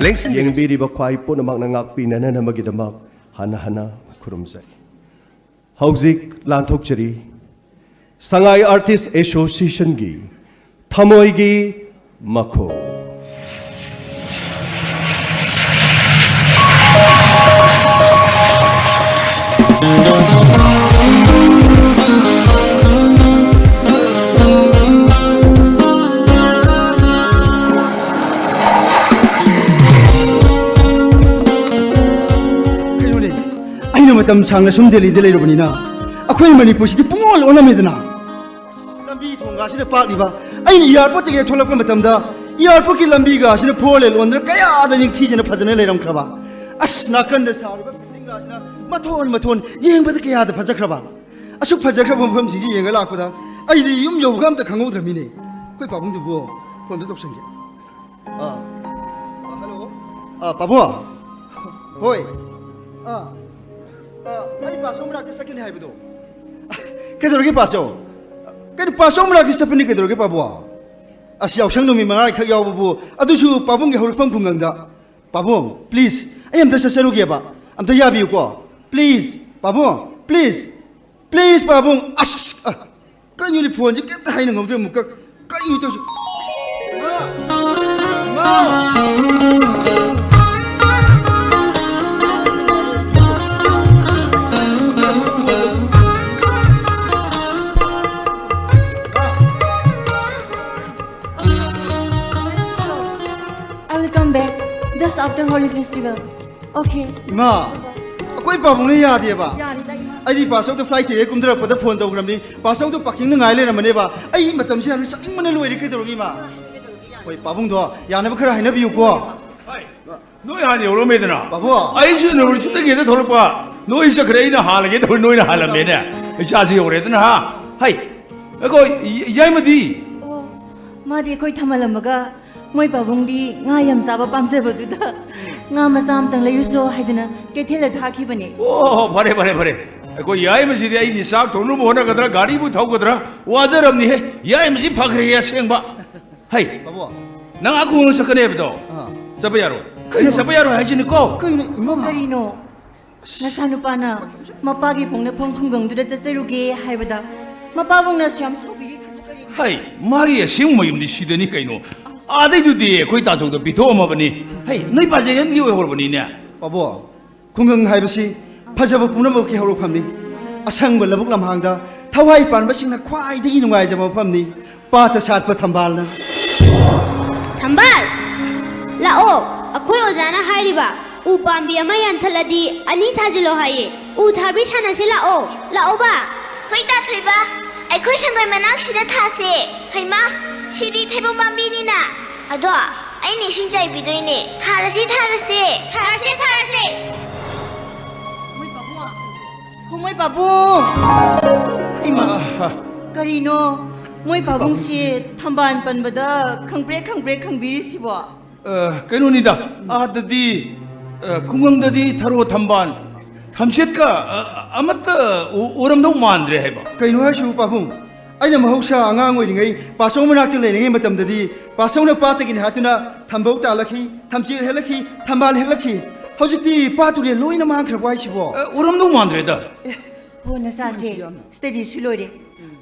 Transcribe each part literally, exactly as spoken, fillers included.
ꯂꯦꯡꯁꯤꯟꯕꯤꯔꯁꯤ꯫ ꯌꯦꯡꯕꯤꯔꯤꯕ ꯈ꯭ꯋꯥꯏ ꯄꯨꯝꯅꯃꯛꯅ ꯉꯥꯛꯄꯤꯅꯅꯕꯒꯤꯗꯃꯛ ꯍꯟꯅ ꯍꯟꯅ ꯈꯨꯔꯨꯝꯖꯔꯤ꯫ ꯍꯧꯖꯤꯛ ꯂꯥꯟꯊꯣꯛꯆꯔꯤ ꯁꯉꯥꯏ ꯑꯥꯔꯇꯤꯁ ꯑꯦꯁꯣꯁꯤꯌꯦꯁꯟꯒꯤ ꯊꯃꯣꯏꯒꯤ ꯃꯈꯣꯜ꯫ ꯀꯩꯅꯣꯅꯦ, ꯑꯩꯅ ꯃꯇꯝ ꯁꯥꯡꯅ ꯁꯨꯝ ꯗꯦꯜꯂꯤꯗ ꯂꯩꯔꯨꯕꯅꯤꯅ ꯑꯩꯈꯣꯏ ꯃꯅꯤꯄꯨꯔꯁꯤꯗꯤ ꯄꯨꯡꯑꯣꯜ ꯑꯣꯜꯂꯝꯃꯦꯗꯅ꯫ ꯂꯝꯕꯤ ꯊꯣꯡꯒꯥꯁꯤꯅ ꯄꯥꯛꯂꯤꯕ, ꯑꯩꯅ ꯏꯌꯥꯔꯄꯣꯔꯠꯇꯒꯤ ꯊꯣꯛꯂꯛꯄ ꯃꯇꯝꯗ ꯏꯌꯥꯔꯄꯣꯔꯠꯀꯤ ꯂꯝꯕꯤꯒꯥꯁꯤꯅ ꯐꯣꯔ ꯂꯦꯟ ꯑꯣꯟꯗꯅ ꯀꯌꯥꯗ ꯅꯤꯡꯊꯤꯖꯅ ꯐꯖꯅ ꯂꯩꯔꯝꯈ꯭ꯔꯕ꯫ ꯑꯁ, ꯅꯥꯀꯟꯗ ꯁꯥꯔꯤꯕ ꯕꯤꯜꯗꯤꯡꯒꯥꯁꯤꯅ ꯃꯊꯣꯟ ꯃꯊꯣꯟ ꯌꯦꯡꯕꯗ ꯀꯌꯥꯗ ꯐꯖꯈ꯭ꯔꯕ꯫ ꯑꯁꯨꯛ ꯐꯖꯈ꯭ꯔꯕ ꯃꯐꯝꯁꯤꯡꯁꯤ ꯌꯦꯡꯉ ꯂꯥꯛꯄꯗ ꯑꯩꯗꯤ ꯌꯨꯝ ꯌꯧꯕꯒ ꯑꯝꯇ ꯈꯪꯍꯧꯗ꯭ꯔꯃꯤꯅꯦ꯫ ꯑꯩꯈꯣꯏ ꯄꯥꯕꯨꯡꯗꯨꯕꯨ ꯐꯣꯟꯗꯣ ꯇꯧꯁꯟꯒꯦ꯫ ꯑꯥ꯫ ꯑꯥ, ꯍꯜꯂꯣ꯫ ꯑꯥ, ꯄꯥꯕꯨꯡ꯫ ꯍꯣꯏ꯫ ꯑꯥ꯫ ꯑꯥ, ꯑꯩ ꯄꯥꯁꯣ ꯃꯅꯥꯛꯇ ꯆꯠꯀꯅꯤ ꯍꯥꯏꯕꯗꯣ꯫ ꯀꯩꯗꯧꯔꯒꯦ ꯄꯥꯁꯣ? ꯀꯩꯅꯣ, ꯄꯥꯁꯣ ꯃꯅꯥꯛꯇ ꯆꯠꯄꯅꯤ ꯀꯩꯗꯧꯔꯒꯦ ꯄꯥꯕꯨꯡ? ꯑꯁ, ꯌꯥꯎꯁꯪ ꯅꯨꯃꯤꯠ ꯃꯉꯥꯅꯤꯈꯛ ꯌꯥꯎꯕꯕꯨ, ꯑꯗꯨꯁꯨ ꯄꯥꯕꯨꯡꯒꯤ ꯍꯧꯔꯛꯐꯝ ꯈꯨꯡꯒꯪꯗ꯫ ꯄꯥꯕꯨꯡ, please, ꯑꯩ ꯑꯝꯇ ꯆꯠꯆꯔꯨꯒꯦꯕ꯫ ꯑꯝꯇ ꯌꯥꯕꯤꯌꯨꯀꯣ꯫ Please, ꯄꯥꯕꯨꯡ, please꯫ Please, ꯄꯥꯕꯨꯡ꯫ ꯑꯁ! ꯑ, ꯀꯩꯅꯣꯅꯦ, ꯐꯣꯟꯁꯦ ꯀꯩꯝꯇ ꯍꯥꯏꯅ ꯉꯝꯗ꯭ꯔꯦ ꯑꯃꯨꯛꯀ꯫ ꯀꯔꯤꯅꯣ ꯇꯧꯔꯤꯁꯦ? I will come back just after Holi festival. Okay. ꯏꯃꯥ, ꯑꯩꯈꯣꯏ ꯄꯥꯕꯨꯡꯅ ꯌꯥꯗꯦꯕ꯫ ꯌꯥꯅꯤꯗ, ꯏꯃꯥ꯫ ꯑꯩꯗꯤ ꯄꯥꯁꯧꯗ flight ticket ꯀꯨꯝꯊꯔꯛꯄꯗ ꯐꯣꯟ ꯇꯧꯈ꯭ꯔꯕꯅꯤ꯫ ꯄꯥꯁꯧꯗꯣ parkingꯗ ꯉꯥꯏ ꯂꯩꯔꯝꯃꯅꯦꯕ꯫ ꯑꯩ ꯃꯇꯝꯁꯦ ꯌꯥꯝꯅ ꯆꯠꯅꯤꯡꯕꯅ ꯂꯣꯏꯔꯦ꯫ ꯀꯩꯗꯧꯔꯒꯦ, ꯏꯃꯥ? ꯍꯣꯏ, ꯄꯥꯕꯨꯡꯗꯣ ꯌꯥꯅꯕ ꯈꯔ ꯍꯥꯏꯅꯕꯤꯌꯨꯀꯣ꯫ ꯍꯣꯏ, ꯅꯣꯏ ꯍꯥꯟꯅ ꯌꯧꯔꯝꯃꯦꯗꯅ꯫ ꯄꯥꯕꯨꯡ꯫ ꯑꯩꯁꯨ universityꯗꯒꯤ ꯍꯦꯛꯇ ꯊꯣꯛꯂꯛꯄ꯫ ꯅꯣꯏ ꯆꯠꯈ꯭ꯔꯦ, ꯑꯩꯅ ꯍꯥꯜꯂꯒꯦ ꯇꯧꯔꯤ, ꯅꯣꯏꯅ ꯍꯥꯜꯂꯝꯃꯦꯅꯦ꯫ ꯏꯆꯥꯁꯤ ꯌꯧꯔꯦꯗꯅ, ꯍꯥ? ꯍꯩ, ꯑꯩꯈꯣꯏ ꯌ-, ꯌꯥꯏꯃꯗꯤ? ꯑꯣ, ꯃꯥꯗꯤ ꯑꯩꯈꯣꯏ ꯊꯝꯍꯜꯂꯝꯃꯒ ꯃꯣꯏ ꯄꯥꯕꯨꯡꯗꯤ ꯉꯥ ꯌꯥꯝ ꯆꯥꯕ ꯄꯥꯝꯖꯕꯗꯨꯗ ꯉꯥ ꯃꯆꯥ ꯑꯃꯇꯪ ꯂꯩꯔꯨꯁꯣ ꯍꯥꯏꯗꯅ ꯀꯩꯊꯦꯜꯗ ꯊꯥꯈꯤꯕꯅꯦ꯫ ꯑꯣ, ꯐꯔꯦ, ꯐꯔꯦ, ꯐꯔꯦ꯫ ꯑꯩꯈꯣꯏ ꯌꯥꯏꯃꯁꯤꯗꯤ ꯑꯩꯗꯤ ꯆꯥꯛ ꯊꯣꯡꯅꯕ ꯍꯣꯠꯅꯒꯗ꯭ꯔꯥ, ꯒꯥꯔꯤꯕꯨ ꯊꯧꯒꯗ꯭ꯔꯥ, ꯋꯥꯖꯔꯕꯅꯤꯍꯦ꯫ ꯌꯥꯏꯃꯁꯤ ꯐꯈ꯭ꯔꯦꯍꯦ ꯑꯁꯦꯡꯕ꯫ ꯍꯩ, ꯄꯥꯕꯨꯡ꯫ ꯅꯪ ꯑꯥ ꯈꯨꯡꯒꯪ ꯆꯠꯀꯅꯦꯕꯗꯣ? ꯑꯥ꯫ ꯆꯠꯄ ꯌꯥꯔꯣꯏ꯫ ꯑꯩꯅ ꯆꯠꯄ ꯌꯥꯔꯣꯏ ꯍꯥꯏꯁꯤꯅꯤꯀꯣ꯫ ꯀꯩꯅꯣ, ꯏꯃꯥ? ꯀꯔꯤꯅꯣ? ꯅꯆꯥꯅꯨꯄꯥꯅ ꯃꯄꯥꯒꯤ ꯄꯣꯛꯅꯐꯝ ꯈꯨꯡꯒꯪꯗꯨꯗ ꯆꯠꯆꯔꯨꯒꯦ ꯍꯥꯏꯕꯗ ꯃꯄꯥꯕꯨꯡꯅ ꯑꯁꯨꯛ ꯌꯥꯝ ꯁꯥꯎꯕꯤꯔꯤꯁꯤꯕꯨ ꯀꯔꯤꯒꯤꯅꯣ? ꯍꯩ, ꯃꯥꯒꯤ ꯑꯁꯦꯡꯕ ꯃꯌꯨꯝꯗꯤ ꯁꯤꯗꯅꯤ ꯀꯩꯅꯣ꯫ ꯑꯥꯗꯩꯗꯨꯗꯤ ꯑꯩꯈꯣꯏ ꯇꯥꯆꯧꯗ ꯄꯤꯊꯣꯛꯑꯝꯃꯕꯅꯤ꯫ ꯍꯩ, ꯅꯣꯏ ꯄꯥꯖꯦꯟꯒꯤ ꯑꯣꯏꯍꯧꯔꯕꯅꯤꯅꯦ꯫ ꯄꯥꯕꯨꯡ, ꯈꯨꯡꯒꯪ ꯍꯥꯏꯕꯁꯤ ꯐꯖꯕ ꯄꯨꯝꯅꯃꯛꯀꯤ ꯍꯧꯔꯛꯐꯝꯅꯤ꯫ ꯑꯁꯪꯕ ꯂꯧꯕꯨꯛ ꯂꯝꯍꯥꯡꯗ ꯊꯋꯥꯏ ꯄꯥꯟꯕꯁꯤꯡꯅ ꯈ꯭ꯋꯥꯏꯗꯒꯤ ꯅꯨꯡꯉꯥꯏꯖꯕ ꯃꯐꯝꯅꯤ꯫ ꯄꯥꯠꯇ ꯁꯥꯠꯄ ꯊꯝꯕꯥꯜꯅ꯫ ꯊꯝꯕꯥꯜ! ꯂꯥꯛꯑꯣ, ꯑꯩꯈꯣꯏ ꯑꯣꯖꯥꯅ ꯍꯥꯏꯔꯤꯕ ꯎ ꯄꯥꯝꯕꯤ ꯑꯃ ꯌꯥꯟꯊꯠꯂꯗꯤ ꯑꯅꯤ ꯊꯥꯖꯤꯜꯂꯣ ꯍꯥꯏꯌꯦ꯫ ꯎ ꯊꯥꯕꯤ ꯁꯥꯟꯅꯁꯤ ꯂꯥꯛꯑꯣ, ꯂꯥꯛꯑꯣꯕ꯫ ꯍꯣꯏ ꯇꯥ ꯊꯣꯏꯕ, ꯑꯩꯈꯣꯏ ꯁꯪꯒꯣꯏ ꯃꯅꯥꯛꯁꯤꯗ ꯊꯥꯁꯦ꯫ ꯍꯩꯃꯥ, ꯁꯤꯗꯤ ꯊꯩꯕꯣꯡ ꯄꯥꯝꯕꯤꯅꯤꯅ꯫ ꯑꯗꯣ ꯑꯩꯅ ꯏꯁꯤꯡ ꯆꯥꯏꯕꯤꯗꯣꯏꯅꯦ꯫ ꯊꯥꯔꯁꯤ, ꯊꯥꯔꯁꯤ꯫ ꯊꯥꯔꯁꯤ, ꯊꯥꯔꯁꯤ꯫ ꯃꯣꯏ ꯄꯥꯕꯨꯡ, ꯍꯣ, ꯃꯣꯏ ꯄꯥꯕꯨꯡ꯫ ꯏꯃꯥ, ꯑꯥ, ꯀꯔꯤꯅꯣ ꯃꯣꯏ ꯄꯥꯕꯨꯡꯁꯦ ꯊꯝꯕꯥꯜ ꯄꯟꯕꯗ ꯈꯪꯄ꯭ꯔꯦꯛ ꯈꯪꯄ꯭ꯔꯦꯛ ꯈꯪꯕꯤꯔꯤꯁꯤꯕꯣ? ꯑ, ꯀꯩꯅꯣꯅꯤꯗ, ꯑꯥꯗꯗꯤ, ꯑ, ꯈꯨꯡꯒꯪꯗꯗꯤ ꯊꯔꯣ ꯊꯝꯕꯥꯜ, ꯊꯝꯆꯦꯠꯀ, ꯑ, ꯑꯃꯠꯇ ꯎ-, ꯎꯔꯝꯗꯧ ꯃꯥꯟꯗ꯭ꯔꯦ ꯍꯥꯏꯕ꯫ ꯀꯩꯅꯣ ꯍꯥꯏꯁꯤꯕꯨ ꯄꯥꯕꯨꯡ? ꯑꯩꯅ ꯃꯍꯧꯁꯥ ꯑꯉꯥꯡ ꯑꯣꯏꯔꯤꯉꯩ ꯄꯥꯆꯧ ꯃꯅꯥꯛꯇ ꯂꯩꯔꯤꯉꯩ ꯃꯇꯝꯗꯗꯤ ꯄꯥꯆꯧꯅ ꯄꯥꯠꯇꯒꯤꯅ ꯍꯥꯠꯇꯨꯅ ꯊꯝꯕꯧ ꯇꯥꯜꯂꯛꯈꯤ, ꯊꯝꯆꯦꯠ ꯍꯦꯛꯂꯛꯈꯤ, ꯊꯝꯕꯥꯜ ꯍꯦꯛꯂꯛꯈꯤ꯫ ꯍꯧꯖꯤꯛꯇꯤ ꯄꯥꯠ ꯇꯨꯔꯦꯜ ꯂꯣꯏꯅ ꯃꯥꯡꯈ꯭ꯔꯕꯣ ꯍꯥꯏꯁꯤꯕꯣ? ꯑ, ꯎꯔꯝꯗꯧ ꯃꯥꯟꯗ꯭ꯔꯦꯗ꯫ ꯑꯦ, ꯍꯣ, ꯅꯆꯥꯁꯦ ꯌꯥꯝꯅ ꯁ꯭ꯇꯗꯤꯁꯨ ꯂꯣꯏꯔꯦ꯫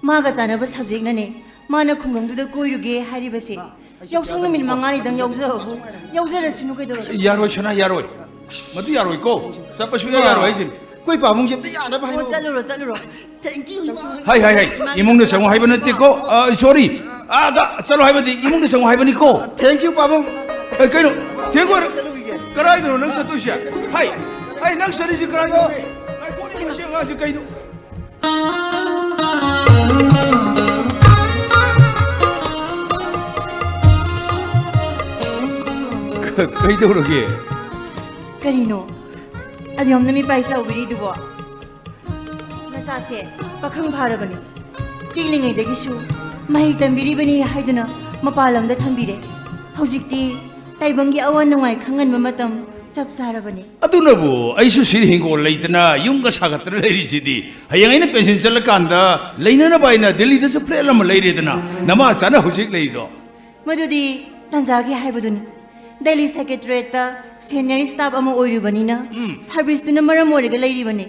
ꯃꯥꯒ ꯆꯥꯟꯅꯕ ꯁꯕꯖꯦꯛꯅꯅꯦ ꯃꯥꯅ ꯈꯨꯡꯒꯪꯗꯨꯗ ꯀꯣꯏꯔꯨꯒꯦ ꯍꯥꯏꯔꯤꯕꯁꯦ꯫ ꯌꯥꯎꯁꯪ ꯅꯨꯃꯤꯠ ꯃꯉꯥꯅꯤꯗꯪ ꯌꯥꯎꯖꯕꯕꯨ ꯌꯥꯎꯖꯔꯁꯅꯨ ꯀꯩꯗꯧꯔꯒꯦ? ꯌꯥꯔꯣꯏ, ꯁꯅꯥ, ꯌꯥꯔꯣꯏ꯫ ꯃꯗꯨ ꯌꯥꯔꯣꯏꯀꯣ꯫ ꯆꯠꯄ ꯁꯨꯡꯌꯥ ꯌꯥꯔꯣꯏ ꯍꯥꯏꯁꯤꯅꯤ꯫ ꯑꯩꯈꯣꯏ ꯄꯥꯕꯨꯡꯁꯦ ꯑꯝꯇ ꯌꯥꯅꯕ ꯍꯣ, ꯍꯥꯏꯅꯧ꯫ ꯆꯠꯂꯨꯔꯣ, ꯆꯠꯂꯨꯔꯣ꯫ Thank you, ꯏꯃꯥ꯫ ꯍꯥꯏ, ꯍꯥꯏ, ꯍꯥꯏ꯫ ꯏꯃꯨꯡꯗ ꯆꯪꯉꯣ ꯍꯥꯏꯕ ꯅꯠꯇꯦꯀꯣ꯫ ꯑ, sorry꯫ ꯑꯥꯗ ꯆꯠꯂꯣ ꯍꯥꯏꯕꯗꯤ ꯏꯃꯨꯡꯗ ꯆꯪꯉꯣ ꯍꯥꯏꯕꯅꯤꯀꯣ꯫ Thank you, ꯄꯥꯕꯨꯡ꯫ ꯑꯦ, ꯀꯩꯅꯣ? ꯊꯦꯡꯒꯣꯏ꯫ ꯆꯠꯂꯨꯈꯤꯒꯦ꯫ ꯀꯗꯥꯏꯗꯅꯣ ꯅꯪ ꯆꯠꯇꯣꯏꯁꯦ? ꯍꯥꯏ, ꯍꯥꯏ, ꯅꯪ ꯆꯠꯂꯤꯁꯤ ꯀꯗꯥꯏꯗꯅꯣ? ꯉꯥꯏꯈꯣꯅꯦ, ꯃꯁꯤ ꯑꯉꯥꯡꯁꯦ ꯀꯩꯅꯣ? ꯀ-, ꯀꯩꯗꯧꯔꯒꯦ? ꯀꯔꯤꯅꯣ? ꯑꯗꯨꯌꯥꯝꯅ ꯃꯤꯄꯥꯏ ꯆꯥꯎꯕꯤꯔꯤꯗꯨꯕꯣ? ꯃꯆꯥꯁꯦ ꯄꯥꯈꯪ ꯐꯥꯔꯕꯅꯤ꯫ ꯄꯤꯛꯂꯤꯉꯩꯗꯒꯤꯁꯨ ꯃꯍꯩ ꯇꯝꯕꯤꯔꯤꯕꯅꯤ ꯍꯥꯏꯗꯨꯅ ꯃꯄꯥꯟ ꯂꯝꯗ ꯊꯝꯕꯤꯔꯦ꯫ ꯍꯧꯖꯤꯛꯇꯤ ꯇꯥꯏꯕꯪꯒꯤ ꯑꯋꯥ ꯅꯨꯡꯉꯥꯏ ꯈꯪꯍꯟꯕ ꯃꯇꯝ ꯆꯞ ꯆꯥꯔꯕꯅꯤ꯫ ꯑꯗꯨꯅꯕꯨ ꯑꯩꯁꯨ ꯁꯤꯗ ꯍꯤꯡꯒꯣꯜ ꯂꯩꯇꯅ ꯌꯨꯝꯒ ꯁꯥꯒꯠꯇꯅ ꯂꯩꯔꯤꯁꯤꯗꯤ꯫ ꯍꯌꯦꯡ ꯑꯩꯅ ꯄꯦꯟꯁꯤꯟ ꯆꯠꯂꯀꯥꯟꯗ ꯂꯩꯅꯅꯕ ꯍꯥꯏꯅ ꯗꯤꯜꯂꯤꯗꯁꯨ flat ꯑꯃ ꯂꯩꯔꯦꯗꯅ, ꯅꯃꯥ ꯆꯥꯅ ꯍꯧꯖꯤꯛ ꯂꯩꯔꯤꯗꯣ꯫ ꯃꯗꯨꯗꯤ ꯇꯟꯖꯥꯒꯤ ꯍꯥꯏꯕꯗꯨꯅꯤ꯫ ꯗꯦꯜꯂꯤ ꯁꯦꯀ꯭ꯔꯦꯇꯔꯤꯌꯦꯠꯇ ꯁꯦꯅꯤꯌꯔ ꯁ꯭ꯇꯥꯐ ꯑꯃ ꯑꯣꯏꯔꯨꯕꯅꯤꯅ, ꯎꯝ꯫ ꯁꯥꯔꯚꯤꯁꯇꯨꯅ ꯃꯔꯝ ꯑꯣꯏꯔꯒ ꯂꯩꯔꯤꯕꯅꯤ꯫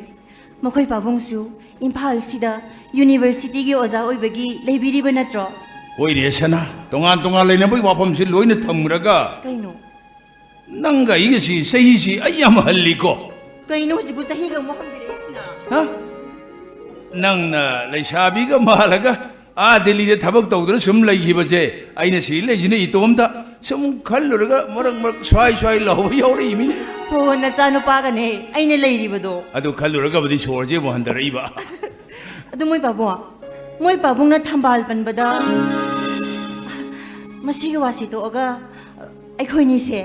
ꯃꯈꯣꯏ ꯄꯥꯕꯨꯡꯁꯨ ꯏꯝꯐꯥꯜꯁꯤꯗ ꯌꯨꯅꯤꯚꯔꯁꯤꯇꯤꯒꯤ ꯑꯣꯖꯥ ꯑꯣꯏꯕꯒꯤ ꯂꯩꯕꯤꯔꯤꯕ ꯅꯠꯇ꯭ꯔꯣ? ꯍꯣꯏꯅꯦ ꯁꯅꯥ, ꯇꯣꯉꯥꯟ ꯇꯣꯉꯥꯟ ꯂꯩꯅꯕꯒꯤ ꯋꯥꯐꯝꯁꯤ ꯂꯣꯏꯅ ꯊꯝꯈ꯭ꯔꯒ, ꯀꯩꯅꯣ? ꯅꯪꯒ ꯑꯩꯒꯁꯤ ꯆꯍꯤꯁꯤ ꯑꯩ ꯌꯥꯝ ꯍꯜꯂꯤꯀꯣ꯫ ꯀꯩꯅꯣ ꯍꯧꯖꯤꯛꯄꯨ ꯆꯍꯤꯒ ꯑꯃꯨꯛ ꯍꯟꯕꯤꯔꯛꯏꯁꯤꯅ? ꯍꯥ? ꯅꯪꯅ ꯂꯩꯁꯥꯕꯤꯒ ꯃꯥꯜꯂꯒ ꯑꯥ ꯗꯦꯜꯂꯤꯗ ꯊꯕꯛ ꯇꯧꯗꯨꯅ ꯁꯨꯝ ꯂꯩꯈꯤꯕꯁꯦ, ꯑꯩꯅ ꯁꯤ ꯂꯩꯁꯤꯅ ꯏꯇꯣꯝꯇ ꯁꯨꯝ ꯈꯜꯂꯨꯔꯒ ꯃꯔꯛ ꯃꯔꯛ ꯁ꯭ꯋꯥꯏ ꯁ꯭ꯋꯥꯏ ꯂꯥꯎꯕ ꯌꯥꯎꯔꯛꯏꯃꯤꯅꯦ꯫ ꯍꯣ, ꯅꯆꯥꯅꯨꯄꯥꯒꯅꯦ ꯑꯩꯅ ꯂꯩꯔꯤꯕꯗꯣ꯫ ꯑꯗꯨ ꯈꯜꯂꯨꯔꯒꯕꯨꯗꯤ ꯁꯣꯔꯁꯦ ꯑꯃꯨꯛ ꯍꯟꯊꯔꯛꯏꯕ꯫ ꯑꯗꯨ ꯃꯣꯏ ꯄꯥꯕꯨꯡ, ꯃꯣꯏ ꯄꯥꯕꯨꯡꯅ ꯊꯝꯕꯥꯜ ꯄꯟꯕꯗ ꯃꯁꯤꯒꯤ ꯋꯥꯁꯤ ꯇꯣꯛꯑꯒ ꯑꯩꯈꯣꯏꯅꯤꯁꯦ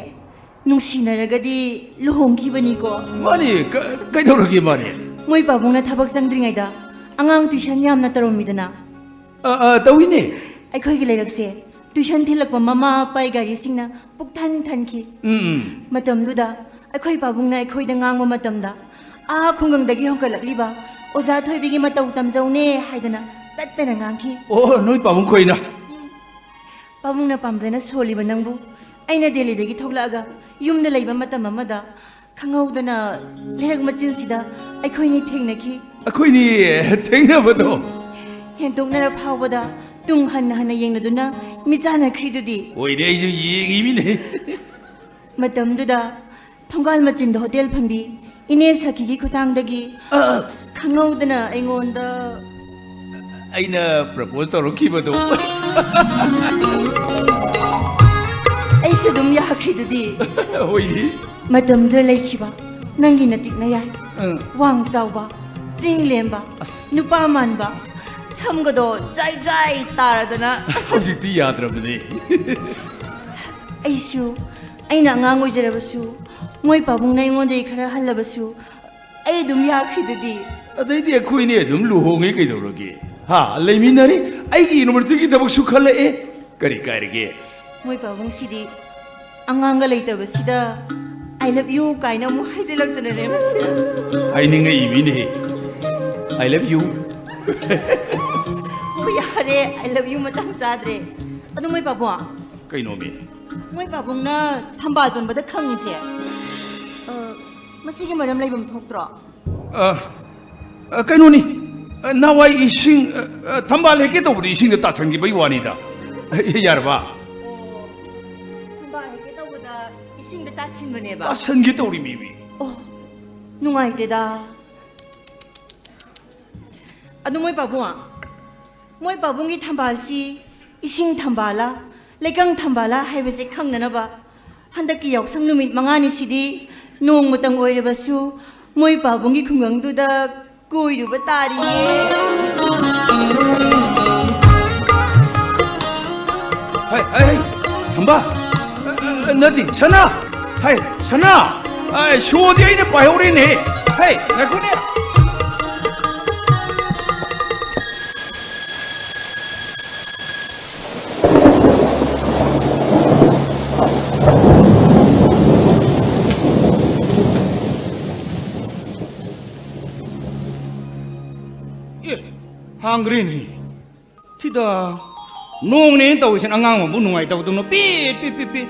ꯅꯨꯡꯁꯤꯅꯔꯒꯗꯤ ꯂꯨꯍꯣꯡꯈꯤꯕꯅꯤꯀꯣ꯫ ꯃꯥꯅꯤ, ꯀ-, ꯀꯩꯗꯧꯔꯒꯦ ꯃꯥꯅꯤ? ꯃꯣꯏ ꯄꯥꯕꯨꯡꯅ ꯊꯕꯛ ꯆꯪꯗ꯭ꯔꯤꯉꯩꯗ ꯑꯉꯥꯡ ꯇ꯭ꯌꯨꯁꯟ ꯌꯥꯝꯅ ꯇꯧꯔꯝꯃꯤꯗꯅ꯫ ꯑ, ꯑ, ꯇꯧꯏꯅꯦ꯫ ꯑꯩꯈꯣꯏꯒꯤ ꯂꯩꯔꯛꯁꯦ ꯇ꯭ꯌꯨꯁꯟ ꯊꯤꯜꯂꯛꯄ ꯃꯃꯥ ꯃꯄꯥꯒꯤ ꯒꯥꯔꯤꯁꯤꯡꯅ ꯄꯨꯛꯊꯟ ꯊꯟꯈꯤ꯫ ꯎꯝ, ꯎꯝ꯫ ꯃꯇꯝꯗꯨꯗ ꯑꯩꯈꯣꯏ ꯄꯥꯕꯨꯡꯅ ꯑꯩꯈꯣꯏꯗ ꯉꯥꯡꯕ ꯃꯇꯝꯗ, ꯑꯥ ꯈꯨꯡꯒꯪꯗꯒꯤ ꯍꯣꯡꯒꯠꯂꯛꯂꯤꯕ ꯑꯣꯖꯥ ꯊꯣꯏꯕꯤꯒꯤ ꯃꯇꯧ ꯇꯝꯖꯧꯅꯦ ꯍꯥꯏꯗꯅ ꯇꯠꯇꯅ ꯉꯥꯡꯈꯤ꯫ ꯑꯣ, ꯅꯣꯏ ꯄꯥꯕꯨꯡ ꯈꯣꯏꯅ? ꯄꯥꯕꯨꯡꯅ ꯄꯥꯝꯖꯅ ꯁꯣꯜꯂꯤꯕ ꯅꯪꯕꯨ ꯑꯩꯅ ꯗꯦꯜꯂꯤꯗꯒꯤ ꯊꯣꯛꯂꯛꯑꯒ ꯌꯨꯝꯗ ꯂꯩꯕ ꯃꯇꯝ ꯑꯃꯗ ꯈꯪꯍꯧꯗꯅ ꯂꯩꯔꯛ ꯃꯆꯤꯟꯁꯤꯗ ꯑꯩꯈꯣꯏꯅꯤ ꯊꯦꯡꯅꯈꯤ꯫ ꯑꯩꯈꯣꯏꯅꯤ ꯊꯦꯡꯅꯕꯗꯣ? ꯍꯦꯟꯗꯣꯛꯅꯔ ꯐꯥꯎꯕꯗ ꯇꯨꯡ ꯍꯟꯅ ꯍꯟꯅ ꯌꯦꯡꯅꯗꯨꯅ ꯃꯤꯠꯆꯥꯟꯅꯈ꯭ꯔꯤꯗꯨꯗꯤ꯫ ꯍꯣꯏꯅꯦ, ꯑꯩꯁꯨ ꯌꯦꯡꯉꯤꯃꯤꯅꯦ꯫ ꯃꯇꯝꯗꯨꯗ ꯊꯣꯡꯒꯥꯜ ꯃꯆꯤꯟꯗ ꯍꯣꯇꯦꯜ ꯐꯝꯕꯤ ꯏꯅꯦ ꯁꯈꯤꯒꯤ ꯈꯨꯊꯥꯡꯗꯒꯤ ꯑ, ꯑ꯫ ꯈꯪꯍꯧꯗꯅ ꯑꯩꯉꯣꯟꯗ ꯑꯩꯅ ꯄ꯭ꯔꯄꯣꯖ ꯇꯧꯔꯛꯈꯤꯕꯗꯣ꯫ ꯑꯩꯁꯨ ꯑꯗꯨꯝ ꯌꯥꯈ꯭ꯔꯤꯗꯨꯗꯤ꯫ ꯍꯣꯏꯅꯦ꯫ ꯃꯇꯝꯗꯨꯗ ꯂꯩꯈꯤꯕ ꯅꯪꯒꯤ ꯅꯇꯤꯛꯅ ꯌꯥꯏ꯫ ꯑ꯫ ꯋꯥꯡ ꯆꯥꯎꯕ, ꯆꯤꯡ ꯂꯦꯝꯕ, ꯑꯁ꯫ ꯅꯨꯄꯥ ꯃꯥꯟꯕ, ꯁꯝꯒꯗꯣ ꯖꯥꯏ ꯖꯥꯏ ꯇꯥꯔꯗꯅ꯫ ꯍꯧꯖꯤꯛꯇꯤ ꯌꯥꯗ꯭ꯔꯕꯅꯦ꯫ ꯑꯩꯁꯨ, ꯑꯩꯅ ꯑꯉꯥꯡ ꯑꯣꯏꯖꯔꯕꯁꯨ, ꯃꯣꯏ ꯄꯥꯕꯨꯡꯅ ꯑꯩꯉꯣꯟꯗꯒꯤ ꯈꯔ ꯍꯜꯂꯕꯁꯨ, ꯑꯩ ꯑꯗꯨꯝ ꯌꯥꯈ꯭ꯔꯤꯗꯨꯗꯤ꯫ ꯑꯗꯩꯗꯤ ꯑꯩꯈꯣꯏꯅꯤ ꯑꯗꯨꯝ ꯂꯨꯍꯣꯡꯉꯦ ꯀꯩꯗꯧꯔꯒꯦ? ꯍꯥ? ꯂꯩꯃꯤꯟꯅꯔꯤ꯫ ꯑꯩꯒꯤ ꯌꯨꯅꯤꯚꯔꯁꯤꯇꯤꯒꯤ ꯊꯕꯛꯁꯨ ꯈꯜꯂꯛꯑꯦ꯫ ꯀꯔꯤ ꯀꯥꯏꯔꯒꯦ? ꯃꯣꯏ ꯄꯥꯕꯨꯡꯁꯤꯗꯤ ꯑꯉꯥꯡꯒ ꯂꯩꯇꯕꯁꯤꯗ "I love you" ꯀꯥꯏꯅ ꯑꯃꯨꯛ ꯍꯥꯏꯖꯤꯜꯂꯛꯇꯅꯅꯦ ꯃꯁꯤ꯫ ꯍꯥꯏꯅꯤꯡꯉꯛꯏ ꯃꯤꯅꯦ꯫ "I love you"꯫ ꯍꯣꯏ, ꯌꯥꯔꯦ, "I love you" ꯃꯇꯥꯡ ꯆꯥꯗ꯭ꯔꯦ꯫ ꯑꯗꯨ ꯃꯣꯏ ꯄꯥꯕꯨꯡ꯫ ꯀꯩꯅꯣꯃꯤ? ꯃꯣꯏ ꯄꯥꯕꯨꯡꯅ ꯊꯝꯕꯥꯜ ꯄꯟꯕꯗ ꯈꯪꯉꯤꯁꯦ, ꯑ, ꯃꯁꯤꯒꯤ ꯃꯔꯝ ꯂꯩꯐꯝ ꯊꯣꯛꯇ꯭ꯔꯣ? ꯑ, ꯑ, ꯀꯩꯅꯣꯅꯤ, ꯑ, ꯅꯍꯥꯟꯋꯥꯏ ꯏꯁꯤꯡ, ꯑ, ꯑ, ꯊꯝꯕꯥꯜ ꯍꯦꯛꯀꯦ ꯇꯧꯕꯗ ꯏꯁꯤꯡꯗ ꯇꯥꯁꯟꯈꯤꯕꯩ ꯋꯥꯅꯤꯗ꯫ ꯌꯥꯔꯕ? ꯑꯣ, ꯊꯝꯕꯥꯜ ꯍꯦꯛꯀꯦ ꯇꯧꯕꯗ ꯏꯁꯤꯡꯗ ꯇꯥꯁꯤꯟꯕꯅꯦꯕ? ꯇꯥꯁꯟꯒꯦ ꯇꯧꯔꯤꯃꯤ꯫ ꯑꯣ, ꯅꯨꯡꯉꯥꯏꯇꯦꯗ꯫ ꯑꯗꯨ ꯃꯣꯏ ꯄꯥꯕꯨꯡ, ꯃꯣꯏ ꯄꯥꯕꯨꯡꯒꯤ ꯊꯝꯕꯥꯜꯁꯤ ꯏꯁꯤꯡ ꯊꯝꯕꯥꯜꯂ, ꯂꯩꯀꯪ ꯊꯝꯕꯥꯜꯂ ꯍꯥꯏꯕꯁꯦ ꯈꯪꯅꯅꯕ ꯍꯟꯗꯛꯀꯤ ꯌꯥꯎꯁꯪ ꯅꯨꯃꯤꯠ ꯃꯉꯥꯅꯤꯁꯤꯗꯤ ꯅꯣꯡꯃꯇꯪ ꯑꯣꯏꯔꯕꯁꯨ ꯃꯣꯏ ꯄꯥꯕꯨꯡꯒꯤ ꯈꯨꯡꯒꯪꯗꯨꯗ ꯀꯣꯏꯔꯨꯕ ꯇꯥꯔꯤꯌꯦ꯫ ꯍꯩ, ꯍꯩ, ꯍꯩ, ꯊꯝꯕꯥꯜ, ꯑ, ꯑ, ꯅꯠꯇꯦ, ꯁꯅꯥ, ꯍꯩ, ꯁꯅꯥ, ꯑ, ꯁꯣꯗꯤ ꯑꯩꯅ ꯄꯥꯏꯍꯧꯔꯦꯅꯦ꯫ ꯍꯩ, ꯉꯥꯏꯈꯣꯅꯦ꯫ ꯑꯦ, ꯍꯥꯡꯈ꯭ꯔꯦꯅꯦ꯫ ꯁꯤꯗ ꯅꯣꯡꯅꯦꯅ ꯇꯧꯔꯤꯁꯤꯅ ꯑꯉꯥꯡ ꯑꯃꯕꯨ ꯅꯨꯡꯉꯥꯏꯇꯕꯗꯧꯅ ꯄꯤꯠ, ꯄꯤꯠ, ꯄꯤꯠ, ꯄꯤꯠ꯫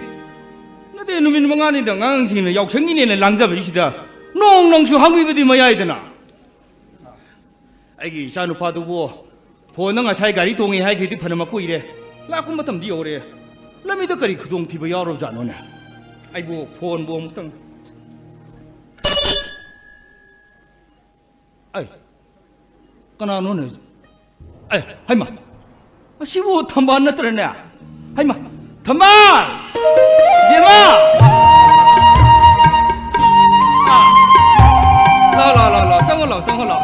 ꯅꯠꯇꯦ, ꯅꯨꯃꯤꯠ ꯃꯉꯥꯅꯤꯗ ꯑꯉꯥꯡꯁꯤꯡꯅ ꯌꯥꯎꯁꯪꯒꯤꯅꯦꯅ ꯂꯥꯡꯖꯕꯁꯤꯗ ꯅꯣꯡ ꯅꯪꯁꯨ ꯍꯥꯡꯕꯤꯕꯗꯤ ꯃꯌꯥꯏꯗꯅ꯫ ꯑꯩꯒꯤ ꯏꯆꯥꯅꯨꯄꯥꯗꯨꯕꯨ ꯐꯣꯟꯗ ꯉꯁꯥꯏ ꯒꯥꯔꯤ ꯇꯣꯡꯉꯦ ꯍꯥꯏꯈꯤꯗꯤ ꯐꯅ ꯃꯀꯨꯏꯔꯦ꯫ ꯂꯥꯛꯄ ꯃꯇꯝꯗꯤ ꯌꯧꯔꯦ꯫ ꯂꯝꯕꯤꯗ ꯀꯔꯤ ꯈꯨꯗꯣꯡꯊꯤꯕ ꯌꯥꯎꯔꯕꯖꯥꯠꯅꯣꯅꯦ? ꯑꯩꯕꯨ ꯐꯣꯟꯕꯨ ꯑꯃꯨꯛꯇꯪ꯫ ꯑꯩ, ꯀꯅꯥꯅꯣꯅꯦ? ꯑꯦ, ꯍꯩꯃꯥ, ꯑꯁꯤꯕꯨ ꯊꯝꯕꯥꯜ ꯅꯠꯇ꯭ꯔꯅꯦ? ꯍꯩꯃꯥ, ꯊꯝꯕꯥꯜ! ꯕꯦꯝꯃ! ꯑꯥ, ꯂꯥꯎ, ꯂꯥꯎ, ꯂꯥꯎ, ꯂꯥꯎ, ꯆꯪꯉꯣ, ꯂꯥꯎ, ꯆꯪꯉꯣ, ꯂꯥꯎ꯫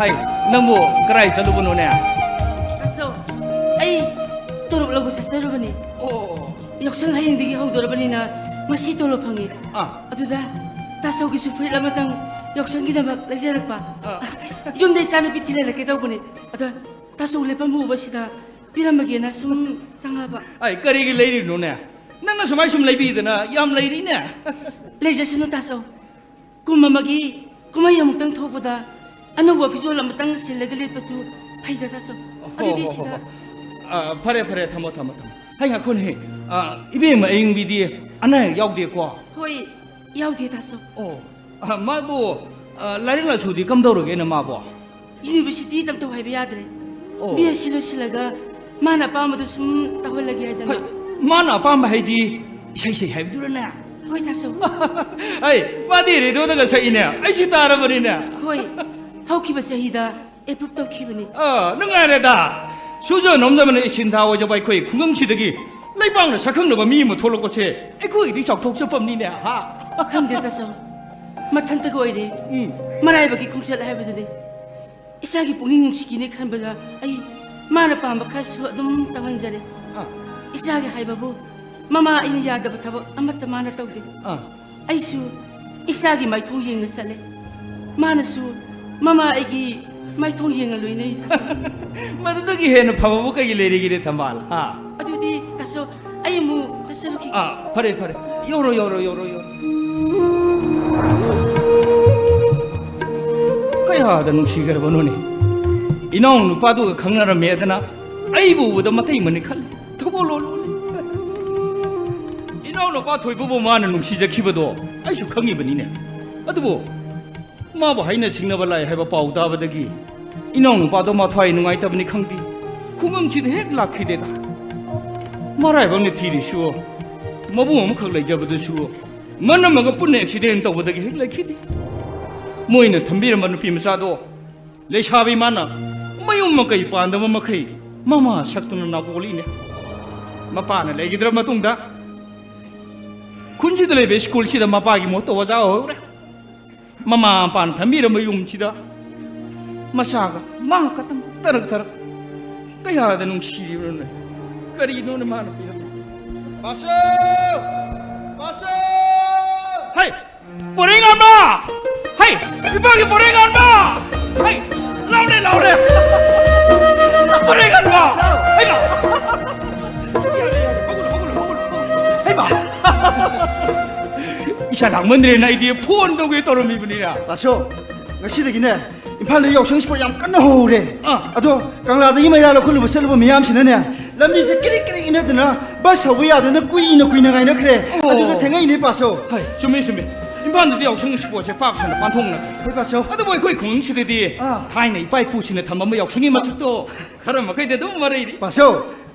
ꯍꯩ, ꯅꯪꯕꯨ ꯀꯔꯥꯏ ꯆꯠꯂꯨꯕꯅꯣꯅꯦ? ꯑꯆꯧ, ꯑꯩ ꯇꯣꯂꯣꯞ ꯂꯧꯕ ꯆꯠꯆꯔꯨꯕꯅꯤ꯫ ꯑꯣ꯫ ꯌꯥꯎꯁꯪ ꯍꯌꯦꯡꯗꯒꯤ ꯍꯧꯗꯣꯔꯕꯅꯤꯅ ꯉꯁꯤ ꯇꯣꯂꯣꯞ ꯐꯪꯉꯤ꯫ ꯑꯥ꯫ ꯑꯗꯨꯗ ꯇꯥꯆꯧꯒꯤꯁꯨ ꯐꯨꯔꯤꯠ ꯑꯃꯇꯪ ꯌꯥꯎꯁꯪꯒꯤꯗꯃꯛ ꯂꯩꯖꯔꯛꯄ꯫ ꯑꯥ꯫ ꯌꯨꯝꯗ ꯏꯆꯥꯅꯨꯄꯤ ꯊꯤꯜꯍꯜꯂꯛꯀꯦ ꯇꯧꯕꯅꯤ꯫ ꯑꯗ ꯇꯥꯆꯧ ꯂꯦꯞꯐꯝ ꯎꯕꯁꯤꯗ ꯄꯤꯔꯝꯃꯒꯦꯅ ꯁꯨꯝ ꯆꯪꯉꯛꯑꯕ꯫ ꯑꯩ ꯀꯔꯤꯒꯤ ꯂꯩꯔꯤꯅꯣꯅꯦ? ꯅꯪꯅ ꯁꯨꯃꯥꯏ ꯁꯨꯝ ꯂꯩꯕꯤꯗꯅ ꯌꯥꯝ ꯂꯩꯔꯤꯅꯦ꯫ ꯂꯩꯖꯁꯅꯨ ꯇꯥꯆꯧ꯫ ꯀꯨꯝ ꯑꯃꯒꯤ ꯀꯨꯝꯍꯩ ꯑꯃꯨꯛꯇꯪ ꯊꯣꯛꯄꯗ ꯑꯅꯧꯕ ꯐꯤꯖꯣꯜ ꯑꯃꯇꯪ ꯁꯤꯜꯂꯒ ꯂꯦꯠꯄꯁꯨ ꯐꯩꯗ ꯇꯥꯆꯧ꯫ ꯑꯗꯨꯗꯤ ꯍꯣ, ꯍꯣ, ꯁꯤꯗ ꯍꯣ꯫ ꯑ, ꯐꯔꯦ, ꯐꯔꯦ, ꯊꯝꯃꯣ, ꯊꯝꯃꯣ, ꯊꯝꯃꯣ꯫ ꯍꯩ, ꯉꯥꯏꯈꯣꯅꯦ꯫ ꯑ, ꯏꯕꯦꯝꯃ ꯑꯌꯤꯡꯕꯤꯗꯤ ꯑꯅꯥ ꯑꯌꯦꯛ ꯌꯥꯎꯗꯦꯀꯣ? ꯍꯣꯏ, ꯌꯥꯎꯗꯦ, ꯇꯥꯆꯧ꯫ ꯑꯣ, ꯑ, ꯃꯥꯕꯨ, ꯑ, ꯂꯥꯏꯔꯤꯛ ꯂꯥꯏꯁꯨꯗꯤ ꯀꯝꯗꯧꯔꯒꯦꯅꯦ ꯃꯥꯕꯣ? ꯌꯨꯅꯤꯚꯔꯁꯤꯇꯤ ꯇꯝꯊꯧ ꯍꯥꯏꯕ ꯌꯥꯗ꯭ꯔꯦ꯫ ꯑꯣ꯫ ꯕꯤ ꯑꯦꯁ ꯁꯤ ꯂꯣꯏꯁꯤꯜꯂꯒ ꯃꯥꯅ ꯑꯄꯥꯝꯕꯗꯨ ꯁꯨꯝ ꯇꯧꯍꯜꯂꯒꯦ ꯍꯥꯏꯗꯅ꯫ ꯍꯣꯏ, ꯃꯥꯅ ꯑꯄꯥꯝꯕ ꯍꯥꯏꯗꯤ ꯏꯁꯩ ꯁꯩ ꯍꯥꯏꯕꯗꯨꯔꯅꯦ? ꯍꯣꯏ, ꯇꯥꯆꯧ꯫ ꯑꯩ, ꯃꯥꯗꯤ ꯔꯦꯗꯤꯑꯣꯗꯒ ꯁꯛꯏꯅꯦ, ꯑꯩꯁꯨ ꯇꯥꯔꯕꯅꯤꯅꯦ꯫ ꯍꯣꯏ, ꯍꯧꯈꯤꯕ ꯆꯍꯤꯗ ꯑꯦꯄ꯭ꯔꯨꯞ ꯇꯧꯈꯤꯕꯅꯤ꯫ ꯑ, ꯅꯨꯡꯉꯥꯏꯔꯦꯗ꯫ ꯁꯨꯖ ꯅꯣꯝꯖꯕꯅ ꯏꯁꯤꯟ ꯊꯥ ꯑꯣꯏꯖꯕ ꯑꯩꯈꯣꯏ ꯈꯨꯡꯒꯪꯁꯤꯗꯒꯤ ꯂꯩꯕꯥꯛꯅ ꯁꯛꯈꯪꯅꯕ ꯃꯤ ꯑꯃ ꯊꯣꯛꯂꯛꯄꯁꯦ ꯑꯩꯈꯣꯏꯒꯤꯗꯤ ꯆꯥꯎꯊꯣꯛꯆꯐꯝꯅꯤꯅꯦ, ꯍꯥ? ꯈꯪꯗꯦ, ꯇꯥꯆꯧ꯫ ꯃꯊꯟꯇꯒ ꯑꯣꯏꯔꯦ꯫ ꯎꯝ꯫ ꯃꯔꯥꯏꯕꯛꯀꯤ ꯈꯣꯡꯆꯠ ꯍꯥꯏꯕꯗꯨꯅꯤ꯫ ꯏꯆꯥꯒꯤ ꯄꯨꯛꯅꯤꯡ ꯅꯨꯡꯁꯤꯒꯤꯅꯤ ꯈꯟꯕꯗ ꯑꯩ ꯃꯥꯅ ꯄꯥꯝꯕ ꯈꯔꯁꯨ ꯑꯗꯨꯝ ꯇꯧꯍꯟꯖꯔꯦ꯫ ꯑꯥ꯫ ꯏꯆꯥꯒꯤ ꯍꯥꯏꯕꯕꯨ ꯃꯃꯥ ꯑꯩꯅ ꯌꯥꯗꯕ ꯊꯕꯛ ꯑꯃꯠꯇ ꯃꯥꯅ ꯇꯧꯗꯦ꯫ ꯑꯥ꯫ ꯑꯩꯁꯨ ꯏꯆꯥꯒꯤ ꯃꯥꯏꯊꯣꯡ ꯌꯦꯡꯅ ꯆꯠꯂꯦ꯫ ꯃꯥꯅꯁꯨ ꯃꯃꯥ ꯑꯩꯒꯤ ꯃꯥꯏꯊꯣꯡ ꯌꯦꯡꯅ ꯂꯣꯏꯅꯩ, ꯇꯥꯆꯧ꯫ ꯃꯗꯨꯗꯒꯤ ꯍꯦꯟꯅ ꯐꯕꯕꯨ ꯀꯔꯤ ꯂꯩꯔꯤꯒꯦꯅꯦ, ꯊꯝꯕꯥꯜ? ꯍꯥ? ꯑꯗꯨꯗꯤ, ꯇꯥꯆꯧ, ꯑꯩ ꯑꯃꯨꯛ ꯆꯠꯆꯔꯨꯈꯤꯒꯦ꯫ ꯑꯥ, ꯐꯔꯦ, ꯐꯔꯦ꯫ ꯌꯧꯔꯣ, ꯌꯧꯔꯣ, ꯌꯧꯔꯣ, ꯌꯧꯔꯣ꯫ ꯀꯌꯥꯗ ꯅꯨꯡꯁꯤꯈ꯭ꯔꯕꯅꯣꯅꯦ꯫ ꯏꯅꯥꯎ ꯅꯨꯄꯥꯗꯨꯒ ꯈꯪꯅꯔꯝꯃꯦꯗꯅ ꯑꯩꯕꯨ ꯎꯕꯗ ꯃꯇꯩ ꯃꯅꯤ ꯈꯜꯂꯤ꯫ ꯊꯧꯒꯜꯂꯣꯟ ꯂꯣꯜꯂꯤ꯫ ꯏꯅꯥꯎ ꯅꯨꯄꯥ ꯊꯣꯏꯕꯕꯨ ꯃꯥꯅ ꯅꯨꯡꯁꯤꯖꯈꯤꯕꯗꯣ ꯑꯩꯁꯨ ꯈꯪꯉꯤꯕꯅꯤꯅꯦ꯫ ꯑꯗꯨꯕꯨ ꯃꯥꯕꯨ ꯍꯥꯏꯅ ꯁꯤꯡꯅꯕ ꯂꯥꯛꯑꯦ ꯍꯥꯏꯕ ꯄꯥꯎ ꯇꯥꯕꯗꯒꯤ ꯏꯅꯥꯎ ꯅꯨꯄꯥꯗꯣ ꯃꯊ꯭ꯋꯥꯏ ꯅꯨꯡꯉꯥꯏꯇꯕꯅꯤ ꯈꯪꯗꯦ, ꯈꯨꯡꯒꯪꯁꯤꯗ ꯍꯦꯛ ꯂꯥꯛꯈꯤꯗꯦꯗ꯫ ꯃꯔꯥꯏꯕꯛꯅ ꯊꯤꯔꯤꯁꯨ, ꯃꯕꯨꯡ ꯑꯃꯈꯛ ꯂꯩꯖꯕꯗꯨꯁꯨ ꯃꯅꯝꯃꯒ ꯄꯨꯟꯅ ꯑꯦꯛꯁꯤꯗꯦꯟ ꯇꯧꯕꯗꯒꯤ ꯍꯦꯛ ꯂꯩꯈꯤꯗꯦ꯫ ꯃꯣꯏꯅ ꯊꯝꯕꯤꯔꯝꯕ ꯅꯨꯄꯤ ꯃꯆꯥꯗꯣ ꯂꯩꯁꯥꯕꯤ ꯃꯥꯅ ꯃꯌꯨꯝ ꯃꯀꯩ ꯄꯥꯟꯗꯕ ꯃꯈꯩ ꯃꯃꯥ ꯁꯛꯇꯨꯅ ꯅꯥꯒꯣꯜꯂꯤꯅꯦ꯫ ꯃꯄꯥꯅ ꯂꯩꯈꯤꯗ꯭ꯔ ꯃꯇꯨꯡꯗ ꯈꯨꯟꯁꯤꯗ ꯂꯩꯕ ꯁ꯭ꯀꯨꯜꯁꯤꯗ ꯃꯄꯥꯒꯤ ꯃꯍꯨꯠꯇ ꯑꯣꯖꯥ ꯑꯣꯏꯍꯧꯔꯦ꯫ ꯃꯃꯥ ꯃꯄꯥꯅ ꯊꯝꯕꯤꯔꯝꯕ ꯌꯨꯝꯁꯤꯗ ꯃꯆꯥꯒ ꯃꯥ ꯈꯛꯇꯪ ꯇꯔꯛ ꯇꯔꯛ꯫ ꯀꯌꯥꯗ ꯅꯨꯡꯁꯤꯔꯤꯕꯅꯣꯅꯦ꯫ ꯀꯔꯤꯅꯣꯅꯦ ꯃꯥꯅ ꯄꯤꯔꯝꯃꯤꯁꯦ? ꯕꯥꯁꯨ! ꯕꯥꯁꯨ! ꯍꯩ! ꯄꯣꯔꯩꯉꯥꯟꯕ! ꯍꯩ! ꯏꯄꯥꯒꯤ ꯄꯣꯔꯩꯉꯥꯟꯕ! ꯍꯩ! ꯂꯥꯎꯅꯦ, ꯂꯥꯎꯅꯦ! ꯄꯣꯔꯩꯉꯥꯟꯕ! ꯍꯩꯃꯥ! ꯍꯩꯃꯥ! ꯏꯁꯥ ꯂꯥꯡꯃꯟꯗ꯭ꯔꯦꯅ ꯑꯩꯗꯤ ꯐꯣꯟ ꯇꯧꯒꯦ ꯇꯧꯔꯝꯃꯤꯕꯅꯤꯅ꯫ ꯕꯥꯁꯨ, ꯉꯁꯤꯗꯒꯤꯅꯦ, ꯏꯝꯐꯥꯜꯗ ꯌꯥꯎꯁꯪ ꯁ꯭ꯄꯣꯔꯠ ꯌꯥꯝ ꯀꯟꯅ ꯍꯧꯔꯦ꯫ ꯑꯥ꯫ ꯑꯗꯣ ꯀꯪꯂꯥꯗꯒꯤ ꯃꯩꯔꯥ ꯂꯧꯈꯠꯂꯨꯕ ꯆꯠꯂꯨꯕ ꯃꯤꯌꯥꯝꯁꯤꯅꯅꯦ, ꯂꯝꯕꯤꯁꯦ ꯀ꯭ꯔꯤꯛ ꯀ꯭ꯔꯤꯛ ꯏꯟꯅꯗꯅ ꯕꯁ ꯊꯧꯕ ꯌꯥꯗꯅ ꯀꯨꯏꯅ ꯀꯨꯏꯅ ꯉꯥꯏꯅꯈ꯭ꯔꯦ꯫ ꯑꯣ꯫ ꯑꯗꯨꯗ ꯊꯦꯡꯉꯛꯏꯅꯦ, ꯄꯥꯁꯣ꯫ ꯍꯣꯏ, ꯆꯨꯝꯃꯤ, ꯆꯨꯝꯃꯤ꯫ ꯏꯝꯐꯥꯜꯗꯗꯤ ꯌꯥꯎꯁꯪ ꯁ꯭ꯄꯣꯔꯠꯁꯦ ꯄꯥꯛ ꯁꯟꯅ ꯄꯥꯡꯊꯣꯛꯅꯈ꯭ꯔꯦ꯫ ꯍꯣꯏ, ꯄꯥꯁꯣ꯫ ꯑꯗꯨꯕꯨ ꯑꯩꯈꯣꯏ ꯈꯨꯡꯒꯪꯁꯤꯗꯗꯤ ꯑꯥ꯫ ꯊꯥꯏꯅ ꯏꯄꯥ ꯏꯄꯨꯁꯤꯡꯅ ꯊꯝꯃꯝꯕ ꯌꯥꯎꯁꯪꯒꯤ ꯃꯁꯛꯇꯣ ꯈꯔ ꯃꯈꯩꯗꯤ ꯑꯗꯨꯝ ꯃꯔꯩꯔꯤ꯫ ꯄꯥꯁꯣ,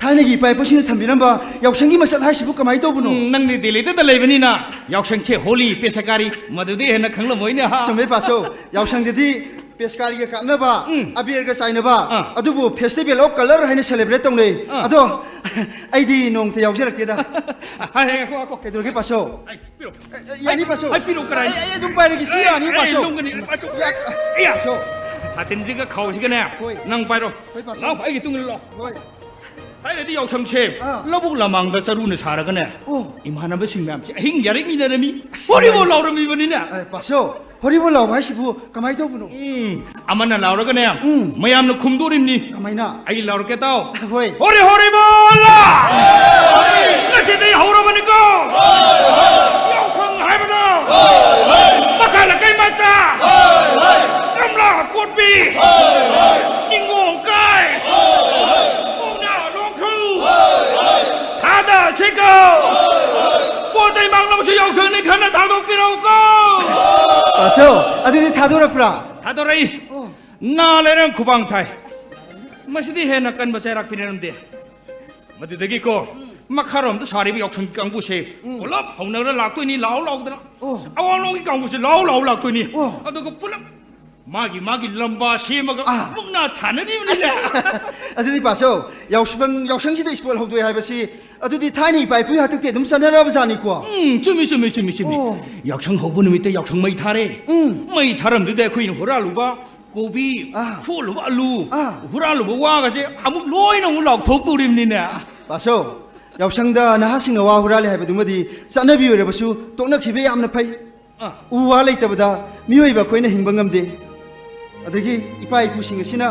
ꯊꯥꯏꯅꯒꯤ ꯏꯄꯥ ꯏꯄꯨꯁꯤꯡꯅ ꯊꯝꯕꯤꯔꯝꯕ ꯌꯥꯎꯁꯪꯒꯤ ꯃꯁꯛ ꯍꯥꯏꯁꯤꯕꯨ ꯀꯃꯥꯏꯅ ꯇꯧꯕꯅꯣ? ꯎꯝ, ꯅꯪꯗꯤ ꯗꯦꯜꯂꯤꯗꯇ ꯂꯩꯕꯅꯤꯅ ꯌꯥꯎꯁꯪꯁꯦ ꯍꯣꯂꯤ, ꯄꯦꯁꯀꯥꯔꯤ, ꯃꯗꯨꯗꯤ ꯍꯦꯟꯅ ꯈꯪꯂꯝꯃꯣꯏꯅꯦ, ꯍꯥ? ꯆꯨꯝꯃꯦ, ꯄꯥꯁꯣ꯫ ꯌꯥꯎꯁꯪꯗꯗꯤ ꯄꯦꯁꯀꯥꯔꯤꯒ ꯀꯥꯞꯅꯕ, ꯎꯝ꯫ ꯑꯕꯦꯔꯒ ꯆꯥꯏꯅꯕ, ꯑꯥ꯫ ꯑꯗꯨꯕꯨ Festival of Colour ꯍꯥꯏꯅ celebrate ꯇꯧꯅꯩ꯫ ꯑꯥ꯫ ꯑꯗꯣ ꯑꯩꯗꯤ ꯅꯣꯡꯃꯇ ꯌꯥꯎꯖꯔꯛꯇꯦꯗ꯫ ꯍꯥꯏ, ꯍꯥꯏ, ꯉꯥꯏꯈꯣ, ꯉꯥꯏꯈꯣ꯫ ꯀꯩꯗꯧꯔꯒꯦ, ꯄꯥꯁꯣ? ꯑꯩ ꯄꯤꯔꯛꯑꯣ꯫ ꯑꯦ, ꯑꯦ, ꯌꯥꯅꯤ, ꯄꯥꯁꯣ꯫ ꯑꯩ ꯄꯤꯔꯛꯑꯣ, ꯀꯔꯥꯏ? ꯑꯩ, ꯑꯩ ꯑꯗꯨꯝ ꯄꯥꯏꯔꯒꯦ, ꯁꯤ ꯑꯦ, ꯌꯥꯅꯤ, ꯑꯩ ꯄꯥꯁꯣ꯫ ꯂꯧꯒꯅꯤ, ꯄꯥꯁꯣ꯫ ꯌꯥ-, ꯑꯦ, ꯄꯥꯁꯣ꯫ ꯁꯥꯇꯤꯟꯁꯤꯒ ꯈꯥꯎꯁꯤꯒꯅꯦ, ꯍꯣꯏ꯫ ꯅꯪ ꯄꯥꯏꯔꯣ꯫ ꯍꯣꯏ, ꯄꯥꯁꯣ꯫ ꯂꯥꯎ, ꯑꯩꯒꯤ ꯇꯨꯡ ꯏꯜꯂꯣ꯫ ꯍꯣꯏ꯫ ꯊꯥꯏꯅꯗꯤ ꯌꯥꯎꯁꯪꯁꯦ ꯑꯥ꯫ ꯂꯧꯕꯨꯛ ꯂꯃꯥꯡꯗ ꯆꯔꯨꯅ ꯁꯥꯔꯒꯅꯦ, ꯑꯣ꯫ ꯏꯃꯥꯟꯅꯕꯁꯤꯡ ꯃꯌꯥꯝꯁꯦ ꯑꯍꯤꯡ ꯌꯥꯔꯤꯛ ꯃꯤꯟꯅꯔꯝꯃꯤ꯫ ꯑꯁ, ꯍꯣꯔꯤꯕꯣ ꯅꯨꯡꯉꯥꯏ-, ꯂꯥꯎꯔꯝꯃꯤꯕꯅꯤꯅꯦ꯫ ꯑꯦ, ꯄꯥꯁꯣ, ꯍꯣꯔꯤꯕꯣ ꯂꯥꯎꯕ ꯍꯥꯏꯁꯤꯕꯨ ꯀꯃꯥꯏꯅ ꯇꯧꯕꯅꯣ? ꯎꯝ, ꯑꯃꯅ ꯂꯥꯎꯔꯒꯅꯦ, ꯎꯝ꯫ ꯃꯌꯥꯝꯅ ꯈꯨꯝꯗꯣꯔꯤꯕꯅꯤ꯫ ꯀꯃꯥꯏꯅ? ꯑꯩ ꯂꯥꯎꯔꯛꯀꯦ ꯇꯥꯎ꯫ ꯍꯣꯏ꯫ ꯍꯣꯔꯤ ꯍꯣꯔꯤ ꯕꯣꯂꯥ! ꯉꯁꯤꯗꯩ ꯍꯧꯔꯕꯅꯤꯀꯣ! ꯌꯥꯎꯁꯪ ꯍꯥꯏꯕꯗꯣ! ꯃꯈꯥ ꯂꯩꯀꯥꯏ ꯃꯆꯥ! ꯀꯝꯂꯥ ꯀꯣꯠꯄꯤ! ꯅꯤꯡꯒꯣꯡ ꯀꯥꯏ! ꯄꯥꯎꯅꯥ ꯂꯣꯡꯈ꯭ꯔꯨ! ꯊꯥꯗ ꯁꯤꯀꯣ! ꯄꯣꯠ ꯆꯩ ꯃꯥꯡꯂꯕꯁꯨ ꯌꯥꯎꯁꯪꯅꯤ ꯈꯟꯅ ꯊꯥꯗꯣꯛꯄꯤꯔꯛꯎꯀꯣ! ꯄꯥꯁꯣ, ꯑꯗꯨꯗꯤ ꯊꯥꯗꯣꯔꯛꯄ꯭ꯔꯥ? ꯊꯥꯗꯣꯔꯛꯏ꯫ ꯑꯣ꯫ ꯅꯥ ꯂꯩꯔꯦ ꯈꯨꯕꯥꯡ ꯊꯥꯏ꯫ ꯃꯁꯤꯗꯤ ꯍꯦꯟꯅ ꯀꯟꯕ ꯆꯩꯔꯥꯛ ꯄꯤꯅꯔꯝꯗꯦ꯫ ꯃꯗꯨꯗꯒꯤꯀꯣ, ꯃꯈꯥꯔꯣꯝꯗ ꯁꯥꯔꯤꯕ ꯌꯥꯎꯁꯪ ꯀꯥꯡꯕꯨꯁꯦ ꯎꯝ꯫ ꯄꯨꯂꯞ ꯍꯧꯅꯔ ꯂꯥꯛꯇꯣꯏꯅꯤ, ꯂꯥꯎ ꯂꯥꯎꯗꯅ꯫ ꯑꯣ꯫ ꯑꯋꯥꯡꯂꯣꯝꯒꯤ ꯀꯥꯡꯕꯨꯁꯦ ꯂꯥꯎ ꯂꯥꯎ ꯂꯥꯛꯇꯣꯏꯅꯤ꯫ ꯑꯣ꯫ ꯑꯗꯨꯒ ꯄꯨꯂꯞ ꯃꯥꯒꯤ ꯃꯥꯒꯤ ꯂꯝꯕꯥ ꯁꯦꯝꯃꯒ ꯑꯥ꯫ ꯃꯨꯛꯅꯥ ꯁꯥꯟꯅꯔꯤꯕꯅꯤꯅꯦ꯫ ꯑꯁ, ꯑꯗꯨꯗꯤ ꯄꯥꯁꯣ, ꯌꯥꯎꯁꯪ-, ꯌꯥꯎꯁꯪꯁꯤꯗ ꯁ꯭ꯄꯣꯔꯠ ꯍꯧꯗꯣꯛꯑꯦ ꯍꯥꯏꯕꯁꯤ, ꯑꯗꯨꯗꯤ ꯊꯥꯏꯅ ꯏꯄꯥ ꯏꯄꯨꯒꯤ ꯍꯥꯛꯇꯛꯇꯒꯤ ꯑꯗꯨꯝ ꯆꯠꯅꯔꯕ ꯖꯥꯠꯅꯤꯀꯣ? ꯎꯝ, ꯆꯨꯝꯃꯤ, ꯆꯨꯝꯃꯤ, ꯆꯨꯝꯃꯤ, ꯆꯨꯝꯃꯤ꯫ ꯑꯣ꯫ ꯌꯥꯎꯁꯪ ꯍꯧꯕ ꯅꯨꯃꯤꯠꯇ ꯌꯥꯎꯁꯪ ꯃꯩ ꯊꯥꯔꯦ꯫ ꯎꯝ꯫ ꯃꯩ ꯊꯥꯔꯝꯗꯨꯗ ꯑꯩꯈꯣꯏꯅ ꯍꯨꯔꯥꯜꯂꯨꯕ ꯀꯣꯕꯤ, ꯑꯥ꯫ ꯐꯨꯜꯂꯨꯕ ꯑꯂꯨ, ꯑꯥ꯫ ꯍꯨꯔꯥꯜꯂꯨꯕ ꯋꯥꯒꯁꯦ ꯑꯃꯨꯛ ꯂꯣꯏꯅ ꯑꯃꯨꯛ ꯂꯥꯎꯊꯣꯛꯇꯣꯔꯤꯕꯅꯤꯅꯦ꯫ ꯄꯥꯁꯣ, ꯌꯥꯎꯁꯪꯗ ꯅꯍꯥꯁꯤꯡꯅ ꯋꯥ ꯍꯨꯔꯥꯜꯂꯦ ꯍꯥꯏꯕꯗꯨꯃꯗꯤ ꯆꯠꯅꯕꯤ ꯑꯣꯏꯔꯕꯁꯨ ꯇꯣꯛꯅꯈꯤꯕ ꯌꯥꯝꯅ ꯐꯩ꯫ ꯑꯥ꯫ ꯎ ꯋꯥ ꯂꯩꯇꯕꯗ ꯃꯤꯑꯣꯏꯕ ꯑꯩꯈꯣꯏꯅ ꯍꯤꯡꯕ ꯉꯝꯗꯦ꯫ ꯑꯗꯒꯤ ꯏꯄꯥ ꯏꯄꯨꯁꯤꯡ ꯑꯁꯤꯅ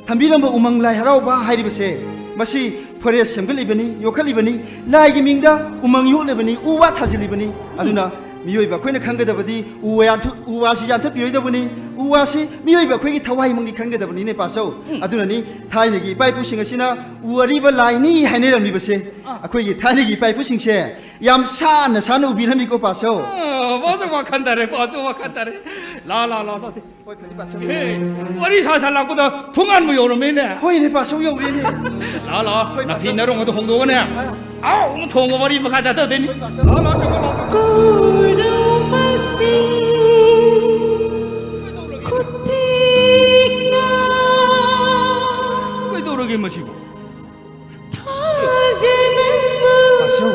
ꯊꯝꯕꯤꯔꯝꯕ ꯎꯃꯪ ꯂꯥꯏ ꯍꯔꯥꯎꯕ ꯍꯥꯏꯔꯤꯕꯁꯦ, ꯃꯁꯤ forest ꯁꯦꯝꯒꯠꯂꯤꯕꯅꯤ, ꯌꯣꯛꯈꯠꯂꯤꯕꯅꯤ, ꯂꯥꯏꯒꯤ ꯃꯤꯡꯗ ꯎꯃꯪ ꯌꯣꯛꯂꯤꯕꯅꯤ, ꯎ ꯋꯥ ꯊꯥꯖꯤꯜꯂꯤꯕꯅꯤ꯫ ꯑꯗꯨꯅ ꯃꯤꯑꯣꯏꯕ ꯑꯩꯈꯣꯏꯅ ꯈꯪꯒꯗꯕꯗꯤ ꯎ ꯋꯥ ꯌꯥꯟꯊ-, ꯎ ꯋꯥꯁꯤ ꯌꯥꯟꯊꯠꯄꯤꯔꯣꯏꯗꯕꯅꯤ꯫ ꯎ ꯋꯥꯁꯤ ꯃꯤꯑꯣꯏꯕ ꯑꯩꯈꯣꯏꯒꯤ ꯊꯋꯥꯏꯃꯛꯅꯤ ꯈꯪꯒꯗꯕꯅꯤꯅꯦ ꯄꯥꯆꯧ꯫ ꯎꯝ꯫ ꯑꯗꯨꯅꯅꯤ ꯊꯥꯏꯅꯒꯤ ꯏꯄꯥ ꯏꯄꯨꯁꯤꯡ ꯑꯁꯤꯅ "ꯎ ꯑꯔꯤꯕ ꯂꯥꯏꯅꯤ" ꯍꯥꯏꯅꯔꯝꯂꯤꯕꯁꯦ꯫ ꯑꯥ꯫ ꯑꯩꯈꯣꯏꯒꯤ ꯊꯥꯏꯅꯒꯤ ꯏꯄꯥ ꯏꯄꯨꯁꯤꯡꯁꯦ ꯌꯥꯝ ꯁꯥꯟꯅ ꯁꯥꯟꯅ ꯎꯕꯤꯔꯝꯃꯤꯀꯣ ꯄꯥꯆꯧ꯫ ꯑꯥ, ꯄꯥꯆꯧ ꯋꯥꯈꯟ ꯇꯥꯔꯦ, ꯄꯥꯆꯧ ꯋꯥꯈꯟ ꯇꯥꯔꯦ꯫ ꯂꯥ, ꯂꯥ, ꯂꯥ, ꯆꯥꯁꯤ꯫ ꯍꯣꯏ, ꯐꯅꯤ ꯄꯥꯆꯧ꯫ ꯍꯦ, ꯋꯥꯔꯤ ꯁꯥ ꯁꯥ ꯂꯥꯛꯄꯗ ꯊꯣꯡꯒꯥꯟꯕꯨ ꯌꯧꯔꯝꯃꯦꯅꯦ꯫ ꯍꯣꯏꯅꯦ ꯄꯥꯆꯧ, ꯌꯧꯔꯦꯅꯦ꯫ ꯂꯥ, ꯂꯥ, ꯍꯣꯏ, ꯅꯥꯐꯤ ꯄꯥꯆꯧ꯫ ꯅꯔꯣꯡ ꯑꯗꯨ ꯍꯣꯡꯗꯣꯛꯑꯣꯅꯦ꯫ ꯑꯥ꯫ ꯑꯥꯎ, ꯑꯃ ꯊꯣꯡꯕ ꯋꯥꯔꯤ ꯃꯈꯥ ꯆꯠꯊꯗꯣꯏꯅꯤ꯫ ꯍꯣꯏ, ꯄꯥꯆꯧ꯫ ꯂꯥ, ꯂꯥ, ꯆꯪꯉꯣ, ꯂꯥ꯫ ꯀꯣꯏꯔꯧ ꯃꯁꯤꯡ ꯈꯨꯇꯤꯛꯅ ꯀꯩꯗꯧꯔꯒꯦ ꯃꯁꯤꯕꯨ? ꯊꯥꯖꯅꯕ ꯄꯥꯆꯧ,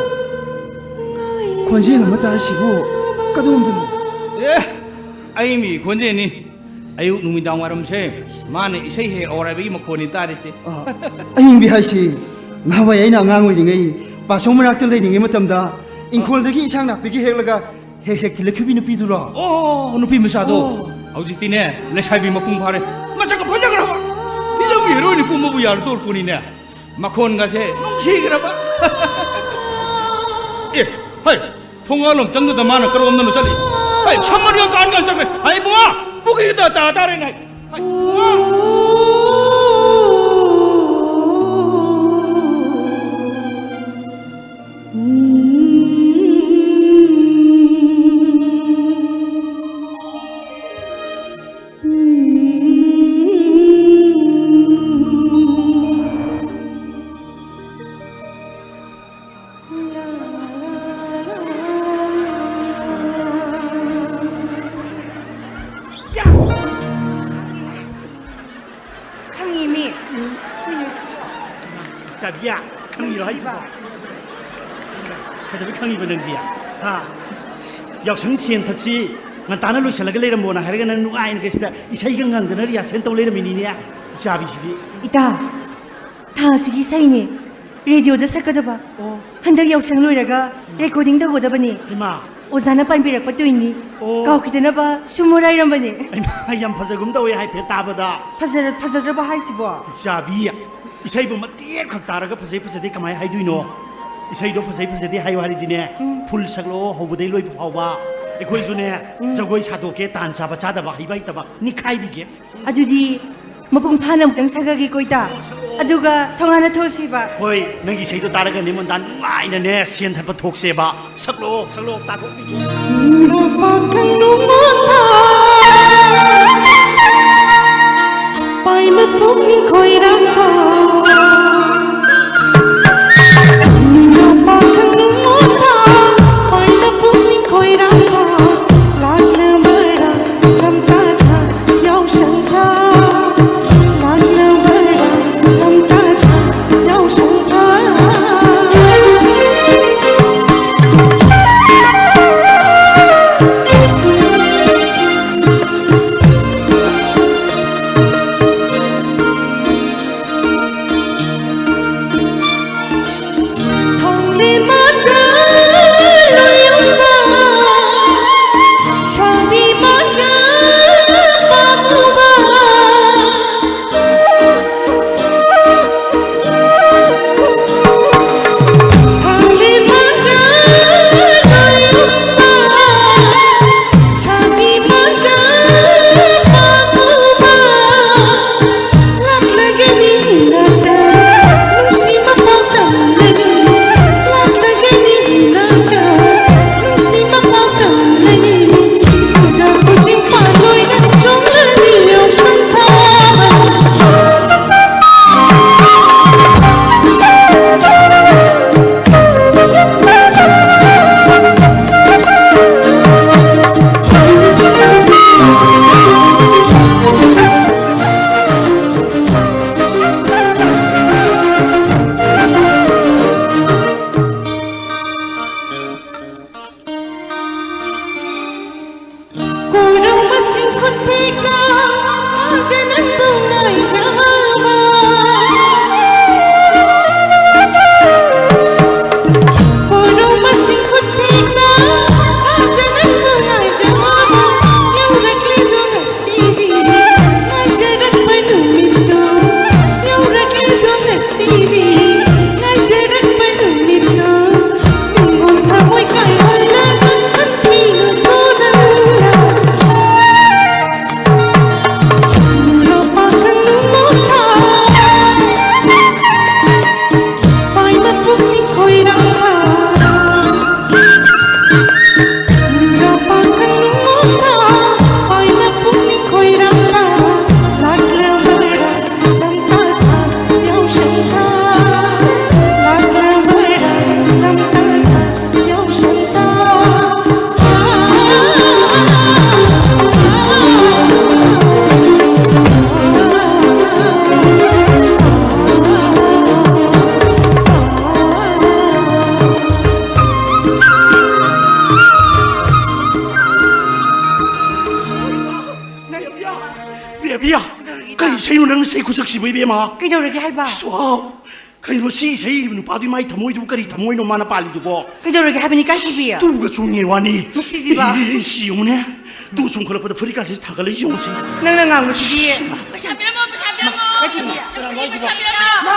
ꯈꯣꯟꯖꯦꯜ ꯑꯃ ꯇꯥꯔꯤꯁꯤꯕꯨ ꯀꯗꯣꯝꯗꯅꯣ? ꯑꯦ, ꯑꯏꯃꯤ ꯈꯣꯟꯖꯦꯜꯅꯤ꯫ ꯑꯌꯨꯛ ꯅꯨꯃꯤꯗꯥꯡ ꯋꯥꯏꯔꯝꯁꯦ ꯃꯥꯅ ꯏꯁꯩ ꯍꯦꯛ ꯍꯧꯔꯥꯏꯕꯒꯤ ꯃꯈꯣꯟꯅꯤ ꯇꯥꯔꯤꯁꯦ꯫ ꯑ, ꯑꯏꯪꯕꯤ ꯍꯥꯏꯁꯤ ꯅꯍꯥꯟꯋꯥꯏ ꯑꯩꯅ ꯑꯉꯥꯡ ꯑꯣꯏꯔꯤꯉꯩ ꯄꯥꯆꯧ ꯃꯅꯥꯛꯇ ꯂꯩꯔꯤꯉꯩ ꯃꯇꯝꯗ ꯏꯪꯈꯣꯜꯗꯒꯤ ꯏꯟꯁꯥꯡ ꯅꯥꯄꯤꯒ ꯍꯦꯛꯂꯒ ꯍꯦꯛ ꯍꯦꯛ ꯊꯤꯜꯂꯛꯈꯤꯕꯤ ꯅꯨꯄꯤꯗꯨꯔꯣ? ꯑꯣ, ꯅꯨꯄꯤ ꯃꯆꯥꯗꯣ꯫ ꯑꯣ꯫ ꯍꯧꯖꯤꯛꯇꯤꯅꯦ ꯂꯩꯁꯥꯕꯤ ꯃꯄꯨꯡ ꯐꯥꯔꯦ꯫ ꯃꯁꯛꯀ ꯐꯖꯈ꯭ꯔꯕ꯫ ꯐꯤꯂꯝꯒꯤ ꯍꯦꯔꯣꯏꯟ ꯀꯨꯝꯕꯕꯨ ꯌꯥꯔꯗꯧꯔꯄꯣꯠꯅꯤꯅꯦ꯫ ꯃꯈꯣꯟꯒꯁꯦ ꯅꯨꯡꯁꯤꯈ꯭ꯔꯕ꯫ ꯑꯦ, ꯍꯩ, ꯊꯣꯡꯒꯥꯜꯂꯣꯝ ꯆꯪꯗꯨꯗ ꯃꯥꯅ ꯀꯔꯣꯝꯗꯅꯣ ꯆꯠꯂꯤ? ꯍꯩ, ꯁꯝꯃꯔꯤ ꯌꯥꯝ ꯆꯥꯟ ꯆꯥꯟ ꯆꯠꯈ꯭ꯔꯦ꯫ ꯍꯩ, ꯏꯕꯨꯡꯉꯣ, ꯄꯨꯈ꯭ꯔꯤꯗ ꯇꯥ ꯇꯥꯔꯦꯅꯦ꯫ ꯍꯩ, ꯏꯕꯨꯡꯉꯣ꯫ ꯈꯪꯉꯤ ꯃꯤ꯫ ꯆꯥꯕꯤꯌꯥ, ꯈꯪꯉꯤꯔꯣ ꯍꯥꯏꯁꯤꯕꯣ? ꯀꯩꯗꯧꯕꯩ ꯈꯪꯉꯤꯕ ꯅꯪꯗꯤ? ꯍꯥ? ꯌꯥꯎꯁꯪ ꯁꯦꯟ ꯊꯠꯁꯤ ꯉꯟꯇꯥꯅ ꯂꯣꯏꯁꯤꯜꯂꯒ ꯂꯩꯔꯝꯃꯣꯅ ꯍꯥꯏꯔꯒ ꯅꯪ ꯅꯨꯡꯉꯥꯏꯅ ꯀꯩꯁꯤꯗ ꯏꯁꯩꯒ ꯉꯪꯗꯅ ꯔꯤꯍꯥꯔꯁꯦꯜ ꯇꯧ ꯂꯩꯔꯝꯃꯤꯅꯤꯅꯦ, ꯏꯆꯥꯕꯤꯁꯤꯗꯤ꯫ ꯏꯇꯥ, ꯊꯥꯁꯤꯒꯤ ꯏꯁꯩꯅꯦ꯫ ꯔꯦꯗꯤꯑꯣꯗ ꯁꯛꯀꯗꯕ꯫ ꯑꯣ꯫ ꯍꯟꯗꯛ ꯌꯥꯎꯁꯪ ꯂꯣꯏꯔꯒ ꯔꯦꯀꯣꯔꯗꯤꯡ ꯇꯧꯒꯗꯕꯅꯤ꯫ ꯏꯃꯥ꯫ ꯑꯣꯖꯥꯅ ꯄꯥꯟꯕꯤꯔꯛꯄ ꯇꯨꯏꯅꯤ꯫ ꯑꯣ꯫ ꯀꯥꯎꯈꯤꯗꯅꯕ ꯁꯨꯝ ꯍꯣꯔꯥꯏꯔꯝꯕꯅꯤ꯫ ꯏꯃꯥ, ꯌꯥꯝ ꯐꯖꯒꯨꯝ ꯇꯧꯋꯦ ꯍꯥꯏꯐꯦꯠ ꯇꯥꯕꯗ꯫ ꯐꯖꯔ-, ꯐꯖꯗ꯭ꯔꯕ ꯍꯥꯏꯁꯤꯕꯣ? ꯏꯆꯥꯕꯤ, ꯏꯁꯩꯕꯨ ꯃꯇꯦꯛ ꯈꯛ ꯇꯥꯔꯒ ꯐꯖꯩ ꯐꯖꯗꯦ ꯀꯃꯥꯏ ꯍꯥꯏꯗꯣꯏꯅꯣ? ꯏꯁꯩꯗꯣ ꯐꯖꯩ ꯐꯖꯗꯦ ꯍꯥꯏꯌꯨ ꯍꯥꯏꯔꯗꯤꯅꯦ, ꯎꯝ꯫ Full ꯁꯛꯂꯛꯑꯣ, ꯍꯧꯕꯗꯩ ꯂꯣꯏꯕ ꯐꯥꯎꯕ꯫ ꯑꯩꯈꯣꯏꯁꯨꯅꯦ, ꯎꯝ꯫ ꯖꯒꯣꯏ ꯁꯥꯗꯣꯛꯀꯦ, ꯇꯥꯟ ꯆꯥꯕ ꯆꯥꯗꯕ, ꯍꯩꯕ ꯍꯩꯇꯕ ꯅꯤꯈꯥꯏꯕꯤꯒꯦ꯫ ꯑꯗꯨꯗꯤ ꯃꯄꯨꯡ ꯐꯥꯅ ꯑꯃꯨꯛꯇꯪ ꯁꯛꯑꯒꯦꯀꯣ, ꯏꯇꯥ꯫ ꯑꯗꯨꯒ ꯊꯣꯡꯍꯥꯟꯅ ꯊꯣꯛꯁꯤꯕ꯫ ꯍꯣꯏ, ꯅꯪꯒꯤ ꯏꯁꯩꯗꯣ ꯇꯥꯔꯒꯅꯦ, ꯃꯣꯟꯗꯥ, ꯅꯨꯡꯉꯥꯏꯅꯅꯦ ꯁꯦꯟ ꯊꯠꯄ ꯊꯣꯛꯁꯦꯕ꯫ ꯁꯛꯂꯛꯑꯣ, ꯁꯛꯂꯛꯑꯣ, ꯇꯥꯊꯣꯛꯄꯤꯒꯦ꯫ ꯄꯥꯏꯕ ꯄꯨꯛꯅꯤꯡ ꯈꯣꯏꯔꯥꯡ ꯇꯧ꯫ ꯑꯩ ꯈꯨꯁꯛꯁꯤꯕꯨ ꯏꯕꯦꯝꯃ꯫ ꯀꯩꯗꯧꯔꯒꯦ ꯍꯥꯏꯕ? ꯑꯁ, ꯋꯥꯎ! ꯀꯩꯅꯣ ꯁꯤ ꯏꯁꯩ ꯏꯔꯤꯕ ꯅꯨꯄꯥꯗꯨꯒꯤ ꯃꯥꯏ ꯊꯃꯣꯏꯗꯨꯕꯨ ꯀꯔꯤ ꯊꯃꯣꯏꯅꯣ ꯃꯥꯅ ꯄꯥꯜꯂꯤꯗꯨꯕꯣ? ꯀꯩꯗꯧꯔꯒꯦ ꯍꯥꯏꯕꯅꯤ, ꯏꯀꯥꯏꯊꯤꯕꯤ? ꯇꯨꯒ ꯆꯣꯡꯉꯦ ꯋꯥꯅꯤ꯫ ꯃꯁꯤꯗꯤꯕ꯫ ꯏ, ꯏ, ꯁꯤ ꯌꯦꯡꯉꯨꯅꯦ꯫ ꯇꯨ ꯆꯣꯡꯈꯠꯂꯛꯄꯗ ꯐꯨꯔꯤꯠꯀꯥꯁꯤ ꯊꯥꯡꯒꯠꯂꯛꯏ ꯌꯦꯡꯉꯨ ꯁꯤ꯫ ꯅꯪꯅ ꯉꯥꯡꯕꯁꯤꯗꯤ꯫ ꯄꯩꯁꯥ ꯄꯤꯔꯝꯃꯣ, ꯄꯩꯁꯥ ꯄꯤꯔꯝꯃꯣ꯫ ꯏꯀꯥꯏꯊꯤꯕꯤ꯫ ꯌꯥꯎꯁꯪꯒꯤ ꯄꯩꯁꯥ ꯄꯤꯔꯝꯃꯣ꯫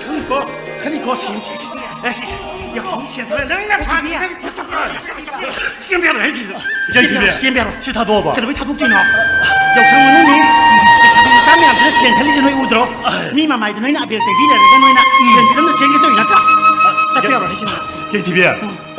ꯈꯪꯉꯤꯀꯣ, ꯈꯪꯉꯤꯀꯣ, ꯁꯤ, ꯁꯤ, ꯁꯤ, ꯑꯦ, ꯁꯤ, ꯁꯤ, ꯌꯥꯎꯁꯪꯒꯤ ꯁꯦꯟ ꯊꯥꯔꯦ꯫ ꯅꯪꯅ ꯐꯥꯕꯤ꯫ ꯁꯦꯝꯕ ꯌꯥꯔꯣꯏ ꯍꯥꯏꯁꯤꯗ꯫ ꯏꯆꯟ ꯊꯤꯕꯤ, ꯁꯦꯝꯕ ꯌꯥꯔꯣꯏ꯫ ꯁꯤ ꯊꯥꯗꯣꯛꯑꯕ? ꯀꯩꯗꯧꯕꯩ ꯊꯥꯗꯣꯛꯇꯣꯏꯅꯣ? ꯌꯥꯎꯁꯪ ꯃꯅꯨꯡꯅꯤ꯫ ꯂꯩꯁꯥꯕꯤ ꯃꯆꯥ ꯃꯌꯥꯝꯁꯤꯅ ꯁꯦꯟ ꯊꯠꯂꯤꯁꯦ ꯅꯣꯏ ꯎꯗ꯭ꯔꯣ? ꯃꯤ ꯃꯃꯥꯏꯗ ꯅꯣꯏꯅ ꯑꯕꯦꯔ ꯇꯩꯕꯤꯔꯒ ꯅꯣꯏꯅ ꯁꯦꯟ ꯄꯤꯔꯝꯗ ꯆꯦꯟꯒꯦ ꯇꯧꯔꯤ ꯅꯠꯇ꯭ꯔꯥ? ꯆꯠꯄ ꯌꯥꯔꯣꯏ ꯍꯥꯏꯁꯤꯅ꯫ ꯏꯆꯟ ꯊꯤꯕꯤ,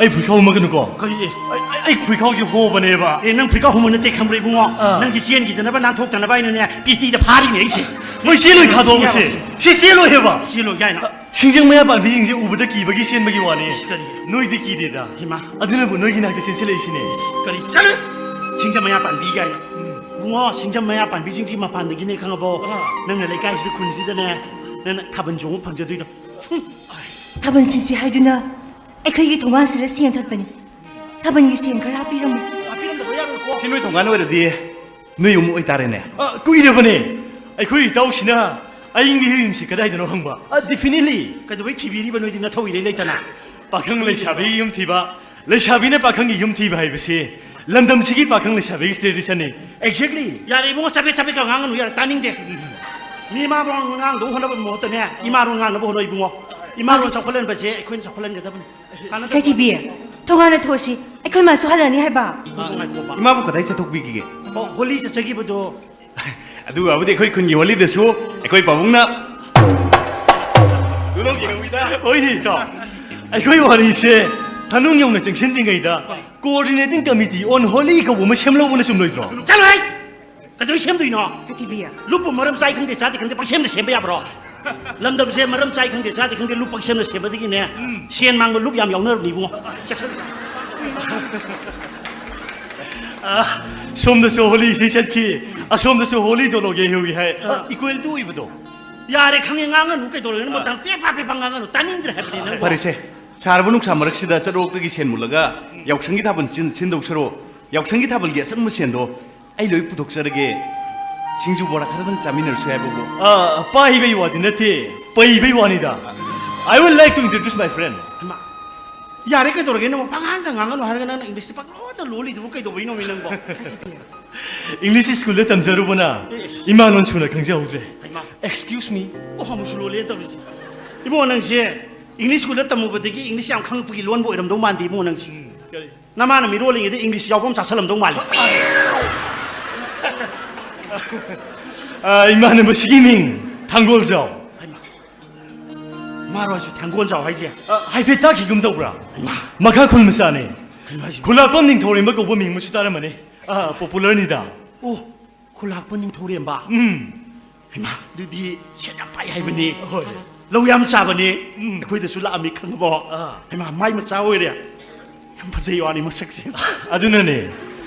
ꯑꯩ ꯐꯨꯔꯤꯠꯈꯥꯎ ꯍꯨꯝꯃꯛꯀꯅꯨꯀꯣ꯫ ꯀꯔꯤ? ꯑꯩ, ꯑꯩ, ꯑꯩ ꯐꯨꯔꯤꯠꯈꯥꯎꯁꯦ ꯍꯣꯕꯅꯦꯕ꯫ ꯑꯦ, ꯅꯪ ꯐꯨꯔꯤꯠꯈꯥꯎ ꯍꯨꯝꯃ ꯅꯠꯇꯦ ꯈꯪꯕ꯭ꯔꯥ ꯏꯕꯨꯡꯉꯣ? ꯑꯥ꯫ ꯅꯪꯁꯦ ꯆꯦꯟꯈꯤꯗꯅꯕ ꯅꯥꯟꯊꯣꯛꯇꯅꯕ ꯍꯥꯏꯅꯅꯦ ꯄꯤꯇꯤꯗ ꯐꯥꯔꯤꯅꯦ ꯑꯩꯁꯦ꯫ ꯃꯣꯏ ꯆꯦꯜꯂꯣꯏ ꯊꯥꯗꯣꯛꯑꯁꯦ꯫ ꯁꯤ ꯆꯦꯜꯂꯣꯏ ꯍꯥꯏꯕ꯫ ꯆꯦꯜꯂꯣꯏ ꯀꯥꯏꯅ? ꯁꯤꯡꯖꯪ ꯃꯌꯥ ꯄꯥꯟꯕꯤꯁꯤꯡꯁꯦ ꯎꯕꯗ ꯀꯤꯕꯒꯤ ꯆꯦꯟꯕꯒꯤ ꯋꯥꯅꯤ꯫ ꯏꯁ, ꯀꯔꯤ? ꯅꯣꯏꯗꯤ ꯀꯤꯗꯦꯗ꯫ ꯍꯩꯃꯥ꯫ ꯑꯗꯨꯅꯕꯨ ꯅꯣꯏꯒꯤ ꯅꯥꯛꯇ ꯆꯦꯟꯁꯤꯜꯂꯛꯏꯁꯤꯅꯦ꯫ ꯀꯔꯤ? ꯆꯠꯂꯨ! ꯁꯤꯡꯖꯪ ꯃꯌꯥ ꯄꯥꯟꯕꯤ ꯀꯥꯏꯅ꯫ ꯎꯝ꯫ ꯏꯕꯨꯡꯉꯣ, ꯁꯤꯡꯖꯪ ꯃꯌꯥ ꯄꯥꯟꯕꯤꯁꯤꯡꯁꯤꯒꯤ ꯃꯄꯥꯟꯗꯒꯤꯅꯦ ꯈꯪꯉꯕꯣ? ꯑꯥ꯫ ꯅꯪꯅ ꯂꯩꯀꯥꯏꯁꯤꯗ ꯈꯨꯟꯁꯤꯗꯅꯦ, ꯅꯪꯅ ꯊꯥꯕꯜ ꯆꯣꯡꯕ ꯐꯪꯖꯗꯣꯏꯗꯣ꯫ ꯊꯥꯕꯜ ꯁꯤꯟꯁꯤ ꯍꯥꯏꯗꯨꯅ ꯑꯩꯈꯣꯏꯒꯤ ꯊꯣꯡꯒꯥꯟꯁꯤꯗ ꯁꯦꯟ ꯊꯠꯄꯅꯤ꯫ ꯊꯥꯕꯜꯒꯤ ꯁꯦꯟ ꯈꯔ ꯍꯥꯞꯄꯤꯔꯝꯃꯨ꯫ ꯁꯤ ꯅꯣꯏ ꯊꯣꯡꯒꯥꯟ ꯑꯣꯏꯔꯗꯤ ꯅꯣꯏ ꯌꯨꯝ ꯑꯣꯏꯇꯥꯔꯦꯅꯦ꯫ ꯑ, ꯀꯨꯏꯔꯕꯅꯦ ꯑꯩꯈꯣꯏ ꯏꯇꯥꯎꯁꯤꯅ ꯑꯏꯪꯕꯤ ꯌꯨꯝꯁꯤ ꯀꯗꯥꯏꯗꯅꯣ ꯍꯪꯕ꯫ ꯑ, definitely꯫ ꯀꯩꯗꯧꯕꯩ ꯊꯤꯕꯤꯔꯤꯕ ꯅꯣꯏꯗꯤ ꯅꯊꯧ ꯏꯔꯩ ꯂꯩꯇꯅ? ꯄꯥꯈꯪ ꯂꯩꯁꯥꯕꯤꯒꯤ ꯌꯨꯝ ꯊꯤꯕ, ꯂꯩꯁꯥꯕꯤꯅ ꯄꯥꯈꯪꯒꯤ ꯌꯨꯝ ꯊꯤꯕ ꯍꯥꯏꯕꯁꯤ ꯂꯝꯗꯝꯁꯤꯒꯤ ꯄꯥꯈꯪ ꯂꯩꯁꯥꯕꯤꯒꯤ traditionꯅꯤ꯫ Exactly꯫ ꯌꯥꯔꯦ ꯏꯕꯨꯡꯉꯣ, ꯆꯕꯦꯠ ꯆꯕꯦꯠꯀ ꯉꯥꯡꯒꯅꯨ, ꯌꯥꯔꯦ, ꯇꯥꯅꯤꯡꯗꯦ꯫ ꯃꯤ ꯃꯥꯕꯨ ꯉꯥꯡꯗꯧ ꯍꯣꯠꯅꯕ ꯃꯍꯨꯠꯇꯅꯦ, ꯏꯃꯥ ꯂꯣꯟ ꯉꯥꯡꯅꯕ ꯍꯣꯠꯅꯧ ꯏꯕꯨꯡꯉꯣ꯫ ꯏꯃꯥ ꯂꯣꯟ ꯑꯁ꯫ ꯆꯥꯎꯈꯠꯍꯟꯕꯁꯦ ꯑꯩꯈꯣꯏꯅ ꯆꯥꯎꯈꯠꯍꯟꯒꯗꯕꯅꯤ꯫ ꯀꯥꯟꯅꯗꯕ꯫ ꯏꯀꯥꯏꯊꯤꯕꯤ, ꯊꯣꯡꯒꯥꯟꯗ ꯊꯣꯛꯑꯁꯤ꯫ ꯑꯩꯈꯣꯏ ꯃꯥꯁꯨ ꯍꯜꯂꯛꯑꯅꯤ ꯍꯥꯏꯕ꯫ ꯑ, ꯉꯥꯏꯈꯣꯕ꯫ ꯏꯃꯥꯕꯨ ꯀꯗꯥꯏ ꯆꯠꯊꯣꯛꯄꯤꯈꯤꯒꯦ? ꯑꯣ, ꯍꯣꯂꯤ ꯆꯠꯆꯈꯤꯕꯗꯣ꯫ ꯑꯗꯨꯒ ꯍꯧꯖꯤꯛ ꯑꯩꯈꯣꯏ ꯈꯨꯟꯒꯤ ꯍꯣꯂꯤꯗꯁꯨ ꯑꯩꯈꯣꯏ ꯄꯥꯕꯨꯡꯅ ꯂꯧꯈꯤꯍꯧꯋꯤꯗ꯫ ꯍꯣꯏꯅꯦ, ꯏꯇꯥꯎ꯫ ꯑꯩꯈꯣꯏ ꯋꯥꯔꯤꯁꯦ ꯊꯅꯨꯡ ꯌꯧꯅ ꯆꯪꯁꯤꯟꯗ꯭ꯔꯤꯉꯩꯗ Coordinating Committee on Holi ꯀꯧꯕ ꯑꯃ ꯁꯦꯝꯂꯧꯕꯅ ꯆꯨꯝꯂꯣꯏꯗ꯭ꯔꯣ? ꯆꯠꯂꯣꯍꯦ! ꯀꯩꯗꯧꯕꯩ ꯁꯦꯝꯗꯣꯏꯅꯣ? ꯀꯩꯊꯤꯕꯤ꯫ ꯂꯨꯞꯄꯨ ꯃꯔꯝ ꯆꯥꯏ ꯈꯪꯗꯦ, ꯆꯥꯗꯦ ꯈꯪꯗꯦ, ꯄꯪꯁꯦꯝꯗ ꯁꯦꯝꯕ ꯌꯥꯕ꯭ꯔꯣ? ꯂꯝꯗꯝꯁꯦ ꯃꯔꯝ ꯆꯥꯏ ꯈꯪꯗꯦ, ꯆꯥꯗꯦ ꯈꯪꯗꯦ, ꯂꯨꯞ ꯄꯪꯁꯦꯝꯗ ꯁꯦꯝꯕꯗꯒꯤꯅꯦ, ꯎꯝ꯫ ꯁꯦꯟ ꯃꯥꯡꯕ ꯂꯨꯞ ꯌꯥꯝ ꯌꯥꯎꯅꯔꯕꯅꯤ ꯏꯕꯨꯡꯉꯣ꯫ ꯑ, ꯁꯣꯝꯗꯁꯨ ꯍꯣꯂꯤ ꯏꯁꯩ ꯆꯠꯈꯤ, ꯑꯁꯣꯝꯗꯁꯨ ꯍꯣꯂꯤ ꯗꯣꯂꯣꯒꯦ ꯍꯦꯎꯒꯦ ꯍꯥꯏ꯫ ꯑ꯫ Equal to ꯑꯣꯏꯕꯗꯣ꯫ ꯌꯥꯔꯦ, ꯈꯪꯉꯦ, ꯉꯥꯡꯉꯅꯨ, ꯀꯩꯗꯧꯔꯒꯦ? ꯅꯪꯕꯨ ꯑ꯫ ꯇꯪ ꯄꯦꯄꯥ ꯄꯦꯄꯥ ꯉꯥꯡꯉꯅꯨ, ꯇꯥꯅꯤꯡꯗ꯭ꯔꯦ ꯍꯥꯏꯕꯅꯦ ꯅꯪꯕꯨ꯫ ꯐꯔꯦꯁꯦ, ꯁꯥꯔꯕ ꯅꯨꯡꯁꯥ ꯃꯔꯛꯁꯤꯗ ꯆꯠꯂꯣꯛꯇꯒꯤ ꯁꯦꯟ ꯃꯨꯜꯂꯒ ꯌꯥꯎꯁꯪꯒꯤ ꯊꯥꯕꯜ ꯁꯤꯟ-, ꯁꯤꯟꯗꯧ ꯁꯔꯨꯛ, ꯌꯥꯎꯁꯪꯒꯤ ꯊꯥꯕꯜꯒꯤ ꯑꯆꯪꯕ ꯁꯦꯟꯗꯣ ꯑꯩ ꯂꯣꯏ ꯄꯨꯊꯣꯛꯆꯔꯒꯦ꯫ ꯁꯤꯡꯖꯨ ꯕꯣꯔꯥ ꯈꯔꯗꯪ ꯆꯥꯃꯤꯟꯅꯔꯁꯨ ꯍꯥꯏꯕꯕꯨ꯫ ꯑꯥ, ꯄꯥꯏꯕꯩ ꯋꯥꯗꯤ ꯅꯠꯇꯦ, ꯄꯩꯕꯩ ꯋꯥꯅꯤꯗ꯫ I would like to introduce my friend. ꯍꯩꯃꯥ, ꯌꯥꯔꯦ, ꯀꯩꯗꯧꯔꯒꯦ? ꯅꯪꯕꯨ ꯄꯉꯥꯡꯗ ꯉꯥꯡꯒꯅꯨ ꯍꯥꯏꯔꯒ ꯅꯪꯅ ꯏꯪꯂꯤꯁꯇ ꯄꯪꯂꯣꯟꯗ ꯂꯣꯜꯂꯤꯗꯨꯕꯨ ꯀꯩꯗꯧꯕꯩꯅꯣꯃꯤ ꯅꯪꯕꯣ? ꯏꯪꯂꯤꯁ ꯁ꯭ꯀꯨꯜꯗ ꯇꯝꯖꯔꯨꯕꯅ ꯏꯃꯥ ꯂꯣꯟ ꯁꯨꯅ ꯈꯪꯖꯍꯧꯗ꯭ꯔꯦ꯫ ꯍꯩꯃꯥ꯫ Excuse me. ꯑꯣ, ꯑꯃꯨꯛꯁꯨ ꯂꯣꯜꯂꯦ ꯇꯧꯔꯤꯁꯦ꯫ ꯏꯕꯨꯡꯉꯣ, ꯅꯪꯁꯦ ꯏꯪꯂꯤꯁ ꯁ꯭ꯀꯨꯜꯗ ꯇꯝꯃꯨꯕꯗꯒꯤ ꯏꯪꯂꯤꯁ ꯌꯥꯝ ꯈꯪꯉꯛꯄꯒꯤ ꯂꯣꯟꯕ ꯑꯣꯏꯔꯝꯗꯧ ꯃꯥꯟꯗꯦ ꯏꯕꯨꯡꯉꯣ ꯅꯪꯁꯦ꯫ ꯀꯔꯤ? ꯅꯃꯥꯅ ꯃꯤꯔꯣꯜꯂꯤꯉꯩꯗ ꯏꯪꯂꯤꯁ ꯌꯥꯎꯕ ꯑꯃ ꯆꯥꯁꯜꯂꯝꯗꯧ ꯃꯥꯜꯂꯤ꯫ ꯑ, ꯏꯃꯥꯟꯅꯕꯁꯤꯒꯤ ꯃꯤꯡ ꯊꯥꯡꯒꯣꯜꯖꯥꯎ꯫ ꯍꯩꯃꯥ꯫ ꯃꯥꯔꯣ ꯍꯥꯏꯁꯨ ꯊꯥꯡꯒꯣꯜꯖꯥꯎ ꯍꯥꯏꯁꯦ? ꯑ, ꯍꯥꯏꯐꯦꯠ ꯇꯥꯈꯤꯒꯨꯝ ꯇꯧꯕ꯭ꯔꯥ? ꯍꯩꯃꯥ꯫ ꯃꯈꯥ ꯈꯨꯜ ꯃꯆꯥꯅꯦ꯫ ꯀꯩꯅꯣ ꯍꯥꯏꯁꯤꯕꯣ? ꯈꯨꯜꯂꯥꯛꯄꯝ ꯅꯤꯡꯊꯧꯔꯦꯝꯕ ꯀꯧꯕ ꯃꯤꯡ ꯑꯃꯁꯨ ꯇꯥꯔꯝꯃꯅꯤ꯫ ꯑ, popular ꯅꯤꯗ꯫ ꯑꯣ, ꯈꯨꯜꯂꯥꯛꯄ ꯅꯤꯡꯊꯧꯔꯦꯝꯕ꯫ ꯎꯝ꯫ ꯍꯩꯃꯥ, ꯑꯗꯨꯗꯤ ꯁꯦꯟ ꯌꯥꯝ ꯄꯥꯏ ꯍꯥꯏꯕꯅꯤ꯫ ꯍꯣꯏ꯫ ꯂꯧ ꯌꯥꯝ ꯆꯥꯕꯅꯤ꯫ ꯎꯝ꯫ ꯑꯩꯈꯣꯏꯗꯁꯨ ꯂꯥꯛꯑꯝꯃꯤ ꯈꯪꯉꯕꯣ? ꯑꯥ꯫ ꯍꯩꯃꯥ, ꯃꯥꯏ ꯃꯆꯥ ꯑꯣꯏꯔꯦ꯫ ꯌꯥꯝ ꯐꯖꯩ ꯋꯥꯅꯤ ꯃꯁꯛꯁꯦ꯫ ꯑꯗꯨꯅꯅꯦ,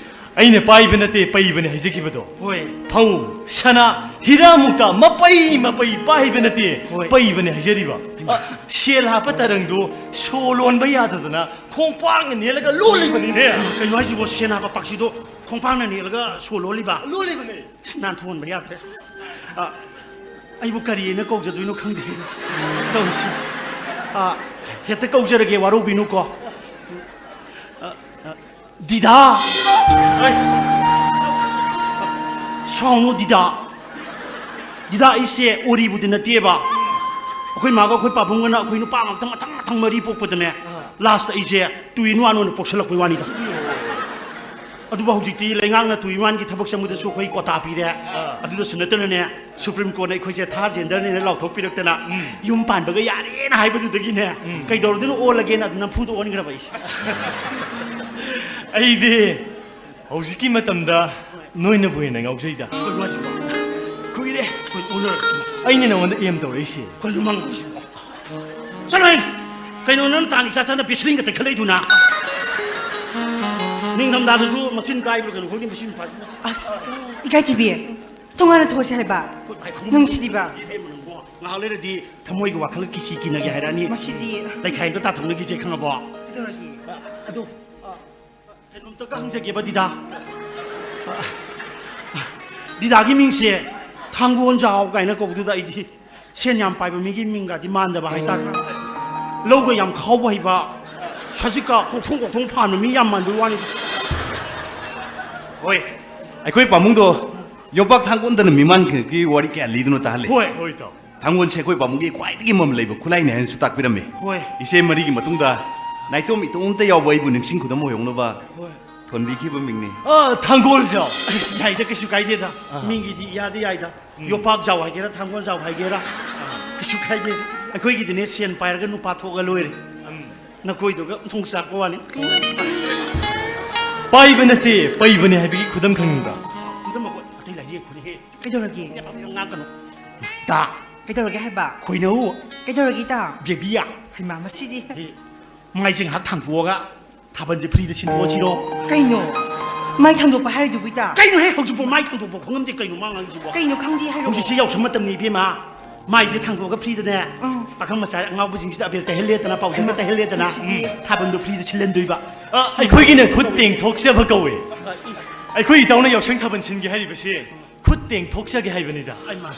ꯑꯩꯅ ꯄꯥꯏꯕ ꯅꯠꯇꯦ ꯄꯩꯕꯅꯦ ꯍꯥꯏꯖꯈꯤꯕꯗꯣ꯫ ꯍꯣꯏ꯫ ꯐꯧ, ꯁꯅꯥ, ꯍꯤꯔꯥ ꯃꯨꯛꯇ ꯃꯄꯩ ꯃꯄꯩ ꯄꯥꯏꯕ ꯅꯠꯇꯦ, ꯍꯣꯏ꯫ ꯄꯩꯕꯅꯦ ꯍꯥꯏꯖꯔꯤꯕ꯫ ꯍꯩꯃꯥ꯫ ꯑ, ꯁꯦꯜ ꯍꯥꯞꯄ ꯇꯔꯪꯗꯨ ꯁꯣ ꯂꯣꯟꯕ ꯌꯥꯗꯗꯅ ꯈꯣꯡꯄꯥꯛꯅ ꯅꯦꯠꯂꯒ ꯂꯣꯜꯂꯤꯕꯅꯤꯅꯦ꯫ ꯀꯩꯅꯣ ꯍꯥꯏꯁꯤꯕꯣ, ꯁꯦꯟ ꯍꯥꯞꯄ ꯄꯥꯛꯁꯤꯗꯣ ꯈꯣꯡꯄꯥꯛꯅ ꯅꯦꯠꯂꯒ ꯁꯣ ꯂꯣꯜꯂꯤꯕ? ꯂꯣꯜꯂꯤꯕꯅꯦ꯫ ꯅꯥꯟꯊꯣꯛꯍꯟꯕ ꯌꯥꯗ꯭ꯔꯦ꯫ ꯑ, ꯑꯩꯕꯨ ꯀꯔꯤ ꯍꯥꯏꯅ ꯀꯧꯖꯗꯣꯏꯅꯣ ꯈꯪꯗꯦ ꯇꯧꯔꯤꯁꯤ꯫ ꯑ, ꯍꯦꯛꯇ ꯀꯧꯖꯔꯒꯦ, ꯋꯥꯔꯧꯕꯤꯅꯨꯀꯣ꯫ ꯑ, ꯑ, ꯗꯤꯗꯥ! ꯑꯩ! ꯁꯥꯎꯅꯨ ꯗꯤꯗꯥ꯫ ꯗꯤꯗꯥ, ꯑꯩꯁꯦ ꯑꯣꯔꯤꯕꯨꯗꯤ ꯅꯠꯇꯦꯕ꯫ ꯑꯩꯈꯣꯏ ꯃꯥꯒ ꯑꯩꯈꯣꯏ ꯄꯥꯕꯨꯡꯒꯅ ꯑꯩꯈꯣꯏ ꯅꯨꯄꯥ ꯉꯥꯛꯇ ꯃꯊꯪ ꯃꯊꯪ ꯃꯔꯤ ꯄꯣꯛꯄꯗꯅꯦ, ꯑꯥ꯫ Last ꯑꯩꯁꯦ two in one ꯑꯣꯏꯅ ꯄꯣꯛꯁꯜꯂꯛꯄꯩ ꯋꯥꯅꯤꯗ꯫ ꯑꯗꯨꯕꯨ ꯍꯧꯖꯤꯛꯇꯤ ꯂꯩꯉꯥꯛꯅ two in one ꯒꯤ ꯊꯕꯛ ꯆꯪꯕꯗꯁꯨ ꯑꯩꯈꯣꯏ quota ꯄꯤꯔꯦ꯫ ꯑꯥ꯫ ꯑꯗꯨꯗꯁꯨ ꯅꯠꯇꯅꯅꯦ, Supreme Court ꯅ ꯑꯩꯈꯣꯏꯁꯦ third gender ꯅꯦꯅ ꯂꯥꯎꯊꯣꯛꯄꯤꯔꯛꯇꯅ, ꯎꯝ꯫ ꯌꯨꯝ ꯄꯥꯟꯕꯒ ꯌꯥꯔꯦꯅ ꯍꯥꯏꯕꯗꯨꯗꯒꯤꯅꯦ, ꯎꯝ꯫ ꯀꯩꯗꯧꯔꯗꯣꯏꯅꯣ ꯑꯣꯜꯂꯒꯦꯅ ꯑꯗꯨꯝ ꯅꯝꯐꯨꯗ ꯑꯣꯟꯈ꯭ꯔꯕ ꯑꯩꯁꯦ꯫ ꯑꯩꯗꯤ ꯍꯧꯖꯤꯛꯀꯤ ꯃꯇꯝꯗ ꯅꯣꯏꯅꯕꯨ ꯍꯦꯟꯅ ꯉꯥꯎꯖꯩꯗ꯫ ꯀꯩꯅꯣ ꯍꯥꯏꯁꯤꯕꯣ? ꯀꯨꯏꯔꯦ ꯑꯩꯈꯣꯏ ꯎꯅꯔꯛꯇꯕ꯫ ꯑꯩꯅ ꯅꯉꯣꯟꯗ aim ꯇꯧꯔꯛꯏꯁꯦ꯫ ꯀꯩꯅꯣ ꯅꯪ ꯍꯥꯏꯁꯤꯕꯣ? ꯆꯠꯂꯣꯍꯦ! ꯀꯩꯅꯣ ꯅꯪ ꯇꯥꯟ ꯏꯆꯥ ꯆꯥꯅ ꯕꯦꯁꯂꯤꯟꯒ ꯇꯩꯈꯠꯂꯛꯏꯗꯨꯅ? ꯅꯤꯡꯊꯝꯊꯥꯗꯁꯨ ꯃꯆꯤꯟ ꯀꯥꯏꯕ꯭ꯔꯥ ꯀꯩꯅꯣ ꯈꯪꯗꯦ ꯃꯁꯤ ꯅꯨꯄꯥꯁꯤ꯫ ꯑꯁ, ꯏꯀꯥꯏꯊꯤꯕꯤ, ꯇꯣꯉꯥꯟꯅ ꯊꯣꯛꯑꯁꯦ ꯍꯥꯏꯕ꯫ ꯍꯣꯏ, ꯚꯥꯏ, ꯈꯣꯡꯎꯞ ꯅꯨꯡꯁꯤꯗꯤꯕ꯫ ꯏꯕꯦꯝꯃ ꯅꯪꯕꯣ, ꯉꯥꯏꯍꯥꯛ ꯂꯩꯔꯗꯤ ꯊꯃꯣꯏꯒꯤ ꯋꯥꯈꯜꯒ ꯀꯤꯁꯤ ꯀꯤꯅꯒꯦ ꯍꯥꯏꯔꯛꯑꯅꯤ꯫ ꯃꯁꯤꯗꯤ꯫ ꯂꯩꯈꯥꯏ ꯑꯝꯇ ꯇꯥꯊꯣꯛꯅꯈꯤꯁꯦ ꯈꯪꯉꯕꯣ? ꯀꯩꯗꯧꯔꯒꯦ? ꯑꯗꯣ, ꯀꯩꯅꯣꯝꯇꯒ ꯍꯪꯖꯒꯦꯕ ꯗꯤꯗꯥ꯫ ꯑ, ꯗꯤꯗꯥꯒꯤ ꯃꯤꯡꯁꯦ ꯊꯥꯡꯒꯣꯟꯖꯥꯎ ꯀꯥꯏꯅ ꯀꯧꯕꯗꯨꯗ ꯑꯩꯗꯤ ꯁꯦꯟ ꯌꯥꯝ ꯄꯥꯏꯕ ꯃꯤꯒꯤ ꯃꯤꯡꯒꯗꯤ ꯃꯥꯟꯗꯕ ꯍꯥꯏꯇꯥꯔꯦ꯫ ꯂꯧꯒ ꯌꯥꯝ ꯈꯥꯎꯕ ꯍꯩꯕ, ꯁꯖꯤꯛꯀ ꯀꯣꯛꯊꯣꯡ ꯀꯣꯛꯊꯣꯡ ꯐꯥꯟꯕ ꯃꯤ ꯌꯥꯝ ꯃꯥꯟꯕꯩ ꯋꯥꯅꯤ꯫ ꯍꯣꯏ, ꯑꯩꯈꯣꯏ ꯄꯥꯕꯨꯡꯗꯣ ꯌꯣꯝꯄꯥꯛ ꯊꯥꯡꯒꯣꯟꯗꯅ ꯃꯤꯃꯥꯟꯒꯤ ꯋꯥꯔꯤ ꯀꯌꯥ ꯂꯤꯗꯅꯣ ꯇꯥꯍꯜꯂꯤ꯫ ꯍꯣꯏ꯫ ꯍꯣꯏ, ꯏꯇꯥꯎ꯫ ꯊꯥꯡꯒꯣꯟꯁꯦ ꯑꯩꯈꯣꯏ ꯄꯥꯕꯨꯡꯒꯤ ꯈ꯭ꯋꯥꯏꯗꯒꯤ ꯃꯃꯜ ꯂꯩꯕ ꯈꯨꯠꯂꯥꯏꯅꯦ ꯍꯥꯏꯅꯁꯨ ꯇꯥꯛꯄꯤꯔꯝꯃꯤ꯫ ꯍꯣꯏ꯫ ꯏꯆꯦ ꯃꯔꯤꯒꯤ ꯃꯇꯨꯡꯗ ꯅꯥꯏꯇꯣꯝ ꯏꯇꯣꯝꯇ ꯌꯥꯎꯕ ꯑꯩꯕꯨ ꯅꯤꯡꯁꯤꯡ ꯈꯨꯗꯝ ꯑꯣꯏꯍꯧꯅꯕ ꯍꯣꯏ꯫ ꯊꯣꯟꯕꯤꯈꯤꯕ ꯃꯤꯡꯅꯤ꯫ ꯑ, ꯊꯥꯡꯒꯣꯜꯖꯥꯎ꯫ ꯌꯥꯏꯗ, ꯀꯩꯁꯨ ꯀꯥꯏꯗꯦꯗ꯫ ꯑꯥ꯫ ꯃꯤꯒꯤꯗꯤ ꯏꯌꯥꯗ ꯌꯥꯏꯗ꯫ ꯎꯝ꯫ ꯌꯣꯄꯥꯛ ꯖꯥꯎ ꯍꯥꯏꯒꯦꯔꯥ, ꯊꯥꯡꯒꯣꯜ ꯖꯥꯎ ꯍꯥꯏꯒꯦꯔꯥ, ꯑꯥ꯫ ꯀꯩꯁꯨ ꯀꯥꯏꯗꯦ꯫ ꯑꯩꯈꯣꯏꯒꯤꯗꯤꯅꯦ, ꯁꯦꯟ ꯄꯥꯏꯔꯒ ꯅꯨꯄꯥ ꯊꯣꯛꯑꯒ ꯂꯣꯏꯔꯦ꯫ ꯎꯝ꯫ ꯅꯈꯣꯏꯗꯨꯒ ꯊꯣꯡ ꯆꯥꯛꯄ ꯋꯥꯅꯤ꯫ ꯄꯥꯏꯕ ꯅꯠꯇꯦ, ꯄꯩꯕꯅꯦ ꯍꯥꯏꯕꯒꯤ ꯈꯨꯗꯝ ꯈꯪꯅꯤꯡꯕ꯭ꯔꯥ? ꯈꯨꯗꯝ ꯑꯩꯈꯣꯏ ꯑꯇꯩ ꯂꯥꯏꯔꯤ ꯈꯨꯗꯤꯡ ꯍꯦꯛ ꯀꯩꯗꯧꯔꯒꯦ? ꯉꯥꯡꯀꯅꯨ꯫ ꯇꯥ꯫ ꯀꯩꯗꯧꯔꯒꯦ ꯍꯥꯏꯕ? ꯈꯣꯏꯅꯧ꯫ ꯀꯩꯗꯧꯔꯒꯦ, ꯏꯇꯥ? ꯕꯦꯕꯤꯌꯥ꯫ ꯍꯩꯃꯥ, ꯃꯁꯤꯗꯤ꯫ ꯑꯦ, ꯃꯥꯏꯁꯦ ꯉꯥꯏꯍꯥꯛ ꯊꯥꯡꯗꯣꯛꯑꯒ ꯊꯥꯕꯜꯁꯦ ꯐ꯭ꯔꯤꯗ ꯁꯤꯟꯗꯣꯛꯑꯁꯤꯔꯣ? ꯀꯩꯅꯣ? ꯃꯥꯏ ꯊꯥꯡꯗꯣꯛꯄ ꯍꯥꯏꯔꯤꯗꯨꯕꯨ, ꯏꯇꯥ? ꯀꯩꯅꯣꯍꯦ, ꯍꯧꯖꯤꯛꯄꯨ ꯃꯥꯏ ꯊꯥꯡꯗꯣꯛꯄ ꯈꯪꯉꯝꯗꯦ, ꯀꯩꯅꯣ ꯃꯥ ꯉꯥꯡꯉꯤꯁꯤꯕꯣ? ꯀꯩꯅꯣ ꯈꯪꯗꯦ ꯍꯥꯏꯔꯛꯑꯣ꯫ ꯍꯧꯖꯤꯛꯁꯦ ꯌꯥꯎꯁꯪ ꯃꯇꯝꯅꯤ, ꯏꯕꯦꯝꯃ꯫ ꯃꯥꯏꯁꯦ ꯊꯥꯡꯗꯣꯛꯑꯒ ꯐ꯭ꯔꯤꯗꯅꯦ, ꯎꯝ꯫ ꯄꯥꯈꯪ ꯃꯆꯥ ꯑꯉꯥꯎꯕꯁꯤꯡꯁꯤꯗ ꯑꯕꯦꯔ ꯇꯩꯍꯜꯂꯦꯗꯅ, ꯄꯥꯎꯗꯔꯒ ꯍꯩꯃꯥ, ꯇꯩꯍꯜꯂꯦꯗꯅ, ꯅꯨꯡꯁꯤꯌꯦ꯫ ꯊꯥꯕꯜꯗꯣ ꯐ꯭ꯔꯤꯗ ꯁꯤꯜꯍꯟꯗꯣꯏꯕ꯫ ꯑ, ꯑꯩꯈꯣꯏꯒꯤꯅ ꯈꯨꯠ ꯇꯦꯡꯊꯣꯛꯆꯕ ꯀꯧꯏ꯫ ꯑꯩꯈꯣꯏ ꯏꯇꯥꯎꯅ ꯌꯥꯎꯁꯪ ꯊꯥꯕꯜ ꯁꯤꯟꯒꯦ ꯍꯥꯏꯔꯤꯕꯁꯤ ꯈꯨꯠ ꯇꯦꯡꯊꯣꯛꯆꯒꯦ ꯍꯥꯏꯕꯅꯤꯗ꯫ ꯑꯩꯃ, ꯑꯣ,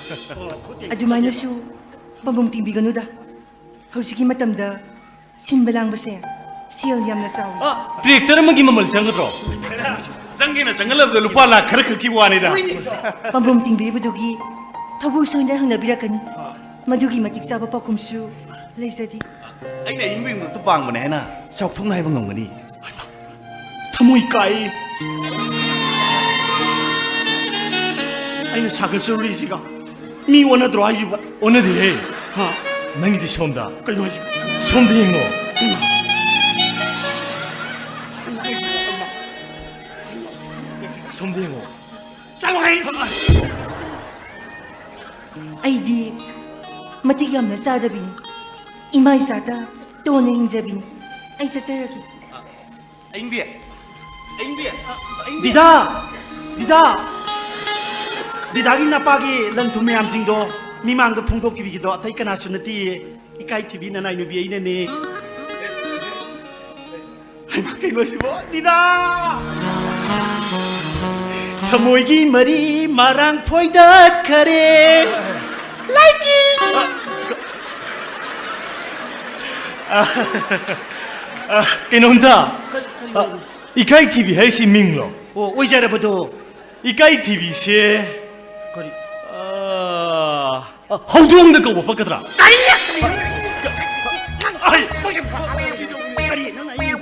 ꯈꯨꯠ ꯇꯦꯡꯊꯣꯛꯆꯒꯦ꯫ ꯑꯗꯨꯃꯥꯏꯅꯁꯨ ꯄꯥꯝꯕꯣꯝ ꯇꯤꯡꯕꯤꯒꯅꯨꯗ꯫ ꯍꯧꯖꯤꯛꯀꯤ ꯃꯇꯝꯗ ꯁꯤꯟꯕ ꯂꯥꯡꯕꯁꯦ ꯁꯦꯜ ꯌꯥꯝꯅ ꯆꯥꯎꯏ꯫ ꯑ, ꯇ꯭ꯔꯦꯛꯇꯔ ꯑꯃꯒꯤ ꯃꯃꯜ ꯆꯪꯒꯗ꯭ꯔꯣ? ꯆꯪꯒꯦꯅ ꯆꯪꯒꯜꯂꯕꯗ ꯂꯨꯄꯥ ꯂꯥꯛ ꯈꯔ ꯈꯛꯀꯤ ꯋꯥꯅꯤꯗ꯫ ꯄꯥꯝꯕꯣꯝ ꯇꯤꯡꯕꯤꯔꯤꯕꯗꯨꯒꯤ ꯊꯧꯕꯨ ꯁꯣꯏꯅ ꯍꯪꯅꯕꯤꯔꯛꯀꯅꯤ꯫ ꯃꯗꯨꯒꯤ ꯃꯇꯤꯛ ꯆꯥꯕ ꯄꯥꯎꯈꯨꯝꯁꯨ ꯂꯩꯖꯗꯦ꯫ ꯑꯩꯅ ꯑꯏꯪꯕ ꯌꯨꯝꯊꯛꯇ ꯄꯥꯡꯕꯅꯦ ꯍꯥꯏꯅ ꯆꯥꯎꯊꯣꯛꯅ ꯍꯥꯏꯕ ꯉꯝꯒꯅꯤ꯫ ꯊꯃꯣꯏ ꯀꯥꯏ꯫ ꯑꯩꯅ ꯁꯥꯒꯠꯆꯔꯨꯔꯤꯁꯤꯒ ꯃꯤ ꯑꯣꯟꯅꯗ꯭ꯔꯣ ꯍꯥꯏꯁꯤꯕꯣ? ꯑꯣꯟꯅꯗꯦꯍꯦ꯫ ꯍꯥ? ꯅꯪꯒꯤꯗꯤ ꯁꯣꯝꯗ꯫ ꯀꯩꯅꯣ ꯍꯥꯏꯁꯤꯕꯣ? ꯁꯣꯝꯗ ꯌꯦꯡꯉꯣ꯫ ꯁꯣꯝꯗ ꯌꯦꯡꯉꯣ꯫ ꯆꯠꯂꯣ ꯍꯥꯏ꯫ ꯑꯩꯗꯤ ꯃꯇꯤꯛ ꯌꯥꯝꯅ ꯆꯥꯗꯕꯤꯅꯤ꯫ ꯏꯃꯥ ꯏꯆꯥꯗ ꯇꯣꯟꯅ ꯍꯤꯡꯖꯕꯤꯅꯤ꯫ ꯑꯩ ꯆꯠꯆꯔꯒꯦ꯫ ꯑꯏꯪꯕꯤ! ꯑꯏꯪꯕꯤ! ꯑꯏꯪꯕꯤ! ꯗꯤꯗꯥ! ꯗꯤꯗꯥ! ꯗꯤꯗꯥꯒꯤ ꯅꯄꯥꯒꯤ ꯂꯟ ꯊꯨꯝ ꯃꯌꯥꯝꯁꯤꯡꯗꯣ ꯃꯤꯃꯥꯡꯗ ꯐꯣꯡꯗꯣꯛꯄꯤꯈꯤꯗꯣ ꯑꯇꯩ ꯀꯅꯥꯁꯨ ꯅꯠꯇꯤꯌꯦ꯫ ꯏꯀꯥꯏ ꯊꯤꯕꯤ ꯅꯅꯥꯏ ꯅꯨꯄꯤ ꯑꯩꯅꯅꯦ꯫ ꯍꯩꯃꯥ, ꯀꯩꯅꯣ ꯁꯤꯕꯣ? ꯗꯤꯗꯥ! ꯊꯃꯣꯏꯒꯤ ꯃꯔꯤ ꯃꯔꯥꯡ ꯐꯣꯏꯗꯠꯈꯔꯦ꯫ ꯂꯥꯏꯀꯤ꯫ ꯑ, ꯑ, ꯀꯩꯅꯣꯝꯇ꯫ ꯀꯔꯤ, ꯀꯔꯤ ꯑ, ꯑꯣꯏꯔꯤꯅꯣ? ꯏꯀꯥꯏ ꯊꯤꯕꯤ ꯍꯥꯏꯁꯤ ꯃꯤꯡꯂꯣ? ꯑꯣ, ꯑꯣꯏꯖꯔꯕꯗꯣ꯫ ꯏꯀꯥꯏ ꯊꯤꯕꯤꯁꯦ, ꯀꯔꯤ? ꯑ, ꯑ, ꯍꯧꯗꯣꯡꯗ ꯀꯧꯕ ꯄꯛꯀꯗ꯭ꯔꯥ? ꯀꯔꯤ? ꯀ-, ꯑꯩ ꯀꯔꯤ? ꯅꯪ ꯑꯩ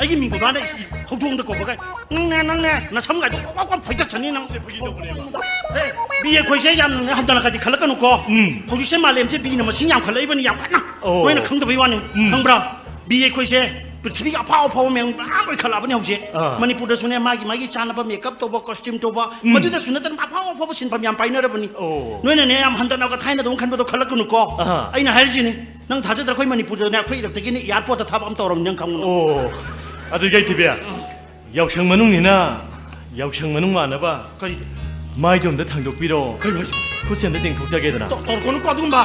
ꯑꯩꯒꯤ ꯃꯤꯡ ꯕꯕꯥꯅ ꯏꯁ-, ꯏ-, ꯍꯧꯗꯣꯡꯗ ꯀꯧꯕꯒ, ꯅꯪꯅꯦ, ꯅꯪꯅꯦ, ꯅꯁꯝꯒꯥꯏꯗꯣ ꯀ꯭ꯋꯥꯛ ꯀ꯭ꯋꯥꯛ ꯀ꯭ꯋꯥꯛ ꯐꯣꯏꯗꯠꯆꯅꯤ ꯅꯪ꯫ ꯁꯦ, ꯐꯥꯒꯤ ꯇꯧꯕꯅꯦꯕ꯫ ꯍꯦ, ꯕꯤ ꯑꯩꯈꯣꯏꯁꯦ ꯌꯥꯝꯅ ꯍꯟꯊꯅ ꯈꯗꯤ ꯈꯜꯂꯛꯀꯅꯨꯀꯣ꯫ ꯎꯝ꯫ ꯍꯧꯖꯤꯛꯁꯦ ꯃꯥꯂꯦꯝꯁꯦ ꯕꯤꯅ ꯃꯁꯤꯡ ꯌꯥꯝꯈꯠꯂꯛꯏꯕꯅꯤ, ꯌꯥꯝ ꯀꯟꯅ꯫ ꯑꯣ꯫ ꯅꯣꯏꯅ ꯈꯪꯗꯕꯩ ꯋꯥꯅꯤ꯫ ꯎꯝ꯫ ꯈꯪꯕ꯭ꯔꯥ? ꯕꯤ ꯑꯩꯈꯣꯏꯁꯦ ꯄ꯭ꯔꯤꯊꯤꯕꯤꯒꯤ ꯑꯐꯥꯎ ꯑꯐꯥꯎꯕ ꯃꯌꯥꯝ ꯃꯌꯥꯝ ꯑꯣꯏꯈꯠꯂꯛꯑꯕꯅꯤ ꯍꯧꯖꯤꯛ꯫ ꯑꯥ꯫ ꯃꯅꯤꯄꯨꯔꯗꯁꯨꯅꯦ, ꯃꯥꯒꯤ ꯃꯥꯒꯤ ꯆꯥꯅꯕ ꯃꯦꯀꯞ ꯇꯧꯕ, ꯀꯣꯁꯇ꯭ꯌꯨꯝ ꯇꯧꯕ, ꯎꯝ꯫ ꯃꯗꯨꯗꯁꯨ ꯅꯠꯇꯅ ꯑꯐꯥꯎ ꯑꯐꯥꯎꯕ ꯁꯤꯟꯐꯝ ꯌꯥꯝ ꯄꯥꯏꯅꯔꯕꯅꯤ꯫ ꯑꯣ꯫ ꯅꯣꯏꯅꯅꯦ, ꯌꯥꯝ ꯍꯟꯊꯅꯒ ꯊꯥꯏꯅꯗꯧꯅ ꯈꯟꯕꯗꯣ ꯈꯜꯂꯛꯀꯅꯨꯀꯣ꯫ ꯑꯍꯥ꯫ ꯑꯩꯅ ꯍꯥꯏꯔꯤꯁꯤꯅꯤ, ꯅꯪ ꯊꯥꯖꯗ꯭ꯔ ꯑꯩꯈꯣꯏ ꯃꯅꯤꯄꯨꯔꯗꯅꯦ, ꯑꯩꯈꯣꯏ ꯏꯔꯛꯇꯒꯤꯅꯦ, ꯑꯦꯌꯥꯔꯄꯣꯔꯠꯇ ꯊꯥꯕ ꯑꯃ ꯇꯧꯔꯝꯅꯤ, ꯅꯪ ꯈꯪꯉꯨ꯫ ꯑꯣ, ꯑꯗꯨ ꯏꯀꯥꯏ ꯊꯤꯕꯤ, ꯌꯥꯎꯁꯪ ꯃꯅꯨꯡꯅꯤꯅ ꯌꯥꯎꯁꯪ ꯃꯅꯨꯡ ꯃꯥꯟꯅꯕ ꯀꯔꯤ? ꯃꯥꯏꯗꯣ ꯑꯝꯇ ꯊꯥꯡꯗꯣꯛꯄꯤꯔꯣ꯫ ꯀꯩꯅꯣ ꯍꯥꯏꯁꯤꯕꯣ? ꯈꯨꯠꯁꯦ ꯑꯝꯇ ꯇꯦꯡꯊꯣꯛꯆꯒꯦꯗꯅ꯫ ꯇꯧ-, ꯇꯧꯔꯛꯀꯅꯨꯀꯣ ꯑꯗꯨꯒꯨꯝꯕ꯫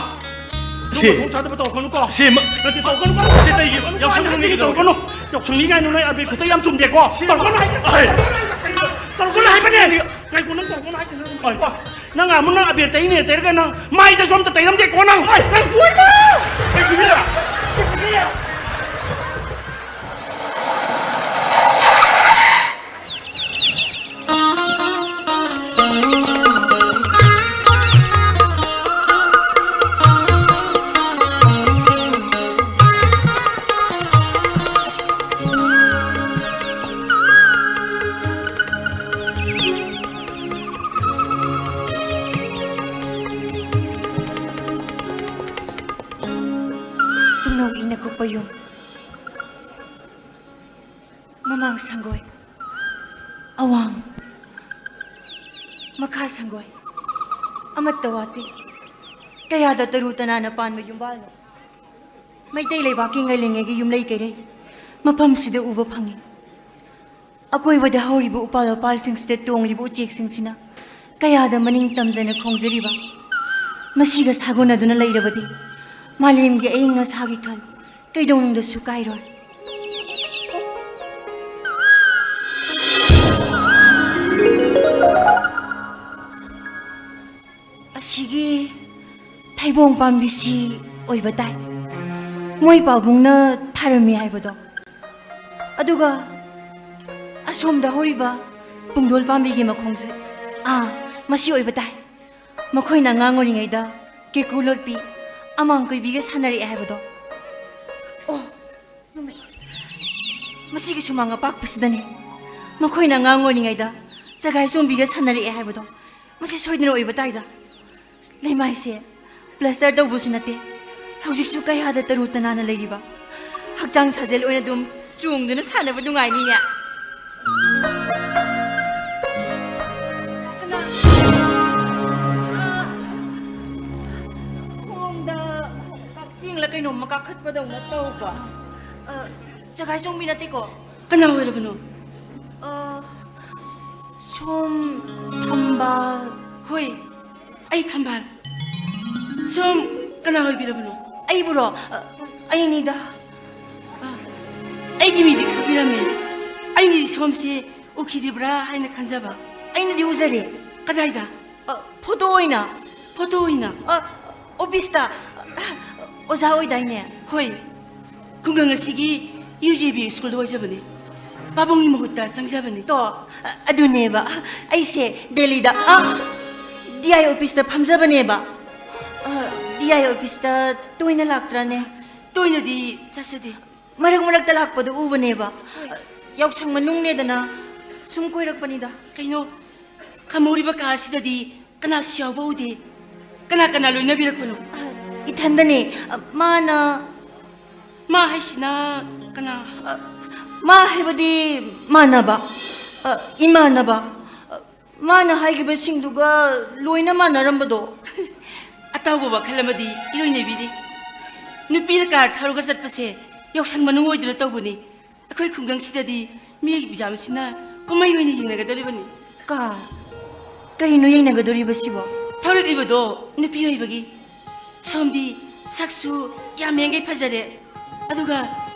ꯁꯤ꯫ ꯑꯗꯨꯒꯨꯝꯕ ꯁꯣꯡ ꯁꯥꯗꯕ ꯇꯧꯔꯛꯀꯅꯨꯀꯣ꯫ ꯁꯤ ꯃ-, ꯅꯠꯇꯦ, ꯇꯧꯔꯛꯀꯅꯨꯀꯣ꯫ ꯁꯤ ꯇꯩꯒꯤ-, ꯌꯥꯎꯁꯪ ꯃꯅꯨꯡꯒꯤ ꯅꯠꯇꯦ, ꯇꯧꯔꯛꯀꯅꯨ꯫ ꯌꯥꯎꯁꯪꯅꯤ ꯀꯥꯏꯅ ꯅꯣꯏ ꯑꯕꯦꯔ ꯈꯨꯠꯇꯩ ꯌꯥꯝ ꯆꯨꯝꯗꯦꯀꯣ꯫ ꯁꯤ ꯇꯧꯔꯛꯀꯅꯨ ꯍꯥꯏ-, ꯑꯩ꯫ ꯇꯧꯔꯛꯀꯅꯨ ꯍꯥꯏꯕꯅꯦ꯫ ꯉꯥꯏꯈꯣ, ꯅꯪ ꯇꯧꯔꯛꯀꯅꯨ ꯍꯥꯏꯁꯤꯅꯦ꯫ ꯑꯩ꯫ ꯅꯪ ꯑꯃꯨꯛ ꯅꯪ ꯑꯕꯦꯔ ꯇꯩꯅꯦ ꯇꯩꯔꯒ ꯅꯪ ꯃꯥꯏꯗꯁꯨ ꯑꯝꯇ ꯇꯩꯔꯝꯗꯦꯀꯣ ꯅꯪ꯫ ꯑꯩ꯫ ꯅꯪ ꯀꯣꯏꯕ꯫ ꯑꯩ ꯇꯨꯃꯤꯟꯅ꯫ ꯇꯨꯝꯅꯧ ꯏꯅ ꯀꯨꯞꯄ ꯌꯨꯝ꯫ ꯃꯃꯥꯡ ꯁꯪꯒꯣꯏ, ꯑꯋꯥꯡ, ꯃꯈꯥ ꯁꯪꯒꯣꯏ, ꯑꯃꯠꯇ ꯋꯥꯠꯇꯦ꯫ ꯀꯌꯥꯗ ꯇꯔꯨ ꯇꯅꯥꯟꯅ ꯄꯥꯟꯕ ꯌꯨꯝꯕꯥꯜꯅꯣ꯫ ꯃꯩꯇꯩ ꯂꯩꯕꯥꯛꯀꯤ ꯉꯜꯂꯤꯉꯩꯒꯤ ꯌꯨꯝꯂꯩ ꯀꯩꯔꯩ, ꯃꯐꯝꯁꯤꯗ ꯎꯕ ꯐꯪꯉꯤ꯫ ꯑꯀꯣꯏꯕꯗ ꯍꯧꯔꯤꯕ ꯎꯄꯥꯜ ꯋꯥꯄꯥꯜꯁꯤꯡꯁꯤꯗ ꯇꯣꯡꯂꯤꯕ ꯎꯆꯦꯛꯁꯤꯡꯁꯤꯅ ꯀꯌꯥꯗ ꯃꯅꯤꯡ ꯇꯝꯖꯅ ꯈꯣꯡꯖꯔꯤꯕ꯫ ꯃꯁꯤꯒ ꯁꯥꯒꯣꯟꯅꯗꯨꯅ ꯂꯩꯔꯕꯗꯤ ꯃꯥꯂꯦꯝꯒꯤ ꯑꯏꯪ ꯑꯁꯥꯒꯤ ꯈꯜ ꯀꯩꯗꯧꯅꯨꯡꯗꯁꯨ ꯀꯥꯏꯔꯣꯏ꯫ ꯑꯁꯤꯒꯤ ꯊꯩꯕꯣꯡ ꯄꯥꯝꯕꯤꯁꯤ ꯑꯣꯏꯕ ꯇꯥꯏ, ꯃꯣꯏ ꯄꯥꯕꯨꯡꯅ ꯊꯥꯔꯝꯃꯤ ꯍꯥꯏꯕꯗꯣ꯫ ꯑꯗꯨꯒ ꯑꯁꯣꯝꯗ ꯍꯧꯔꯤꯕ ꯄꯨꯡꯗꯣꯜ ꯄꯥꯝꯕꯤꯒꯤ ꯃꯈꯣꯡꯁꯦ, ꯑꯥ, ꯃꯁꯤ ꯑꯣꯏꯕ ꯇꯥꯏ꯫ ꯃꯈꯣꯏꯅ ꯑꯉꯥꯡ ꯑꯣꯏꯔꯤꯉꯩꯗ ꯀꯦꯀꯨ ꯂꯣꯠꯄꯤ, ꯑꯃꯥꯡ ꯀꯣꯏꯕꯤꯒ ꯁꯥꯟꯅꯔꯛꯑꯦ ꯍꯥꯏꯕꯗꯣ꯫ ꯑꯣ, ꯆꯨꯝꯃꯦ꯫ ꯃꯁꯤꯒꯤ ꯁꯨꯃꯥꯡ ꯑꯄꯥꯛꯄꯁꯤꯗꯅꯦ ꯃꯈꯣꯏꯅ ꯑꯉꯥꯡ ꯑꯣꯏꯔꯤꯉꯩꯗ ꯆꯒꯥꯏ ꯆꯣꯡꯕꯤꯒ ꯁꯥꯟꯅꯔꯛꯑꯦ ꯍꯥꯏꯕꯗꯣ꯫ ꯃꯁꯤ ꯁꯣꯏꯗꯅ ꯑꯣꯏꯕ ꯇꯥꯏꯗ꯫ ꯂꯩꯃꯥꯏꯁꯦ ꯄ꯭ꯂꯥꯁꯇꯔ ꯇꯧꯕꯁꯨ ꯅꯠꯇꯦ꯫ ꯍꯧꯖꯤꯛꯁꯨ ꯀꯌꯥꯗ ꯇꯔꯨ ꯇꯅꯥꯟꯅ ꯂꯩꯔꯤꯕ꯫ ꯍꯛꯆꯥꯡ ꯁꯥꯖꯦꯜ ꯑꯣꯏꯅ ꯑꯗꯨꯝ ꯆꯣꯡꯗꯨꯅ ꯁꯥꯟꯅꯕ ꯅꯨꯡꯉꯥꯏꯅꯤꯅꯦ꯫ ꯀꯅꯥ? ꯑ, ꯈꯣꯡꯗ ꯀꯛꯆꯦꯡꯂ ꯀꯩꯅꯣꯝꯃ ꯀꯥꯈꯠꯄꯗꯧꯅ ꯇꯧꯕ꯫ ꯑ, ꯆꯒꯥꯏ ꯆꯣꯡꯕꯤ ꯅꯠꯇꯦꯀꯣ? ꯀꯅꯥ ꯑꯣꯏꯔꯕꯅꯣ? ꯑ, ꯁꯣꯝ ꯊꯝꯕꯥꯜ꯫ ꯍꯣꯏ, ꯑꯩ ꯊꯝꯕꯥꯜ꯫ ꯁꯣꯝ ꯀꯅꯥ ꯑꯣꯏꯕꯤꯔꯕꯅꯣ? ꯑꯩꯕꯨꯔꯣ? ꯑ, ꯑꯩꯅꯤꯗ꯫ ꯑ, ꯑꯩꯒꯤ ꯃꯤꯡꯗꯤ ꯈꯪꯕꯤꯔꯝꯃꯦ꯫ ꯑꯩꯅꯗꯤ ꯁꯣꯝꯁꯦ ꯎꯈꯤꯗ꯭ꯔꯤꯕ꯭ꯔꯥ ꯍꯥꯏꯅ ꯈꯟꯖꯕ꯫ ꯑꯩꯅꯗꯤ ꯎꯖꯔꯦ꯫ ꯀꯗꯥꯏꯗ? ꯑ, ꯐꯣꯇꯣ ꯑꯣꯏꯅ꯫ ꯐꯣꯇꯣ ꯑꯣꯏꯅ? ꯑ, ꯑꯣꯐꯤꯁꯇ꯫ ꯑꯣꯖꯥ ꯑꯣꯏꯗꯥꯏꯅꯦ? ꯍꯣꯏ, ꯈꯨꯡꯒꯪ ꯑꯁꯤꯒꯤ ꯌꯨ ꯖꯤ ꯕꯤ ꯁ꯭ꯀꯨꯜꯗ ꯑꯣꯏꯖꯕꯅꯤ꯫ ꯄꯥꯕꯨꯡꯒꯤ ꯃꯍꯨꯠꯇ ꯆꯪꯖꯕꯅꯤ꯫ ꯇꯣ, ꯑ, ꯑꯗꯨꯅꯦꯕ꯫ ꯑꯩꯁꯦ ꯗꯦꯜꯂꯤꯗ, ꯑ, ꯗꯤ ꯑꯥꯏ ꯑꯣꯐꯤꯁꯇ ꯐꯝꯖꯕꯅꯦꯕ꯫ ꯑ, ꯗꯤ ꯑꯥꯏ ꯑꯣꯐꯤꯁꯇ ꯇꯣꯏꯅ ꯂꯥꯛꯇ꯭ꯔꯥꯅꯦ? ꯇꯣꯏꯅꯗꯤ ꯆꯠꯆꯗꯦ꯫ ꯃꯔꯛ ꯃꯔꯛꯇ ꯂꯥꯛꯄꯗ ꯎꯕꯅꯦꯕ꯫ ꯍꯣꯏ꯫ ꯌꯥꯎꯁꯪ ꯃꯅꯨꯡꯅꯦꯗꯅ ꯁꯨꯝ ꯀꯣꯏꯔꯛꯄꯅꯤꯗ꯫ ꯀꯩꯅꯣ, ꯈꯝꯍꯧꯔꯤꯕ ꯀꯥ ꯑꯁꯤꯗꯗꯤ ꯀꯅꯥꯁꯨ ꯌꯥꯎꯕ ꯎꯗꯦ꯫ ꯀꯅꯥ ꯀꯅꯥ ꯂꯣꯏꯅꯕꯤꯔꯛꯄꯅꯣ? ꯑ, ꯏꯊꯟꯗꯅꯦ꯫ ꯑ, ꯃꯥꯅ ꯃꯥ ꯍꯥꯏꯁꯤꯅ ꯀꯅꯥ? ꯑ, ꯃꯥ ꯍꯥꯏꯕꯗꯤ ꯃꯥꯟꯅꯕ꯫ ꯑ, ꯏꯃꯥꯟꯅꯕ꯫ ꯑ, ꯃꯥꯅ ꯍꯥꯏꯈꯤꯕꯁꯤꯡꯗꯨꯒ ꯂꯣꯏꯅ ꯃꯥꯟꯅꯔꯝꯕꯗꯣ꯫ ꯑꯇꯥꯎꯕ ꯋꯥꯈꯜ ꯑꯃꯗꯤ ꯏꯔꯣꯏꯅꯕꯤꯔꯤ꯫ ꯅꯨꯄꯤꯅ ꯀꯥꯔ ꯊꯧꯔꯒ ꯆꯠꯄꯁꯦ ꯌꯥꯎꯁꯪ ꯃꯅꯨꯡ ꯑꯣꯏꯗꯨꯅ ꯇꯧꯕꯅꯤ꯫ ꯑꯩꯈꯣꯏ ꯈꯨꯡꯒꯪꯁꯤꯗꯗꯤ ꯃꯤꯑꯣꯏ ꯃꯆꯥꯁꯤꯅ ꯀꯨꯝꯍꯩ ꯑꯣꯏꯅ ꯌꯦꯡꯅꯒꯗꯧꯔꯤꯕꯅꯤ꯫ ꯀꯥꯔ? ꯀꯔꯤꯅꯣ ꯌꯦꯡꯅꯒꯗꯧꯔꯤꯕꯁꯤꯕꯣ? ꯊꯧꯔꯛꯂꯤꯕꯗꯣ ꯅꯨꯄꯤ ꯑꯣꯏꯕꯒꯤ꯫ ꯁꯣꯝꯗꯤ ꯁꯛꯁꯨ ꯌꯥꯝ ꯌꯦꯡꯒꯩ ꯐꯖꯔꯦ, ꯑꯗꯨꯒ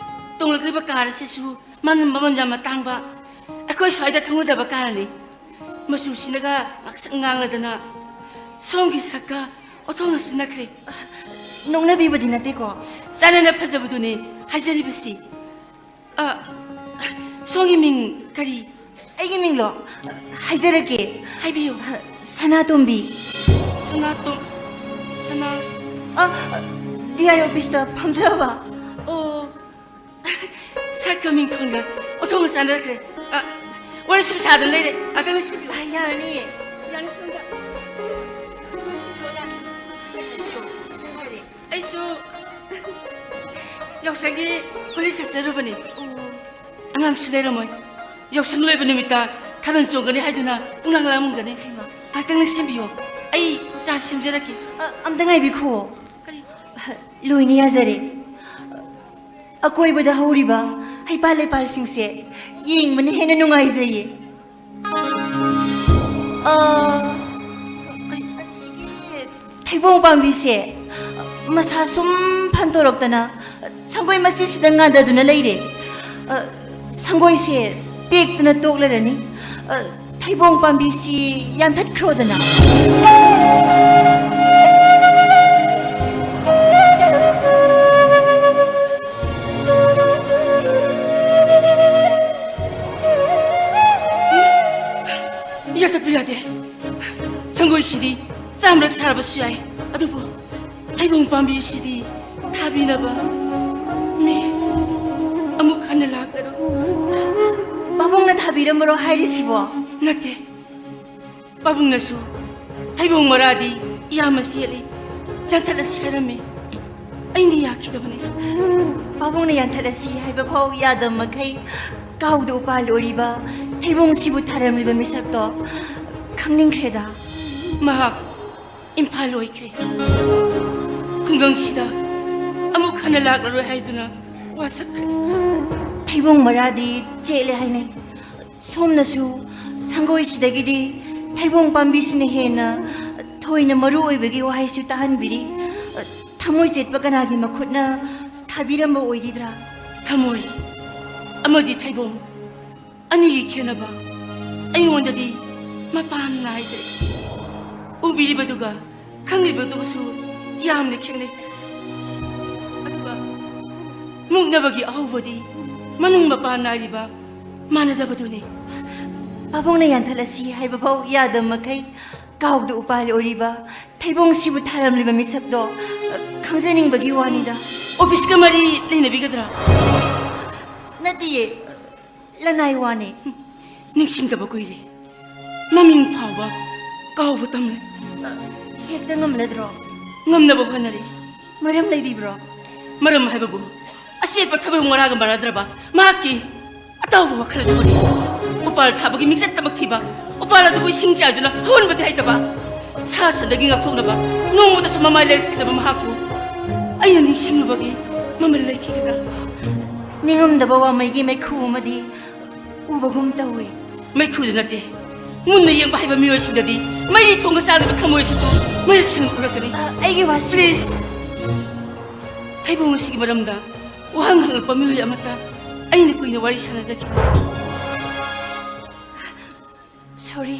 ꯇꯣꯡꯂꯛꯂꯤꯕ ꯀꯥꯔ ꯑꯁꯤꯁꯨ ꯃꯃꯜ, ꯃꯃꯜ ꯌꯥꯝꯅ ꯇꯥꯡꯕ, ꯑꯩꯈꯣꯏ ꯁ꯭ꯋꯥꯏꯗ ꯊꯨꯡꯂꯗꯕ ꯀꯥꯔꯅꯤ꯫ ꯃꯆꯨꯁꯤꯅꯒ ꯉꯥꯛꯁꯪ ꯉꯥꯡꯂꯗꯅ, ꯁꯣꯝꯒꯤ ꯁꯛꯀ ꯑꯣꯟꯊꯣꯛꯅ ꯆꯨꯅꯈ꯭ꯔꯦ꯫ ꯅꯣꯛꯅꯕꯤꯕꯗꯤ ꯅꯠꯇꯦꯀꯣ? ꯆꯥꯟꯅꯅ ꯐꯖꯕꯗꯨꯅꯤ ꯍꯥꯏꯖꯔꯤꯕꯁꯤ꯫ ꯑ, ꯁꯣꯝꯒꯤ ꯃꯤꯡ ꯀꯔꯤ? ꯑꯩꯒꯤ ꯃꯤꯡꯂꯣ? ꯍꯥꯏꯖꯔꯛꯀꯦ꯫ ꯍꯥꯏꯕꯤꯌꯨ꯫ ꯁꯅꯥꯇꯣꯝꯕꯤ꯫ ꯁꯅꯥꯇꯣꯝ-, ꯁꯅꯥ- ꯑ, ꯗꯤ ꯑꯥꯏ ꯑꯣꯐꯤꯁꯇ ꯐꯝꯖꯕ꯫ ꯑꯣ, ꯁꯛꯀ ꯃꯤꯡꯊꯣꯟꯒ ꯑꯣꯟꯊꯣꯛꯅ ꯆꯥꯟꯅꯈ꯭ꯔꯦ꯫ ꯑ, ꯋꯥꯔꯤ ꯁꯨꯝ ꯁꯥꯗꯨꯅ ꯂꯩꯔꯦ꯫ ꯉꯥꯛꯇꯪ ꯂꯩꯁꯤꯟꯕꯤꯌꯨ꯫ ꯑ, ꯌꯥꯔꯅꯤꯌꯦ꯫ ꯌꯥꯅꯤ, ꯁꯣꯝꯗ꯫ ꯑꯩꯁꯨ ꯌꯥꯎꯁꯪꯒꯤ ꯍꯣꯂꯤ ꯆꯠꯆꯔꯨꯕꯅꯤ꯫ ꯑꯉꯥꯡꯁꯨ ꯂꯩꯔꯝꯃꯣꯏ꯫ ꯌꯥꯎꯁꯪ ꯂꯣꯏꯕ ꯅꯨꯃꯤꯠꯇ ꯊꯥꯕꯜ ꯆꯣꯡꯒꯅꯤ ꯍꯥꯏꯗꯨꯅ ꯄꯨꯡꯂꯥꯡ ꯂꯥꯡꯂꯝꯒꯅꯤ꯫ ꯍꯩꯃꯥ꯫ ꯉꯥꯛꯇꯪ ꯂꯦꯡꯁꯤꯟꯕꯤꯌꯣ꯫ ꯑꯩ ꯆꯥ ꯁꯦꯝꯖꯔꯛꯀꯦ꯫ ꯑ, ꯑꯝꯇ ꯉꯥꯏꯕꯤꯈꯣ꯫ ꯀꯔꯤ? ꯂꯣꯏꯅ ꯌꯥꯖꯔꯦ꯫ ꯑꯀꯣꯏꯕꯗ ꯍꯧꯔꯤꯕ ꯍꯩꯄꯥꯜ ꯂꯩꯄꯥꯜꯁꯤꯡꯁꯦ ꯌꯦꯡꯕꯅ ꯍꯦꯟꯅ ꯅꯨꯡꯉꯥꯏꯖꯩꯌꯦ꯫ ꯑ, ꯑꯁꯤꯒꯤ ꯊꯩꯕꯣꯡ ꯄꯥꯝꯕꯤꯁꯦ ꯃꯁꯥ ꯁꯨꯝ ꯐꯟꯗꯣꯔꯛꯇꯅ ꯁꯪꯒꯣꯏ ꯃꯆꯤꯁꯤꯗ ꯉꯥꯗꯗꯨꯅ ꯂꯩꯔꯦ꯫ ꯑ, ꯁꯪꯒꯣꯏꯁꯦ ꯇꯦꯛꯇꯅ ꯇꯣꯛꯂꯔꯅꯤ꯫ ꯑ, ꯊꯩꯕꯣꯡ ꯄꯥꯝꯕꯤꯁꯤ ꯌꯥꯟꯊꯠꯈ꯭ꯔꯣꯗꯅ꯫ ꯌꯥꯟꯊꯠꯄ ꯌꯥꯗꯦ꯫ ꯁꯪꯒꯣꯏꯁꯤꯗꯤ ꯆꯥꯝꯔꯛ ꯁꯥꯔꯕꯁꯨ ꯌꯥꯏ, ꯑꯗꯨꯕꯨ ꯊꯩꯕꯣꯡ ꯄꯥꯝꯕꯤꯁꯤꯗꯤ ꯊꯥꯕꯤꯅꯕ ꯃꯤ ꯑꯃꯨꯛ ꯍꯟꯅ ꯂꯥꯛꯂꯔꯣꯏ꯫ ꯄꯥꯕꯨꯡꯅ ꯊꯥꯕꯤꯔꯝꯃꯔꯣ ꯍꯥꯏꯔꯤꯁꯤꯕꯣ? ꯅꯠꯇꯦ, ꯄꯥꯕꯨꯡꯅꯁꯨ ꯊꯩꯕꯣꯡ ꯃꯔꯥꯗꯤ ꯏꯌꯥꯝꯕ ꯆꯦꯠꯂꯤ, ꯌꯥꯟꯊꯠꯂꯁꯤ ꯍꯥꯏꯔꯝꯃꯤ꯫ ꯑꯩꯅ ꯌꯥꯈꯤꯗꯕꯅꯤ꯫ ꯄꯥꯕꯨꯡꯅ ꯌꯥꯟꯊꯠꯂꯁꯤ ꯍꯥꯏꯕ ꯐꯥꯎ ꯌꯥꯗꯕ ꯃꯈꯩ ꯀꯥꯎꯗ ꯎꯄꯥꯜ ꯑꯣꯏꯔꯤꯕ ꯊꯩꯕꯣꯡꯁꯤꯕꯨ ꯊꯥꯔꯝꯂꯤꯕ ꯃꯤꯁꯛꯇꯣ ꯈꯪꯅꯤꯡꯈ꯭ꯔꯦꯗ꯫ ꯃꯍꯥꯛ ꯏꯝꯐꯥꯜ ꯑꯣꯏꯈ꯭ꯔꯦ꯫ ꯈꯨꯡꯒꯪꯁꯤꯗ ꯑꯃꯨꯛ ꯍꯟꯅ ꯂꯥꯛꯂꯔꯣꯏ ꯍꯥꯏꯗꯨꯅ ꯋꯥꯁꯛꯈ꯭ꯔꯦ꯫ ꯊꯩꯕꯣꯡ ꯃꯔꯥꯗꯤ ꯆꯦꯠꯂꯦ ꯍꯥꯏꯅꯩ꯫ ꯁꯣꯝꯅꯁꯨ ꯁꯪꯒꯣꯏꯁꯤꯗꯒꯤꯗꯤ ꯊꯩꯕꯣꯡ ꯄꯥꯝꯕꯤꯁꯤꯅ ꯍꯦꯟꯅ ꯊꯣꯏꯅ ꯃꯔꯨ ꯑꯣꯏꯕꯒꯤ ꯋꯥꯍꯩꯁꯨ ꯇꯥꯍꯟꯕꯤꯔꯤ꯫ ꯊꯃꯣꯏ ꯆꯦꯠꯄ ꯀꯅꯥꯒꯤ ꯃꯈꯨꯠꯅ ꯊꯥꯕꯤꯔꯝꯕ ꯑꯣꯏꯔꯤꯗ꯭ꯔꯥ? ꯊꯃꯣꯏ ꯑꯃꯗꯤ ꯊꯩꯕꯣꯡ ꯑꯅꯤꯒꯤ ꯈꯦꯠꯅꯕ ꯑꯩꯉꯣꯟꯗꯗꯤ ꯃꯄꯥꯟ ꯅꯥꯏꯗ꯭ꯔꯦ꯫ ꯎꯕꯤꯔꯤꯕꯗꯨꯒ ꯈꯪꯂꯤꯕꯗꯨꯒꯁꯨ ꯌꯥꯝꯅ ꯈꯦꯠꯅꯩ꯫ ꯑꯗꯨꯒ ꯃꯨꯛꯅꯕꯒꯤ ꯑꯍꯧꯕꯗꯤ ꯃꯅꯨꯡ ꯃꯄꯥꯟ ꯅꯥꯏꯔꯤꯕ ꯃꯥꯟꯅꯗꯕꯗꯨꯅꯤ꯫ ꯄꯥꯕꯨꯡꯅ ꯌꯥꯟꯊꯠꯂꯁꯤ ꯍꯥꯏꯕ ꯐꯥꯎ ꯌꯥꯗꯕ ꯃꯈꯩ ꯀꯥꯎꯗ ꯎꯄꯥꯜ ꯑꯣꯏꯔꯤꯕ ꯊꯩꯕꯣꯡꯁꯤꯕꯨ ꯊꯥꯔꯝꯂꯤꯕ ꯃꯤꯁꯛꯇꯣ, ꯑ, ꯈꯪꯖꯅꯤꯡꯕꯒꯤ ꯋꯥꯅꯤꯗ꯫ ꯑꯣꯐꯤꯁꯀ ꯃꯔꯤ ꯂꯩꯅꯕꯤꯒꯗ꯭ꯔꯥ? ꯅꯠꯇꯤꯌꯦ, ꯂꯅꯥꯏ ꯋꯥꯅꯤ꯫ ꯅꯤꯡꯁꯤꯡꯗꯕ ꯀꯨꯏꯔꯦ꯫ ꯃꯃꯤꯡ ꯐꯥꯎꯕ ꯀꯥꯎꯕ ꯇꯝꯂꯦ꯫ ꯍꯦꯛꯇ ꯉꯝꯂꯗ꯭ꯔꯣ? ꯉꯝꯅꯕ ꯍꯣꯠꯅꯔꯤ꯫ ꯃꯔꯝ ꯂꯩꯕꯤꯕ꯭ꯔꯣ? ꯃꯔꯝ ꯍꯥꯏꯕꯕꯨ ꯑꯆꯦꯠꯄ ꯊꯕꯛ ꯃꯔꯥꯒ ꯃꯥꯟꯅꯗ꯭ꯔꯕ ꯃꯍꯥꯛꯀꯤ ꯑꯇꯥꯎꯕ ꯋꯥꯈꯜ ꯑꯗꯨꯕꯨꯅꯤ꯫ ꯎꯄꯥꯜ ꯊꯥꯕꯒꯤ ꯃꯤꯡꯆꯠꯇꯃꯛ ꯊꯤꯕ, ꯎꯄꯥꯜ ꯑꯗꯨꯕꯨ ꯏꯁꯤꯡ ꯆꯥꯏꯗꯨꯅ ꯍꯧꯍꯟꯕꯗꯤ ꯍꯩꯇꯕ, ꯁꯥ ꯁꯟꯗꯒꯤ ꯉꯥꯛꯊꯣꯛꯅꯕ ꯅꯣꯡꯃꯗꯁꯨ ꯃꯃꯥꯏ ꯂꯩꯈꯤꯗꯕ ꯃꯍꯥꯛꯄꯨ ꯑꯩꯅ ꯅꯤꯡꯁꯤꯡꯂꯨꯕꯒꯤ ꯃꯃꯜ ꯂꯩꯈꯤꯒꯗ꯭ꯔꯥ? ꯅꯤꯡꯉꯝꯗꯕ ꯋꯥꯃꯩꯒꯤ ꯃꯩꯈꯨ ꯑꯃꯗꯤ ꯎꯕꯒꯨꯝ ꯇꯧꯏ꯫ ꯃꯩꯈꯨꯗ ꯅꯠꯇꯦ, ꯃꯨꯟꯅ ꯌꯦꯡꯕ ꯍꯩꯕ ꯃꯤꯑꯣꯏꯁꯤꯡꯗꯗꯤ ꯃꯩꯔꯤ ꯊꯣꯡꯒ ꯆꯥꯛꯂꯤꯕ ꯊꯃꯣꯏꯁꯤꯁꯨ ꯃꯌꯦꯛ ꯁꯦꯡꯅ ꯎꯔꯛꯀꯅꯤ꯫ ꯑ, ꯑꯩꯒꯤ ꯋꯥꯁꯤ ꯄ꯭ꯂꯤꯖ, ꯊꯩꯕꯣꯡ ꯑꯁꯤꯒꯤ ꯃꯔꯝꯗ ꯋꯥꯍꯪ ꯍꯪꯂꯛꯄ ꯃꯤꯑꯣꯏ ꯑꯃꯠꯇ ꯑꯩꯅ ꯀꯨꯏꯅ ꯋꯥꯔꯤ ꯁꯥꯟꯅꯖꯈꯤꯕ꯫ ꯁꯣꯔꯤ꯫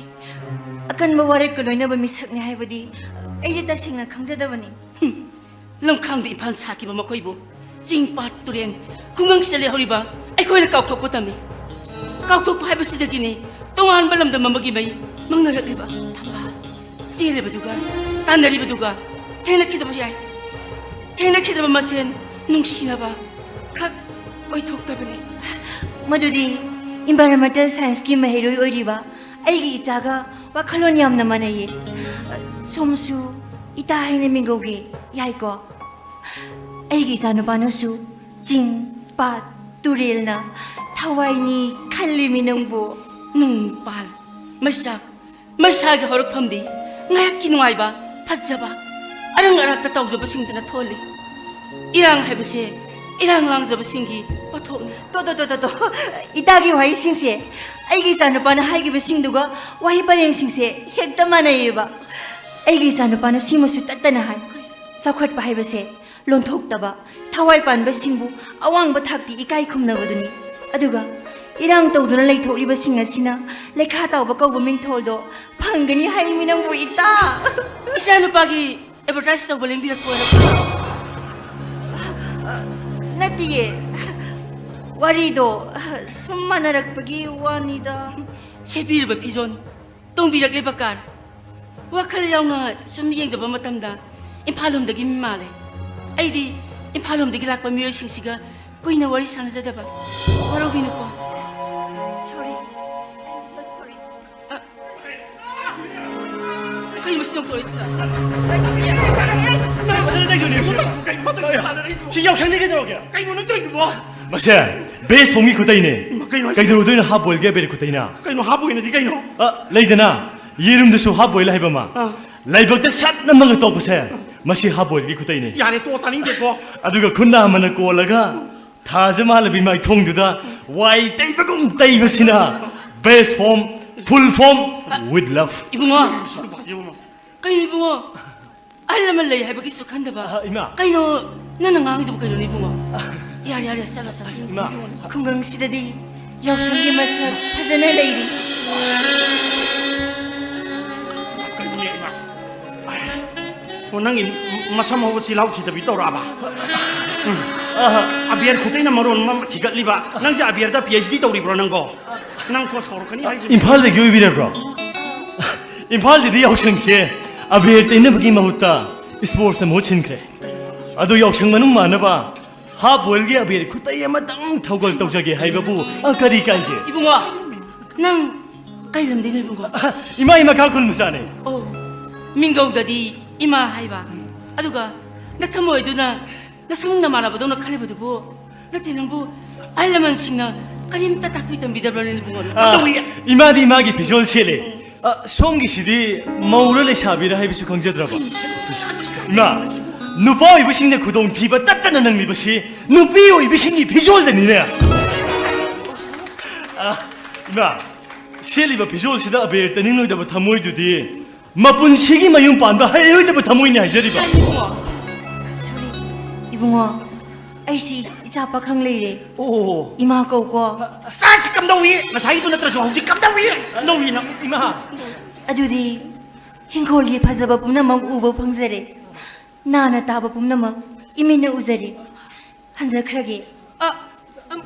ꯑꯀꯟꯕ ꯋꯥꯔꯦꯞꯀ ꯂꯣꯏꯅꯕ ꯃꯤꯁꯛꯅꯤ ꯍꯥꯏꯕꯗꯤ ꯑꯩꯗꯤ ꯇꯁꯦꯡꯅ ꯈꯪꯖꯗꯕꯅꯤ꯫ ꯂꯝꯈꯥꯡꯗ ꯏꯝꯐꯥꯜ ꯁꯥꯈꯤꯕ ꯃꯈꯣꯏꯕꯨ ꯆꯤꯡ, ꯄꯥꯠ, ꯇꯨꯔꯦꯟ, ꯈꯨꯡꯒꯪꯁꯤꯗ ꯂꯩꯍꯧꯔꯤꯕ ꯑꯩꯈꯣꯏꯅ ꯀꯥꯎꯊꯣꯛꯄ ꯇꯝꯃꯤ꯫ ꯀꯥꯎꯊꯣꯛꯄ ꯍꯥꯏꯕꯁꯤꯗꯒꯤꯅꯤ ꯇꯣꯉꯥꯟꯕ ꯂꯝꯗꯝ ꯑꯃꯒꯤ ꯃꯩ ꯃꯪꯅꯔꯛꯂꯤꯕ꯫ ꯊꯝꯕꯥꯜ, ꯆꯦꯜꯂꯤꯕꯗꯨꯒ ꯇꯥꯟꯅꯔꯤꯕꯗꯨꯒ ꯊꯦꯡꯅꯈꯤꯗꯕ ꯌꯥꯏ꯫ ꯊꯦꯡꯅꯈꯤꯗꯕ ꯃꯁꯦꯟ ꯅꯨꯡꯁꯤꯅꯕ ꯈꯛ ꯑꯣꯏꯊꯣꯛꯇꯕꯅꯤ꯫ ꯃꯗꯨꯗꯤ environmental scienceꯀꯤ ꯃꯍꯩꯔꯣꯏ ꯑꯣꯏꯔꯤꯕ ꯑꯩꯒꯤ ꯏꯆꯥꯒ ꯋꯥꯈꯜꯂꯣꯟ ꯌꯥꯝꯅ ꯃꯥꯟꯅꯩꯌꯦ꯫ ꯁꯣꯝꯁꯨ ꯏꯇꯥ ꯍꯥꯏꯅ ꯃꯤꯡꯒꯧꯒꯦ, ꯌꯥꯏꯀꯣ? ꯑꯩꯒꯤ ꯏꯆꯥꯅꯨꯄꯥꯅꯁꯨ ꯆꯤꯡ, ꯄꯥꯠ, ꯇꯨꯔꯦꯜꯅ ꯊꯋꯥꯏꯅꯤ ꯈꯜꯂꯤꯃꯤ ꯅꯪꯕꯨ꯫ ꯅꯨꯡ, ꯄꯥꯜ, ꯃꯩꯁꯥ, ꯃꯩꯁꯥꯒꯤ ꯍꯧꯔꯛꯐꯝꯗꯤ ꯉꯥꯏꯍꯥꯛꯀꯤ ꯅꯨꯡꯉꯥꯏꯕ, ꯐꯖꯕ, ꯑꯔꯪ ꯑꯔꯥꯛꯇ ꯇꯧꯖꯕꯁꯤꯡꯗꯨꯅ ꯊꯣꯜꯂꯤ꯫ ꯏꯔꯥꯡ ꯍꯥꯏꯕꯁꯦ ꯏꯔꯥꯡ ꯂꯥꯡꯖꯕꯁꯤꯡꯒꯤ ꯄꯣꯠꯊꯣꯛꯅꯤ꯫ ꯇꯣ, ꯇꯣ, ꯇꯣ, ꯇꯣ, ꯇꯣ꯫ ꯏꯇꯥꯒꯤ ꯋꯥꯍꯩꯁꯤꯡꯁꯦ ꯑꯩꯒꯤ ꯏꯆꯥꯅꯨꯄꯥꯅ ꯍꯥꯏꯈꯤꯕꯁꯤꯡꯗꯨꯒ ꯋꯥꯍꯩ ꯄꯔꯦꯡꯁꯤꯡꯁꯦ ꯍꯦꯛꯇ ꯃꯥꯟꯅꯩꯌꯦꯕ꯫ ꯑꯩꯒꯤ ꯏꯆꯥꯅꯨꯄꯥꯅ ꯁꯤꯃꯁꯨ ꯇꯠꯇꯅ ꯍꯥꯏ, ꯆꯥꯎꯈꯠꯄ ꯍꯥꯏꯕꯁꯦ ꯂꯣꯟꯊꯣꯛꯇꯕ, ꯊꯋꯥꯏ ꯄꯥꯟꯕꯁꯤꯡꯕꯨ ꯑꯋꯥꯡꯕ ꯊꯥꯛꯇꯤ ꯏꯀꯥꯏ ꯈꯨꯝꯅꯕꯗꯨꯅꯤ꯫ ꯑꯗꯨꯒ ꯏꯔꯥꯡ ꯇꯧꯗꯨꯅ ꯂꯩꯊꯣꯛꯂꯤꯕꯁꯤꯡ ꯑꯁꯤꯅ ꯂꯩꯈꯥ ꯇꯥꯎꯕ ꯀꯧꯕ ꯃꯤꯡꯊꯣꯜꯗꯣ ꯐꯪꯒꯅꯤ ꯍꯥꯏꯔꯤꯃꯤ ꯅꯪꯕꯨ, ꯏꯇꯥ꯫ ꯏꯆꯥꯅꯨꯄꯥꯒꯤ ꯑꯦꯗꯚꯔꯇꯥꯏꯁ ꯇꯧꯕ ꯂꯦꯡꯕꯤꯔꯛꯄ ꯑꯣꯏꯔꯕ꯭ꯔꯥ? ꯅꯠꯇꯤꯌꯦ, ꯋꯥꯔꯤꯗꯣ ꯁꯨꯝ ꯃꯥꯟꯅꯔꯛꯄꯒꯤ ꯋꯥꯅꯤꯗ꯫ ꯁꯦꯠꯄꯤꯔꯤꯕ ꯐꯤꯖꯣꯜ, ꯇꯣꯡꯕꯤꯔꯛꯂꯤꯕ ꯀꯥꯔ, ꯋꯥꯈꯜ ꯌꯥꯎꯅ ꯁꯨꯝ ꯌꯦꯡꯖꯕ ꯃꯇꯝꯗ ꯏꯝꯐꯥꯜ ꯂꯣꯝꯗꯒꯤ ꯃꯤ ꯃꯥꯜꯂꯦ꯫ ꯑꯩꯗꯤ ꯏꯝꯐꯥꯜ ꯂꯣꯝꯗꯒꯤ ꯂꯥꯛꯄ ꯃꯤꯑꯣꯏꯁꯤꯡꯁꯤꯒ ꯀꯨꯏꯅ ꯋꯥꯔꯤ ꯁꯥꯟꯅꯖꯗꯕ꯫ ꯋꯥꯔꯧꯕꯤꯅꯨꯀꯣ꯫ Sorry. I'm so sorry. ꯀꯩꯅꯣ ꯃꯁꯤ ꯅꯪ ꯇꯧꯔꯤꯁꯤꯅ? ꯁꯤ ꯌꯥꯎꯁꯪꯗꯤ ꯀꯩꯗꯧꯔꯒꯦ? ꯀꯩꯅꯣ ꯅꯪ ꯇꯧꯔꯤꯗꯨꯕꯣ? ꯃꯁꯦ ꯕꯦꯁ ꯐꯣꯝꯒꯤ ꯈꯨꯇꯩꯅꯦ꯫ ꯏꯃꯥ, ꯀꯩꯅꯣ ꯍꯥꯏꯁꯦ? ꯀꯩꯗꯧꯔꯨꯗꯣꯏꯅꯣ ꯍꯥꯞ ꯕꯣꯏꯜꯒꯤ ꯑꯕꯦꯔ ꯈꯨꯇꯩꯅ? ꯀꯩꯅꯣ ꯍꯥꯞ ꯕꯣꯏꯜꯅꯗꯤ ꯀꯩꯅꯣ? ꯑ, ꯂꯩꯗꯅ, ꯌꯦꯔꯨꯝꯗꯁꯨ ꯍꯥꯞ ꯕꯣꯏꯜ ꯍꯥꯏꯕ ꯑꯃ꯫ ꯑꯥ꯫ ꯂꯥꯏꯕꯛꯇ ꯁꯠ ꯅꯝꯃꯒ ꯇꯣꯛꯄꯁꯦ, ꯃꯁꯤ ꯍꯥꯞ ꯕꯣꯏꯜꯒꯤ ꯈꯨꯇꯩꯅꯦ꯫ ꯌꯥꯔꯦ, ꯇꯣ, ꯇꯥꯅꯤꯡꯗꯦꯀꯣ꯫ ꯑꯗꯨꯒ ꯈꯨꯠ ꯅꯥꯝꯃꯅ ꯀꯣꯜꯂꯒ ꯊꯥꯖ ꯃꯥꯜꯂꯕꯤ ꯃꯥꯏꯊꯣꯡꯗꯨꯗ ꯋꯥꯏ ꯇꯩꯕꯒꯨꯝ ꯇꯩꯕꯁꯤꯅ best form, full form, with love꯫ ꯏꯕꯨꯡꯉꯣ, ꯁꯤ ꯅꯨꯄꯥꯁꯤꯕꯨ꯫ ꯀꯩꯅꯣ ꯏꯕꯨꯡꯉꯣ? ꯑꯍꯜ ꯂꯃꯟ ꯂꯩ ꯍꯥꯏꯕꯒꯤꯁꯨ ꯈꯟꯗꯕ꯫ ꯑ, ꯏꯃꯥ꯫ ꯀꯩꯅꯣ ꯅꯪꯅ ꯉꯥꯡꯉꯤꯗꯨꯕꯨ ꯀꯩꯅꯣꯅꯦ ꯏꯕꯨꯡꯉꯣ? ꯌꯥꯔꯦ, ꯌꯥꯔꯦ, ꯆꯠꯂꯣ, ꯆꯠꯂꯣ꯫ ꯏꯃꯥ꯫ ꯈꯨꯡꯒꯪꯁꯤꯗꯗꯤ ꯌꯥꯎꯁꯪꯒꯤ ꯃꯁꯛ ꯐꯖꯅ ꯂꯩꯔꯤ꯫ ꯀꯩꯅꯣꯅꯦ ꯏꯃꯥ? ꯑꯣ, ꯅꯪꯒꯤ ꯃꯁꯝ ꯍꯧꯕ ꯆꯤꯜꯍꯥꯎ ꯊꯤꯗꯕꯤ ꯇꯧꯔꯛꯑꯕ? ꯎꯝ꯫ ꯑꯕꯤꯌꯔ ꯈꯨꯇꯩꯅ ꯃꯔꯣꯟ ꯑꯃ ꯊꯤꯒꯠꯂꯤꯕ꯫ ꯅꯪꯁꯦ ꯑꯕꯤꯌꯔꯗ PhD ꯇꯧꯔꯤꯕ꯭ꯔꯣ ꯅꯪꯕꯣ? ꯅꯪ ꯀꯣ ꯁꯥꯎꯔꯛꯀꯅꯤ ꯍꯥꯏꯁꯤꯅꯤ꯫ ꯏꯝꯐꯥꯜꯗꯒꯤ ꯑꯣꯏꯕꯤꯔꯕ꯭ꯔꯣ? ꯏꯝꯐꯥꯜꯗꯗꯤ ꯌꯥꯎꯁꯪꯁꯦ ꯑꯕꯤꯌꯔ ꯇꯩꯅꯕꯒꯤ ꯃꯍꯨꯠꯇ sportsꯅ ꯃꯍꯨꯠ ꯁꯤꯟꯈ꯭ꯔꯦ꯫ ꯑꯗꯣ ꯌꯥꯎꯁꯪ ꯃꯅꯨꯡ ꯃꯥꯟꯅꯕ ꯍꯥꯞ ꯕꯣꯏꯜꯒꯤ ꯑꯕꯤꯔ ꯈꯨꯇꯩ ꯑꯃꯇꯪ ꯊꯧꯒꯜ ꯇꯧꯖꯒꯦ ꯍꯥꯏꯕꯕꯨ, ꯑ, ꯀꯔꯤ ꯀꯥꯏꯒꯦ? ꯏꯕꯨꯡꯉꯣ, ꯅꯪ ꯀꯩ ꯂꯝꯗꯩꯅꯣ ꯏꯕꯨꯡꯉꯣ? ꯏꯃꯥ, ꯏꯃꯥ ꯈꯥ ꯈꯨꯜ ꯃꯆꯥꯅꯦ꯫ ꯑꯣ, ꯃꯤꯡꯒꯧꯗꯗꯤ ꯏꯃꯥ ꯍꯥꯏꯕ꯫ ꯑꯗꯨꯒ ꯅꯊꯃꯣꯏꯗꯨꯅ ꯅꯁꯨꯡ ꯅꯃꯥꯟꯅꯕꯗꯧꯅ ꯈꯜꯂꯤꯕꯗꯨꯕꯨ, ꯅꯠꯇꯦ, ꯅꯪꯕꯨ ꯑꯍꯜ ꯂꯃꯟꯁꯤꯡꯅ ꯀꯔꯤꯝꯇ ꯇꯥꯛꯄꯤ ꯇꯝꯕꯤꯗꯕ꯭ꯔꯅꯦ ꯏꯕꯨꯡꯉꯣ? ꯑ, ꯏꯃꯥꯗꯤ ꯏꯃꯥꯒꯤ ꯐꯤꯖꯣꯜ ꯁꯦꯠꯂꯦ꯫ ꯑ, ꯁꯣꯝꯒꯤꯁꯤꯗꯤ ꯃꯧꯔ ꯂꯩꯁꯥꯕꯤꯔ ꯍꯥꯏꯕꯁꯨ ꯈꯪꯖꯗ꯭ꯔꯕ? ꯏꯃꯥ, ꯅꯨꯄꯥ ꯑꯣꯏꯕꯁꯤꯡꯅ ꯈꯨꯗꯣꯡꯊꯤꯕ ꯇꯠꯇꯅ ꯅꯪꯂꯤꯕꯁꯤ ꯅꯨꯄꯤ ꯑꯣꯏꯕꯁꯤꯡꯒꯤ ꯐꯤꯖꯣꯜꯗꯅꯤꯅꯦ꯫ ꯑ, ꯏꯃꯥ, ꯁꯦꯠꯂꯤꯕ ꯐꯤꯖꯣꯜꯁꯤꯗ ꯑꯕꯦꯔ ꯇꯩꯅꯤꯡꯂꯣꯏꯗꯕ ꯊꯃꯣꯏꯗꯨꯗꯤ ꯃꯄꯨꯟꯁꯤꯒꯤ ꯃꯌꯨꯝ ꯄꯥꯟꯕ ꯍꯩꯔꯣꯏꯗꯕ ꯊꯃꯣꯏꯅꯤ ꯍꯥꯏꯖꯔꯤꯕ꯫ ꯏꯕꯨꯡꯉꯣ, sorry, ꯏꯕꯨꯡꯉꯣ, ꯑꯩꯁꯤ ꯏꯆꯥ ꯄꯥꯈꯪ ꯂꯩꯔꯦ꯫ ꯑꯣ꯫ ꯏꯃꯥ ꯀꯧꯀꯣ꯫ ꯑꯁ, ꯀꯝꯗꯧꯏ? ꯉꯁꯥꯏꯒꯤꯗꯨ ꯅꯠꯇ꯭ꯔꯁꯨ ꯍꯧꯖꯤꯛ ꯀꯝꯗꯧꯏ? ꯀꯝꯗꯧꯏ ꯅꯪ? ꯏꯃꯥ꯫ ꯑꯗꯨꯗꯤ ꯍꯤꯡꯈꯣꯜꯒꯤ ꯐꯖꯕ ꯄꯨꯝꯅꯃꯛ ꯎꯕ ꯐꯪꯖꯔꯦ꯫ ꯅꯥꯅ ꯇꯥꯕ ꯄꯨꯝꯅꯃꯛ ꯏꯃꯤꯠꯅ ꯎꯖꯔꯦ꯫ ꯍꯟꯖꯈ꯭ꯔꯒꯦ꯫ ꯑ, ꯑꯝ꯫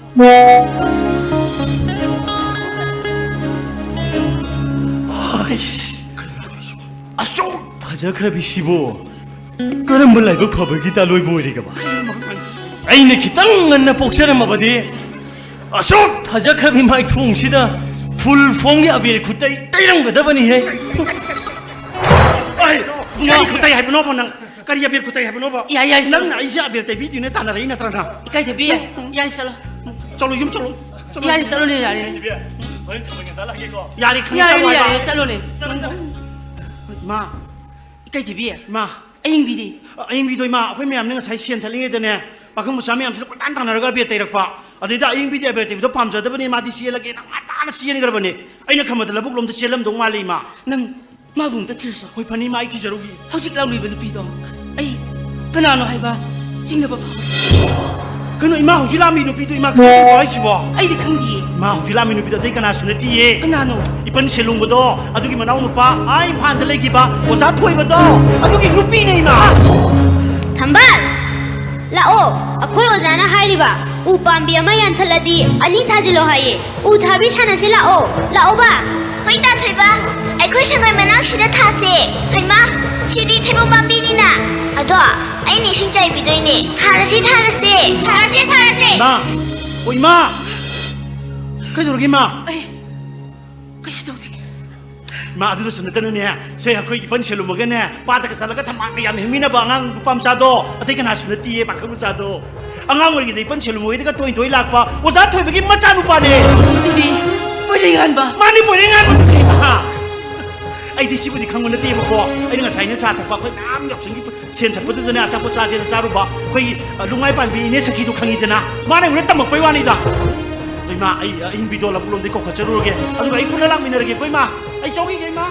ꯑꯩꯁ, ꯑꯁꯨꯛ ꯐꯖꯈ꯭ꯔꯕꯤꯁꯤꯕꯨ ꯀꯔꯝꯕ ꯂꯥꯏꯕꯛ ꯐꯕꯒꯤ ꯇꯥꯂꯣꯏꯕ ꯑꯣꯏꯔꯤꯒꯕ? ꯑꯩꯅ ꯈꯤꯇꯪ ꯉꯟꯅ ꯄꯣꯛꯆꯔꯝꯃꯕꯗꯤ ꯑꯁꯨꯛ ꯐꯖꯈ꯭ꯔꯕꯤ ꯃꯥꯏꯊꯣꯡꯁꯤꯗ ꯐꯨꯜ ꯐꯣꯝꯒꯤ ꯑꯕꯦꯔ ꯈꯨꯠꯇꯩ ꯇꯩꯔꯝꯒꯗꯕꯅꯤꯍꯦ꯫ ꯑꯩ, ꯀꯔꯤ ꯈꯨꯠꯇꯩ ꯍꯥꯏꯕꯅꯣꯕ ꯅꯪ? ꯀꯔꯤ ꯑꯕꯦꯔ ꯈꯨꯠꯇꯩ ꯍꯥꯏꯕꯅꯣꯕ? ꯌꯥꯏ, ꯌꯥꯏ, ꯁꯥꯔ꯫ ꯅꯪꯅ ꯑꯩꯁꯦ ꯑꯕꯦꯔ ꯇꯩꯕꯤꯗꯨꯅ ꯇꯥꯟꯅꯔꯛꯏ ꯅꯠꯇ꯭ꯔ ꯅꯪ? ꯏꯀꯥꯏꯊꯕꯤ, ꯌꯥꯏ, ꯌꯥꯏ, ꯆꯠꯂꯣ꯫ ꯆꯠꯂꯣ, ꯌꯨꯝ ꯆꯠꯂꯣ꯫ ꯆꯠꯂꯣ, ꯌꯥꯏ, ꯌꯨꯝ꯫ ꯆꯠꯂꯣꯅꯦ, ꯌꯥꯔꯦ꯫ ꯏꯕꯦ, ꯍꯣꯔꯦꯟ ꯊꯕꯛ ꯉꯟꯇꯥ ꯂꯥꯛꯑꯒꯦꯀꯣ꯫ ꯌꯥꯔꯦ, ꯈꯪꯉꯦ, ꯌꯥꯔꯦ, ꯆꯠꯂꯣ ꯍꯥꯏꯕ꯫ ꯌꯥꯔꯦ, ꯆꯠꯂꯣꯅꯦ꯫ ꯆꯠꯂꯣ, ꯆꯠꯂꯣ꯫ ꯏꯃꯥ꯫ ꯏꯀꯥꯏꯊꯕꯤ꯫ ꯏꯃꯥ꯫ ꯑꯌꯤꯡꯕꯤꯗꯤ? ꯑ, ꯑꯌꯤꯡꯕꯤꯗꯣ ꯏꯃꯥ, ꯑꯩꯈꯣꯏ ꯃꯌꯥꯝꯅ ꯉꯁꯥꯏ ꯁꯦꯟ ꯊꯠꯂꯤꯉꯩꯗꯅꯦ, ꯄꯥꯈꯪ ꯃꯆꯥ ꯃꯌꯥꯝꯁꯤꯅ ꯀꯣꯏꯇꯥꯟ ꯇꯥꯟꯅꯔꯒ ꯑꯕꯦꯔ ꯇꯩꯔꯛꯄ꯫ ꯑꯗꯩꯗ ꯑꯌꯤꯡꯕꯤꯗꯤ ꯑꯕꯦꯔ ꯇꯩꯕꯗꯣ ꯄꯥꯝꯖꯗꯕꯅꯤ, ꯃꯥꯗꯤ ꯆꯦꯜꯂꯒꯦꯅ ꯉꯟꯇꯥꯅ ꯆꯦꯟꯈ꯭ꯔꯕꯅꯦ꯫ ꯑꯩꯅ ꯈꯟꯕꯗ ꯂꯧꯕꯨꯛ ꯂꯣꯝꯗ ꯆꯦꯜꯂꯝꯗꯧ ꯃꯥꯜꯂꯦ, ꯏꯃꯥ꯫ ꯅꯪ ꯃꯥꯕꯨ ꯑꯝꯇ ꯊꯤꯔꯨꯁꯣ꯫ ꯍꯣꯏ, ꯐꯅꯤ, ꯏꯃꯥ, ꯑꯩ ꯊꯤꯖꯔꯨꯒꯦ꯫ ꯍꯧꯖꯤꯛ ꯂꯥꯛꯂꯤꯕ ꯅꯨꯄꯤꯗꯣ ꯑꯩ ꯀꯅꯥꯅꯣ ꯍꯥꯏꯕ ꯆꯤꯡꯅꯕ ꯐꯥꯎ꯫ ꯀꯩꯅꯣ, ꯏꯃꯥ, ꯍꯧꯖꯤꯛ ꯂꯥꯛꯂꯤ ꯅꯨꯄꯤꯗꯣ ꯏꯃꯥ ꯈꯪꯗ꯭ꯔꯣ ꯍꯥꯏꯁꯤꯕꯣ? ꯑꯩꯗꯤ ꯈꯪꯗꯤꯌꯦ꯫ ꯏꯃꯥ, ꯍꯧꯖꯤꯛ ꯂꯥꯛꯂꯤ ꯅꯨꯄꯤꯗꯣ ꯑꯇꯩ ꯀꯅꯥꯁꯨ ꯅꯠꯇꯤꯌꯦ꯫ ꯀꯅꯥꯅꯣ? ꯏꯄꯟ ꯁꯦꯂꯨꯡꯕꯗꯣ, ꯑꯗꯨꯒꯤ ꯃꯅꯥꯎ ꯅꯨꯄꯥ, ꯑꯥ ꯏꯝꯐꯥꯜꯗ ꯂꯩꯈꯤꯕ ꯑꯣꯖꯥ ꯊꯣꯏꯕꯗꯣ, ꯑꯗꯨꯒꯤ ꯅꯨꯄꯤꯅꯦ, ꯏꯃꯥ꯫ ꯊꯝꯕꯥꯜ, ꯂꯥꯛꯑꯣ, ꯑꯩꯈꯣꯏ ꯑꯣꯖꯥꯅ ꯍꯥꯏꯔꯤꯕ ꯎ ꯄꯥꯝꯕꯤ ꯑꯃ ꯌꯥꯟꯊꯠꯂꯗꯤ ꯑꯅꯤ ꯊꯥꯖꯤꯜꯂꯣ ꯍꯥꯏꯌꯦ꯫ ꯎ ꯊꯥꯕꯤ ꯁꯥꯟꯅꯁꯤ ꯂꯥꯛꯑꯣ꯫ ꯂꯥꯛꯑꯣꯕ꯫ ꯍꯣꯏ, ꯇꯥ ꯊꯣꯏꯕ꯫ ꯑꯩꯈꯣꯏ ꯁꯪꯒꯣꯏ ꯃꯅꯥꯛꯁꯤꯗ ꯊꯥꯁꯦ꯫ ꯍꯩꯃꯥ, ꯁꯤꯗꯤ ꯊꯩꯕꯣꯡ ꯄꯥꯝꯕꯤꯅꯤꯅ꯫ ꯑꯗꯣ, ꯑꯩꯅ ꯏꯁꯤꯡ ꯆꯥꯏꯕꯤꯗꯣꯏꯅꯦ꯫ ꯊꯥꯔꯁꯤ, ꯊꯥꯔꯁꯦ꯫ ꯊꯥꯔꯁꯦ, ꯊꯥꯔꯁꯦ꯫ ꯏꯃꯥ! ꯑꯣ, ꯏꯃꯥ! ꯀꯩꯗꯧꯔꯒꯦ, ꯏꯃꯥ? ꯑꯩ ꯀꯩꯁꯨ ꯇꯧꯗꯦ꯫ ꯏꯃꯥ, ꯑꯗꯨꯗꯁꯨ ꯅꯠꯇꯅꯅꯦ, ꯁꯦ, ꯑꯩꯈꯣꯏ ꯏꯄꯟ ꯁꯦꯂꯨꯝꯃꯒꯅꯦ, ꯄꯥꯠꯇꯒ ꯆꯠꯂꯒ ꯊꯝꯕꯥꯜꯒ ꯌꯥꯝ ꯍꯦꯛꯃꯤꯟꯅꯕ ꯑꯉꯥꯡ ꯅꯨꯄꯥ ꯃꯆꯥꯗꯣ, ꯑꯇꯩ ꯀꯅꯥꯁꯨ ꯅꯠꯇꯤꯌꯦ, ꯄꯥꯈꯪ ꯃꯆꯥꯗꯣ꯫ ꯑꯉꯥꯡ ꯑꯣꯏꯔꯤꯉꯩꯗ ꯏꯄꯟ ꯁꯦꯂꯨꯝ ꯍꯣꯏꯗꯒ ꯇꯣꯏ ꯇꯣꯏ ꯂꯥꯛꯄ ꯑꯣꯖꯥ ꯊꯣꯏꯕꯒꯤ ꯃꯆꯥꯅꯨꯄꯥꯅꯦ꯫ ꯑꯗꯨꯗꯤ ꯄꯣꯏꯔꯩꯉꯥꯟꯕ꯫ ꯃꯥꯅꯤ, ꯄꯣꯏꯔꯩꯉꯥꯟꯕꯗꯨꯅꯦ꯫ ꯑꯍꯥ꯫ ꯑꯩꯗꯤ ꯁꯤꯕꯨꯗꯤ ꯈꯪꯕ ꯅꯠꯇꯦꯕꯀꯣ꯫ ꯑꯩꯅ ꯉꯁꯥꯏꯅ ꯆꯥ ꯊꯛꯄ ꯑꯩꯈꯣꯏ ꯃꯌꯥꯝ ꯌꯥꯎꯁꯪꯒꯤ ꯁꯦꯟ ꯊꯛꯄꯗꯨꯗꯅꯦ ꯑꯆꯥꯄꯣꯠ ꯆꯥꯁꯦꯅ ꯆꯥꯔꯨꯕ ꯑꯩꯈꯣꯏꯒꯤ, ꯑ, ꯂꯨꯡꯃꯥꯏ ꯄꯥꯟꯕꯤ ꯏꯅꯦ ꯁꯈꯤꯗꯣ ꯈꯪꯉꯤꯗꯅ꯫ ꯃꯥꯅ ꯑꯩꯉꯣꯟꯗ ꯇꯝꯃꯛꯄꯩ ꯋꯥꯅꯤꯗ꯫ ꯑꯗꯣ ꯏꯃꯥ, ꯑꯩ, ꯑ, ꯑꯍꯤꯡꯕꯤꯗꯣ ꯂꯕꯨꯛꯂꯣꯝꯗꯒꯤ ꯀꯧꯈꯠꯆꯔꯨꯔꯒꯦ꯫ ꯑꯗꯨꯒ ꯑꯩ ꯄꯨꯟꯅ ꯂꯥꯛꯃꯤꯟꯅꯔꯒꯦꯀꯣ ꯏꯃꯥ꯫ ꯑꯩ ꯆꯧꯈꯤꯒꯦ ꯏꯃꯥ꯫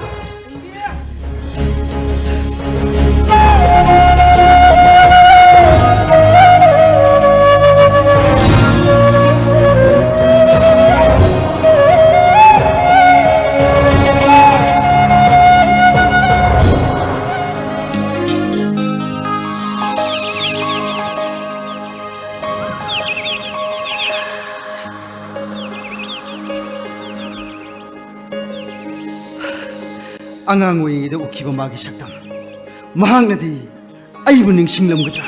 ꯑꯉꯥꯡ ꯑꯣꯏꯔꯤꯉꯩꯗ ꯎꯈꯤꯕ ꯃꯥꯒꯤ ꯁꯛꯇꯝ, ꯃꯍꯥꯛꯅꯗꯤ ꯑꯩꯕꯨ ꯅꯤꯡꯁꯤꯡꯂꯝꯒꯗ꯭ꯔꯥ?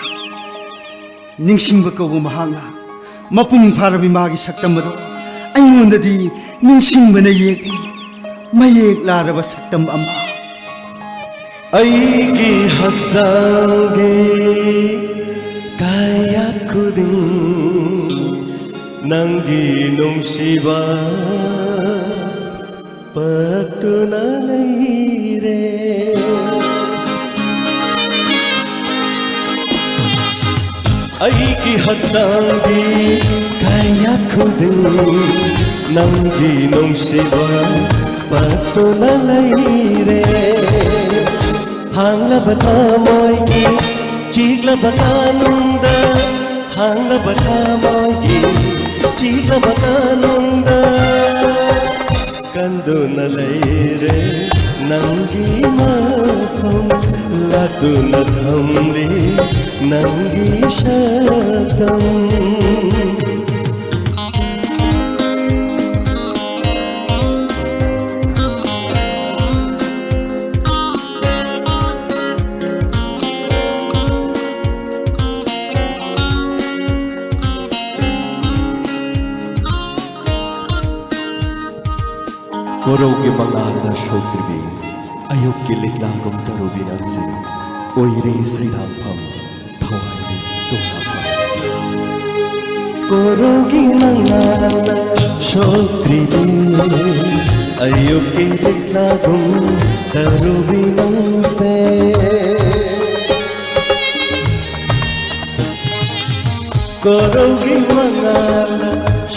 ꯅꯤꯡꯁꯤꯡꯕ ꯀꯧꯕ ꯃꯍꯥꯛꯅ ꯃꯄꯨꯡ ꯐꯥꯔꯕꯤ ꯃꯥꯒꯤ ꯁꯛꯇꯝ ꯑꯗꯣ ꯑꯩꯉꯣꯟꯗꯗꯤ ꯅꯤꯡꯁꯤꯡꯕꯅ ꯌꯦꯛꯂꯤ, ꯃꯌꯦꯛ ꯂꯥꯔꯕ ꯁꯛꯇꯝ ꯑꯃ꯫ ꯑꯩꯒꯤ ꯍꯛꯆꯥꯡꯒꯤ ꯀꯌꯥꯠ ꯈꯨꯗꯤꯡ ꯅꯪꯒꯤ ꯅꯨꯡꯁꯤꯕ ꯄꯛꯇꯨꯅ ꯂꯩꯔꯦ꯫ ꯑꯩꯒꯤ ꯍꯛꯆꯥꯡꯒꯤ ꯀꯌꯥꯠ ꯈꯨꯗꯤꯡ ꯅꯪꯒꯤ ꯅꯨꯡꯁꯤꯕ ꯄꯛꯇꯨꯅ ꯂꯩꯔꯦ꯫ ꯍꯥꯡꯂꯕ ꯊꯃꯣꯏꯒꯤ ꯆꯤꯛꯂꯕ ꯀꯥꯅꯨꯡꯗ, ꯍꯥꯡꯂꯕ ꯊꯃꯣꯏꯒꯤ ꯆꯤꯛꯂꯕ ꯀꯥꯅꯨꯡꯗ ꯀꯟꯗꯨꯅ ꯂꯩꯔꯦ ꯅꯪꯒꯤ ꯃꯐꯝ, ꯂꯥꯛꯇꯨꯅ ꯊꯝꯂꯤ ꯅꯪꯒꯤ ꯁꯛꯇꯝ꯫ ꯀꯣꯔꯧꯒꯤ ꯃꯉꯥꯜꯅ ꯁꯣꯛꯇ꯭ꯔꯤꯕꯤ, ꯑꯌꯨꯛꯀꯤ ꯂꯤꯛꯂꯥꯒꯨꯝ ꯇꯔꯨꯕꯤ ꯅꯪꯁꯦ, ꯑꯣꯏꯔꯦ ꯁꯩꯗꯥꯡꯐꯝ, ꯊꯋꯥꯏꯒꯤ ꯇꯨꯝꯅꯐꯝ꯫ ꯀꯣꯔꯧꯒꯤ ꯃꯉꯥꯜꯅ ꯁꯣꯛꯇ꯭ꯔꯤꯕꯤ, ꯑꯌꯨꯛꯀꯤ ꯂꯤꯛꯂꯥꯒꯨꯝ ꯇꯔꯨꯕꯤ ꯅꯪꯁꯦ꯫ ꯀꯣꯔꯧꯒꯤ ꯃꯉꯥꯜꯅ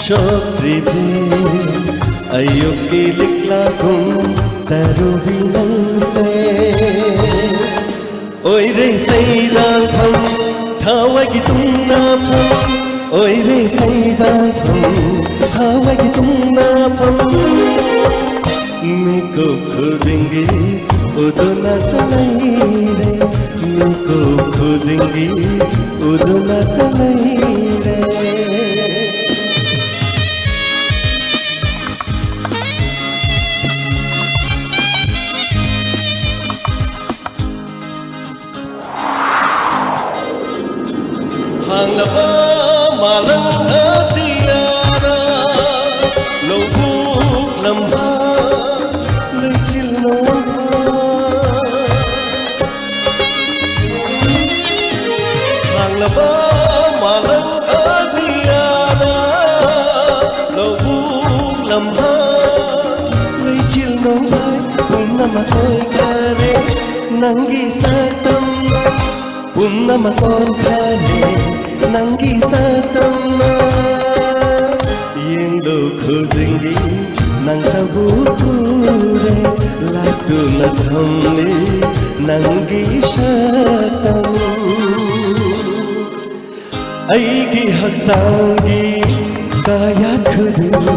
ꯁꯣꯛꯇ꯭ꯔꯤꯕꯤ, ꯑꯌꯨꯛꯀꯤ ꯂꯤꯛꯂꯥꯒꯨꯝ ꯇꯔꯨꯕꯤ ꯅꯪꯁꯦ꯫ ꯑꯣꯏꯔꯦ ꯁꯩꯗꯥꯡꯐꯝ, ꯊꯋꯥꯏꯒꯤ ꯇꯨꯝꯅꯐꯝ, ꯑꯣꯏꯔꯦ ꯁꯩꯗꯥꯡꯐꯝ, ꯊꯋꯥꯏꯒꯤ ꯇꯨꯝꯅꯐꯝ꯫ ꯃꯤꯀꯨꯞ ꯈꯨꯗꯤꯡꯒꯤ ꯎꯗꯨꯅꯇ ꯂꯩꯔꯦ, ꯃꯤꯀꯨꯞ ꯈꯨꯗꯤꯡꯒꯤ ꯎꯗꯨꯅꯇ ꯂꯩꯔꯦ꯫ ꯍꯥꯡꯂꯕ ꯃꯥꯂꯪ ꯑꯇꯤꯌꯥꯗ ꯂꯧꯕꯨꯛ ꯂꯝꯍꯥꯡ ꯂꯩꯆꯤꯜ ꯅꯣꯡꯐꯥ꯫ ꯍꯥꯡꯂꯕ ꯃꯥꯂꯪ ꯑꯇꯤꯌꯥꯗ ꯂꯧꯕꯨꯛ ꯂꯝꯍꯥꯡ ꯂꯩꯆꯤꯜ ꯅꯣꯡꯂꯩ ꯄꯨꯝꯅꯃꯛ ꯑꯣꯏꯈꯔꯦ ꯅꯪꯒꯤ ꯁꯛꯇꯝꯅ꯫ ꯄꯨꯝꯅꯃꯛ ꯑꯣꯟꯈꯔꯦ ꯅꯪꯒꯤ ꯁꯛꯇꯝꯅ꯫ ꯌꯦꯡꯂꯨ ꯈꯨꯗꯤꯡꯒꯤ ꯅꯪꯇꯕꯨ ꯎꯔꯦ, ꯂꯥꯠꯇꯨꯅ ꯊꯝꯂꯤ ꯅꯪꯒꯤ ꯁꯛꯇꯝ꯫ ꯑꯩꯒꯤ ꯍꯛꯆꯥꯡꯒꯤ ꯀꯌꯥꯠ ꯈꯨꯗꯤꯡ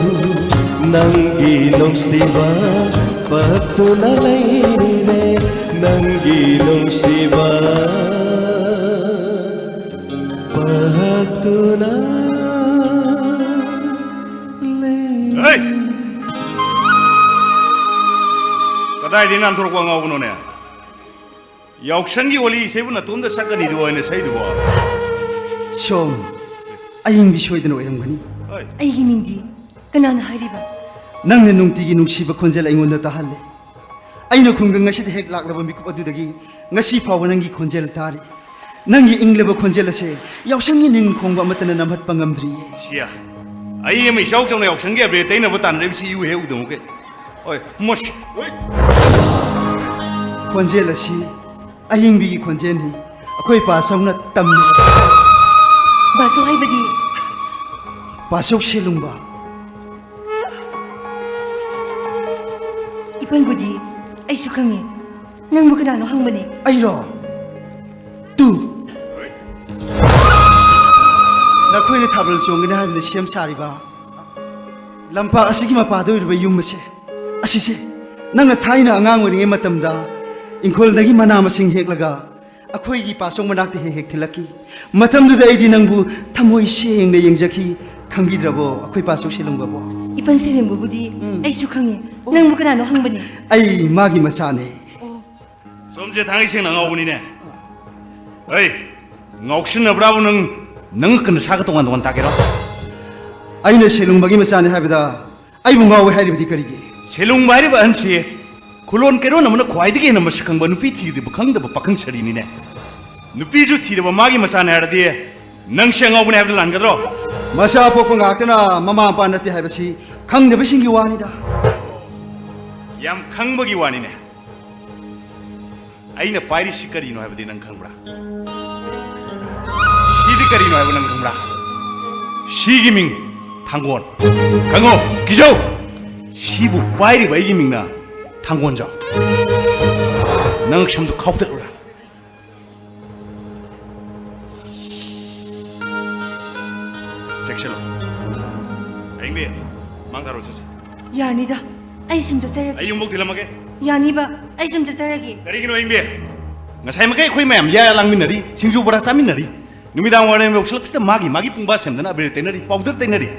ꯅꯪꯒꯤ ꯅꯨꯡꯁꯤꯕ ꯄꯛꯇꯨꯅ ꯂꯩꯔꯦ, ꯅꯪꯒꯤ ꯅꯨꯡꯁꯤꯕ ꯄꯛꯇꯨꯅ ꯂꯩꯔꯦ꯫ ꯍꯩ! ꯀꯗꯥꯏꯗꯒꯤ ꯅꯥꯟꯊꯣꯔꯛꯄ ꯑꯉꯥꯎꯕꯅꯣꯅꯦ? ꯌꯥꯎꯁꯪꯒꯤ ꯋꯥꯔꯤ ꯏꯁꯩꯕꯨ ꯅꯇꯣꯝꯇ ꯁꯛꯀꯅꯤꯗꯨ ꯑꯣꯏꯅ ꯁꯛꯏꯗꯨꯕꯣ? ꯁꯣꯝ, ꯑꯌꯤꯡꯕꯤ ꯁꯣꯏꯗꯅ ꯑꯣꯏꯔꯝꯒꯅꯤ꯫ ꯍꯣꯏ꯫ ꯑꯩꯒꯤ ꯃꯤꯡꯗꯤ ꯀꯅꯥꯅ ꯍꯥꯏꯔꯤꯕ? ꯅꯪꯅ ꯅꯨꯡꯇꯤꯒꯤ ꯅꯨꯡꯁꯤꯕ ꯈꯣꯟꯖꯦꯜ ꯑꯩꯉꯣꯟꯗ ꯇꯥꯍꯜꯂꯦ꯫ ꯑꯩꯅ ꯈꯨꯡꯒꯪ ꯑꯁꯤꯗ ꯍꯦꯛ ꯂꯥꯛꯂꯕ ꯃꯤꯀꯨꯞ ꯑꯗꯨꯗꯒꯤ ꯉꯁꯤ ꯐꯥꯎꯕ ꯅꯪꯒꯤ ꯈꯣꯟꯖꯦꯜ ꯇꯥꯔꯤ꯫ ꯅꯪꯒꯤ ꯏꯪꯂꯕ ꯈꯣꯟꯖꯦꯜ ꯑꯁꯦ ꯌꯥꯎꯁꯪꯒꯤ ꯅꯤꯟ ꯈꯣꯡꯕ ꯑꯃꯠꯇꯅ ꯅꯝꯍꯠꯄ ꯉꯝꯗ꯭ꯔꯤꯌꯦ꯫ ꯁꯤꯌꯥ, ꯑꯩ ꯑꯃ ꯏꯆꯥꯎ ꯆꯥꯎꯅ ꯌꯥꯎꯁꯪꯒꯤ ꯑꯕꯦꯔ ꯇꯩꯅꯕ ꯇꯥꯟꯅꯔꯤꯕꯁꯤ ꯏꯎ ꯍꯦꯛ ꯎꯗꯧ ꯀꯩ? ꯍꯣꯏ, ꯃꯁꯤ꯫ ꯈꯣꯟꯖꯦꯜ ꯑꯁꯤ ꯑꯍꯤꯡꯕꯤꯒꯤ ꯈꯣꯟꯖꯦꯜꯅꯤ꯫ ꯑꯩꯈꯣꯏ ꯄꯥꯁꯧꯅ ꯇꯝꯃꯤ꯫ ꯕꯥꯁꯧ ꯍꯥꯏꯕꯗꯤ? ꯄꯥꯁꯧ ꯁꯦꯂꯨꯡꯕ꯫ ꯏꯄꯟꯕꯨꯗꯤ ꯑꯩꯁꯨ ꯈꯪꯉꯤ꯫ ꯅꯪꯕꯨ ꯀꯅꯥꯅꯣ ꯍꯪꯕꯅꯦ꯫ ꯑꯩꯔꯣ? ꯇꯨ꯫ ꯅꯈꯣꯏꯅ ꯊꯥꯕꯜ ꯆꯣꯡꯒꯅꯤ ꯍꯥꯏꯗꯨꯅ ꯁꯦꯝ ꯁꯥꯔꯤꯕ ꯂꯝꯄꯥꯛ ꯑꯁꯤꯒꯤ ꯃꯄꯥꯗ ꯑꯣꯏꯔꯤꯕ ꯌꯨꯝ ꯑꯁꯦ, ꯑꯁꯤꯁꯦ ꯅꯪꯅ ꯊꯥꯏꯅ ꯑꯉꯥꯡ ꯑꯣꯏꯔꯤꯉꯩ ꯃꯇꯝꯗ ꯏꯪꯈꯣꯜꯗꯒꯤ ꯃꯅꯥ ꯃꯁꯤꯡ ꯍꯦꯛꯂꯒ ꯑꯩꯈꯣꯏꯒꯤ ꯄꯥꯁꯧ ꯃꯅꯥꯛꯇ ꯍꯦꯛ ꯍꯦꯛ ꯊꯤꯜꯂꯛꯈꯤ꯫ ꯃꯇꯝꯗꯨꯗ ꯑꯩꯗꯤ ꯅꯪꯕꯨ ꯊꯃꯣꯏ ꯁꯦꯡꯅ ꯌꯦꯡꯖꯈꯤ꯫ ꯈꯪꯕꯤꯗ꯭ꯔꯕꯣ ꯑꯩꯈꯣꯏ ꯄꯥꯁꯧ ꯁꯦꯂꯨꯡꯕꯕꯨ? ꯏꯄꯟ ꯁꯦꯂꯨꯡꯕꯕꯨꯗꯤ ꯎꯝ꯫ ꯑꯩꯁꯨ ꯈꯪꯉꯤ꯫ ꯑꯣ꯫ ꯅꯪꯕꯨ ꯀꯅꯥꯅꯣ ꯍꯪꯕꯅꯤ? ꯑꯩ ꯃꯥꯒꯤ ꯃꯆꯥꯅꯦ꯫ ꯑꯣ꯫ ꯁꯣꯝꯁꯦ ꯊꯥꯡꯒꯩ ꯁꯦꯡꯅ ꯉꯥꯎꯕꯅꯤꯅꯦ꯫ ꯍꯩ, ꯉꯥꯎꯁꯤꯟꯅꯕ꯭ꯔꯥꯕꯨ ꯅꯪ? ꯅꯪ ꯀꯩꯅꯣ ꯁꯥꯒ ꯇꯣꯉꯥꯟ ꯇꯣꯉꯥꯟ ꯇꯥꯒꯦꯔꯣ? ꯑꯩꯅ ꯁꯦꯂꯨꯡꯕꯒꯤ ꯃꯆꯥꯅꯤ ꯍꯥꯏꯕꯗ ꯑꯩꯕꯨ ꯉꯥꯎꯋꯦ ꯍꯥꯏꯔꯤꯕꯗꯤ ꯀꯔꯤꯒꯤ? ꯁꯦꯂꯨꯡꯕ ꯍꯥꯏꯔꯤꯕ ꯑꯍꯟꯁꯤ ꯈꯨꯂꯣꯟ ꯀꯩꯔꯣꯟ ꯑꯃꯅ ꯈ꯭ꯋꯥꯏꯗꯒꯤ ꯍꯦꯟꯅ ꯃꯁꯛ ꯈꯪꯕ, ꯅꯨꯄꯤ ꯊꯤꯗ꯭ꯔꯤꯕ ꯈꯪꯗꯕ ꯄꯥꯈꯪ ꯁꯥꯔꯤꯅꯤꯅꯦ꯫ ꯅꯨꯄꯤꯁꯨ ꯊꯤꯔꯕ ꯃꯥꯒꯤ ꯃꯆꯥꯅꯦ ꯍꯥꯏꯔꯗꯤ ꯅꯪꯁꯦ ꯑꯉꯥꯎꯕꯅꯦ ꯍꯥꯏꯕꯗ ꯂꯥꯟꯒꯗ꯭ꯔꯣ? ꯃꯆꯥ ꯄꯣꯛꯄ ꯉꯥꯛꯇꯅ ꯃꯃꯥ ꯃꯄꯥ ꯅꯠꯇꯦ ꯍꯥꯏꯕꯁꯤ ꯈꯪꯗꯕꯁꯤꯡꯒꯤ ꯋꯥꯅꯤꯗ꯫ ꯌꯥꯝ ꯈꯪꯕꯒꯤ ꯋꯥꯅꯤꯅꯦ꯫ ꯑꯩꯅ ꯄꯥꯏꯔꯤꯁꯤ ꯀꯔꯤꯅꯣ ꯍꯥꯏꯕꯗꯤ ꯅꯪ ꯈꯪꯕ꯭ꯔꯥ? ꯁꯤꯗꯤ ꯀꯔꯤꯅꯣ ꯍꯥꯏꯕ ꯅꯪ ꯈꯪꯕ꯭ꯔꯥ? ꯁꯤꯒꯤ ꯃꯤꯡ ꯊꯥꯡꯒꯣꯟ꯫ ꯈꯪꯉꯣ, ꯀꯤꯖꯧ꯫ ꯁꯤꯕꯨ ꯄꯥꯏꯔꯤꯕ ꯑꯩꯒꯤ ꯃꯤꯡꯅ ꯊꯥꯡꯒꯣꯟꯖꯥꯎ꯫ ꯅꯪ ꯁꯝꯗꯨ ꯈꯥꯎꯊꯠꯂꯨꯔꯥ? ꯆꯦꯛꯁꯤꯜꯂꯣ꯫ ꯑꯌꯤꯡꯕꯤ, ꯃꯥꯡ ꯊꯥꯔꯣ ꯆꯠꯁꯤ꯫ ꯌꯥꯅꯤꯗ, ꯑꯩ ꯁꯨꯝ ꯆꯠꯆꯔꯒꯦ꯫ ꯑꯩ ꯌꯨꯝꯐꯧ ꯊꯤꯜꯂꯝꯃꯒꯦ꯫ ꯌꯥꯅꯤꯕ, ꯑꯩ ꯁꯨꯝ ꯆꯠꯆꯔꯒꯦ꯫ ꯀꯔꯤꯒꯤꯅꯣ ꯑꯌꯤꯡꯕꯤ? ꯉꯁꯥꯏ ꯃꯈꯩ ꯑꯩꯈꯣꯏ ꯃꯌꯥꯝ ꯌꯥ ꯂꯥꯡꯃꯤꯟꯅꯔꯤ, ꯁꯤꯡꯖꯨ ꯕꯣꯔꯥ ꯆꯥꯃꯤꯟꯅꯔꯤ꯫ ꯅꯨꯃꯤꯗꯥꯡ ꯋꯥꯏꯔꯝ ꯌꯧꯁꯤꯜꯂꯛꯄꯁꯤꯗ ꯃꯥꯒꯤ ꯃꯥꯒꯤ ꯄꯨꯡꯕꯥ ꯁꯦꯝꯗꯅ ꯑꯕꯤꯔ ꯇꯩꯅꯔꯤ, ꯄꯥꯎꯗꯔ ꯇꯩꯅꯔꯤ꯫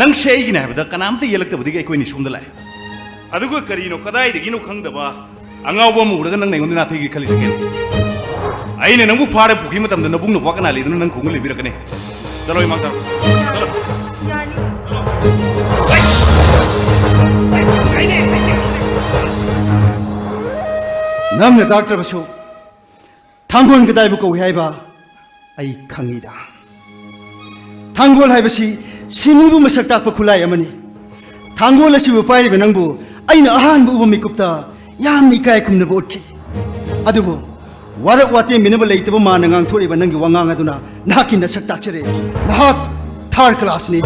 ꯅꯪꯁꯦ ꯑꯩꯒꯤꯅꯦ ꯍꯥꯏꯕꯗ ꯀꯅꯥꯝꯇ ꯌꯦꯜꯂꯛꯇꯕꯗꯒꯤ ꯑꯩꯈꯣꯏ ꯑꯅꯤ ꯁꯣꯝꯗ ꯂꯥꯛꯑꯦ꯫ ꯑꯗꯨꯒ ꯀꯔꯤꯅꯣ, ꯀꯗꯥꯏꯗꯒꯤꯅꯣ ꯈꯪꯗꯕ ꯑꯉꯥꯎꯕ ꯑꯃ ꯎꯔꯒ ꯅꯪꯅ ꯑꯩꯉꯣꯟꯗ ꯅꯥꯊꯩꯒꯦ ꯈꯜꯂꯤꯁꯦ ꯀꯩꯅꯣ? ꯑꯩꯅ ꯅꯪꯕꯨ ꯐꯥꯔ ꯄꯨꯈ꯭ꯔꯤ ꯃꯇꯝꯗ ꯅꯕꯨꯡ ꯅꯄ꯭ꯋꯥ ꯀꯅꯥ ꯂꯩꯗꯨꯅ ꯅꯪ ꯈꯣꯡꯒ ꯂꯩꯕꯤꯔꯛꯀꯅꯤ? ꯆꯠꯂꯣ, ꯏꯃꯥꯡ ꯊꯥꯔꯣ꯫ ꯆꯠꯂꯣ꯫ ꯌꯥꯅꯤ꯫ ꯅꯪꯅ ꯇꯥꯛꯇ꯭ꯔꯕꯁꯨ ꯊꯥꯡꯒꯣꯟ ꯀꯗꯥꯏꯕꯨ ꯀꯧꯏ ꯍꯥꯏꯕ ꯑꯩ ꯈꯪꯏꯗ꯫ ꯊꯥꯡꯒꯣꯜ ꯍꯥꯏꯕꯁꯤ ꯁꯤꯟꯃꯤꯕꯨ ꯃꯁꯛ ꯇꯥꯛꯄ ꯈꯨꯠꯂꯥꯏ ꯑꯃꯅꯤ꯫ ꯊꯥꯡꯒꯣꯜ ꯑꯁꯤꯕꯨ ꯄꯥꯏꯔꯤꯕ ꯅꯪꯕꯨ ꯑꯩꯅ ꯑꯍꯥꯟꯕ ꯎꯕ ꯃꯤꯀꯨꯞꯇ ꯌꯥꯝꯅ ꯏꯀꯥꯏ ꯈꯨꯝꯅꯕ ꯎꯠꯈꯤ꯫ ꯑꯗꯨꯕꯨ ꯋꯥꯔꯛ ꯋꯥꯇꯦꯝꯕꯤꯅꯕ ꯂꯩꯇꯕ ꯃꯥꯅ ꯉꯥꯡꯊꯣꯔꯛꯏꯕ ꯅꯪꯒꯤ ꯋꯥꯉꯥꯡ ꯑꯗꯨꯅ ꯅꯍꯥꯛꯀꯤ ꯅꯁꯛ ꯇꯥꯛꯆꯔꯦ꯫ ꯅꯍꯥꯛ ꯊꯥꯔ ꯀ꯭ꯂꯥꯁꯅꯤ꯫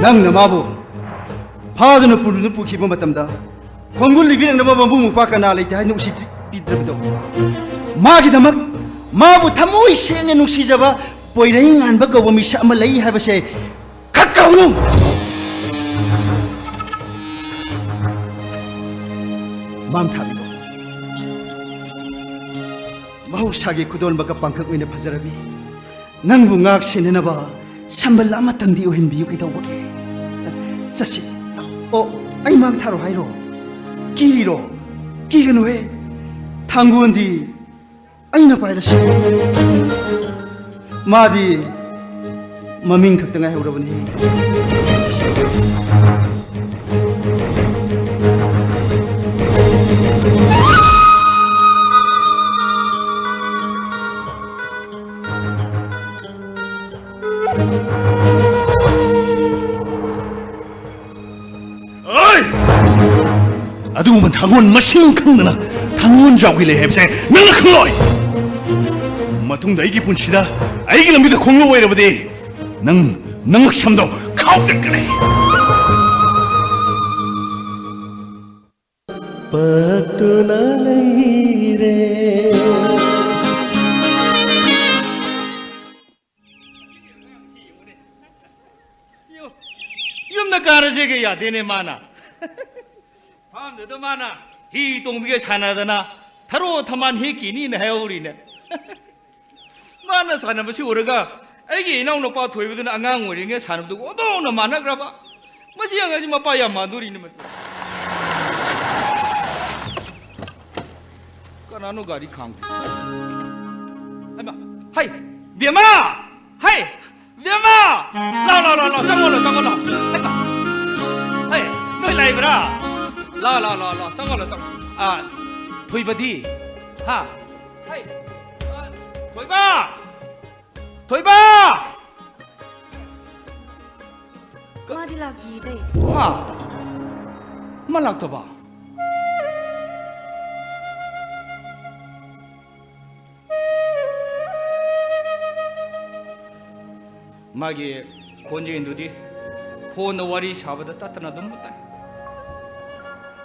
ꯅꯪꯅ ꯃꯥꯕꯨ ꯐꯥꯗꯨꯅ ꯄꯨꯗꯨꯅ ꯄꯨꯈꯤꯕ ꯃꯇꯝꯗ ꯈꯣꯡꯒꯨꯜ ꯂꯤꯕꯤꯔꯛꯅꯕ ꯃꯕꯨꯡ ꯃꯧꯄ꯭ꯋꯥ ꯀꯅꯥ ꯂꯩꯇꯦ ꯍꯥꯏꯅ ꯎꯁꯤꯠ ꯄꯤꯗ꯭ꯔꯕꯗꯣ? ꯃꯥꯒꯤꯗꯃꯛ ꯃꯥꯕꯨ ꯊꯃꯣꯏ ꯁꯦꯡꯅ ꯅꯨꯡꯁꯤꯖꯕ ꯄꯣꯏꯔꯩ ꯉꯥꯟꯕ ꯀꯧꯕ ꯃꯤꯁꯛ ꯑꯃ ꯂꯩ ꯍꯥꯏꯕꯁꯦ ꯈꯛ ꯀꯥꯎꯅꯨ꯫ ꯃꯥꯡ ꯊꯥꯕꯤꯔꯣ꯫ ꯃꯍꯧꯁꯥꯒꯤ ꯈꯨꯗꯣꯜꯃꯛꯀ ꯄꯥꯡꯈꯛ ꯑꯣꯏꯅ ꯐꯖꯔꯕꯤ ꯅꯪꯕꯨ ꯉꯥꯛ ꯁꯦꯟꯅꯅꯕ ꯁꯝꯕꯜ ꯑꯃꯇꯪꯗꯤ ꯑꯣꯏꯍꯟꯕꯤꯌꯨ ꯀꯩꯗꯧꯕꯒꯦ? ꯆꯠꯁꯤ꯫ ꯑꯣ, ꯑꯩ ꯃꯥꯡ ꯊꯥꯔꯣ ꯍꯥꯏꯔꯣ? ꯀꯤꯔꯤꯔꯣ? ꯀꯤꯒꯅꯨꯍꯦ, ꯊꯥꯡꯒꯣꯟꯗꯤ ꯑꯩꯅ ꯄꯥꯏꯔꯁꯤ꯫ ꯃꯥꯗꯤ ꯃꯃꯤꯡ ꯈꯛꯇ ꯉꯥꯏꯍꯧꯔꯕꯅꯤ꯫ ꯑꯩ! ꯑꯗꯨꯒꯨꯝꯕ ꯊꯥꯡꯒꯣꯟ ꯃꯁꯤꯡ ꯈꯪꯗꯅ ꯊꯥꯡꯒꯣꯟ ꯖꯥꯎꯒꯤ ꯂꯩ ꯍꯥꯏꯕꯁꯦ ꯅꯪꯅ ꯈꯪꯂꯣꯏ꯫ ꯃꯇꯨꯡꯗ ꯑꯩꯒꯤ ꯄꯨꯟꯁꯤꯗ ꯑꯩꯒꯤ ꯂꯝꯕꯤꯗ ꯈꯣꯡꯂꯣ ꯑꯣꯏꯔꯕꯗꯤ ꯅꯪ ꯅꯉꯛꯁꯝꯗꯣ ꯈꯥꯎꯗꯠꯀꯅꯤ꯫ ꯄꯠꯇꯨꯅ ꯂꯩꯔꯦ꯫ ꯌꯨꯝꯗ ꯀꯥꯔꯁꯦꯒ ꯌꯥꯗꯦꯅꯦ ꯃꯥꯅ꯫ ꯐꯥꯝꯗꯨꯗ ꯃꯥꯅ ꯍꯤ ꯇꯣꯡꯕꯤꯒ ꯁꯥꯟꯅꯗꯅ ꯊꯔꯣ ꯊꯝꯕꯥꯜ ꯍꯦꯛꯈꯤꯅꯤꯅ ꯍꯥꯏꯍꯧꯔꯤꯅꯦ꯫ ꯃꯥꯅ ꯁꯥꯟꯅꯕꯁꯤ ꯎꯔꯒ ꯑꯩꯒꯤ ꯏꯅꯥꯎꯅꯨꯄꯥ ꯊꯣꯏꯕꯗꯨꯅ ꯑꯉꯥꯡ ꯑꯣꯏꯔꯤꯉꯩ ꯁꯥꯟꯅꯕꯗꯨꯒ ꯑꯣꯟꯊꯣꯛꯅ ꯃꯥꯟꯅꯈ꯭ꯔꯕ꯫ ꯃꯁꯤ ꯑꯉꯥꯡꯁꯤ ꯃꯄꯥ ꯌꯥꯝ ꯃꯥꯟꯗꯣꯔꯤꯅꯦ ꯃꯁꯤ꯫ ꯀꯅꯥꯅꯣ ꯒꯥꯔꯤ ꯈꯥꯝꯒꯦ? ꯍꯩꯃꯥ! ꯍꯩ! ꯕꯦꯝꯃ! ꯍꯩ! ꯕꯦꯝꯃ! ꯂꯥꯎ, ꯂꯥꯎ, ꯂꯥꯎ, ꯂꯥꯎ, ꯆꯪꯉꯣ, ꯂꯥꯎ, ꯆꯪꯉꯣ, ꯂꯥꯎ꯫ ꯍꯩꯃꯥ! ꯍꯩ! ꯅꯣꯏ ꯂꯥꯛꯏꯕ꯭ꯔꯥ? ꯂꯥꯎ, ꯂꯥꯎ, ꯂꯥꯎ, ꯂꯥꯎ, ꯆꯪꯉꯣ, ꯂꯥꯎ, ꯆꯪꯉꯣ꯫ ꯑꯥ, ꯊꯣꯏꯕꯗꯤ? ꯍꯥ? ꯍꯩ! ꯑꯥ, ꯊꯣꯏꯕ! ꯊꯣꯏꯕ! ꯃꯥꯗꯤ ꯂꯥꯛꯇꯤꯌꯦ, ꯇꯩ꯫ ꯍꯥ? ꯃꯥ ꯂꯥꯛꯇꯕ? ꯃꯥꯒꯤ ꯈꯣꯟꯖꯦꯜꯗꯨꯗꯤ ꯐꯣꯟꯗ ꯋꯥꯔꯤ ꯁꯥꯕꯗ ꯇꯠꯇꯅ ꯑꯗꯨꯝ ꯇꯥꯏ꯫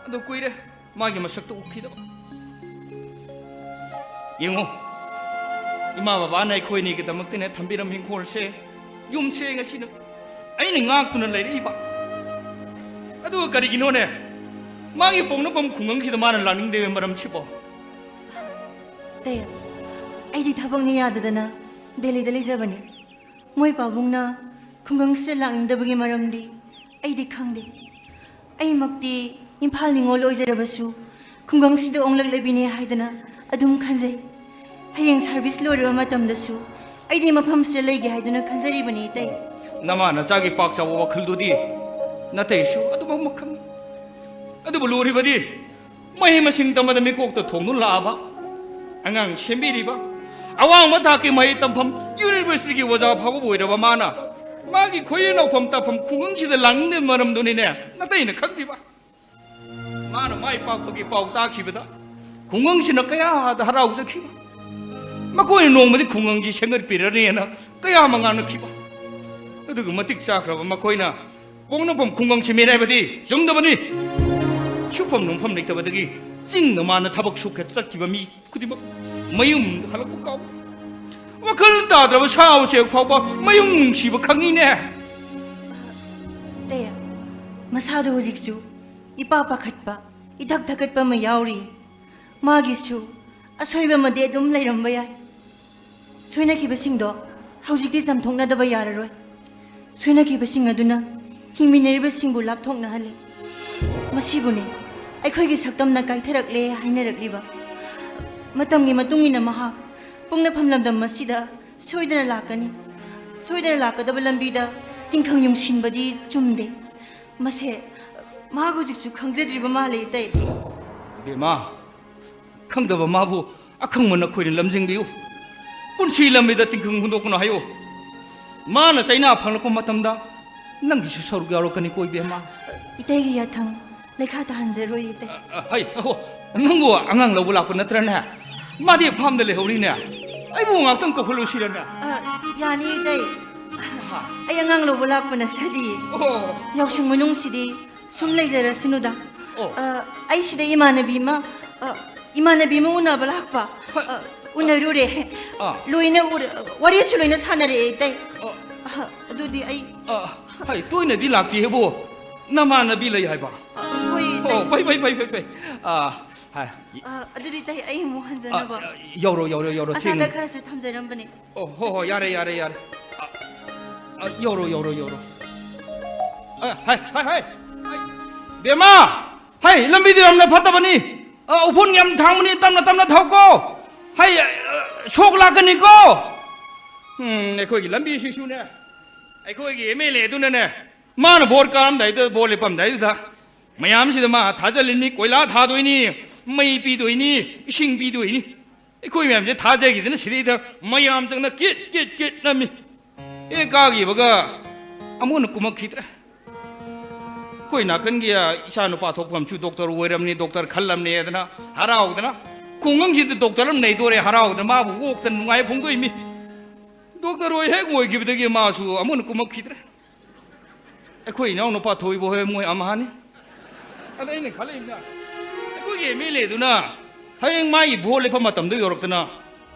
ꯑꯗꯨ ꯀꯨꯏꯔꯦ ꯃꯥꯒꯤ ꯃꯁꯛꯇ ꯎꯈꯤꯗꯕ꯫ ꯌꯦꯡꯉꯣ, ꯏꯃꯥ ꯕꯕꯥꯅ ꯑꯩꯈꯣꯏꯅꯤꯒꯤꯗꯃꯛꯇꯅꯦ ꯊꯝꯕꯤꯔꯝꯕ ꯏꯪꯈꯣꯜꯁꯦ, ꯌꯨꯝꯁꯦ ꯉꯁꯤꯅ ꯑꯩꯅ ꯉꯥꯛꯇꯨꯅ ꯂꯩꯔꯛꯏꯕ꯫ ꯑꯗꯨꯒ ꯀꯔꯤꯒꯤꯅꯣꯅꯦ ꯃꯥꯒꯤ ꯄꯣꯛꯅꯐꯝ ꯈꯨꯡꯒꯪꯁꯤꯗ ꯃꯥꯅ ꯂꯥꯛꯅꯤꯡꯗꯕ ꯃꯔꯝꯁꯤꯕꯣ? ꯇꯩ, ꯑꯩꯗꯤ ꯊꯕꯛꯅ ꯌꯥꯗꯗꯅ ꯗꯦꯜꯂꯤꯗ ꯂꯩꯖꯕꯅꯤ꯫ ꯃꯣꯏ ꯄꯥꯕꯨꯡꯅ ꯈꯨꯡꯒꯪꯁꯤꯗ ꯂꯥꯛꯅꯤꯡꯗꯕꯒꯤ ꯃꯔꯝꯗꯤ ꯑꯩꯗꯤ ꯈꯪꯗꯦ꯫ ꯑꯩꯃꯛꯇꯤ ꯏꯝꯐꯥꯜ ꯅꯤꯉꯣꯜ ꯑꯣꯏꯖꯔꯕꯁꯨ ꯈꯨꯡꯒꯪꯁꯤꯗ ꯑꯣꯡꯂꯛꯂꯕꯤꯅꯦ ꯍꯥꯏꯗꯅ ꯑꯗꯨꯝ ꯈꯟꯖꯩ꯫ ꯍꯌꯦꯡ ꯁꯥꯔꯚꯤꯁ ꯂꯣꯏꯔꯕ ꯃꯇꯝꯗꯁꯨ ꯑꯩꯗꯤ ꯃꯐꯝꯁꯤꯗ ꯂꯩꯒꯦ ꯍꯥꯏꯗꯨꯅ ꯈꯟꯖꯔꯤꯕꯅꯤ, ꯏꯇꯩ꯫ ꯅꯃꯥ ꯅꯆꯥꯒꯤ ꯄꯥꯛ ꯆꯥꯎꯕ ꯋꯥꯈꯜꯗꯨꯗꯤ ꯅꯇꯩꯁꯨ ꯑꯗꯨꯃꯛ ꯈꯪꯏ꯫ ꯑꯗꯨꯕꯨ ꯂꯨꯔꯤꯕꯗꯤ ꯃꯍꯩ ꯃꯁꯤꯡ ꯇꯝꯕꯗ ꯃꯤꯀꯣꯛꯇ ꯊꯣꯡꯗꯨꯅ ꯂꯥꯛꯂꯕ, ꯑꯉꯥꯡ ꯁꯦꯝꯕꯤꯔꯤꯕ, ꯑꯋꯥꯡꯕ ꯊꯥꯛꯀꯤ ꯃꯍꯩ ꯇꯝꯐꯝ ꯌꯨꯅꯤꯚꯔꯁꯤꯇꯤꯒꯤ ꯑꯣꯖꯥ ꯐꯥꯎꯕꯕꯨ ꯑꯣꯏꯔꯕ ꯃꯥꯅ ꯃꯥꯒꯤ ꯈꯣꯏꯔꯤ ꯅꯧꯐꯝ ꯇꯥꯐꯝ ꯈꯨꯡꯒꯪꯁꯤꯗ ꯂꯥꯛꯅꯤꯡꯗꯕ ꯃꯔꯝꯗꯨꯅꯤꯅꯦ ꯅꯇꯩꯅ ꯈꯪꯗ꯭ꯔꯤꯕ꯫ ꯃꯥꯅ ꯃꯥꯏ ꯄꯥꯛꯄꯒꯤ ꯄꯥꯎ ꯇꯥꯈꯤꯕꯗ ꯈꯨꯡꯒꯪꯁꯤꯅ ꯀꯌꯥꯗ ꯍꯔꯥꯎꯖꯈꯤꯕ꯫ ꯃꯈꯣꯏꯅ ꯅꯣꯡꯃꯗꯤ ꯈꯨꯡꯒꯪꯁꯤ ꯁꯦꯝꯒꯠꯄꯤꯔꯅꯤꯅ ꯀꯌꯥ ꯑꯃ ꯉꯥꯡꯅꯈꯤꯕ꯫ ꯑꯗꯨꯒ ꯃꯇꯤꯛ ꯆꯥꯈ꯭ꯔꯕ ꯃꯈꯣꯏꯅ ꯄꯣꯛꯅꯐꯝ ꯈꯨꯡꯒꯪꯁꯤ ꯃꯤꯔꯥꯏꯕꯗꯤ ꯆꯨꯝꯗꯕꯅꯤ꯫ ꯁꯨꯐꯝ ꯅꯣꯝꯐꯝ ꯂꯩꯇꯕꯗꯒꯤ ꯆꯤꯡꯗ ꯃꯥꯅ ꯊꯕꯛ ꯁꯨꯈ ꯆꯠꯈꯤꯕ ꯃꯤ ꯈꯨꯗꯤꯡꯃꯛ ꯃꯌꯨꯝ ꯍꯜꯂꯛꯄ ꯀꯥꯎ꯫ ꯋꯥꯈꯜ ꯇꯥꯗ꯭ꯔꯕ ꯁꯥ ꯎꯆꯦꯛ ꯐꯥꯎꯕ ꯃꯌꯨꯝ ꯅꯨꯡꯁꯤꯕ ꯈꯪꯉꯤꯅꯦ꯫ ꯏꯇꯩ, ꯃꯁꯥꯗꯣ ꯍꯧꯖꯤꯛꯁꯨ ꯏꯄꯥ ꯄꯥꯈꯠꯄ, ꯏꯊꯛ ꯊꯛꯀꯠꯄ ꯑꯃ ꯌꯥꯎꯔꯤ꯫ ꯃꯥꯒꯤꯁꯨ ꯑꯁꯣꯏꯕ ꯑꯃꯗꯤ ꯑꯗꯨꯝ ꯂꯩꯔꯝꯕ ꯌꯥꯏ꯫ ꯁꯣꯏꯅꯈꯤꯕꯁꯤꯡꯗꯣ ꯍꯧꯖꯤꯛꯇꯤ ꯆꯥꯝꯊꯣꯛꯅꯗꯕ ꯌꯥꯔꯔꯣꯏ꯫ ꯁꯣꯏꯅꯈꯤꯕꯁꯤꯡ ꯑꯗꯨꯅ ꯍꯤꯡꯃꯤꯟꯅꯔꯤꯕꯁꯤꯡꯕꯨ ꯂꯥꯞꯊꯣꯛꯅꯍꯜꯂꯤ꯫ ꯃꯁꯤꯕꯨꯅꯤ ꯑꯩꯈꯣꯏꯒꯤ ꯁꯛꯇꯝꯅ ꯀꯥꯏꯊꯔꯛꯂꯦ ꯍꯥꯏꯅꯔꯛꯂꯤꯕ꯫ ꯃꯇꯝꯒꯤ ꯃꯇꯨꯡ ꯏꯟꯅ ꯃꯍꯥꯛ ꯄꯣꯛꯅꯐꯝ ꯂꯝꯗꯝ ꯑꯁꯤꯗ ꯁꯣꯏꯗꯅ ꯂꯥꯛꯀꯅꯤ꯫ ꯁꯣꯏꯗꯅ ꯂꯥꯛꯀꯗꯕ ꯂꯝꯕꯤꯗ ꯇꯤꯡꯈꯪ ꯌꯨꯡꯁꯤꯟꯕꯗꯤ ꯆꯨꯝꯗꯦ꯫ ꯃꯁꯦ ꯃꯍꯥꯛ ꯍꯧꯖꯤꯛꯁꯨ ꯈꯪꯖꯗ꯭ꯔꯤꯕ ꯃꯥꯜꯂꯦ, ꯏꯇꯩ꯫ ꯏꯕꯦꯝꯃ, ꯈꯪꯗꯕ ꯃꯥꯕꯨ ꯑꯈꯪꯕ ꯅꯈꯣꯏꯅ ꯂꯝꯖꯤꯡꯕꯤꯌꯨ꯫ ꯄꯨꯟꯁꯤ ꯂꯝꯕꯤꯗ ꯇꯤꯡꯈꯪ ꯍꯨꯟꯗꯣꯛꯀꯅꯨ ꯍꯥꯏꯌꯨ꯫ ꯃꯥꯅ ꯆꯩꯅꯥ ꯐꯪꯂꯛꯄ ꯃꯇꯝꯗ ꯅꯪꯒꯤꯁꯨ ꯁꯔꯨꯛ ꯌꯥꯎꯔꯛꯀꯅꯤꯀꯣ, ꯏꯕꯦꯝꯃ꯫ ꯏꯇꯩꯒꯤ ꯌꯥꯊꯪ ꯂꯩꯈꯥ ꯇꯥꯍꯟꯖꯔꯣꯏ, ꯏꯇꯩ꯫ ꯑ, ꯍꯩ, ꯑꯍꯣ, ꯅꯪꯕꯨ ꯑꯉꯥꯡ ꯂꯧꯕ ꯂꯥꯛꯄ ꯅꯠꯇ꯭ꯔꯅꯦ? ꯃꯥꯗꯤ ꯐꯥꯝꯗ ꯂꯩꯍꯧꯔꯤꯅꯦ꯫ ꯑꯩꯕꯨ ꯉꯥꯛꯇꯪ ꯀꯧꯈꯠꯂꯨꯁꯤꯔꯅꯦ? ꯑ, ꯌꯥꯅꯤ, ꯏꯇꯩ꯫ ꯑꯩ ꯑꯉꯥꯡ ꯂꯧꯕ ꯂꯥꯛꯄ ꯅꯠꯆꯗꯤꯌꯦ꯫ ꯑꯣ꯫ ꯌꯥꯎꯁꯪ ꯃꯅꯨꯡꯁꯤꯗꯤ ꯁꯨꯝ ꯂꯩꯖꯔꯁꯅꯨꯗ꯫ ꯑꯣ꯫ ꯑ, ꯑꯩ ꯁꯤꯗ ꯏꯃꯥꯟꯅꯕꯤ ꯑꯃ, ꯑ, ꯏꯃꯥꯟꯅꯕꯤ ꯑꯃ ꯎꯅꯕ ꯂꯥꯛꯄ꯫ ꯍ-, ꯑ, ꯎꯅꯔꯨꯔꯦ꯫ ꯑꯥ꯫ ꯂꯣꯏꯅ ꯎꯔꯦ, ꯋꯥꯔꯤꯁꯨ ꯂꯣꯏꯅ ꯁꯥꯟꯅꯔꯛꯑꯦ, ꯏꯇꯩ꯫ ꯑꯣ꯫ ꯑ, ꯑꯗꯨꯗꯤ ꯑꯩ ꯑ, ꯍꯩ, ꯇꯣꯏꯅꯗꯤ ꯂꯥꯛꯇꯦ ꯍꯦꯕꯨ꯫ ꯅꯃꯥꯟꯅꯕꯤ ꯂꯩ ꯍꯥꯏꯕ? ꯑ, ꯍꯣꯏ, ꯏꯇꯩ꯫ ꯑꯣ, ꯐꯩ, ꯐꯩ, ꯐꯩ, ꯐꯩ, ꯐꯩ꯫ ꯑ, ꯍꯥꯏ꯫ ꯑ, ꯑꯗꯨꯗꯤ, ꯏꯇꯩ, ꯑꯩ ꯑꯃꯨꯛ ꯑ, ꯍꯟꯖꯅꯕ꯫ ꯑ, ꯌꯧꯔꯣ, ꯌꯧꯔꯣ, ꯌꯧꯔꯣ, ꯑꯆꯥ ꯆꯤꯡ꯫ ꯑꯊꯛ ꯈꯔꯁꯨ ꯊꯝꯖꯔꯝꯕꯅꯦ꯫ ꯑꯣ, ꯍꯣ, ꯍꯣ, ꯌꯥꯔꯦ, ꯌꯥꯔꯦ, ꯌꯥꯔꯦ꯫ ꯑ, ꯑ, ꯌꯧꯔꯣ, ꯌꯧꯔꯣ, ꯌꯧꯔꯣ꯫ ꯑ, ꯍꯥꯏ, ꯍꯥꯏ, ꯍꯥꯏ, ꯍꯥꯏ꯫ ꯕꯦꯝꯃ! ꯍꯥꯏ, ꯂꯝꯕꯤꯗꯨ ꯌꯥꯝꯅ ꯐꯠꯇꯕꯅꯤ꯫ ꯑ, ꯎꯐꯨꯟ ꯌꯥꯝ ꯊꯥꯡꯕꯅꯤ, ꯇꯞꯅ ꯇꯞꯅ ꯊꯧꯀꯣ꯫ ꯍꯩ, ꯑ, ꯁꯣꯛ ꯂꯥꯛꯀꯅꯤꯀꯣ꯫ ꯎꯝ, ꯑꯩꯈꯣꯏꯒꯤ ꯂꯝꯕꯤꯁꯤꯁꯨꯅꯦ, ꯑꯩꯈꯣꯏꯒꯤ ꯑꯦꯝ ꯑꯦꯜ ꯑꯦ ꯑꯗꯨꯅꯅꯦ, ꯃꯥꯅ ꯚꯣꯠ ꯀꯥꯔꯝꯗꯥꯏꯗ, ꯚꯣꯠ ꯂꯦꯞꯄꯝꯗꯥꯏꯗꯨꯗ ꯃꯌꯥꯝꯁꯤꯗ ꯃꯥ ꯊꯥꯖꯜꯂꯤꯅꯤ, ꯀꯣꯏꯂꯥ ꯊꯥꯗꯣꯏꯅꯤ, ꯃꯩ ꯄꯤꯗꯣꯏꯅꯤ, ꯏꯁꯤꯡ ꯄꯤꯗꯣꯏꯅꯤ꯫ ꯑꯩꯈꯣꯏ ꯃꯌꯥꯝꯁꯦ ꯊꯥꯖꯈꯤꯗꯅ ꯁꯤꯗꯩꯗ ꯃꯌꯥꯝ ꯆꯪꯅ ꯀꯤꯠ ꯀꯤꯠ ꯀꯤꯠ ꯅꯝꯃꯤ꯫ ꯑꯦ, ꯀꯥꯈꯤꯕꯒ ꯑꯃꯨꯛ ꯍꯟꯅ ꯀꯨꯝꯃꯛꯈꯤꯗ꯭ꯔꯦ꯫ ꯑꯩꯈꯣꯏ ꯅꯥꯀꯟꯒꯤ, ꯑ, ꯏꯆꯥ ꯅꯨꯄꯥ ꯊꯣꯛꯐꯝꯁꯨ ꯗꯣꯛꯇꯔ ꯑꯣꯏꯔꯝꯅꯤ, ꯗꯣꯛꯇꯔ ꯈꯜꯂꯝꯅꯦꯗꯅ ꯍꯔꯥꯎꯗꯅ, ꯈꯨꯡꯒꯪꯁꯤꯗ ꯗꯣꯛꯇꯔ ꯑꯃ ꯅꯩꯗꯣꯔꯦ ꯍꯔꯥꯎꯗꯅ ꯃꯥꯕꯨ ꯑꯣꯛꯇꯅ ꯅꯨꯡꯉꯥꯏ ꯐꯣꯡꯗꯣꯛꯏꯃꯤ꯫ ꯗꯣꯛꯇꯔ ꯑꯣꯏ ꯍꯦꯛ ꯑꯣꯏꯈꯤꯕꯗꯒꯤ ꯃꯥꯁꯨ ꯑꯃꯨꯛ ꯍꯟꯅ ꯀꯨꯝꯃꯛꯈꯤꯗ꯭ꯔꯦ꯫ ꯑꯩꯈꯣꯏ ꯏꯅꯥꯎ ꯅꯨꯄꯥ ꯊꯣꯏꯕ ꯍꯣꯏ ꯃꯣꯏ ꯑꯃꯍꯥꯅꯤ꯫ ꯑꯗ ꯑꯩꯅ ꯈꯜꯂꯛꯏꯅ, ꯑꯩꯈꯣꯏꯒꯤ ꯑꯦꯝ ꯑꯦꯜ ꯑꯦꯗꯨꯅ ꯍꯌꯦꯡ ꯃꯥꯒꯤ ꯚꯣꯠ ꯂꯦꯞꯄ ꯃꯇꯝꯗ ꯌꯧꯔꯛꯇꯅ,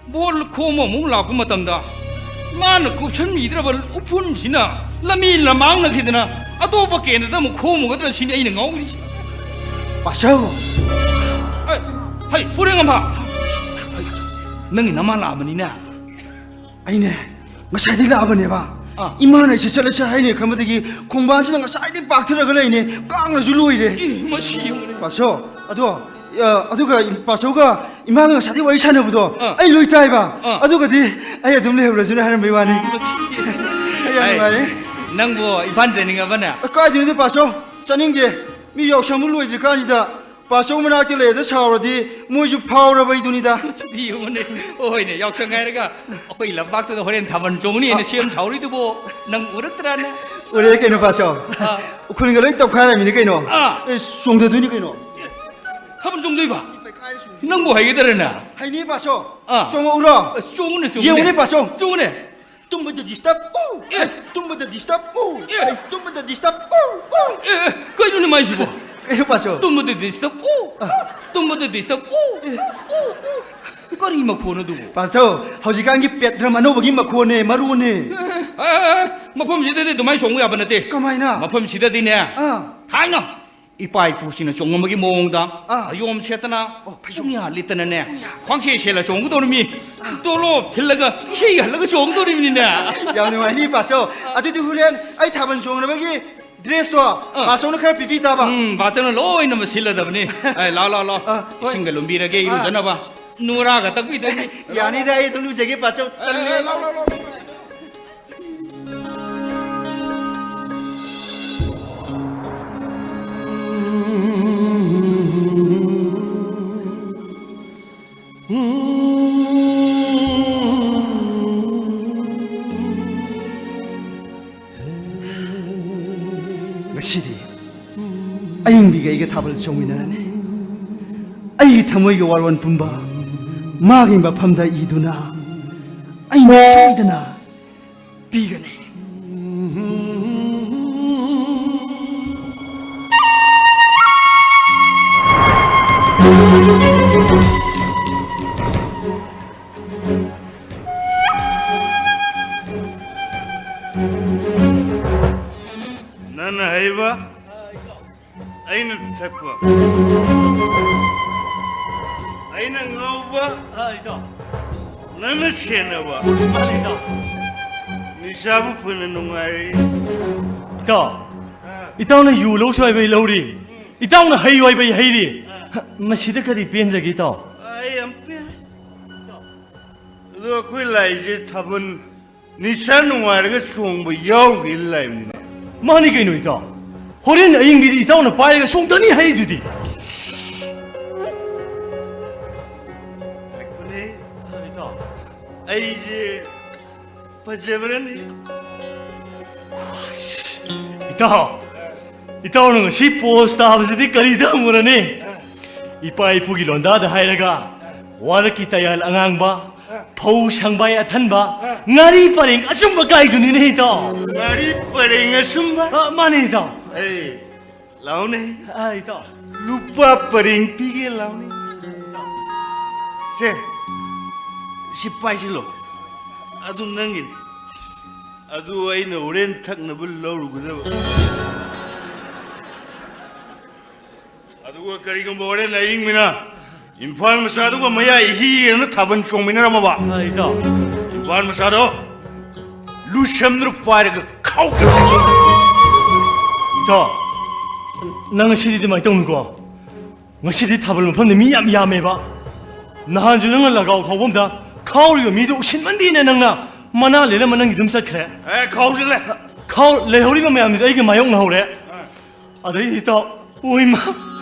ꯚꯣꯠ ꯈꯣꯝꯕ ꯑꯃꯨꯛ ꯂꯥꯛꯄ ꯃꯇꯝꯗ, ꯃꯥꯅ ꯀꯨꯞꯁꯟꯕꯤꯗ꯭ꯔꯕ ꯎꯐꯨꯟꯁꯤꯅ ꯂꯝꯕꯤ ꯂꯃꯥꯡꯅꯈꯤꯗꯅ, ꯑꯇꯣꯞꯄ ꯀꯦꯟꯗ꯭ꯔꯗ ꯑꯃꯨꯛ ꯈꯣꯝꯃꯨꯒꯗ꯭ꯔꯥ ꯁꯤꯅꯤ ꯑꯩꯅ ꯉꯥꯎꯔꯤꯁꯦ꯫ ꯄꯥꯁꯧ! ꯑꯩ, ꯍꯩ, ꯄꯨꯔꯦꯟ ꯉꯝꯐꯥ! ꯅꯪꯒꯤ ꯅꯃꯥ ꯂꯥꯛꯑꯕꯅꯤꯅꯦ꯫ ꯑꯩꯅꯦ, ꯉꯁꯥꯏꯗꯒꯤ ꯂꯥꯛꯑꯕꯅꯦꯕ꯫ ꯑꯥ꯫ ꯏꯃꯥꯅ ꯑꯩꯁꯦ ꯆꯠꯂꯁꯦ ꯍꯥꯏꯅꯦ ꯈꯟꯕꯗꯒꯤ ꯈꯣꯡꯕꯥꯟꯁꯤꯗ ꯉꯁꯥꯏꯗꯒꯤ ꯄꯥꯛꯊꯔꯒ ꯂꯩꯅꯦ꯫ ꯀꯥꯡꯅꯁꯨ ꯂꯣꯏꯔꯦ꯫ ꯏ, ꯃꯁꯤ ꯌꯦꯡꯉꯨꯅꯦ꯫ ꯄꯥꯁꯣ, ꯑꯗꯣ, ꯑ, ꯑꯗꯨꯒ ꯏꯝ-, ꯄꯥꯁꯣꯒ ꯏꯃꯥꯒ ꯉꯁꯥꯏꯗꯒꯤ ꯋꯥꯔꯤ ꯁꯥꯟꯅꯕꯗꯣ ꯑꯥ꯫ ꯑꯩ ꯂꯣꯏ ꯇꯥꯏꯕ꯫ ꯑꯥ꯫ ꯑꯗꯨꯒꯗꯤ ꯑꯩ ꯑꯗꯨꯝ ꯂꯩꯍꯧꯔꯁꯤꯅ ꯍꯥꯏꯔꯝꯕꯩ ꯋꯥꯅꯤ꯫ ꯃꯁꯤ꯫ ꯑꯩ ꯌꯥꯝ ꯍꯥꯏ, ꯅꯨꯡꯉꯥꯏꯔꯦ꯫ ꯅꯪꯕꯨ ꯏꯝꯐꯥꯜ ꯆꯠꯅꯤꯡꯉꯕꯅꯦ? ꯑ, ꯀꯥꯏꯗꯩꯅꯣꯗ ꯄꯥꯁꯣ? ꯆꯠꯅꯤꯡꯗꯦ꯫ ꯃꯤ ꯌꯥꯎꯁꯪꯕꯨ ꯂꯣꯏꯗ꯭ꯔꯤꯀꯥꯟꯁꯤꯗ ꯄꯥꯁꯣ ꯃꯅꯥꯛꯇ ꯂꯩꯔꯗ ꯁꯥꯎꯔꯗꯤ ꯃꯣꯏꯁꯨ ꯐꯥꯎꯔꯕꯩꯗꯨꯅꯤꯗ꯫ ꯁꯤꯗꯤ ꯌꯦꯡꯉꯨꯅꯦ꯫ ꯍꯣꯏꯅꯦ, ꯌꯥꯎꯁꯪ ꯍꯥꯏꯔꯒ ꯑꯩꯈꯣꯏ ꯂꯝꯄꯥꯛꯇꯨꯗ ꯍꯣꯔꯦꯟ ꯊꯥꯕꯜ ꯆꯣꯡꯅꯤꯅ ꯑ꯫ ꯁꯦꯝ ꯁꯥꯎꯔꯤꯗꯨꯕꯣ ꯅꯪ ꯎꯔꯛꯇ꯭ꯔꯥꯅꯦ? ꯎꯔꯦ ꯀꯩꯅꯣ ꯄꯥꯁꯣ꯫ ꯑ꯫ ꯎꯈ꯭ꯔꯨꯜꯒ ꯂꯣꯏ ꯇꯧꯈꯥꯏꯔꯝꯃꯤꯅꯤ ꯀꯩꯅꯣ꯫ ꯑ꯫ ꯑꯦ, ꯆꯣꯡꯊꯗꯣꯏꯅꯤ ꯀꯩꯅꯣ꯫ ꯑꯦ, ꯊꯥꯕꯜ ꯆꯣꯡꯗꯣꯏꯕ? ꯅꯪꯕꯨ ꯍꯩꯒꯗ꯭ꯔꯅꯦ? ꯍꯩꯅꯤ ꯄꯥꯁꯣ꯫ ꯑ꯫ ꯆꯣꯡꯉꯛꯎꯔꯣ? ꯑ, ꯆꯣꯡꯉꯨꯅꯦ, ꯆꯣꯡꯉꯨꯅꯦ꯫ ꯌꯦꯡꯉꯨꯅꯦ ꯄꯥꯁꯣ꯫ ꯆꯣꯡꯉꯨꯅꯦ꯫ ꯇꯨꯝꯕꯗ disturb, ꯎ! ꯑꯦ! ꯍꯩ, ꯇꯨꯝꯕꯗ disturb, ꯎ! ꯑꯦ! ꯍꯩ, ꯇꯨꯝꯕꯗ disturb, ꯎ! ꯎ! ꯑꯦ, ꯑꯦ, ꯀꯩꯅꯣꯅꯦ ꯃꯥꯏꯁꯤꯕꯣ? ꯀꯩꯅꯣ ꯄꯥꯁꯣ? ꯇꯨꯝꯕꯗ disturb, ꯎ! ꯑ꯫ ꯇꯨꯝꯕꯗ disturb, ꯎ! ꯑꯦ꯫ ꯎ! ꯎ! ꯀꯔꯤ ꯃꯈꯣꯟꯅꯣ ꯑꯗꯨꯕꯨ? ꯄꯥꯁꯣ, ꯍꯧꯖꯤꯛꯀꯥꯟꯒꯤ pet drum ꯑꯅꯧꯕꯒꯤ ꯃꯈꯣꯟꯅꯦ, ꯃꯔꯨꯅꯦ꯫ ꯑꯦ, ꯑꯦ, ꯑꯦ, ꯃꯐꯝꯁꯤꯗꯗꯤ ꯑꯗꯨꯃꯥꯏꯅ ꯆꯣꯡꯕ ꯌꯥꯕ ꯅꯠꯇꯦ꯫ ꯀꯃꯥꯏꯅ? ꯃꯐꯝꯁꯤꯗꯗꯤꯅꯦ, ꯑꯥ꯫ ꯊꯥꯏꯅ ꯏꯄꯥ ꯏꯄꯨꯁꯤꯡꯅ ꯆꯣꯡꯉꯝꯕꯒꯤ ꯃꯑꯣꯡꯗ ꯑꯥ꯫ ꯐꯩꯖꯣꯝ ꯁꯦꯠꯇꯅ, ꯑꯣ, ꯐꯩꯖꯣꯝ꯫ ꯄꯨꯡꯌꯥ ꯂꯤꯠꯇꯅꯅꯦ, ꯄꯨꯡꯌꯥ꯫ ꯈ꯭ꯋꯥꯡꯁꯦ ꯁꯦꯠꯂ ꯆꯣꯡꯒꯗꯧꯔꯤꯃꯤ꯫ ꯑꯥ꯫ ꯇꯣꯂꯣꯞ ꯊꯤꯜꯂꯒ ꯏꯁꯩ ꯍꯜꯂꯒ ꯆꯣꯡꯒꯗꯧꯔꯤꯕꯅꯤꯅꯦ꯫ ꯌꯥꯝ ꯅꯨꯡꯉꯥꯏꯅꯤ, ꯄꯥꯁꯣ꯫ ꯑꯗꯨꯗꯤ ꯍꯣꯔꯦꯟ ꯑꯩ ꯊꯥꯕꯜ ꯆꯣꯡꯅꯕꯒꯤ ꯗ꯭ꯔꯦꯁꯇꯣ ꯑꯥ꯫ ꯄꯥꯆꯧꯅ ꯈꯔ ꯄꯤꯕꯤ ꯇꯥꯕ꯫ ꯎꯝ, ꯄꯥꯆꯧꯅ ꯂꯣꯏꯅꯃꯛ ꯁꯤꯜꯂꯗꯕꯅꯤ꯫ ꯑꯦ, ꯂꯥꯎ, ꯂꯥꯎ, ꯂꯥꯎ꯫ ꯑꯥ, ꯍꯣꯏ꯫ ꯏꯁꯤꯡꯒ ꯂꯨꯝꯕꯤꯔꯒꯦ, ꯑꯥ꯫ ꯏꯔꯨꯖꯅꯕ꯫ ꯅꯨꯔꯥꯒ ꯇꯛꯄꯤꯗꯣꯏꯅꯤ꯫ ꯌꯥꯅꯤꯗ, ꯑꯩ ꯑꯗꯨꯝ ꯂꯨꯖꯒꯦ, ꯄꯥꯆꯧ꯫ ꯑꯦ, ꯂꯥꯎ, ꯂꯥꯎ, ꯂꯥꯎ꯫ ꯉꯁꯤꯗꯤ ꯑꯏꯪꯕꯤꯒ ꯑꯩꯒ ꯊꯥꯕꯜ ꯆꯣꯡꯃꯤꯟꯅꯔꯅꯤ꯫ ꯑꯩꯒꯤ ꯊꯃꯣꯏꯒꯤ ꯋꯥꯔꯣꯜ ꯄꯨꯝꯕ ꯃꯥꯒꯤ ꯃꯐꯝꯗ ꯏꯗꯨꯅ ꯑꯩꯅ ꯁꯣꯏꯗꯅ ꯄꯤꯒꯅꯤ꯫ ꯅꯪꯅ ꯍꯩꯕ, ꯑꯩꯅ ꯊꯛꯄ꯫ ꯑꯩꯅ ꯉꯥꯎꯕ, ꯑꯥ, ꯏꯇꯥꯎ꯫ ꯅꯪꯅ ꯁꯦꯟꯅꯕ꯫ ꯃꯥꯅꯤ, ꯏꯇꯥꯎ꯫ ꯅꯤꯁꯥꯕꯨ ꯐꯅ ꯅꯨꯡꯉꯥꯏꯔꯤ꯫ ꯏꯇꯥꯎ, ꯑꯥ꯫ ꯏꯇꯥꯎꯅ ꯌꯨ ꯂꯧꯁꯨ ꯍꯥꯏꯕ ꯑꯩ ꯂꯧꯔꯤ꯫ ꯏꯇꯥꯎꯅ ꯍꯩ ꯍꯥꯏꯕ ꯑꯩ ꯍꯩꯔꯤ꯫ ꯑꯥ꯫ ꯃꯁꯤꯗ ꯀꯔꯤ ꯄꯦꯟꯗ꯭ꯔꯒꯦ, ꯏꯇꯥꯎ? ꯑꯩ ꯌꯥꯝ ꯄꯦꯜꯂꯦ꯫ ꯑꯗꯣ ꯑꯩꯈꯣꯏ ꯂꯥꯛꯏꯁꯦ ꯊꯥꯕꯜ ꯅꯤꯁꯥ ꯅꯨꯡꯉꯥꯏꯔꯒ ꯆꯣꯡꯕ ꯌꯥꯎꯒꯦ ꯂꯥꯛꯏꯕꯅꯤꯅꯦ꯫ ꯃꯥꯅꯤ ꯀꯩꯅꯣ ꯏꯇꯥꯎ꯫ ꯍꯣꯔꯦꯟ ꯑꯌꯤꯡꯕꯤꯗꯤ ꯏꯇꯥꯎꯅ ꯄꯥꯏꯔꯒ ꯆꯣꯡꯊꯅꯤ ꯍꯥꯏꯔꯤꯗꯨꯗꯤ꯫ ꯉꯥꯏꯈꯣꯅꯦ꯫ ꯏꯇꯥꯎ꯫ ꯑꯩꯁꯦ ꯐꯖꯕ꯭ꯔꯅꯦ? ꯏꯇꯥꯎ, ꯏꯇꯥꯎꯅ ꯉꯁꯤ ꯄꯣꯁ ꯇꯥꯕꯁꯤꯗꯤ ꯀꯔꯤꯗ ꯍꯪꯉꯨꯔꯅꯤ? ꯏꯄꯥ ꯏꯄꯨꯒꯤ ꯂꯣꯟꯗꯥꯗ ꯍꯥꯏꯔꯒ ꯋꯥꯔꯛꯀꯤ ꯇꯌꯥꯜ ꯑꯉꯥꯡꯕ, ꯐꯧ ꯁꯪꯕꯥꯏ ꯑꯊꯟꯕ, ꯉꯥꯔꯤ ꯄꯔꯦꯡ ꯑꯆꯨꯝꯕ ꯀꯥꯏꯗꯨꯅꯤꯅꯦ, ꯏꯇꯥꯎ꯫ ꯉꯥꯔꯤ ꯄꯔꯦꯡ ꯑꯆꯨꯝꯕ? ꯑ, ꯃꯥꯅꯦ, ꯏꯇꯥꯎ꯫ ꯑꯦ, ꯂꯥꯎꯅꯦ꯫ ꯑ, ꯏꯇꯥꯎ꯫ ꯂꯨꯄꯥ ꯄꯔꯦꯡ ꯄꯤꯒꯦ, ꯂꯥꯎꯅꯦ꯫ ꯁꯦ, ꯁꯤ ꯄꯥꯏꯁꯤꯜꯂꯣ꯫ ꯑꯗꯨ ꯅꯪꯒꯤꯅꯤ꯫ ꯑꯗꯨ ꯑꯩꯅ ꯍꯣꯔꯦꯟ ꯊꯛꯅꯕ ꯂꯧꯔꯨꯒꯗꯕ꯫ ꯑꯗꯨꯒ ꯀꯔꯤꯒꯨꯝꯕ ꯍꯣꯔꯦꯟ ꯑꯍꯤꯡꯅ ꯏꯝꯐꯥꯜ ꯃꯆꯥꯗꯨꯒ ꯃꯌꯥꯏ ꯏꯍꯤ ꯌꯦꯡꯅ ꯊꯥꯕꯜ ꯆꯣꯡꯃꯤꯟꯅꯔꯝꯃꯕ? ꯑ, ꯏꯇꯥꯎ꯫ ꯏꯝꯐꯥꯜ ꯃꯆꯥꯗꯣ ꯂꯨꯁꯝꯗꯨꯅ ꯄꯥꯏꯔꯒ ꯈꯥꯎꯗ꯭ꯔ ꯏꯇꯥꯎ, ꯅꯪ ꯉꯁꯤꯗꯤ ꯑꯗꯨꯃꯥꯏꯅ ꯇꯧꯅꯨꯀꯣ꯫ ꯉꯁꯤꯗꯤ ꯊꯥꯕꯜ ꯃꯐꯝꯗ ꯃꯤ ꯌꯥꯝ ꯌꯥꯝꯃꯦꯕ꯫ ꯅꯍꯥꯟꯁꯨ ꯅꯪꯅ ꯂꯒꯥꯎ ꯈꯥꯎꯐꯝꯗ ꯈꯥꯎꯔꯤꯕ ꯃꯤꯗꯣ ꯎꯁꯤꯟꯃꯟꯗꯦꯅ ꯅꯪꯅ ꯃꯅꯥ ꯂꯦꯜꯂꯝꯃ ꯅꯪꯒꯤ ꯑꯗꯨꯝ ꯆꯠꯈ꯭ꯔꯦ꯫ ꯑꯦ, ꯈꯥꯎꯗꯤ ꯂꯩ꯫ ꯈꯥꯎ ꯂꯩꯍꯧꯔꯤꯕ ꯃꯌꯥꯝꯗꯨꯗ ꯑꯩꯒ ꯃꯥꯌꯣꯛꯅꯍꯧꯔꯦ꯫ ꯑꯗꯩ ꯏꯇꯥꯎ, ꯑꯣꯏꯃ,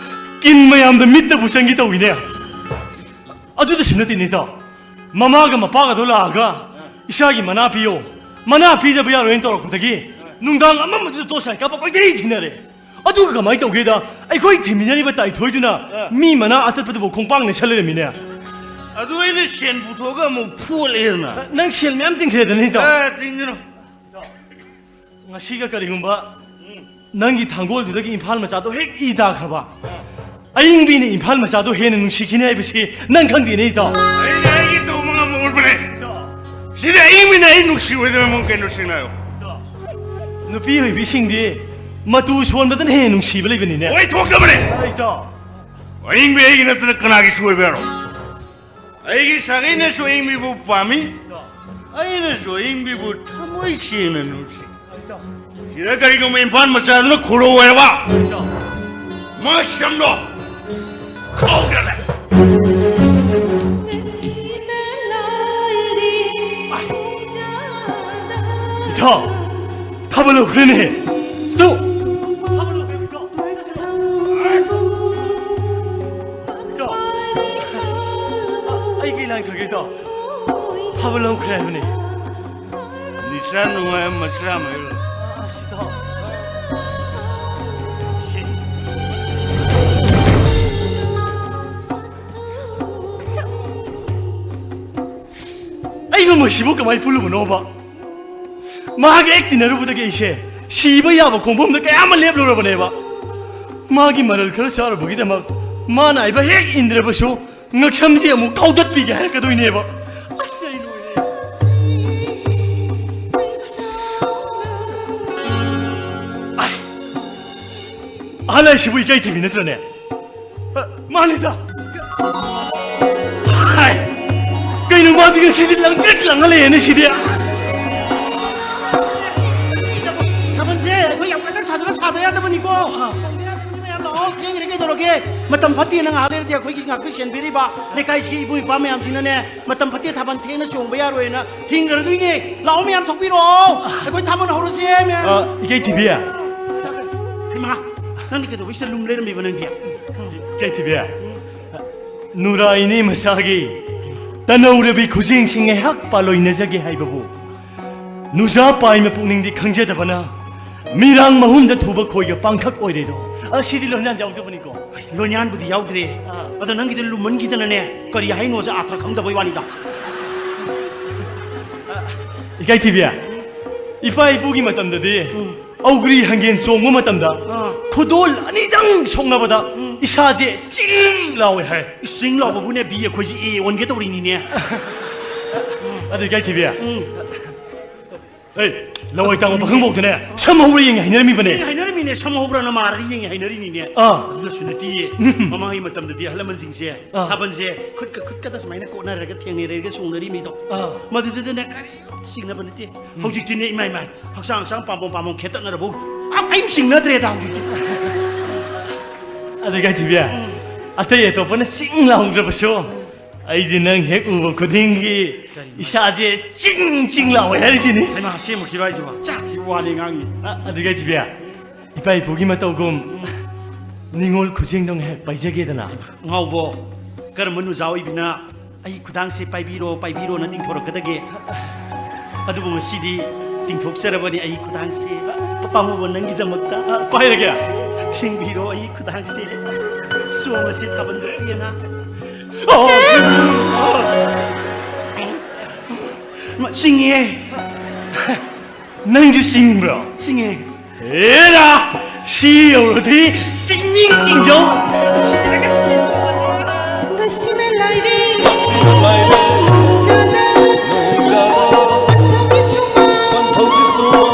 ꯀꯤꯟ ꯃꯌꯥꯝꯗꯣ ꯃꯤꯠꯇꯕꯨ ꯆꯪꯒꯦ ꯇꯧꯋꯤꯅꯦ꯫ ꯑꯗꯨꯗꯁꯨ ꯅꯠꯇꯦꯅꯦ ꯏꯇꯥꯎ, ꯃꯃꯥꯒ ꯃꯄꯥꯒꯗꯣ ꯂꯥꯛꯑꯒ ꯏꯆꯥꯒꯤ ꯃꯅꯥ ꯄꯤꯌꯣ, ꯃꯅꯥ ꯄꯤꯗꯕ ꯌꯥꯔꯣꯏꯅ ꯇꯧꯔꯛꯄꯗꯒꯤ ꯅꯨꯡꯗꯥꯡ ꯑꯃꯝꯕꯗꯨꯗ ꯇꯣꯔꯆ ꯂꯥꯏꯠ ꯀꯥꯞꯄ ꯀꯣꯏꯊꯤ ꯊꯤꯅꯔꯦ꯫ ꯑꯗꯨꯒ ꯀꯃꯥꯏꯅ ꯇꯧꯒꯦꯗ, ꯑꯩꯈꯣꯏ ꯊꯤꯃꯤꯟꯅꯔꯤꯕ ꯇꯥꯏꯊꯣꯏꯗꯨꯅ ꯑꯥ꯫ ꯃꯤ ꯃꯅꯥ ꯑꯇꯠꯄꯗꯨꯕꯨ ꯈꯣꯡꯄꯥꯛ ꯅꯩꯁꯜ ꯂꯩꯔꯝꯃꯤꯅꯦ꯫ ꯑꯗꯨ ꯑꯩꯅ ꯁꯦꯟ ꯄꯨꯊꯣꯛꯑꯒ ꯑꯃꯨꯛ ꯐꯨꯠꯂꯦꯗꯅ꯫ ꯅꯪ ꯁꯦꯜ ꯃꯌꯥꯝ ꯇꯤꯡꯈ꯭ꯔꯦꯗꯅ ꯏꯇꯥꯎ꯫ ꯑꯦ, ꯇꯤꯡꯒꯅꯨ꯫ ꯉꯁꯤꯒ ꯀꯔꯤꯒꯨꯝꯕ ꯅꯪꯒꯤ ꯊꯥꯡꯒꯣꯜꯗꯨꯗꯒꯤ ꯏꯝꯐꯥꯜ ꯃꯆꯥꯗꯣ ꯍꯦꯛ ꯏ ꯇꯥꯈ꯭ꯔꯕ, ꯑꯏꯪꯕꯤꯅ ꯏꯝꯐꯥꯜ ꯃꯆꯥꯗꯣ ꯍꯦꯟꯅ ꯅꯨꯡꯁꯤꯈꯤꯅꯤ ꯍꯥꯏꯕꯁꯤ ꯅꯪ ꯈꯪꯗꯦꯅꯦ ꯏꯇꯥꯎ꯫ ꯑꯩꯅ ꯑꯩꯒꯤ ꯇꯧꯕ ꯉꯝꯕ ꯎꯠꯄꯅꯦ꯫ ꯏꯇꯥꯎ꯫ ꯁꯤꯗꯤ ꯑꯏꯪꯕꯤꯅ ꯑꯩ ꯅꯨꯡꯁꯤꯔꯣꯏꯗꯕ ꯃꯑꯣꯡ ꯀꯩꯅꯣ ꯁꯤꯡꯅ ꯍꯥꯏꯌꯣ꯫ ꯏꯇꯥꯎ꯫ ꯅꯨꯄꯤ ꯑꯣꯏꯕꯤꯁꯤꯡꯗꯤ ꯃꯇꯨ ꯁꯣꯟꯕꯗꯅ ꯍꯦꯟꯅ ꯅꯨꯡꯁꯤꯕ ꯂꯩꯕꯅꯤꯅꯦ꯫ ꯑꯣꯏꯊꯣꯛꯇꯕꯅꯦ꯫ ꯏꯇꯥꯎ꯫ ꯑꯏꯪꯕꯤ ꯑꯩꯒꯤ ꯅꯠꯇꯅ ꯀꯅꯥꯒꯤꯁꯨ ꯑꯣꯏꯕ ꯌꯥꯔꯣꯏ꯫ ꯑꯩꯒꯤ ꯁꯥꯒꯩꯅꯁꯨ ꯑꯏꯪꯕꯤꯕꯨ ꯄꯥꯝꯃꯤ, ꯑꯩꯅꯁꯨ ꯑꯏꯪꯕꯤꯕꯨ ꯊꯃꯣꯏ ꯁꯦꯡꯅ ꯅꯨꯡꯁꯤ꯫ ꯁꯤꯗ ꯀꯔꯤꯒꯨꯝꯕ ꯏꯝꯐꯥꯜ ꯃꯆꯥꯗꯨꯅ ꯈꯨꯔꯧ ꯍꯥꯏꯔꯕ, ꯃꯁꯝꯗꯣ ꯈꯥꯎꯗꯅ꯫ ꯏꯊꯥ, ꯊꯥꯕꯜ ꯍꯧꯈ꯭ꯔꯦꯅꯦ꯫ ꯇꯨ꯫ ꯏꯇꯥꯎ, ꯑꯩ ꯀꯩ ꯂꯥꯟꯈ꯭ꯔꯒꯦ, ꯏꯇꯥꯎ? ꯊꯥꯕꯜ ꯂꯧꯈ꯭ꯔꯦ ꯍꯥꯏꯕꯅꯤ꯫ ꯅꯤꯁꯥ ꯅꯨꯡꯉꯥꯏ ꯃꯆꯥ ꯑꯃ ꯍꯦꯛ ꯂꯩ꯫ ꯑꯁ, ꯏꯇꯥꯎ꯫ ꯁꯤ꯫ ꯑꯩꯕꯨ ꯃꯁꯤꯕꯨ ꯀꯃꯥꯏ ꯄꯨꯜꯂꯨꯕꯅꯣꯕ? ꯃꯍꯥꯛ ꯍꯦꯛ ꯇꯤꯟꯅꯔꯨꯕꯗꯒꯤ ꯑꯩꯁꯦ ꯁꯤꯕ ꯌꯥꯕ ꯈꯣꯡꯐꯝꯗ ꯀꯌꯥ ꯑꯃ ꯂꯦꯞꯂꯨꯔꯕꯅꯦꯕ꯫ ꯃꯥꯒꯤ ꯃꯔꯜ ꯈꯔ ꯆꯥꯔꯨꯕꯒꯤꯗꯃꯛ ꯃꯥꯅ ꯍꯥꯏꯕ ꯍꯦꯛ ꯏꯟꯗ꯭ꯔꯕꯁꯨ ꯉꯛꯁꯝꯁꯦ ꯑꯃꯨꯛ ꯀꯥꯎꯗꯠꯄꯤꯒꯦ ꯍꯥꯏꯔꯛꯀꯗꯣꯏꯅꯦꯕ꯫ ꯑꯁ, ꯑꯩ ꯂꯣꯏꯔꯦ꯫ ꯑꯥꯏ! ꯑꯍꯜ ꯍꯥꯏꯁꯤꯕꯨ ꯏꯀꯥꯏ ꯊꯤꯕꯤ ꯅꯠꯇ꯭ꯔꯅꯦ? ꯑ, ꯃꯥꯅꯤꯗ꯫ ꯍꯥꯏ! ꯀꯩꯅꯣ ꯃꯥꯗꯤ ꯉꯁꯤꯗꯤ ꯂꯪꯇ꯭ꯔꯤꯛ ꯂꯪꯉ ꯂꯩꯌꯦꯅꯦ ꯁꯤꯗꯤ? ꯊꯥꯕꯜꯁꯦ ꯑꯩꯈꯣꯏ ꯌꯥꯝ ꯀꯟꯅ ꯁꯥꯖꯜꯂ ꯁꯥꯗ ꯌꯥꯗꯦ꯫ ꯌꯥꯗꯕꯅꯤꯀꯣ꯫ ꯆꯣꯡꯗ ꯌꯥꯗꯕꯅꯤ ꯃꯌꯥꯝ, ꯂꯥꯛꯑꯣ꯫ ꯊꯦꯡꯈ꯭ꯔꯦ ꯀꯩꯗꯧꯔꯒꯦ? ꯃꯇꯝ ꯐꯠꯇꯦꯅ ꯉꯥꯏꯍꯥꯛ ꯂꯩꯔꯗꯤ ꯑꯩꯈꯣꯏꯒꯤ ꯉꯥꯛꯄꯤ ꯁꯦꯟꯕꯤꯔꯤꯕ ꯂꯩꯀꯥꯏꯁꯤꯒꯤ ꯏꯕꯨꯡ ꯏꯄ꯭ꯋꯥ ꯃꯌꯥꯝꯁꯤꯅꯅꯦ, ꯃꯇꯝ ꯐꯠꯇꯦ, ꯊꯥꯕꯜ ꯊꯦꯡꯅ ꯆꯣꯡꯕ ꯌꯥꯔꯣꯏꯅ ꯊꯤꯡꯈ꯭ꯔꯗꯣꯏꯅꯦ꯫ ꯂꯥꯛꯑꯣ ꯃꯌꯥꯝ, ꯊꯣꯛꯄꯤꯔꯛꯑꯣ꯫ ꯑꯩꯈꯣꯏ ꯊꯥꯕꯜ ꯍꯧꯔꯁꯦ ꯃꯌꯥꯝ꯫ ꯑ, ꯏꯀꯥꯏ ꯊꯤꯕꯤ꯫ ꯍꯩꯃꯥ, ꯅꯪꯗꯤ ꯀꯩꯗꯧꯕꯩ ꯁꯤꯗ ꯂꯨꯝ ꯂꯩꯔꯝꯃꯤꯕ ꯅꯪꯗꯤ? ꯏꯀꯥꯏ ꯊꯤꯕꯤ꯫ ꯅꯨꯔꯥꯏꯅꯤ ꯃꯁꯥꯒꯤ ꯇꯅꯧꯔꯕꯤ ꯈꯨꯖꯦꯡꯁꯤ ꯉꯥꯏꯍꯥꯛ ꯄꯥꯂꯣꯏꯅꯖꯒꯦ ꯍꯥꯏꯕꯕꯨ, ꯅꯨꯖꯥ ꯄꯥꯏꯃ ꯄꯨꯛꯅꯤꯡꯗꯤ ꯈꯪꯖꯗꯕꯅ, ꯃꯤꯔꯥꯡ ꯃꯍꯨꯝꯗ ꯊꯨꯕ ꯈꯣꯏꯒ ꯄꯥꯡꯈꯛ ꯑꯣꯏꯔꯦꯗꯣ꯫ ꯑꯁꯤꯗꯤ ꯂꯣꯟꯌꯥꯟ ꯌꯥꯎꯗꯕꯅꯤꯀꯣ꯫ ꯂꯣꯟꯌꯥꯟꯕꯨꯗꯤ ꯌꯥꯎꯗ꯭ꯔꯦ꯫ ꯑꯥ꯫ ꯑꯗꯣ ꯅꯪꯒꯤꯗꯣ ꯂꯨꯝꯃꯟꯈꯤꯗꯅꯅꯦ, ꯀꯔꯤ ꯍꯥꯏꯅꯣꯁꯦ ꯑꯥꯊ꯭ꯔ ꯈꯪꯗꯕꯩ ꯋꯥꯅꯤꯗ꯫ ꯏꯀꯥꯏ ꯊꯤꯕꯤ, ꯏꯄꯥ ꯏꯄꯨꯒꯤ ꯃꯇꯝꯗꯗꯤ ꯎꯝ꯫ ꯑꯧꯒ꯭ꯔꯤ ꯍꯪꯒꯦꯟ ꯆꯣꯡꯕ ꯃꯇꯝꯗ ꯑꯥ꯫ ꯈꯨꯗꯣꯜ ꯑꯅꯤꯗꯪ ꯁꯣꯛꯅꯕꯗ ꯎꯝ꯫ ꯏꯁꯥꯁꯦ ꯆꯤꯡ ꯂꯥꯎꯋꯦ ꯍꯥꯏ꯫ ꯏꯁ, ꯆꯤꯡ ꯂꯥꯎꯕꯕꯨꯅꯦ ꯕꯤ ꯑꯩꯈꯣꯏꯁꯦ ꯑꯦ ꯑꯣꯟꯒꯦ ꯇꯧꯔꯤꯅꯤꯅꯦ꯫ ꯑꯗꯨ ꯏꯀꯥꯏ ꯊꯤꯕꯤ꯫ ꯎꯝ꯫ ꯍꯦ, ꯂꯋꯥꯏ ꯇꯥꯡꯕ ꯄꯥꯈꯪꯕꯣꯛꯇꯅꯦ ꯁꯝ ꯍꯧꯕ꯭ꯔꯥ ꯌꯦꯡꯒꯦ ꯍꯥꯏꯅꯔꯝꯃꯤꯕꯅꯦ꯫ ꯌꯦꯡꯒꯦ ꯍꯥꯏꯅꯔꯝꯃꯤꯅꯦ, ꯁꯝ ꯍꯧꯕ꯭ꯔꯥꯅ ꯃꯥꯔꯒ ꯌꯦꯡꯒꯦ ꯍꯥꯏꯅꯔꯤꯅꯤꯅꯦ꯫ ꯑꯥ꯫ ꯑꯗꯨꯗꯁꯨ ꯅꯠꯇꯤꯌꯦ꯫ ꯎꯝ꯫ ꯃꯃꯥꯡꯒꯤ ꯃꯇꯝꯗꯗꯤ ꯑꯍꯜ ꯂꯃꯟꯁꯤꯡꯁꯦ ꯑꯥ꯫ ꯊꯥꯕꯜꯁꯦ ꯈꯨꯠꯀ ꯈꯨꯠꯀꯗ ꯁꯨꯃꯥꯏꯅ ꯀꯣꯠꯅꯔꯒ ꯊꯦꯡꯅꯔꯒ ꯆꯣꯡꯅꯔꯤꯃꯤꯗꯣ꯫ ꯑꯥ꯫ ꯃꯗꯨꯗꯨꯗꯅꯦ ꯀꯔꯤ ꯆꯤꯡꯅꯕ ꯅꯠꯇꯦ꯫ ꯎꯝ꯫ ꯍꯧꯖꯤꯛꯇꯤꯅꯦ ꯏꯃꯥ ꯏꯃꯥ, ꯍꯛꯆꯥꯡ ꯍꯛꯆꯥꯡ ꯄꯥꯝꯕꯣꯝ ꯄꯥꯝꯕꯣꯝ ꯈꯦꯠꯇꯠꯅꯔꯕꯧ ꯑꯥ ꯀꯔꯤꯝ ꯆꯤꯡꯅꯗ꯭ꯔꯦꯗ ꯍꯧꯖꯤꯛꯇꯤ꯫ ꯑꯗꯨ ꯏꯀꯥꯏ ꯊꯤꯕꯤ, ꯎꯝ꯫ ꯑꯇꯩ ꯑꯇꯣꯞꯄꯅ ꯆꯤꯡ ꯂꯥꯎꯗ꯭ꯔꯕꯁꯨ, ꯎꯝ꯫ ꯑꯩꯗꯤ ꯅꯪ ꯍꯦꯛ ꯎꯕ ꯈꯨꯗꯤꯡꯒꯤ ꯀꯔꯤꯅꯣ? ꯏꯁꯥꯁꯦ ꯆꯤꯡ ꯆꯤꯡ ꯂꯥꯎꯋꯦ ꯍꯥꯏꯔꯤꯁꯤꯅꯤ꯫ ꯍꯩꯃꯥ, ꯑꯁꯦꯡꯕꯒꯤꯔꯣ ꯍꯥꯏꯁꯤꯕꯣ? ꯆꯥꯛꯁꯤ ꯋꯥꯅꯤ ꯉꯥꯡꯉꯤ꯫ ꯑ, ꯑꯗꯨ ꯏꯀꯥꯏ ꯊꯤꯕꯤ, ꯏꯄꯥ ꯏꯄꯨꯒꯤ ꯃꯇꯧꯒꯨꯝ ꯎꯝ꯫ ꯅꯤꯉꯣꯜ ꯈꯨꯖꯦꯡꯗꯧꯅ ꯍꯦꯛ ꯄꯥꯏꯖꯒꯦꯗꯅ꯫ ꯉꯥꯎꯕꯣ, ꯀꯔꯝꯕ ꯅꯨꯖꯥ ꯑꯣꯏꯕꯤꯅ ꯑꯩ ꯈꯨꯗꯥꯡꯁꯦ ꯄꯥꯏꯕꯤꯔꯣ, ꯄꯥꯏꯕꯤꯔꯣꯅ ꯇꯤꯡꯊꯣꯔꯛꯀꯗꯒꯦ? ꯑꯗꯨꯕꯨ ꯉꯁꯤꯗꯤ ꯇꯤꯡꯊꯣꯛꯆꯔꯕꯅꯤ ꯑꯩ ꯈꯨꯗꯥꯡꯁꯦ꯫ ꯄꯥꯝꯃꯨꯕ ꯅꯪꯒꯤꯗꯃꯛꯇ꯫ ꯄꯥꯏꯔꯒꯦ꯫ ꯊꯦꯡꯕꯤꯔꯣ ꯑꯩ ꯈꯨꯗꯥꯡꯁꯦ꯫ ꯁꯣꯝ ꯑꯁꯤ ꯊꯥꯕꯜꯗ ꯄꯦꯟꯅ꯫ ꯑꯣ! ꯃ-, ꯆꯤꯡꯉꯦ꯫ ꯅꯪꯁꯨ ꯆꯤꯡꯕ꯭ꯔꯣ? ꯆꯤꯡꯉꯦ꯫ ꯑꯦꯔꯥ! ꯁꯤ ꯌꯧꯔꯗꯤ ꯆꯤꯡꯅꯤꯡ ꯆꯤꯡꯖꯧ꯫ ꯁꯤꯔꯒ ꯁꯤ ꯉꯁꯤꯅ ꯂꯥꯏꯔꯦ꯫ ꯅꯣꯡꯖꯥꯗ ꯄꯟꯊꯧꯒꯤ ꯁꯨꯃꯥꯡ꯫ ꯄꯟꯊꯧꯒꯤ ꯁꯨꯃꯥꯡ꯫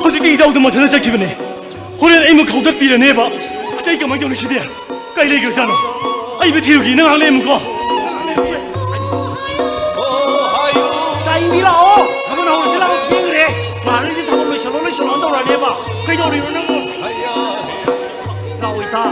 ꯍꯧꯖꯤꯛꯇꯤ ꯏꯇꯥꯎꯗꯣ ꯃꯊꯟꯇ ꯆꯠꯈꯤꯕꯅꯦ꯫ ꯍꯣꯔꯦꯟ ꯑꯩꯃꯨꯛ ꯍꯧꯒꯠꯄꯤꯔꯅꯦꯕ꯫ ꯑꯁ, ꯑꯩ ꯀꯃꯥꯏꯅ ꯇꯧꯅꯤ ꯁꯤꯗꯤ? ꯀꯩ ꯂꯩꯒꯦ ꯆꯠꯂꯣ꯫ ꯑꯩ ꯃꯤꯠ ꯊꯤꯔꯨꯒꯦ, ꯅꯪ ꯉꯥꯏꯍꯥꯛ ꯂꯩꯔꯝꯃꯨꯀꯣ꯫ ꯇꯥꯏꯃꯤ ꯂꯥꯛꯑꯣ꯫ ꯊꯕꯛ ꯍꯧꯔꯁꯤ ꯂꯥꯛꯑꯣ, ꯊꯦꯡꯈ꯭ꯔꯦ꯫ ꯃꯥꯔꯣꯏꯗꯤ ꯊꯕꯛ ꯂꯣꯏꯁꯜꯂꯣ, ꯂꯣꯏꯁꯜꯂꯣ ꯇꯧꯔꯛꯑꯅꯦꯕ꯫ ꯀꯩꯗꯧꯔꯤꯅꯣ ꯅꯪꯕꯣ? ꯂꯥꯛꯑꯣ ꯏꯇꯥ꯫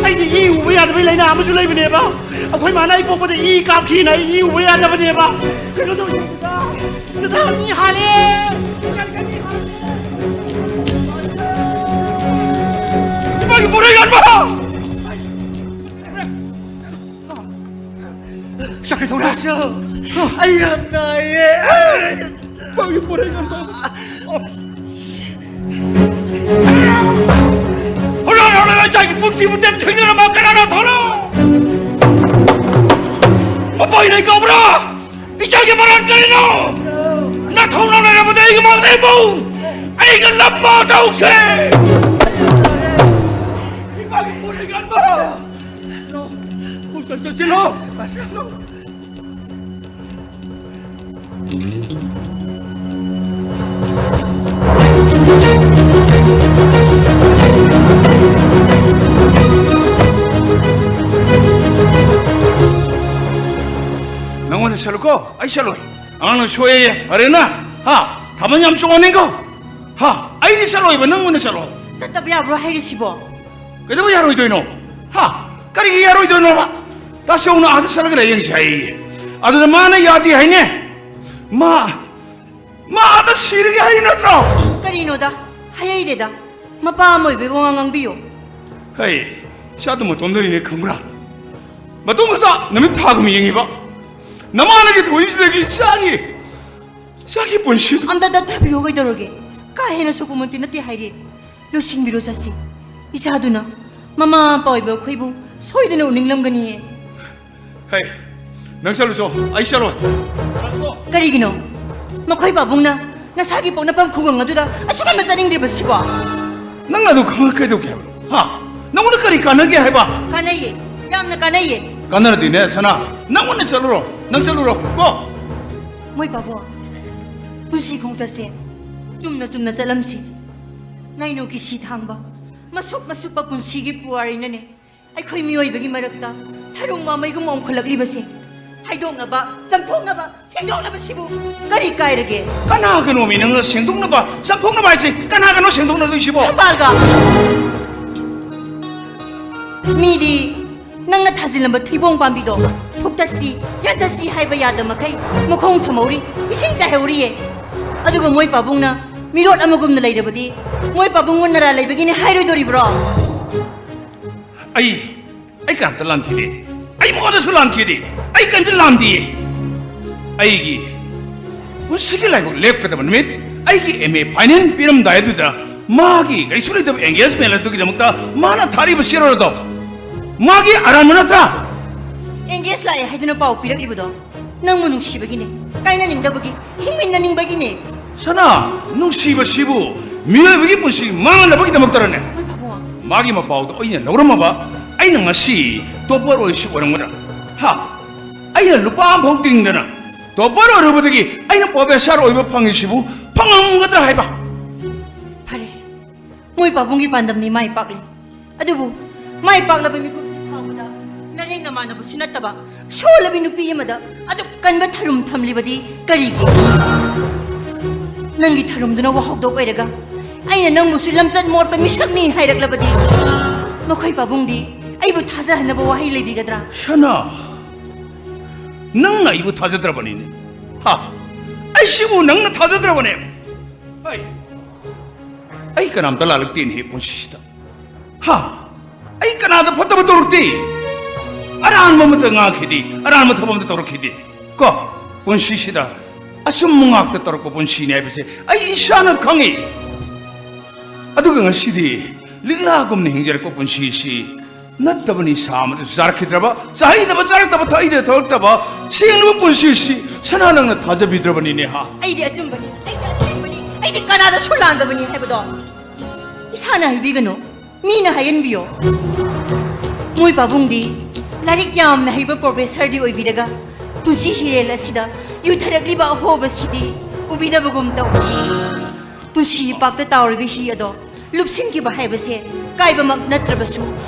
ꯑꯩꯗꯤ ꯏ ꯎꯕ ꯌꯥꯗꯕꯩ ꯂꯥꯏꯅꯥ ꯑꯃꯁꯨ ꯂꯩꯕꯅꯦꯕ꯫ ꯑꯩꯈꯣꯏ ꯃꯥꯅ ꯑꯩ ꯄꯣꯛꯄꯗ ꯏ ꯀꯥꯞꯈꯤꯅ ꯑꯩ ꯏ ꯎꯕ ꯌꯥꯗꯕꯅꯦꯕ꯫ ꯀꯩꯅꯣ ꯇꯧꯁꯤ꯫ ꯗꯗꯥ, ꯃꯤ ꯍꯥꯠꯂꯦ! ꯏꯃꯥꯒꯤ ꯄꯣꯠꯂꯩ ꯌꯣꯟꯕ! ꯆꯠꯈ꯭ꯔꯦ ꯇꯧꯔꯦ꯫ ꯑꯩ ꯌꯥꯝ ꯅꯥꯏꯌꯦ꯫ ꯏꯃꯥꯒꯤ ꯄꯣꯠꯂꯩ ꯌꯣꯟꯕ! ꯏꯆꯥꯒꯤ ꯄꯨꯟꯁꯤꯕꯨ ꯇꯦꯝꯊꯣꯏꯅꯔꯝꯕ ꯀꯅꯥꯅ ꯊꯣꯛꯂꯣ? ꯃꯄꯣꯏꯅ ꯀꯧꯕ꯭ꯔꯥ? ꯏꯆꯥꯒꯤ ꯃꯔꯥꯜ ꯀꯔꯤꯅꯣ? ꯅꯊꯧꯅ ꯂꯩꯔꯕꯗꯤ ꯑꯩꯒꯤ ꯃꯥꯡ ꯂꯩꯕꯧ! ꯑꯩꯒ ꯂꯝꯕꯥ ꯇꯧꯁꯦ! ꯏꯃꯥꯒꯤ ꯄꯨꯔꯩ ꯀꯟꯕ! ꯈꯨꯠꯇ ꯆꯠꯁꯤꯜꯂꯣ! ꯅꯪꯉꯣꯟꯗ ꯆꯠꯂꯨꯀꯣ, ꯑꯩ ꯆꯠꯂꯣꯏ꯫ ꯑꯉꯥꯡꯅ ꯁꯣꯛꯑꯦ, ꯐꯔꯦꯅ? ꯍꯥ? ꯊꯥꯕꯜ ꯌꯥꯝ ꯆꯣꯡꯍꯟꯅꯤꯡꯀꯣ? ꯍꯥ? ꯑꯩꯗꯤ ꯆꯠꯂꯣꯏꯕ, ꯅꯪ ꯑꯣꯏꯅ ꯆꯠꯂꯣ꯫ ꯆꯠꯇꯕ ꯌꯥꯕ꯭ꯔꯣ ꯍꯥꯏꯔꯤꯁꯤꯕꯣ? ꯀꯩꯗꯧꯕ ꯌꯥꯔꯣꯏꯗꯣꯏꯅꯣ? ꯍꯥ? ꯀꯔꯤꯒꯤ ꯌꯥꯔꯣꯏꯗꯣꯏꯅꯣꯕ? ꯇꯥꯆꯧꯅ ꯑꯥꯗ ꯆꯠꯂꯒ ꯂꯥꯏꯌꯦꯡꯁꯦ ꯍꯥꯏꯌꯦ꯫ ꯑꯗꯨꯗ ꯃꯥꯅ ꯌꯥꯗꯦ ꯍꯥꯏꯅꯦ꯫ ꯃꯥ, ꯃꯥ ꯑꯥꯗ ꯁꯤꯔꯒꯦ ꯍꯥꯏꯔꯤ ꯅꯠꯇ꯭ꯔꯣ? ꯀꯔꯤꯅꯣꯗ? ꯍꯥꯏꯍꯩꯗꯦꯗ꯫ ꯃꯄꯥ ꯑꯃ ꯑꯣꯏꯕꯒꯤ ꯋꯥꯉꯥꯡ ꯉꯥꯡꯕꯤꯌꯨ꯫ ꯍꯩ, ꯏꯆꯥꯗꯨ ꯃꯇꯣꯝꯗꯅꯤꯅꯦ ꯈꯪꯕ꯭ꯔꯥ? ꯃꯇꯣꯝ ꯈꯛꯇ ꯅꯨꯃꯤꯠ ꯊꯥꯒꯨꯝ ꯌꯦꯡꯉꯤꯕ꯫ ꯅꯃꯥꯅꯒꯤ ꯊꯧꯔꯤꯁꯤꯗꯒꯤ ꯏꯆꯥꯒꯤ, ꯏꯆꯥꯒꯤ ꯄꯨꯟꯁꯤꯗꯨ ꯑꯝꯇ ꯇꯞꯊꯕꯤꯌꯣ, ꯀꯩꯗꯧꯔꯒꯦ? ꯀꯥ ꯍꯦꯟꯅ ꯁꯣꯛꯄꯃꯛꯇꯤ ꯅꯠꯇꯦ ꯍꯥꯏꯔꯤ꯫ ꯂꯣꯏꯁꯤꯟꯕꯤꯔꯣ ꯆꯠꯁꯤ꯫ ꯏꯆꯥꯗꯨꯅ ꯃꯃꯥ ꯃꯄꯥ ꯑꯣꯏꯕ ꯑꯩꯈꯣꯏꯕꯨ ꯁꯣꯏꯗꯅ ꯎꯅꯤꯡꯂꯝꯒꯅꯤꯌꯦ꯫ ꯍꯩ, ꯅꯪ ꯆꯠꯂꯨꯆꯣ, ꯑꯩ ꯆꯠꯂꯣꯏ꯫ ꯀꯔꯤꯒꯤꯅꯣ? ꯃꯈꯣꯏ ꯄꯥꯕꯨꯡꯅ ꯅꯁꯥꯒꯤ ꯄꯣꯛꯅꯐꯝ ꯈꯨꯡꯒꯪ ꯑꯗꯨꯗ ꯑꯁꯨꯛ ꯌꯥꯝꯅ ꯆꯠꯅꯤꯡꯗ꯭ꯔꯤꯕꯁꯤꯕꯣ? ꯅꯪ ꯑꯗꯨ ꯈꯪꯉ ꯀꯩꯗꯧꯒꯦ ꯍꯥꯏꯕꯅꯣ? ꯍꯥ? ꯅꯪꯉꯣꯟꯗ ꯀꯔꯤ ꯀꯥꯟꯅꯒꯦ ꯍꯥꯏꯕ? ꯀꯥꯟꯅꯩꯌꯦ, ꯌꯥꯝꯅ ꯀꯥꯟꯅꯩꯌꯦ꯫ ꯀꯥꯟꯅꯔꯗꯤꯅꯦ, ꯁꯅꯥ, ꯅꯪ ꯑꯣꯏꯅ ꯆꯠꯂꯨꯔꯣ, ꯅꯪ ꯆꯠꯂꯨꯔꯣ ꯀꯣ꯫ ꯃꯣꯏ ꯄꯥꯕꯨꯡ, ꯄꯨꯟꯁꯤ ꯈꯣꯡꯆꯠꯁꯦ ꯆꯨꯝꯅ ꯆꯨꯝꯅ ꯆꯠꯂꯝꯁꯤ꯫ ꯅꯥꯏꯅꯣꯒꯤ ꯁꯤ ꯊꯥꯡꯕ, ꯃꯁꯨꯞ ꯃꯁꯨꯞꯄ ꯄꯨꯟꯁꯤꯒꯤ ꯄꯨꯋꯥꯔꯤꯅꯅꯦ ꯑꯩꯈꯣꯏ ꯃꯤꯑꯣꯏꯕꯒꯤ ꯃꯔꯛꯇ ꯊꯔꯨꯡ ꯃꯃꯩꯒꯨꯝ ꯑꯣꯡꯈꯠꯂꯛꯂꯤꯕꯁꯦ ꯍꯥꯏꯗꯣꯛꯅꯕ, ꯆꯥꯝꯊꯣꯛꯅꯕ, ꯁꯦꯡꯗꯣꯛꯅꯕꯁꯤꯕꯨ ꯀꯔꯤ ꯀꯥꯏꯔꯒꯦ? ꯀꯅꯥꯒꯅꯣꯃꯤ ꯅꯪꯅ ꯁꯦꯡꯗꯣꯛꯅꯕ, ꯆꯥꯝꯊꯣꯛꯅꯕ ꯍꯥꯏꯁꯦ? ꯀꯅꯥꯒꯅꯣ ꯁꯦꯡꯗꯣꯛꯅꯗꯣꯏꯁꯤꯕꯣ? ꯊꯝꯕꯥꯜꯒ! ꯃꯤꯗꯤ ꯅꯪꯅ ꯊꯥꯖꯤꯜꯂꯝꯕ ꯊꯩꯕꯣꯡ ꯄꯥꯝꯕꯤꯗꯣ ꯐꯨꯛꯇꯠꯁꯤ, ꯌꯥꯟꯊꯠꯁꯤ ꯍꯥꯏꯕ ꯌꯥꯗ ꯃꯈꯩ ꯃꯈꯣꯡ ꯁꯝꯍꯧꯔꯤ, ꯏꯁꯤꯡ ꯆꯥꯏꯍꯧꯔꯤꯌꯦ꯫ ꯑꯗꯨꯒ ꯃꯣꯏ ꯄꯥꯕꯨꯡꯅ ꯃꯤꯔꯣꯠ ꯑꯃꯒꯨꯝꯅ ꯂꯩꯔꯕꯗꯤ ꯃꯣꯏ ꯄꯥꯕꯨꯡꯕꯨ ꯅꯔꯥ ꯂꯩꯕꯒꯤꯅꯤ ꯍꯥꯏꯔꯣꯏꯗꯣꯔꯤꯕ꯭ꯔꯣ? ꯑꯩ, ꯑꯩ ꯀꯅꯥꯝꯇ ꯂꯥꯟꯈꯤꯗꯦ꯫ ꯑꯩ ꯃꯉꯣꯟꯗꯁꯨ ꯂꯥꯟꯈꯤꯗꯦ꯫ ꯑꯩ ꯀꯔꯤꯝꯇ ꯂꯥꯟꯗꯤꯌꯦ꯫ ꯑꯩꯒꯤ ꯄꯨꯟꯁꯤꯒꯤ ꯂꯥꯏꯕꯛ ꯂꯦꯞꯀꯗꯕ ꯅꯨꯃꯤꯠ, ꯑꯩꯒꯤ ꯑꯦꯝ ꯑꯦ ꯐꯥꯏꯅꯦꯜ ꯄꯤꯔꯝꯗꯥꯏ ꯑꯗꯨꯗ ꯃꯥꯒꯤ ꯀꯔꯤꯁꯨ ꯂꯩꯇꯕ engagement ꯑꯗꯨꯒꯤꯗꯃꯛꯇ ꯃꯥꯅ ꯊꯥꯔꯤꯕ ꯁꯦꯔꯣꯜ ꯑꯗꯣ ꯃꯥꯒꯤ ꯑꯔꯥꯟꯕ ꯅꯠꯇ꯭ꯔꯥ? ꯑꯦꯡꯒꯦꯖ ꯂꯥꯛꯑꯦ ꯍꯥꯏꯗꯨꯅ ꯄꯥꯎ ꯄꯤꯔꯛꯂꯤꯕꯗꯣ ꯅꯪꯕꯨ ꯅꯨꯡꯁꯤꯕꯒꯤꯅꯦ, ꯀꯥꯏꯅꯅꯤꯡꯗꯕꯒꯤ, ꯍꯤꯡꯃꯤꯟꯅꯅꯤꯡꯕꯒꯤꯅꯦ꯫ ꯁꯅꯥ, ꯅꯨꯡꯁꯤꯕꯁꯤꯕꯨ ꯃꯤꯑꯣꯏꯕꯒꯤ ꯄꯨꯟꯁꯤ ꯃꯥꯡꯍꯟꯅꯕꯒꯤꯗꯃꯛꯇꯔꯅꯦ? ꯃꯣꯏ ꯄꯥꯕꯨꯡ, ꯃꯥꯒꯤ ꯃꯄꯥꯎꯗꯣ ꯑꯩꯅ ꯂꯧꯔꯝꯃꯕ, ꯑꯩꯅ ꯉꯁꯤ ꯇꯣꯞꯄꯔ ꯑꯣꯏꯁꯨ ꯑꯣꯏꯔꯝꯒꯗ꯭ꯔꯥ? ꯍꯥ? ꯑꯩꯅ ꯂꯨꯄꯥ ꯑꯃꯐꯥꯎ ꯇꯤꯡꯗꯅ ꯇꯣꯞꯄꯔ ꯑꯣꯏꯔꯨꯕꯗꯒꯤ ꯑꯩꯅ ꯄ꯭ꯔꯣꯐꯦꯁꯔ ꯑꯣꯏꯕ ꯐꯪꯉꯤꯁꯤꯕꯨ ꯐꯪꯉꯝꯒꯗ꯭ꯔꯥ ꯍꯥꯏꯕ? ꯐꯔꯦ, ꯃꯣꯏ ꯄꯥꯕꯨꯡꯒꯤ ꯄꯥꯟꯗꯝꯅꯤ ꯃꯥꯏ ꯄꯥꯛꯂꯤ꯫ ꯑꯗꯨꯕꯨ ꯃꯥꯏ ꯄꯥꯛꯂꯕ ꯃꯤꯀꯨꯞꯁꯤ ꯐꯥꯎꯕꯗ ꯅꯔꯦꯡ ꯅꯃꯥꯟꯅꯕꯁꯨ ꯅꯠꯇꯕ ꯁꯣꯜꯂꯕꯤ ꯅꯨꯄꯤ ꯑꯃꯗ ꯑꯗꯨꯛ ꯀꯟꯕ ꯊꯔꯨꯝ ꯊꯝꯂꯤꯕꯗꯤ ꯀꯔꯤꯒꯤ? ꯅꯪꯒꯤ ꯊꯔꯨꯝꯗꯨꯅ ꯋꯥꯍꯧꯗꯣꯛ ꯑꯣꯏꯔꯒ ꯑꯩꯅ ꯅꯪꯕꯨꯁꯨ ꯂꯝꯆꯠ ꯃꯣꯠꯄ ꯃꯤꯁꯛꯅꯤ ꯍꯥꯏꯔꯛꯂꯕꯗꯤ ꯃꯈꯣꯏ ꯄꯥꯕꯨꯡꯗꯤ ꯑꯩꯕꯨ ꯊꯥꯖꯍꯟꯅꯕ ꯋꯥꯍꯩ ꯂꯩꯕꯤꯒꯗ꯭ꯔꯥ? ꯁꯅꯥ, ꯅꯪꯅ ꯑꯩꯕꯨ ꯊꯥꯖꯗ꯭ꯔꯕꯅꯤꯅꯦ꯫ ꯍꯥ? ꯑꯩꯁꯤꯕꯨ ꯅꯪꯅ ꯊꯥꯖꯗ꯭ꯔꯕꯅꯦ? ꯍꯩ, ꯑꯩ ꯀꯅꯥꯝꯇ ꯂꯥꯜꯂꯛꯇꯦꯅꯦꯍꯦ ꯄꯨꯟꯁꯤꯁꯤꯗ꯫ ꯍꯥ? ꯑꯩ ꯀꯅꯥꯗ ꯐꯠꯇꯕ ꯇꯧꯔꯛꯇꯦ꯫ ꯑꯔꯥꯟꯕ ꯑꯃꯠꯇ ꯉꯥꯡꯈꯤꯗꯦ, ꯑꯔꯥꯟꯕ ꯊꯕꯛ ꯑꯃꯠꯇ ꯇꯧꯔꯛꯈꯤꯗꯦ꯫ ꯀꯣ, ꯄꯨꯟꯁꯤꯁꯤꯗ ꯑꯆꯨꯝꯕ ꯉꯥꯛꯇ ꯇꯧꯔꯛꯄ ꯄꯨꯟꯁꯤꯅꯤ ꯍꯥꯏꯕꯁꯦ ꯑꯩ ꯏꯁꯥꯅ ꯈꯪꯉꯤ꯫ ꯑꯗꯨꯒ ꯉꯁꯤꯗꯤ ꯂꯤꯛꯂꯥꯒꯨꯝꯅ ꯍꯤꯡꯖꯔꯛꯄ ꯄꯨꯟꯁꯤꯁꯤ ꯅꯠꯇꯕ ꯅꯤꯁꯥ ꯑꯃꯗꯨ ꯆꯥꯔꯛꯈꯤꯗ꯭ꯔꯕ, ꯆꯥꯍꯩꯗꯕ ꯆꯥꯔꯛꯇꯕ, ꯊꯛꯏꯗ ꯊꯛꯂꯛꯇꯕ ꯁꯦꯡꯂꯕ ꯄꯨꯟꯁꯤꯁꯤ ꯁꯅꯥ ꯅꯪꯅ ꯊꯥꯖꯕꯤꯗ꯭ꯔꯕꯅꯤꯅꯦ ꯍꯥ? ꯑꯩꯗꯤ ꯑꯆꯨꯝꯕꯅꯤ, ꯑꯩꯗꯤ ꯑꯁꯦꯡꯕꯅꯤ, ꯑꯩꯗꯤ ꯀꯅꯥꯗꯁꯨ ꯂꯥꯟꯗꯕꯅꯤ ꯍꯥꯏꯕꯗꯣ ꯏꯁꯥꯅ ꯍꯥꯏꯕꯤꯒꯅꯨ, ꯃꯤꯅ ꯍꯥꯏꯍꯟꯕꯤꯌꯣ꯫ ꯃꯣꯏ ꯄꯥꯕꯨꯡꯗꯤ ꯂꯥꯏꯔꯤꯛ ꯌꯥꯝꯅ ꯍꯩꯕ ꯄ꯭ꯔꯣꯐꯦꯁꯔꯗꯤ ꯑꯣꯏꯕꯤꯔꯒ ꯄꯨꯟꯁꯤ ꯍꯤꯔꯦꯜ ꯑꯁꯤꯗ ꯌꯨꯊꯔꯛꯂꯤꯕ ꯑꯍꯣꯕꯁꯤꯗꯤ ꯎꯕꯤꯗꯕꯒꯨꯝ ꯇꯧ꯫ ꯄꯨꯟꯁꯤ ꯏꯄꯥꯛꯇ ꯇꯥꯎꯔꯤꯕ ꯍꯤ ꯑꯗꯣ ꯂꯨꯞꯁꯤꯟꯈꯤꯕ ꯍꯥꯏꯕꯁꯦ ꯀꯥꯏꯕꯃꯛ ꯅꯠꯇ꯭ꯔꯕꯁꯨ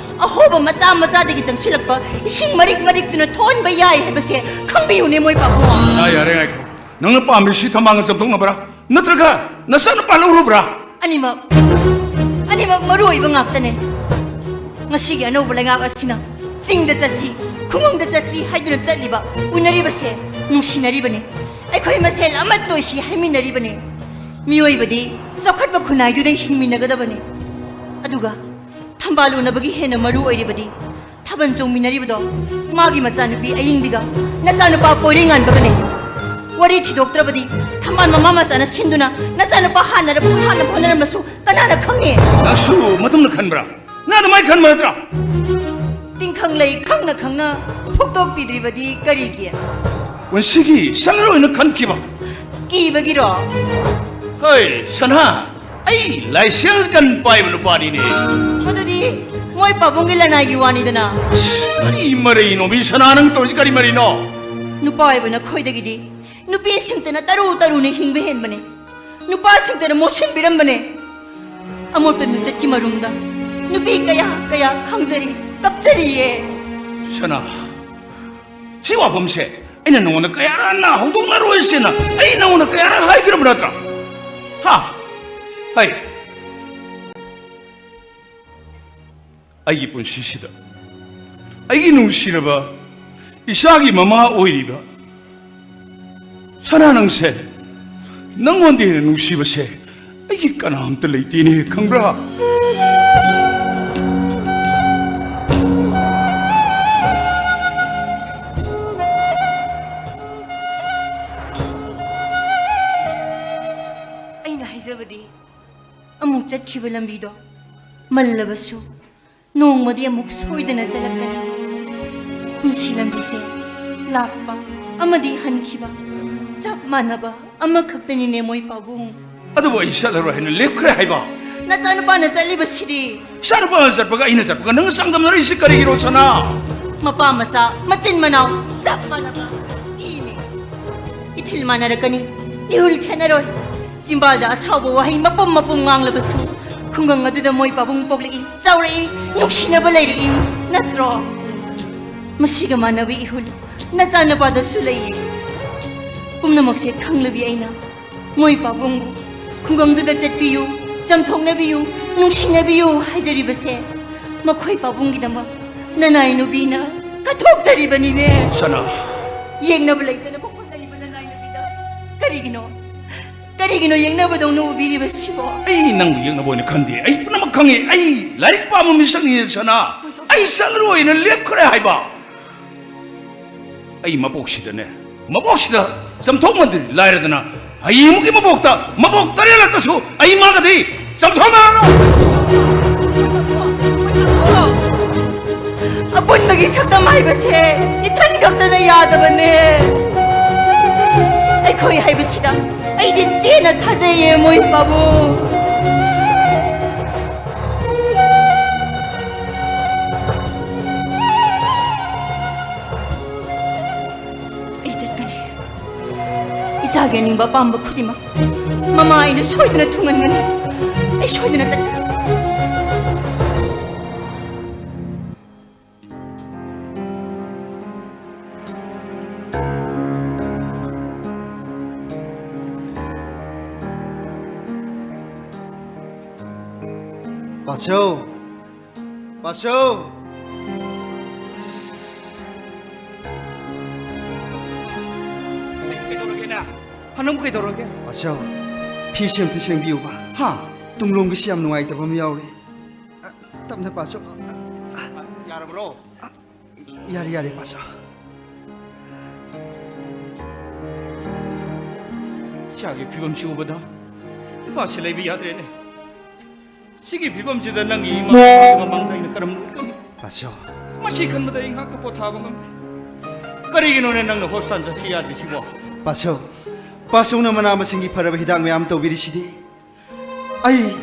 ꯑꯍꯣꯕ ꯃꯆꯥ ꯃꯆꯥꯗꯒꯤ ꯆꯪꯁꯤꯜꯂꯛꯄ ꯏꯁꯤꯡ ꯃꯔꯤꯛ ꯃꯔꯤꯛꯇꯨꯅ ꯊꯣꯛꯍꯟꯕ ꯌꯥꯏ ꯍꯥꯏꯕꯁꯦ ꯈꯪꯕꯤꯌꯨꯅꯦ ꯃꯣꯏ ꯄꯥꯕꯨꯡ꯫ ꯌꯥꯔꯦ, ꯌꯥꯔꯦ, ꯉꯥꯏꯈꯣ꯫ ꯅꯪꯅ ꯄꯥꯝꯃꯤꯁꯤ ꯊꯝꯕꯥꯜꯒ ꯆꯝꯊꯣꯛꯅꯕ꯭ꯔꯥ? ꯅꯠꯇ꯭ꯔꯒ ꯅꯆꯥꯅꯨꯄꯥ ꯂꯧꯔꯨꯕ꯭ꯔꯥ? ꯑꯅꯤꯃꯛ, ꯑꯅꯤꯃꯛ ꯃꯔꯨ ꯑꯣꯏꯕ ꯉꯥꯛꯇꯅꯦ꯫ ꯉꯁꯤꯒꯤ ꯑꯅꯧꯕ ꯂꯩꯉꯥꯛ ꯑꯁꯤꯅ ꯆꯤꯡꯗ ꯆꯠꯁꯤ, ꯈꯨꯡꯒꯪꯗ ꯆꯠꯁꯤ ꯍꯥꯏꯗꯨꯅ ꯆꯠꯂꯤꯕ, ꯎꯅꯔꯤꯕꯁꯦ ꯅꯨꯡꯁꯤꯅꯔꯤꯕꯅꯤ꯫ ꯑꯩꯈꯣꯏ ꯃꯁꯦꯜ ꯑꯃꯠꯇ ꯑꯣꯏꯁꯤ ꯍꯥꯏꯃꯤꯟꯅꯔꯤꯕꯅꯤ꯫ ꯃꯤꯑꯣꯏꯕꯗꯤ ꯆꯥꯎꯈꯠꯄ ꯈꯨꯟꯅꯥꯏꯗꯨꯗ ꯍꯤꯡꯃꯤꯟꯅꯒꯗꯕꯅꯤ꯫ ꯑꯗꯨꯒ ꯊꯝꯕꯥꯜ ꯎꯅꯕꯒꯤ ꯍꯦꯟꯅ ꯃꯔꯨ ꯑꯣꯏꯔꯤꯕꯗꯤ ꯊꯥꯕꯜ ꯆꯣꯡꯃꯤꯟꯅꯔꯤꯕꯗꯣ ꯃꯥꯒꯤ ꯃꯆꯥꯅꯨꯄꯤ ꯑꯌꯤꯡꯕꯤꯒ ꯅꯆꯥꯅꯨꯄꯥ ꯄꯣꯏꯔꯩꯉꯥꯟꯕꯒꯅꯤ꯫ ꯋꯥꯔꯤ ꯊꯤꯗꯣꯛꯇ꯭ꯔꯕꯗꯤ ꯊꯝꯕꯥꯜ ꯃꯃꯥ ꯃꯆꯥꯅ ꯁꯤꯟꯗꯨꯅ ꯅꯆꯥꯅꯨꯄꯥ ꯍꯥꯟꯅꯔ ꯍꯥꯟꯅ ꯍꯣꯠꯅꯔꯝꯕꯁꯨ ꯀꯅꯥꯅ ꯈꯪꯅꯤ? ꯅꯪꯁꯨ ꯃꯗꯨꯝꯅ ꯈꯟꯕ꯭ꯔꯥ? ꯅꯪ ꯑꯗꯨꯃꯥꯏꯅ ꯈꯟꯕ ꯅꯠꯇ꯭ꯔꯥ? ꯇꯤꯡꯈꯪ ꯂꯩ ꯈꯪꯅ ꯈꯪꯅ ꯐꯨꯛꯇꯣꯛꯄꯤꯗ꯭ꯔꯤꯕꯗꯤ ꯀꯔꯤꯒꯤ? ꯄꯨꯟꯁꯤꯒꯤ ꯁꯔꯨ ꯑꯣꯏꯅ ꯈꯟꯈꯤꯕ꯫ ꯀꯤꯕꯒꯤꯔꯣ? ꯍꯣꯏ, ꯁꯅꯥ, ꯑꯩ ꯂꯥꯏꯁꯦꯟꯁ ꯒꯟ ꯄꯥꯏꯕ ꯅꯨꯄꯥꯅꯤꯅꯦ꯫ ꯃꯗꯨꯗꯤ ꯃꯣꯏ ꯄꯥꯕꯨꯡꯒꯤ ꯂꯅꯥꯏꯒꯤ ꯋꯥꯅꯤꯗꯅ꯫ ꯑꯁ, ꯀꯔꯤ ꯃꯔꯩꯅꯣ, ꯃꯤ ꯁꯅꯥ, ꯅꯪ ꯇꯧꯔꯤꯁꯤ ꯀꯔꯤ ꯃꯔꯩꯅꯣ? ꯅꯨꯄꯥ ꯑꯣꯏꯕ ꯅꯈꯣꯏꯗꯒꯤꯗꯤ ꯅꯨꯄꯤꯁꯤꯡꯇꯅ ꯇꯔꯨ ꯇꯔꯨꯅ ꯍꯤꯡꯕ ꯍꯦꯟꯕꯅꯦ꯫ ꯅꯨꯄꯥꯁꯤꯡꯇꯅ ꯃꯣꯠꯁꯤꯟꯕꯤꯔꯝꯕꯅꯦ꯫ ꯑꯃꯣꯠꯄ ꯃꯤꯆꯠꯀꯤ ꯃꯔꯨꯝꯗ ꯅꯨꯄꯤ ꯀꯌꯥ ꯀꯌꯥ ꯈꯪꯖꯔꯤ, ꯀꯞꯆꯔꯤꯌꯦ꯫ ꯁꯅꯥ, ꯁꯤ ꯋꯥꯐꯝꯁꯦ ꯑꯩꯅ ꯅꯉꯣꯟꯗ ꯀꯌꯥꯔꯛ ꯍꯟꯅ ꯍꯧꯗꯣꯛꯅꯔꯣꯏꯁꯦꯅ ꯑꯩ ꯅꯉꯣꯟꯗ ꯀꯌꯥꯔꯛ ꯍꯥꯏꯈ꯭ꯔꯕ ꯅꯠꯇ꯭ꯔꯥ? ꯍꯥ? ꯍꯩ, ꯑꯩꯒꯤ ꯄꯨꯟꯁꯤꯁꯤꯗ ꯑꯩꯒꯤ ꯅꯨꯡꯁꯤꯔꯕ ꯏꯆꯥꯒꯤ ꯃꯃꯥ ꯑꯣꯏꯔꯤꯕ ꯁꯅꯥ, ꯅꯪꯁꯦ, ꯅꯪꯉꯣꯟꯗ ꯍꯦꯟꯅ ꯅꯨꯡꯁꯤꯕꯁꯦ ꯑꯩꯒꯤ ꯀꯅꯥꯝꯇ ꯂꯩꯇꯦꯅꯦ, ꯈꯪꯕ꯭ꯔꯥ? ꯑꯩꯅ ꯍꯥꯏꯖꯕꯗꯤ, ꯑꯃꯨꯛ ꯆꯠꯈꯤꯕ ꯂꯝꯕꯤꯗꯣ ꯃꯜꯂꯕꯁꯨ ꯅꯣꯡꯃꯗꯤ ꯑꯃꯨꯛ ꯁꯣꯏꯗꯅ ꯆꯠꯂꯛꯀꯅꯤ꯫ ꯄꯨꯟꯁꯤ ꯂꯝꯕꯤꯁꯦ ꯂꯥꯛꯄ ꯑꯃꯗꯤ ꯍꯟꯈꯤꯕ ꯆꯞ ꯃꯥꯟꯅꯕ ꯑꯃꯈꯛꯇꯅꯤꯅꯦ, ꯃꯣꯏ ꯄꯥꯕꯨꯡ꯫ ꯑꯗꯨꯕꯨ ꯑꯩ ꯆꯠꯂꯔꯣꯏ ꯍꯥꯏꯅ ꯂꯦꯞꯈ꯭ꯔꯦ ꯍꯥꯏꯕ꯫ ꯅꯆꯥꯅꯨꯄꯥꯅ ꯆꯠꯂꯤꯕꯁꯤꯗꯤ? ꯏꯆꯥꯅꯨꯄꯥꯅ ꯆꯠꯄꯒ ꯑꯩꯅ ꯆꯠꯄꯒ ꯅꯪ ꯆꯥꯡꯗꯝꯅꯔꯤꯁꯤ ꯀꯔꯤꯒꯤꯅꯣ, ꯁꯅꯥ? ꯃꯄꯥ ꯃꯆꯥ, ꯃꯆꯤꯟ ꯃꯅꯥꯎ ꯆꯞ ꯃꯥꯟꯅꯕ ꯏꯅꯦ꯫ ꯏꯊꯤꯜ ꯃꯥꯟꯅꯔꯛꯀꯅꯤ, ꯏꯍꯨꯜ ꯈꯦꯠꯅꯔꯣꯏ꯫ ꯆꯤꯝꯕꯥꯜꯗ ꯑꯁꯥꯎꯕ ꯋꯥꯍꯩ ꯃꯄꯨꯝ ꯃꯄꯨꯝ ꯉꯥꯡꯂꯕꯁꯨ, ꯈꯨꯡꯒꯪ ꯑꯗꯨꯗ ꯃꯣꯏ ꯄꯥꯕꯨꯡ ꯄꯣꯛꯂꯛꯏ, ꯆꯥꯎꯔꯛꯏ, ꯅꯨꯡꯁꯤꯅꯕ ꯂꯩꯔꯛꯏ, ꯅꯠꯇ꯭ꯔꯣ? ꯃꯁꯤꯒ ꯃꯥꯟꯅꯕ ꯏꯍꯨꯜ ꯅꯆꯥꯅꯨꯄꯥꯗꯁꯨ ꯂꯩꯌꯦ꯫ ꯄꯨꯝꯅꯃꯛꯁꯦ ꯈꯪꯂꯕꯤ ꯑꯩꯅ ꯃꯣꯏ ꯄꯥꯕꯨꯡꯕꯨ ꯈꯨꯡꯒꯪꯗꯨꯗ ꯆꯠꯄꯤꯌꯨ, ꯆꯝꯊꯣꯛꯅꯕꯤꯌꯨ, ꯅꯨꯡꯁꯤꯅꯕꯤꯌꯨ ꯍꯥꯏꯖꯔꯤꯕꯁꯦ ꯃꯈꯣꯏ ꯄꯥꯕꯨꯡꯒꯤꯗꯃꯛ ꯅꯅꯥꯏ ꯅꯨꯄꯤꯅ ꯀꯠꯊꯣꯛꯆꯔꯤꯕꯅꯤꯅꯦ꯫ ꯁꯅꯥ꯫ ꯌꯦꯡꯅꯕ ꯂꯩꯇꯅꯕ ꯍꯣꯠꯅꯔꯤꯕ ꯅꯅꯥꯏ ꯅꯨꯄꯤꯗ ꯀꯔꯤꯒꯤꯅꯣ, ꯀꯔꯤꯒꯤꯅꯣ ꯌꯦꯡꯅꯕꯗꯧꯅ ꯎꯕꯤꯔꯤꯕꯁꯤꯕꯣ? ꯑꯩ ꯅꯪꯕꯨ ꯌꯦꯡꯅꯕ ꯑꯣꯏꯅ ꯈꯟꯗꯦ꯫ ꯑꯩ ꯄꯨꯝꯅꯃꯛ ꯈꯪꯉꯤ꯫ ꯑꯩ ꯂꯥꯏꯔꯤꯛ ꯄꯥꯕ ꯃꯤꯁꯛꯅꯤ, ꯁꯅꯥ꯫ ꯑꯩ ꯆꯠꯂꯔꯣꯏꯅ ꯂꯦꯞꯈ꯭ꯔꯦ ꯍꯥꯏꯕ꯫ ꯑꯩ ꯃꯕꯣꯛꯁꯤꯗꯅꯦ, ꯃꯕꯣꯛꯁꯤꯗ ꯆꯝꯊꯣꯛꯃꯟꯗ꯭ꯔꯤ ꯂꯥꯏꯔꯗꯅ, ꯍꯌꯦꯡꯃꯨꯛꯀꯤ ꯃꯕꯣꯛꯇ, ꯃꯕꯣꯛ ꯇꯔꯦꯠꯂꯛꯇꯁꯨ ꯑꯩ ꯃꯥꯒꯗꯤ ꯆꯝꯊꯣꯛꯅꯔꯔꯣꯏ꯫ ꯑꯄꯨꯟꯕꯒꯤ ꯁꯛꯇꯝ ꯍꯥꯏꯕꯁꯦ ꯏꯊꯟ ꯈꯛꯇꯅ ꯌꯥꯗꯕꯅꯦ꯫ ꯑꯩꯈꯣꯏ ꯍꯥꯏꯕꯁꯤꯗ ꯑꯩꯗꯤ ꯆꯦꯟꯅ ꯊꯥꯖꯩꯌꯦ, ꯃꯣꯏ ꯄꯥꯕꯨꯡ꯫ ꯑꯩ ꯆꯠꯀꯅꯤ꯫ ꯏꯆꯥꯒꯤ ꯑꯅꯤꯡꯕ ꯑꯄꯥꯝꯕ ꯈꯨꯗꯤꯡꯃꯛ ꯃꯃꯥ ꯑꯩꯅ ꯁꯣꯏꯗꯅ ꯊꯨꯡꯍꯟꯒꯅꯤ꯫ ꯑꯩ ꯁꯣꯏꯗꯅ ꯆꯠꯀꯅꯤ꯫ ꯄꯥꯁꯧ! ꯄꯥꯁꯧ! ꯀꯩꯗꯧꯔꯒꯦꯅꯦ? ꯍꯅꯨ ꯀꯩꯗꯧꯔꯒꯦ? ꯄꯥꯁꯧ, ꯐꯤ ꯁꯦꯝꯁꯨ ꯁꯦꯝꯕꯤꯌꯨꯕ꯫ ꯍꯥ? ꯇꯨꯡꯂꯣꯝꯒꯤꯁꯤ ꯌꯥꯝ ꯅꯨꯡꯉꯥꯏꯇꯕ ꯑꯃ ꯌꯥꯎꯔꯤ꯫ ꯑ, ꯇꯞꯅ ꯄꯥꯁꯧ꯫ ꯌꯥꯔꯕ꯭ꯔꯣ? ꯑ, ꯌꯥꯔꯦ, ꯌꯥꯔꯦ, ꯄꯥꯁꯧ꯫ ꯏꯆꯥꯒꯤ ꯐꯤꯕꯝꯁꯤ ꯎꯕꯗ ꯏꯄꯥꯁꯤ ꯂꯩꯕ ꯌꯥꯗ꯭ꯔꯦꯅꯦ꯫ ꯁꯤꯒꯤ ꯐꯤꯕꯝꯁꯤꯗ ꯅꯪꯒꯤ ꯏꯃꯥ ꯃꯃꯥꯡꯗ ꯑꯩꯅ ꯀꯔꯝꯅ ꯎꯠꯀꯅꯤ? ꯄꯥꯁꯧ꯫ ꯃꯁꯤ ꯈꯟꯕꯗ ꯑꯩ ꯉꯥꯏꯍꯥꯛꯇ ꯄꯣꯊꯥꯕ ꯉꯝꯗꯦ꯫ ꯀꯔꯤꯒꯤꯅꯣꯅꯦ ꯅꯪꯅ ꯍꯣꯁꯄꯤꯇꯥꯜ ꯆꯠꯁꯤ ꯌꯥꯗ꯭ꯔꯤꯁꯤꯕꯣ? ꯄꯥꯁꯧ, ꯄꯥꯁꯧꯅ ꯃꯅꯥ ꯃꯁꯤꯡꯒꯤ ꯐꯔꯕ ꯍꯤꯗꯥꯛ ꯃꯌꯥꯝ ꯇꯧꯕꯤꯔꯤꯁꯤꯗꯤ꯫ ꯑꯩ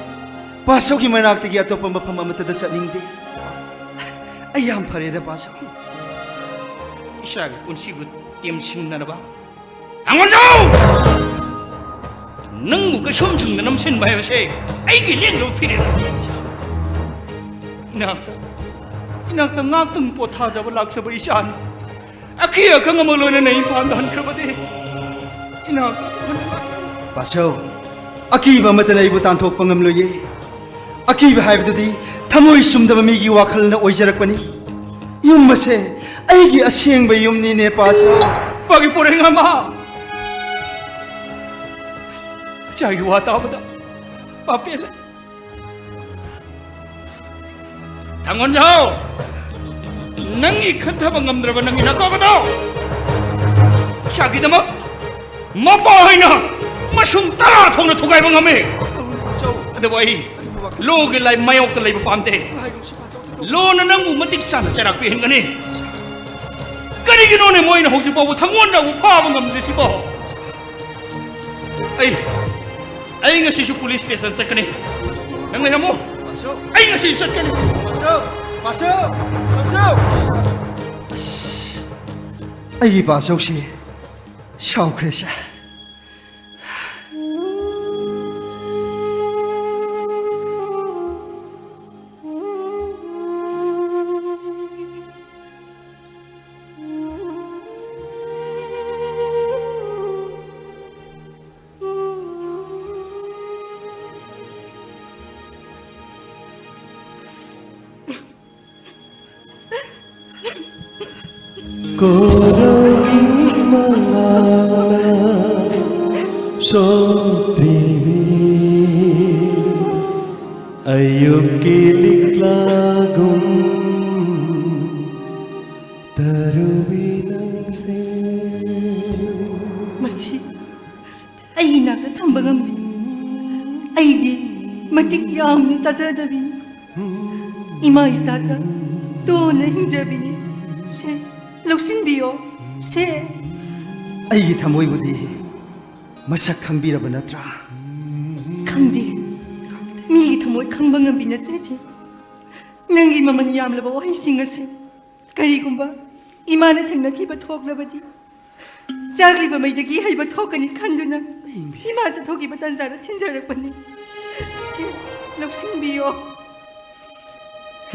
ꯄꯥꯁꯧꯒꯤ ꯃꯅꯥꯛꯇꯒꯤ ꯑꯇꯣꯞꯄ ꯃꯐꯝ ꯑꯃꯠꯇꯗ ꯆꯠꯅꯤꯡꯗꯦ꯫ ꯑꯩ ꯌꯥꯝ ꯐꯔꯦꯗ, ꯄꯥꯁꯧ꯫ ꯏꯆꯥꯒꯤ ꯄꯨꯟꯁꯤꯕꯨ ꯇꯦꯝꯁꯤꯟꯅꯅꯕ꯫ ꯊꯥꯡꯒꯣꯜꯖꯥꯎ! ꯅꯪꯕꯨ ꯀꯩꯁꯨꯝꯁꯪꯗ ꯅꯝꯁꯤꯟꯕ ꯍꯥꯏꯕꯁꯦ ꯑꯩꯒꯤ ꯂꯦꯡꯗꯕ ꯐꯤꯔꯦꯞ꯫ ꯏꯅꯥꯛꯇ, ꯏꯅꯥꯛꯇ ꯉꯥꯛꯇꯪ ꯄꯣꯊꯥꯖꯕ ꯂꯥꯛꯆꯕ ꯏꯆꯥꯅꯤ꯫ ꯑꯀꯤ ꯑꯈꯪ ꯑꯃ ꯂꯣꯏꯅꯅ ꯏꯝꯐꯥꯜꯗ ꯍꯟꯈ꯭ꯔꯕꯗꯤ ꯏꯅꯥꯛꯇ ꯍꯟꯈ꯭ꯔꯕꯗꯤ꯫ ꯄꯥꯁꯧ, ꯑꯀꯤꯕ ꯑꯃꯠꯇꯅ ꯑꯩꯕꯨ ꯇꯥꯟꯊꯣꯛꯄ ꯉꯝꯂꯣꯏꯌꯦ꯫ ꯑꯀꯤꯕ ꯍꯥꯏꯕꯗꯨꯗꯤ ꯊꯃꯣꯏ ꯆꯨꯝꯗꯕ ꯃꯤꯒꯤ ꯋꯥꯈꯜꯅ ꯑꯣꯏꯖꯔꯛꯄꯅꯤ꯫ ꯌꯨꯝ ꯑꯁꯦ ꯑꯩꯒꯤ ꯑꯁꯦꯡꯕ ꯌꯨꯝꯅꯤꯅꯦ, ꯄꯥꯁꯧ꯫ ꯄꯥꯒꯤ ꯄꯣꯔꯩꯉꯥꯟꯕ! ꯏꯆꯥꯒꯤ ꯋꯥ ꯇꯥꯕꯗ ꯄꯥꯞ ꯄꯦꯜꯂꯦ꯫ ꯊꯥꯡꯒꯣꯜꯖꯥꯎ! ꯅꯪꯒꯤ ꯈꯟꯊꯕ ꯉꯝꯗ꯭ꯔꯕ ꯅꯪꯒꯤ ꯅꯀꯣꯛ ꯑꯗꯣ ꯏꯆꯥꯒꯤꯗꯃꯛ ꯃꯄꯥ ꯍꯣꯏꯅ ꯃꯁꯨꯝ ꯇꯔꯥ ꯊꯣꯛꯅ ꯊꯨꯒꯥꯏꯕ ꯉꯝꯃꯤ꯫ ꯇꯧꯔꯤꯕ ꯄꯥꯆꯧ, ꯑꯗꯨꯕꯨ ꯑꯩ ꯀꯔꯤꯕꯨ ꯋꯥꯈꯜ ꯂꯣꯒꯤ ꯂꯥꯏ ꯃꯥꯌꯣꯛꯇ ꯂꯩꯕ ꯄꯥꯝꯗꯦ꯫ ꯍꯥꯏꯒꯨꯝꯁꯤ ꯄꯥꯆꯧ, ꯇꯧ- ꯂꯣꯅ ꯅꯪꯕꯨ ꯃꯇꯤꯛ ꯆꯥꯅ ꯆꯩꯔꯥꯛ ꯄꯤꯍꯟꯒꯅꯤ꯫ ꯀꯔꯤꯒꯤꯅꯣꯅꯦ ꯃꯣꯏꯅ ꯍꯧꯖꯤꯛ ꯐꯥꯎꯕ ꯊꯪꯒꯣꯟꯗꯕꯨ ꯐꯥꯕ ꯉꯝꯗ꯭ꯔꯤꯁꯤꯕꯣ? ꯑꯩ, ꯑꯩ ꯉꯁꯤꯁꯨ ꯄꯨꯂꯤꯁ ꯁ꯭ꯇꯦꯁꯟ ꯆꯠꯀꯅꯤ꯫ ꯅꯪ ꯂꯩꯔꯝꯃꯣ꯫ ꯄꯥꯆꯧ꯫ ꯑꯩ ꯉꯁꯤ ꯆꯠꯀꯅꯤ꯫ ꯄꯥꯆꯧ, ꯄꯥꯆꯧ, ꯄꯥꯆꯧ꯫ ꯑꯩꯒꯤ ꯄꯥꯆꯧꯁꯤ ꯁꯥꯎꯈ꯭ꯔꯦꯁꯦ꯫ ꯀꯣꯔꯧꯒꯤ ꯃꯉꯥꯜꯅ ꯁꯣꯛꯇ꯭ꯔꯤꯕꯤ ꯑꯌꯨꯛꯀꯤ ꯂꯤꯛꯂꯥꯒꯨꯝ ꯇꯔꯨꯕꯤ ꯅꯪꯁꯦ꯫ ꯃꯁꯤ ꯑꯩ ꯏꯅꯥꯛꯇ ꯊꯝꯕ ꯉꯝꯗꯦ꯫ ꯑꯩꯗꯤ ꯃꯇꯤꯛ ꯌꯥꯝꯅ ꯆꯥꯖꯗꯕꯤꯅꯤ꯫ ꯏꯃꯥ ꯏꯆꯥꯇ ꯇꯣꯟꯅ ꯍꯤꯡꯖꯕꯤꯅꯤ꯫ ꯁꯦ, ꯂꯧꯁꯤꯟꯕꯤꯌꯣ꯫ ꯁꯦ꯫ ꯑꯩꯒꯤ ꯊꯃꯣꯏꯕꯨꯗꯤ ꯃꯁꯛ ꯈꯪꯕꯤꯔꯕ ꯅꯠꯇ꯭ꯔꯥ? ꯈꯪꯗꯦ꯫ ꯃꯤꯒꯤ ꯊꯃꯣꯏ ꯈꯪꯕ ꯉꯝꯕꯤ ꯅꯠꯆꯗꯦ꯫ ꯅꯪꯒꯤ ꯃꯃꯜ ꯌꯥꯝꯂꯕ ꯋꯥꯍꯩꯁꯤꯡ ꯑꯁꯤ ꯀꯔꯤꯒꯨꯝꯕ ꯏꯃꯥꯅ ꯊꯦꯡꯅꯈꯤꯕ ꯊꯣꯛꯂꯕꯗꯤ, ꯆꯥꯛꯂꯤꯕ ꯃꯩꯗꯒꯤ ꯍꯩꯕ ꯊꯣꯛꯀꯅꯤ ꯈꯟꯗꯨꯅ ꯏꯃꯥ ꯆꯠꯊꯣꯛꯈꯤꯕ ꯇꯥꯟꯖꯥꯗ ꯊꯤꯟꯖꯔꯛꯄꯅꯤ꯫ ꯁꯦ, ꯂꯧꯁꯤꯟꯕꯤꯌꯣ꯫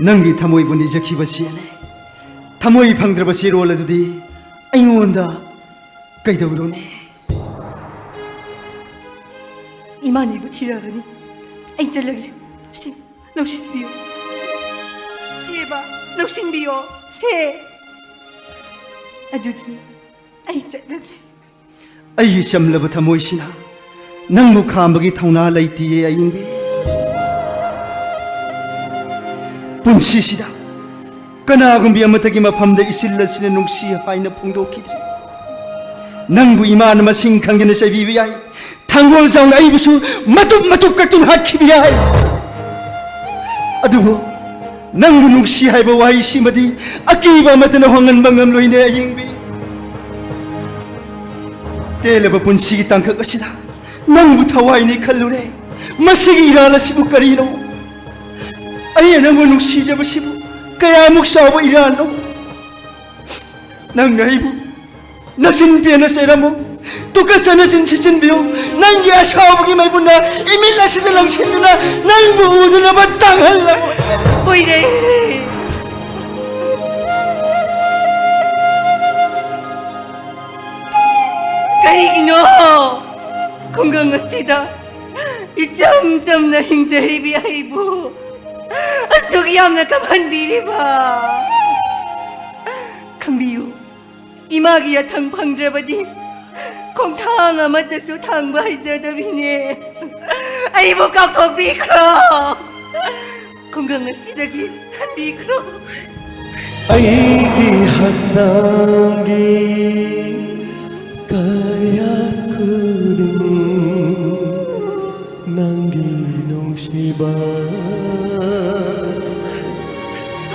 ꯅꯪꯒꯤ ꯊꯃꯣꯏꯕꯨ ꯅꯤꯖꯈꯤꯕ ꯆꯦꯅꯤ꯫ ꯊꯃꯣꯏ ꯐꯪꯗ꯭ꯔꯕ ꯆꯦꯔꯣꯜ ꯑꯗꯨꯗꯤ ꯑꯩꯉꯣꯟꯗ ꯀꯩꯗꯧꯔꯨꯅꯤ? ꯏꯃꯥꯅꯤꯕꯨ ꯊꯤꯔꯛꯑꯒꯅꯤ꯫ ꯑꯩ ꯆꯠꯂꯒꯦ꯫ ꯁꯦ, ꯂꯧꯁꯤꯟꯕꯤꯌꯨ꯫ ꯁꯦꯕ, ꯂꯧꯁꯤꯟꯕꯤꯌꯣ꯫ ꯁꯦ꯫ ꯑꯗꯨꯗꯤ ꯑꯩ ꯆꯠꯂꯒꯦ꯫ ꯑꯩꯒꯤ ꯆꯝꯂꯕ ꯊꯃꯣꯏꯁꯤꯅ ꯅꯪꯕꯨ ꯈꯥꯝꯕꯒꯤ ꯊꯧꯅꯥ ꯂꯩꯇꯤꯌꯦ ꯑꯏꯪꯕꯤ꯫ ꯄꯨꯟꯁꯤꯁꯤꯗ ꯀꯅꯥꯒꯨꯝꯕꯤ ꯑꯃꯠꯇꯒꯤ ꯃꯐꯝꯗ ꯏꯆꯤꯜ ꯑꯁꯤꯅ ꯅꯨꯡꯁꯤ ꯍꯥꯏꯅ ꯐꯣꯡꯗꯣꯛꯈꯤꯗ꯭ꯔꯤ꯫ ꯅꯪꯕꯨ ꯏꯃꯥꯅ ꯃꯁꯤꯡ ꯈꯪꯗꯅ ꯆꯩꯕꯤꯕ ꯌꯥꯏ, ꯊꯥꯡꯒꯣꯜ ꯖꯥꯎꯅ ꯑꯩꯕꯨꯁꯨ ꯃꯇꯨꯞ ꯃꯇꯨꯞ ꯀꯛꯇꯨꯅ ꯍꯥꯠꯈꯤꯕ ꯌꯥꯏ꯫ ꯑꯗꯨꯕꯨ ꯅꯪꯕꯨ ꯅꯨꯡꯁꯤ ꯍꯥꯏꯕ ꯋꯥꯍꯩꯁꯤꯃꯗꯤ ꯑꯀꯤꯕ ꯑꯃꯠꯇꯅ ꯍꯣꯡꯍꯟꯕ ꯉꯝꯂꯣꯏꯅꯦ ꯑꯌꯤꯡꯕꯤ꯫ ꯇꯦꯜꯂꯕ ꯄꯨꯟꯁꯤꯒꯤ ꯇꯥꯡꯀꯛ ꯑꯁꯤꯗ ꯅꯪꯕꯨ ꯊꯋꯥꯏꯅꯤ ꯈꯜꯂꯨꯔꯦ꯫ ꯃꯁꯤꯒꯤ ꯏꯔꯥꯜ ꯑꯁꯤꯕꯨ ꯀꯔꯤꯅꯣ? ꯑꯩꯅ ꯅꯪꯕꯨ ꯅꯨꯡꯁꯤꯖꯕꯁꯤꯕꯨ ꯀꯌꯥꯃꯨꯛ ꯆꯥꯎꯕ ꯏꯔꯥꯜꯅꯣ? ꯅꯪꯅ ꯑꯩꯕꯨ ꯅꯆꯤꯟ ꯄꯦꯟꯅ ꯆꯩꯔꯝꯃꯨ꯫ ꯇꯨꯀꯠꯆꯅ ꯆꯤꯟ ꯁꯤꯠꯆꯤꯟꯕꯤꯌꯨ꯫ ꯅꯪꯒꯤ ꯑꯁꯥꯎꯕꯒꯤ ꯃꯩꯕꯨꯟꯅ ꯏꯃꯤꯠ ꯑꯁꯤꯗ ꯂꯪꯁꯤꯟꯗꯨꯅ ꯅꯪꯕꯨ ꯎꯗꯅꯕ ꯇꯥꯡꯍꯜꯂꯝꯃꯨ꯫ ꯍꯣꯏꯔꯦ꯫ ꯀꯔꯤꯒꯤꯅꯣ ꯈꯨꯡꯒꯪ ꯑꯁꯤꯗ ꯏꯆꯝ ꯆꯝꯅ ꯍꯤꯡꯖꯔꯤꯕꯤ ꯑꯩꯕꯨ ꯑꯁꯨꯛ ꯌꯥꯝꯅ ꯀꯞꯍꯟꯕꯤꯔꯤꯕ? ꯈꯪꯕꯤꯌꯨ, ꯏꯃꯥꯒꯤ ꯌꯥꯊꯪ ꯐꯪꯗ꯭ꯔꯕꯗꯤ ꯈꯣꯡꯊꯥꯡ ꯑꯃꯠꯇꯁꯨ ꯊꯥꯡꯕ ꯍꯩꯖꯗꯕꯤꯅꯦ꯫ ꯑꯩꯕꯨ ꯀꯥꯎꯊꯣꯛꯄꯤꯈ꯭ꯔꯣ꯫ ꯈꯨꯡꯒꯪ ꯑꯁꯤꯗꯒꯤ ꯍꯟꯕꯤꯈ꯭ꯔꯣ꯫ ꯑꯩꯒꯤ ꯍꯛꯆꯥꯡꯒꯤ ꯀꯌꯥꯠ ꯈꯨꯗꯤꯡ ꯅꯪꯒꯤ ꯅꯨꯡꯁꯤꯕ꯫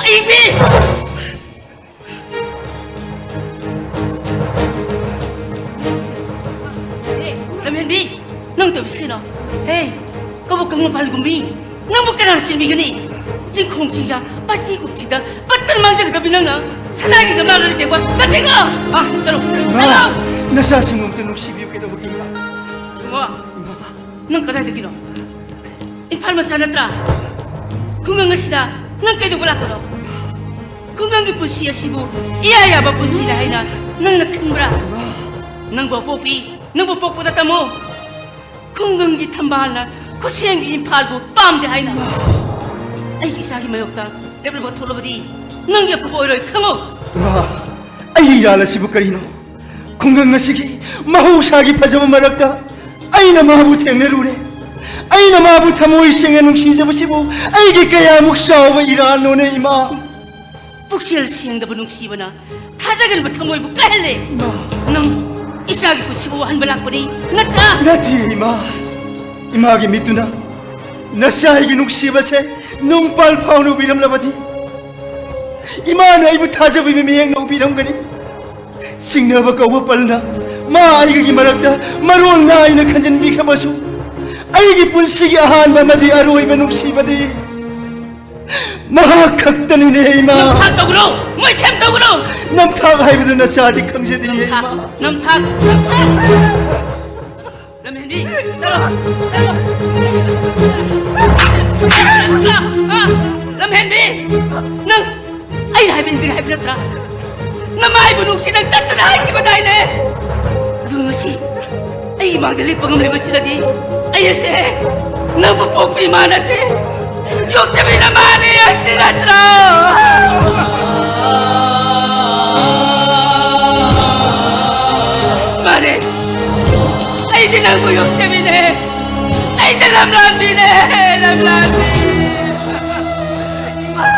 ꯑꯩꯕꯤ! ꯂꯝꯍꯦꯟꯕꯤ, ꯅꯪ ꯇꯧꯕꯁꯤ ꯀꯩꯅꯣ? ꯍꯦ, ꯀꯕꯣꯛ ꯀꯪꯂꯝ ꯄꯥꯟꯒꯨꯝꯕꯤ, ꯅꯪꯕꯨ ꯀꯅꯥꯅ ꯆꯦꯟꯕꯤꯒꯅꯤ? ꯆꯤꯡꯈꯣꯡ ꯆꯤꯡꯌꯥ, ꯄꯥꯠꯇꯤ ꯀꯨꯝꯊꯤꯗ, ꯄꯠꯇꯅ ꯃꯥꯡꯖꯒꯗꯕꯤ ꯅꯪꯅ ꯁꯅꯥꯒꯤ ꯒꯝꯂꯥꯗ ꯂꯩꯇꯦꯡꯕ, ꯅꯠꯇꯦꯀꯣ? ꯑꯥ, ꯆꯠꯂꯣ, ꯅ-, ꯆꯠꯂꯣ! ꯅꯆꯥꯁꯤꯡ ꯑꯃꯨꯛꯇ ꯅꯨꯡꯁꯤꯕꯤꯌꯨ ꯀꯩꯗꯧꯕꯒꯤ? ꯏꯕꯨꯡꯉꯣ, ꯅꯪ ꯀꯗꯥꯏꯗꯒꯤꯅꯣ? ꯏꯝꯐꯥꯜ ꯃꯆꯥ ꯅꯠꯇ꯭ꯔꯥ? ꯈꯨꯡꯒꯪ ꯑꯁꯤꯗ ꯅꯪ ꯀꯩꯗꯧꯕ ꯂꯥꯛꯄꯅꯣ? ꯈꯨꯡꯒꯪꯒꯤ ꯄꯨꯟꯁꯤ ꯑꯁꯤꯕꯨ ꯏꯌꯥ ꯌꯥꯕ ꯄꯨꯟꯁꯤꯅꯤ ꯍꯥꯏꯅ ꯅꯪꯅ ꯈꯟꯕ꯭ꯔꯥ? ꯅꯪꯕꯨ ꯑꯄꯣꯛꯄꯤ, ꯅꯪꯕꯨ ꯄꯣꯛꯄꯗ ꯇꯝꯃꯣ꯫ ꯈꯨꯡꯒꯪꯒꯤ ꯊꯝꯕꯥꯜꯅ ꯈꯨꯠꯁꯦꯝꯒꯤ ꯏꯝꯐꯥꯜꯕꯨ ꯄꯥꯝꯗꯦ ꯍꯥꯏꯅ꯫ ꯑꯩꯒꯤ ꯏꯆꯥꯒꯤ ꯃꯥꯌꯣꯛꯇ ꯂꯦꯞꯂꯕ ꯊꯣꯛꯂꯕꯗꯤ ꯅꯪꯒꯤ ꯑꯐꯕ ꯑꯣꯏꯔꯣꯏ, ꯈꯪꯉꯨ꯫ ꯏꯃꯥ, ꯑꯩꯒꯤ ꯏꯔꯥꯜ ꯑꯁꯤꯕꯨ ꯀꯔꯤꯅꯣ? ꯈꯨꯡꯒꯪ ꯑꯁꯤꯒꯤ ꯃꯍꯧꯁꯥꯒꯤ ꯐꯖꯕ ꯃꯔꯛꯇ ꯑꯩꯅ ꯃꯥꯕꯨ ꯊꯦꯡꯅꯔꯨꯔꯦ꯫ ꯑꯩꯅ ꯃꯥꯕꯨ ꯊꯃꯣꯏ ꯁꯦꯡꯅ ꯅꯨꯡꯁꯤꯖꯕꯁꯤꯕꯨ ꯑꯩꯒꯤ ꯀꯌꯥꯃꯨꯛ ꯆꯥꯎꯕ ꯏꯔꯥꯜꯅꯣꯅꯦ, ꯏꯃꯥ? ꯄꯨꯛꯆꯦꯜ ꯁꯦꯡꯗꯕ ꯅꯨꯡꯁꯤꯕꯅ ꯊꯥꯖꯒꯟꯕ ꯊꯃꯣꯏꯕꯨ ꯀꯥꯏꯍꯜꯂꯦ꯫ ꯏꯃꯥ! ꯅꯪ, ꯏꯆꯥꯒꯤ ꯄꯨꯟꯁꯤꯕꯨ ꯋꯥꯍꯟꯕ ꯂꯥꯛꯄꯅꯤ, ꯅꯠꯇ꯭ꯔꯥ? ꯅꯠꯇꯦ, ꯏꯃꯥ꯫ ꯏꯃꯥꯒꯤ ꯃꯤꯠꯇꯨꯅ ꯅꯆꯥ ꯑꯩꯒꯤ ꯅꯨꯡꯁꯤꯕꯁꯦ ꯅꯨꯡꯄꯥꯜ ꯐꯥꯎꯅ ꯎꯕꯤꯔꯝꯂꯕꯗꯤ, ꯏꯃꯥꯅ ꯑꯩꯕꯨ ꯊꯥꯖꯕꯒꯤ ꯃꯤꯠꯌꯦꯡꯅ ꯎꯕꯤꯔꯝꯒꯅꯤ꯫ ꯆꯤꯡꯅꯕ ꯀꯧꯕ ꯄꯜꯅ ꯃꯥ ꯑꯩꯒꯒꯤ ꯃꯔꯛꯇ ꯃꯔꯣꯜ ꯅꯥꯏꯅ ꯈꯟꯖꯤꯟꯕꯤꯈ꯭ꯔꯕꯁꯨ, ꯑꯩꯒꯤ ꯄꯨꯟꯁꯤꯒꯤ ꯑꯍꯥꯟꯕ ꯑꯃꯗꯤ ꯑꯔꯣꯏꯕ ꯅꯨꯡꯁꯤꯕꯗꯤ ꯃꯍꯥꯛ ꯈꯛꯇꯅꯤꯅꯦ, ꯏꯃꯥ꯫ ꯅꯝꯊꯥꯛ ꯇꯧꯒꯅꯨ, ꯃꯣꯏꯊꯦꯝ ꯇꯧꯒꯅꯨ꯫ ꯅꯝꯊꯥꯛ ꯍꯥꯏꯕꯗꯨ ꯅꯆꯥꯗꯤ ꯈꯪꯖꯗꯦ, ꯏꯃꯥ꯫ ꯅꯝꯊꯥꯛ, ꯅꯝꯊꯥꯛ, ꯅꯝꯊꯥꯛ꯫ ꯂꯝꯍꯦꯟꯕꯤ, ꯆꯠꯂꯣ, ꯆꯠꯂꯣ꯫ ꯑ, ꯂꯝꯍꯦꯟꯕꯤ, ꯅꯪ ꯑꯩꯅ ꯍꯥꯏꯕ ꯏꯟꯗ꯭ꯔꯤ ꯍꯥꯏꯕ ꯅꯠꯇ꯭ꯔꯥ? ꯅꯃꯥꯏꯕꯨ ꯅꯨꯡꯁꯤ ꯅꯪ ꯇꯠꯇꯅ ꯍꯥꯏꯈꯤꯕꯗꯥꯏꯅꯦ? ꯑꯗꯨꯒ ꯉꯁꯤ ꯑꯩ ꯏꯃꯥꯡꯗ ꯂꯦꯞꯄ ꯉꯝꯂꯤꯕꯁꯤꯗꯗꯤ ꯑꯩ ꯑꯁꯦ ꯅꯪꯕꯨ ꯄꯣꯛꯄ ꯏꯃꯥ ꯅꯠꯇꯦ, ꯌꯣꯛꯆꯕꯤ ꯅꯃꯥꯅꯦ, ꯑꯁꯤ ꯅꯠꯇ꯭ꯔꯣ? ꯃꯥꯅꯦ, ꯑꯩꯗꯤ ꯅꯪꯕꯨ ꯌꯣꯛꯆꯕꯤꯅꯦ, ꯑꯩꯗꯤ ꯂꯝꯂꯥꯟꯕꯤꯅꯦ, ꯂꯝꯂꯥꯟꯕꯤ꯫ ꯏꯃꯥ!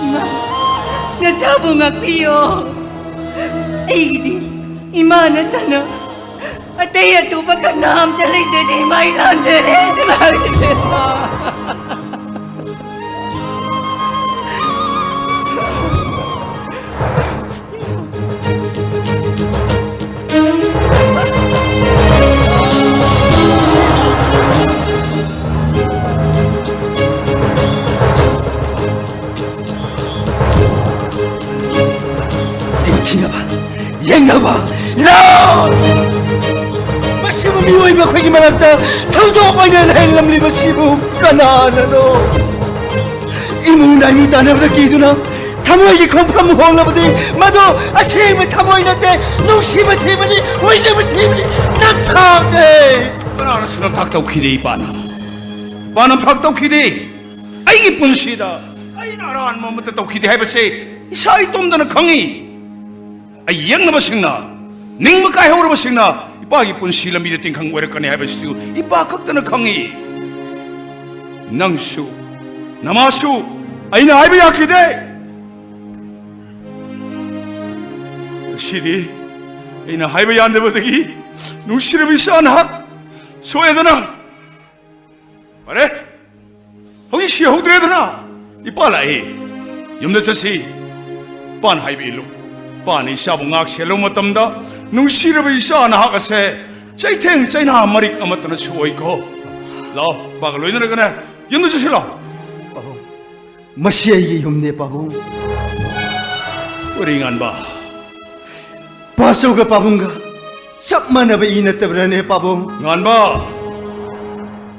ꯏꯃꯥ, ꯅꯆꯥꯕꯨ ꯉꯥꯛꯄꯤꯌꯣ꯫ ꯑꯩꯒꯤꯗꯤ ꯏꯃꯥ ꯅꯠꯇꯅ ꯑꯇꯩ ꯑꯇꯣꯞꯄ ꯀꯅꯥꯝꯇ ꯂꯩꯖꯗꯦ꯫ ꯏꯃꯥ, ꯑꯩ ꯂꯥꯟꯖꯔꯦ꯫ ꯌꯦꯡꯊꯤꯅꯕ, ꯌꯦꯡꯅꯕ, ꯂꯥꯎ! ꯃꯁꯤꯕꯨ ꯃꯤꯑꯣꯏꯕ ꯑꯩꯈꯣꯏꯒꯤ ꯃꯔꯛꯇ ꯊꯧꯗꯣꯛ ꯑꯣꯏꯅ ꯂꯩꯍꯜꯂꯝꯂꯤꯕꯁꯤꯕꯨ ꯀꯅꯥꯅꯅꯣ? ꯏꯃꯨꯡ ꯅꯥꯏꯃꯨ ꯇꯥꯟꯅꯕꯗ ꯀꯤꯗꯨꯅ ꯊꯃꯣꯏꯒꯤ ꯈꯣꯡꯐꯝ ꯍꯣꯡꯂꯕꯗꯤ ꯃꯗꯨ ꯑꯁꯦꯡꯕ ꯊꯃꯣꯏ ꯅꯠꯇꯦ, ꯅꯨꯡꯁꯤꯕ ꯊꯤꯕꯅꯤ, ꯑꯣꯏꯖꯕ ꯊꯤꯕꯅꯤ, ꯅꯝꯊꯥꯛꯅꯦ꯫ ꯀꯅꯥꯅꯁꯨ ꯅꯝꯊꯥꯛ ꯇꯧꯈꯤꯗꯦ ꯏꯄꯥꯅ꯫ ꯏꯄꯥ ꯅꯝꯊꯥꯛ ꯇꯧꯈꯤꯗꯦ꯫ ꯑꯩꯒꯤ ꯄꯨꯟꯁꯤꯗ ꯑꯩꯅ ꯑꯔꯥꯟꯕ ꯑꯃꯠꯇ ꯇꯧꯈꯤꯗꯦ ꯍꯥꯏꯕꯁꯦ ꯏꯁꯥ ꯏꯇꯣꯝꯇꯅ ꯈꯪꯉꯤ꯫ ꯑꯌꯦꯛꯅꯕꯁꯤꯡꯅ ꯅꯤꯡꯕ ꯀꯥꯏꯍꯧꯔꯕꯁꯤꯡꯅ ꯏꯄꯥꯒꯤ ꯄꯨꯟꯁꯤ ꯂꯝꯕꯤꯗ ꯇꯤꯡꯈꯪ ꯑꯣꯏꯔꯛꯀꯅꯤ ꯍꯥꯏꯕꯁꯤꯁꯨ ꯏꯄꯥ ꯈꯛꯇꯅ ꯈꯪꯏ꯫ ꯅꯪꯁꯨ, ꯅꯃꯥꯁꯨ ꯑꯩꯅ ꯍꯥꯏꯕ ꯌꯥꯈꯤꯗꯦ꯫ ꯉꯁꯤꯗꯤ ꯑꯩꯅ ꯍꯥꯏꯕ ꯌꯥꯗꯕꯗꯒꯤ ꯅꯨꯡꯁꯤꯔꯕ ꯏꯆꯥ ꯅꯍꯥꯛ ꯁꯣꯛꯑꯦꯗꯅ꯫ ꯐꯔꯦ, ꯍꯧꯖꯤꯛ ꯁꯤꯍꯧꯗ꯭ꯔꯦꯗꯅ꯫ ꯏꯄꯥ ꯂꯥꯛꯏ, ꯌꯨꯝꯗ ꯆꯠꯁꯤ꯫ ꯏꯄꯥꯅ ꯍꯥꯏꯕ ꯏꯜꯂꯨ꯫ ꯏꯄꯥꯅ ꯏꯆꯥꯕꯨ ꯉꯥꯛ ꯁꯦꯜꯂꯨ ꯃꯇꯝꯗ ꯅꯨꯡꯁꯤꯔꯕ ꯏꯆꯥ ꯅꯍꯥꯛ ꯑꯁꯦ ꯆꯩꯊꯦꯡ ꯆꯩꯅꯥ ꯃꯔꯤꯛ ꯑꯃꯠꯇꯅ ꯁꯣꯛꯑꯣꯏꯀꯣ꯫ ꯂꯥꯛꯑꯣ, ꯏꯄꯥꯒ ꯂꯣꯏꯅꯔꯒꯅꯦ ꯌꯨꯝꯗ ꯆꯠꯁꯤ ꯂꯥꯛꯑꯣ꯫ ꯄꯥꯕꯨꯡ, ꯃꯁꯤ ꯑꯩꯒꯤ ꯌꯨꯝꯅꯦ ꯄꯥꯕꯨꯡ꯫ ꯎꯔꯤꯉꯥꯟꯕ꯫ ꯄꯥꯆꯧꯒ ꯄꯥꯕꯨꯡꯒ ꯆꯞ ꯃꯥꯟꯅꯕ ꯏ ꯅꯠꯇꯕ꯭ꯔꯅꯦ ꯄꯥꯕꯨꯡ? ꯉꯥꯟꯕ꯫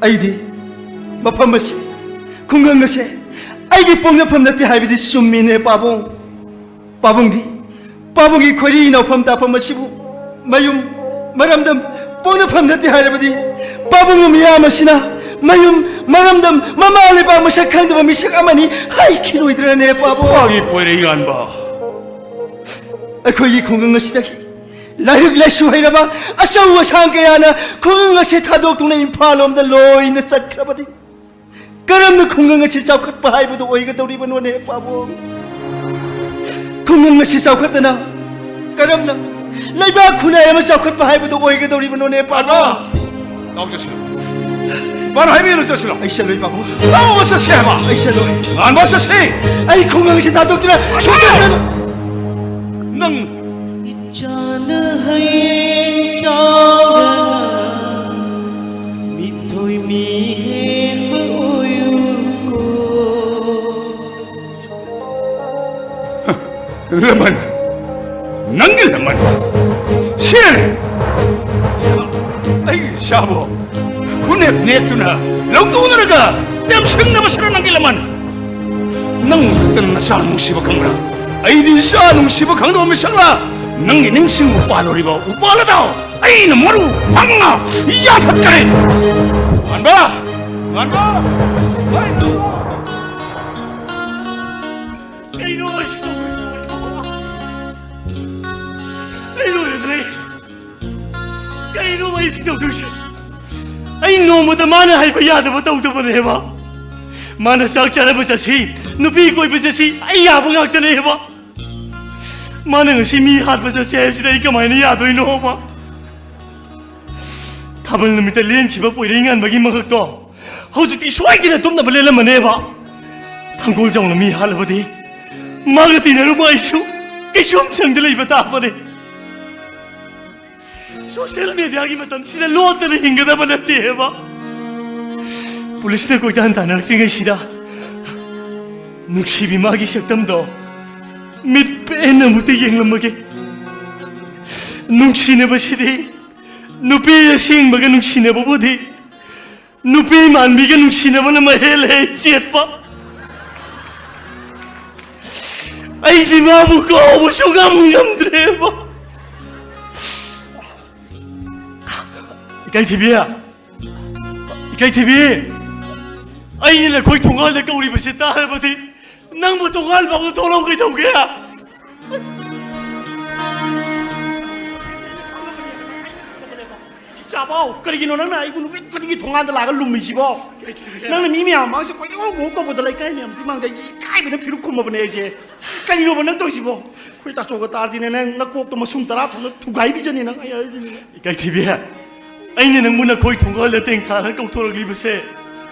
ꯑꯩꯗꯤ ꯃꯐꯝ ꯑꯁꯤ, ꯈꯨꯡꯒꯪ ꯑꯁꯦ ꯑꯩꯒꯤ ꯄꯣꯛꯅꯐꯝ ꯅꯠꯇꯦ ꯍꯥꯏꯕꯗꯤ ꯆꯨꯝꯃꯤꯅꯦ ꯄꯥꯕꯨꯡ꯫ ꯄꯥꯕꯨꯡꯗꯤ ꯄꯥꯕꯨꯡꯒꯤ ꯈꯣꯏꯔꯤ ꯏꯅꯥꯎꯐꯝ ꯇꯥꯐꯝ ꯑꯁꯤꯕꯨ ꯃꯌꯨꯝ, ꯃꯔꯝꯗꯝ, ꯄꯣꯛꯅꯐꯝ ꯅꯠꯇꯦ ꯍꯥꯏꯔꯕꯗꯤ ꯄꯥꯕꯨꯡ ꯃꯤꯌꯥꯝ ꯑꯁꯤꯅ ꯃꯌꯨꯝ, ꯃꯔꯝꯗꯝ, ꯃꯃꯥ ꯂꯩꯕꯥꯛ ꯃꯁꯛ ꯈꯪꯗꯕ ꯃꯤꯁꯛ ꯑꯃꯅꯤ ꯍꯥꯏꯈꯤꯔꯣꯏꯗ꯭ꯔꯅꯦ ꯄꯥꯕꯨꯡ? ꯄꯥꯒꯤ ꯄꯣꯏꯔꯩ ꯉꯥꯟꯕ꯫ ꯑꯩꯈꯣꯏꯒꯤ ꯈꯨꯡꯒꯪ ꯑꯁꯤꯗꯒꯤ ꯂꯥꯏꯔꯤꯛ ꯂꯥꯏꯁꯨ ꯍꯩꯔꯕ ꯑꯆꯧ ꯑꯁꯥꯡ ꯀꯌꯥꯅ ꯈꯨꯡꯒꯪ ꯑꯁꯤ ꯊꯥꯗꯣꯛꯇꯨꯅ ꯏꯝꯐꯥꯜ ꯂꯣꯝꯗ ꯂꯣꯏꯅ ꯆꯠꯈ꯭ꯔꯕꯗꯤ ꯀꯔꯝꯅ ꯈꯨꯡꯒꯪ ꯑꯁꯤ ꯆꯥꯎꯈꯠꯄ ꯍꯥꯏꯕꯗꯨ ꯑꯣꯏꯒꯗꯧꯔꯤꯕꯅꯣꯅꯦ ꯄꯥꯕꯨꯡ? ꯈꯨꯡꯒꯪ ꯑꯁꯤ ꯆꯥꯎꯈꯠꯇꯅ ꯀꯔꯝꯅ ꯂꯩꯕꯥꯛ ꯈꯨꯟꯅꯥꯏ ꯑꯃ ꯆꯥꯎꯈꯠꯄ ꯍꯥꯏꯕꯗꯨ ꯑꯣꯏꯒꯗꯧꯔꯤꯕꯅꯣꯅꯦ ꯄꯥꯕꯨꯡ? ꯂꯥꯎ ꯆꯠꯁꯤꯜꯂꯨ꯫ ꯄꯥꯅ ꯍꯥꯏꯕꯤꯔꯨ ꯆꯠꯁꯤꯜꯂꯨ꯫ ꯑꯩ ꯆꯠꯂꯣꯏ ꯄꯥꯕꯨꯡ꯫ ꯂꯥꯎ ꯆꯠꯁꯤ ꯍꯥꯏꯕ꯫ ꯑꯩ ꯆꯠꯂꯣꯏ꯫ ꯉꯥꯟꯕ ꯆꯠꯁꯤ꯫ ꯑꯩ ꯈꯨꯡꯒꯪ ꯑꯁꯤ ꯊꯥꯗꯣꯛꯇꯨꯅ ꯁꯣꯝꯗ ꯆꯠꯂꯣꯏ꯫ ꯅꯪ ꯏꯆꯥꯅ ꯍꯌꯦꯡ ꯆꯥꯎꯔꯒ ꯃꯤꯊꯣꯏ ꯃꯤꯍꯦꯟꯕ ꯑꯣꯏꯌꯨꯀꯣ꯫ ꯂꯃꯟ, ꯅꯪꯒꯤ ꯂꯃꯟ꯫ ꯁꯤꯔꯦ꯫ ꯑꯩꯒꯤ ꯏꯆꯥꯕꯨ ꯈꯨꯅꯦꯛ ꯅꯦꯛꯇꯨꯅ ꯂꯧꯇꯨꯅꯔꯒ ꯇꯦꯝꯁꯤꯡꯅꯕꯁꯤꯅ ꯅꯪꯒꯤ ꯂꯃꯟ꯫ ꯅꯪ ꯈꯛꯇꯅ ꯅꯆꯥ ꯅꯨꯡꯁꯤꯕ ꯈꯪꯕ꯭ꯔꯥ? ꯑꯩꯗꯤ ꯏꯆꯥ ꯅꯨꯡꯁꯤꯕ ꯈꯪꯗꯕ ꯃꯤꯁꯛꯂ? ꯅꯪꯒꯤ ꯅꯤꯡꯁꯤꯡ ꯎꯄꯥꯜ ꯑꯣꯏꯔꯤꯕ ꯎꯄꯥꯜ ꯑꯗꯣ ꯑꯩꯅ ꯃꯔꯨ ꯐꯪꯅ ꯌꯥꯟꯊꯠꯀꯅꯤ꯫ ꯉꯥꯟꯕ! ꯉꯥꯟꯕ! ꯍꯣꯏ! ꯀꯩꯅꯣ ꯑꯩꯁꯨ ꯇꯧꯔꯤꯁꯤꯕꯣ? ꯑꯩ ꯂꯣꯏꯔꯦꯗꯅ꯫ ꯇꯧꯗꯣꯏꯁꯦ? ꯑꯩ ꯅꯣꯡꯃꯇ ꯃꯥꯅ ꯍꯥꯏꯕ ꯌꯥꯗꯕ ꯇꯧꯗꯕꯅꯦꯕ꯫ ꯃꯥꯅ ꯆꯥꯛ ꯆꯥꯅꯕ ꯆꯠꯁꯤ, ꯅꯨꯄꯤ ꯀꯣꯏꯕ ꯆꯠꯁꯤ, ꯑꯩ ꯌꯥꯕ ꯉꯥꯛꯇꯅꯦꯕ꯫ ꯃꯥꯅ ꯉꯁꯤ ꯃꯤ ꯍꯥꯠꯄ ꯆꯠꯁꯦ ꯍꯥꯏꯕꯁꯤꯗ ꯑꯩ ꯀꯃꯥꯏꯅ ꯌꯥꯗꯣꯏꯅꯣꯕ? ꯊꯥꯕꯜ ꯅꯨꯃꯤꯠꯇ ꯂꯦꯟꯈꯤꯕ ꯄꯣꯏꯔꯩ ꯉꯥꯟꯕꯒꯤ ꯃꯉꯛꯇꯣ ꯍꯧꯖꯤꯛꯇꯤ ꯁꯣꯏꯗꯅ ꯇꯨꯝꯅꯕ ꯂꯦꯜꯂꯝꯃꯅꯦꯕ꯫ ꯊꯥꯡꯒꯣꯜ ꯖꯥꯎꯅ ꯃꯤ ꯍꯥꯠꯂꯕꯗꯤ ꯃꯥꯒ ꯇꯤꯟꯅꯔꯨꯕ ꯑꯩꯁꯨ ꯀꯩꯁꯨꯝ ꯁꯪꯗ ꯂꯩꯕ ꯇꯥꯕꯅꯦ꯫ ꯁꯣꯁꯤꯌꯦꯜ ꯃꯦꯗꯤꯌꯥꯒꯤ ꯃꯇꯝꯁꯤꯗ ꯂꯣꯠꯇꯅ ꯍꯤꯡꯒꯗꯕ ꯅꯠꯇꯦꯕ꯫ ꯄꯨꯂꯤꯁꯅ ꯀꯣꯏꯇꯥꯟ ꯇꯥꯟꯅꯔꯛꯇ꯭ꯔꯤꯉꯩꯁꯤꯗ ꯅꯨꯡꯁꯤꯕꯤ ꯃꯥꯒꯤ ꯁꯛꯇꯝꯗꯣ ꯃꯤꯠ ꯄꯦꯟꯅ ꯑꯃꯨꯛꯇ ꯌꯦꯡꯂꯝꯃꯒꯦ꯫ ꯅꯨꯡꯁꯤꯅꯕꯁꯤꯗꯤ ꯅꯨꯄꯤ ꯑꯁꯦꯡꯕꯒ ꯅꯨꯡꯁꯤꯅꯕꯕꯨꯗꯤ ꯅꯨꯄꯤ ꯃꯥꯟꯕꯤꯒ ꯅꯨꯡꯁꯤꯅꯕꯅ ꯃꯍꯦꯜꯂꯦ ꯆꯦꯠꯄ꯫ ꯑꯩꯗꯤ ꯃꯥꯕꯨ ꯀꯥꯎꯕꯁꯨ ꯉꯝ ꯉꯝꯗ꯭ꯔꯦꯕ꯫ ꯏꯀꯥꯏꯊꯤꯕꯤ, ꯏꯀꯥꯏꯊꯤꯕꯤ, ꯑꯩꯅ ꯅꯈꯣꯏ ꯊꯣꯡꯒꯥꯜꯗ ꯀꯧꯔꯤꯕꯁꯤ ꯇꯥꯔꯕꯗꯤ ꯅꯪꯕꯨ ꯊꯣꯡꯒꯥꯜ ꯐꯥꯎꯕ ꯊꯣꯛꯂꯛꯎ ꯀꯩꯗꯧꯒꯦ? ꯏꯆꯥꯕꯥꯎ, ꯀꯔꯤꯒꯤꯅꯣ ꯅꯪꯅ ꯑꯩꯕꯨ ꯅꯨꯃꯤꯠ ꯈꯨꯗꯤꯡꯒꯤ ꯊꯣꯡꯒꯥꯟꯗ ꯂꯥꯛꯑꯒ ꯂꯨꯝꯃꯤꯁꯤꯕꯣ? ꯅꯪꯅ ꯃꯤ ꯃꯌꯥꯝ ꯃꯃꯥꯡꯁꯦ ꯀꯣꯏꯀꯧ ꯀꯧ ꯀꯧꯕꯗ ꯂꯩꯀꯥꯏ ꯃꯌꯥꯝꯁꯤ ꯃꯥꯡꯗ ꯑꯩꯁꯦ ꯏꯀꯥꯏꯕꯅ ꯐꯤꯔꯨꯛ ꯈꯨꯝꯃꯕꯅꯦ ꯑꯩꯁꯦ꯫ ꯀꯔꯤꯅꯣꯕ ꯅꯪ ꯇꯧꯔꯤꯁꯤꯕꯣ? ꯑꯩꯈꯣꯏ ꯇꯥꯆꯧꯒ ꯇꯥꯔꯗꯤꯅꯦ ꯅꯪ ꯅꯀꯣꯛꯇꯣ ꯃꯁꯨꯝ ꯇꯔꯥ ꯊꯣꯛꯅ ꯊꯨꯒꯥꯏꯕꯤꯖꯅꯤ ꯅꯪ, ꯑꯩ ꯍꯥꯏꯔꯤꯁꯤꯅꯤ꯫ ꯏꯀꯥꯏꯊꯤꯕꯤ, ꯑꯩꯅ ꯅꯪꯕꯨ ꯅꯈꯣꯏ ꯊꯣꯡꯒꯥꯜꯗ ꯇꯦꯡꯊꯥꯔ ꯀꯧꯊꯣꯔꯛꯂꯤꯕꯁꯦ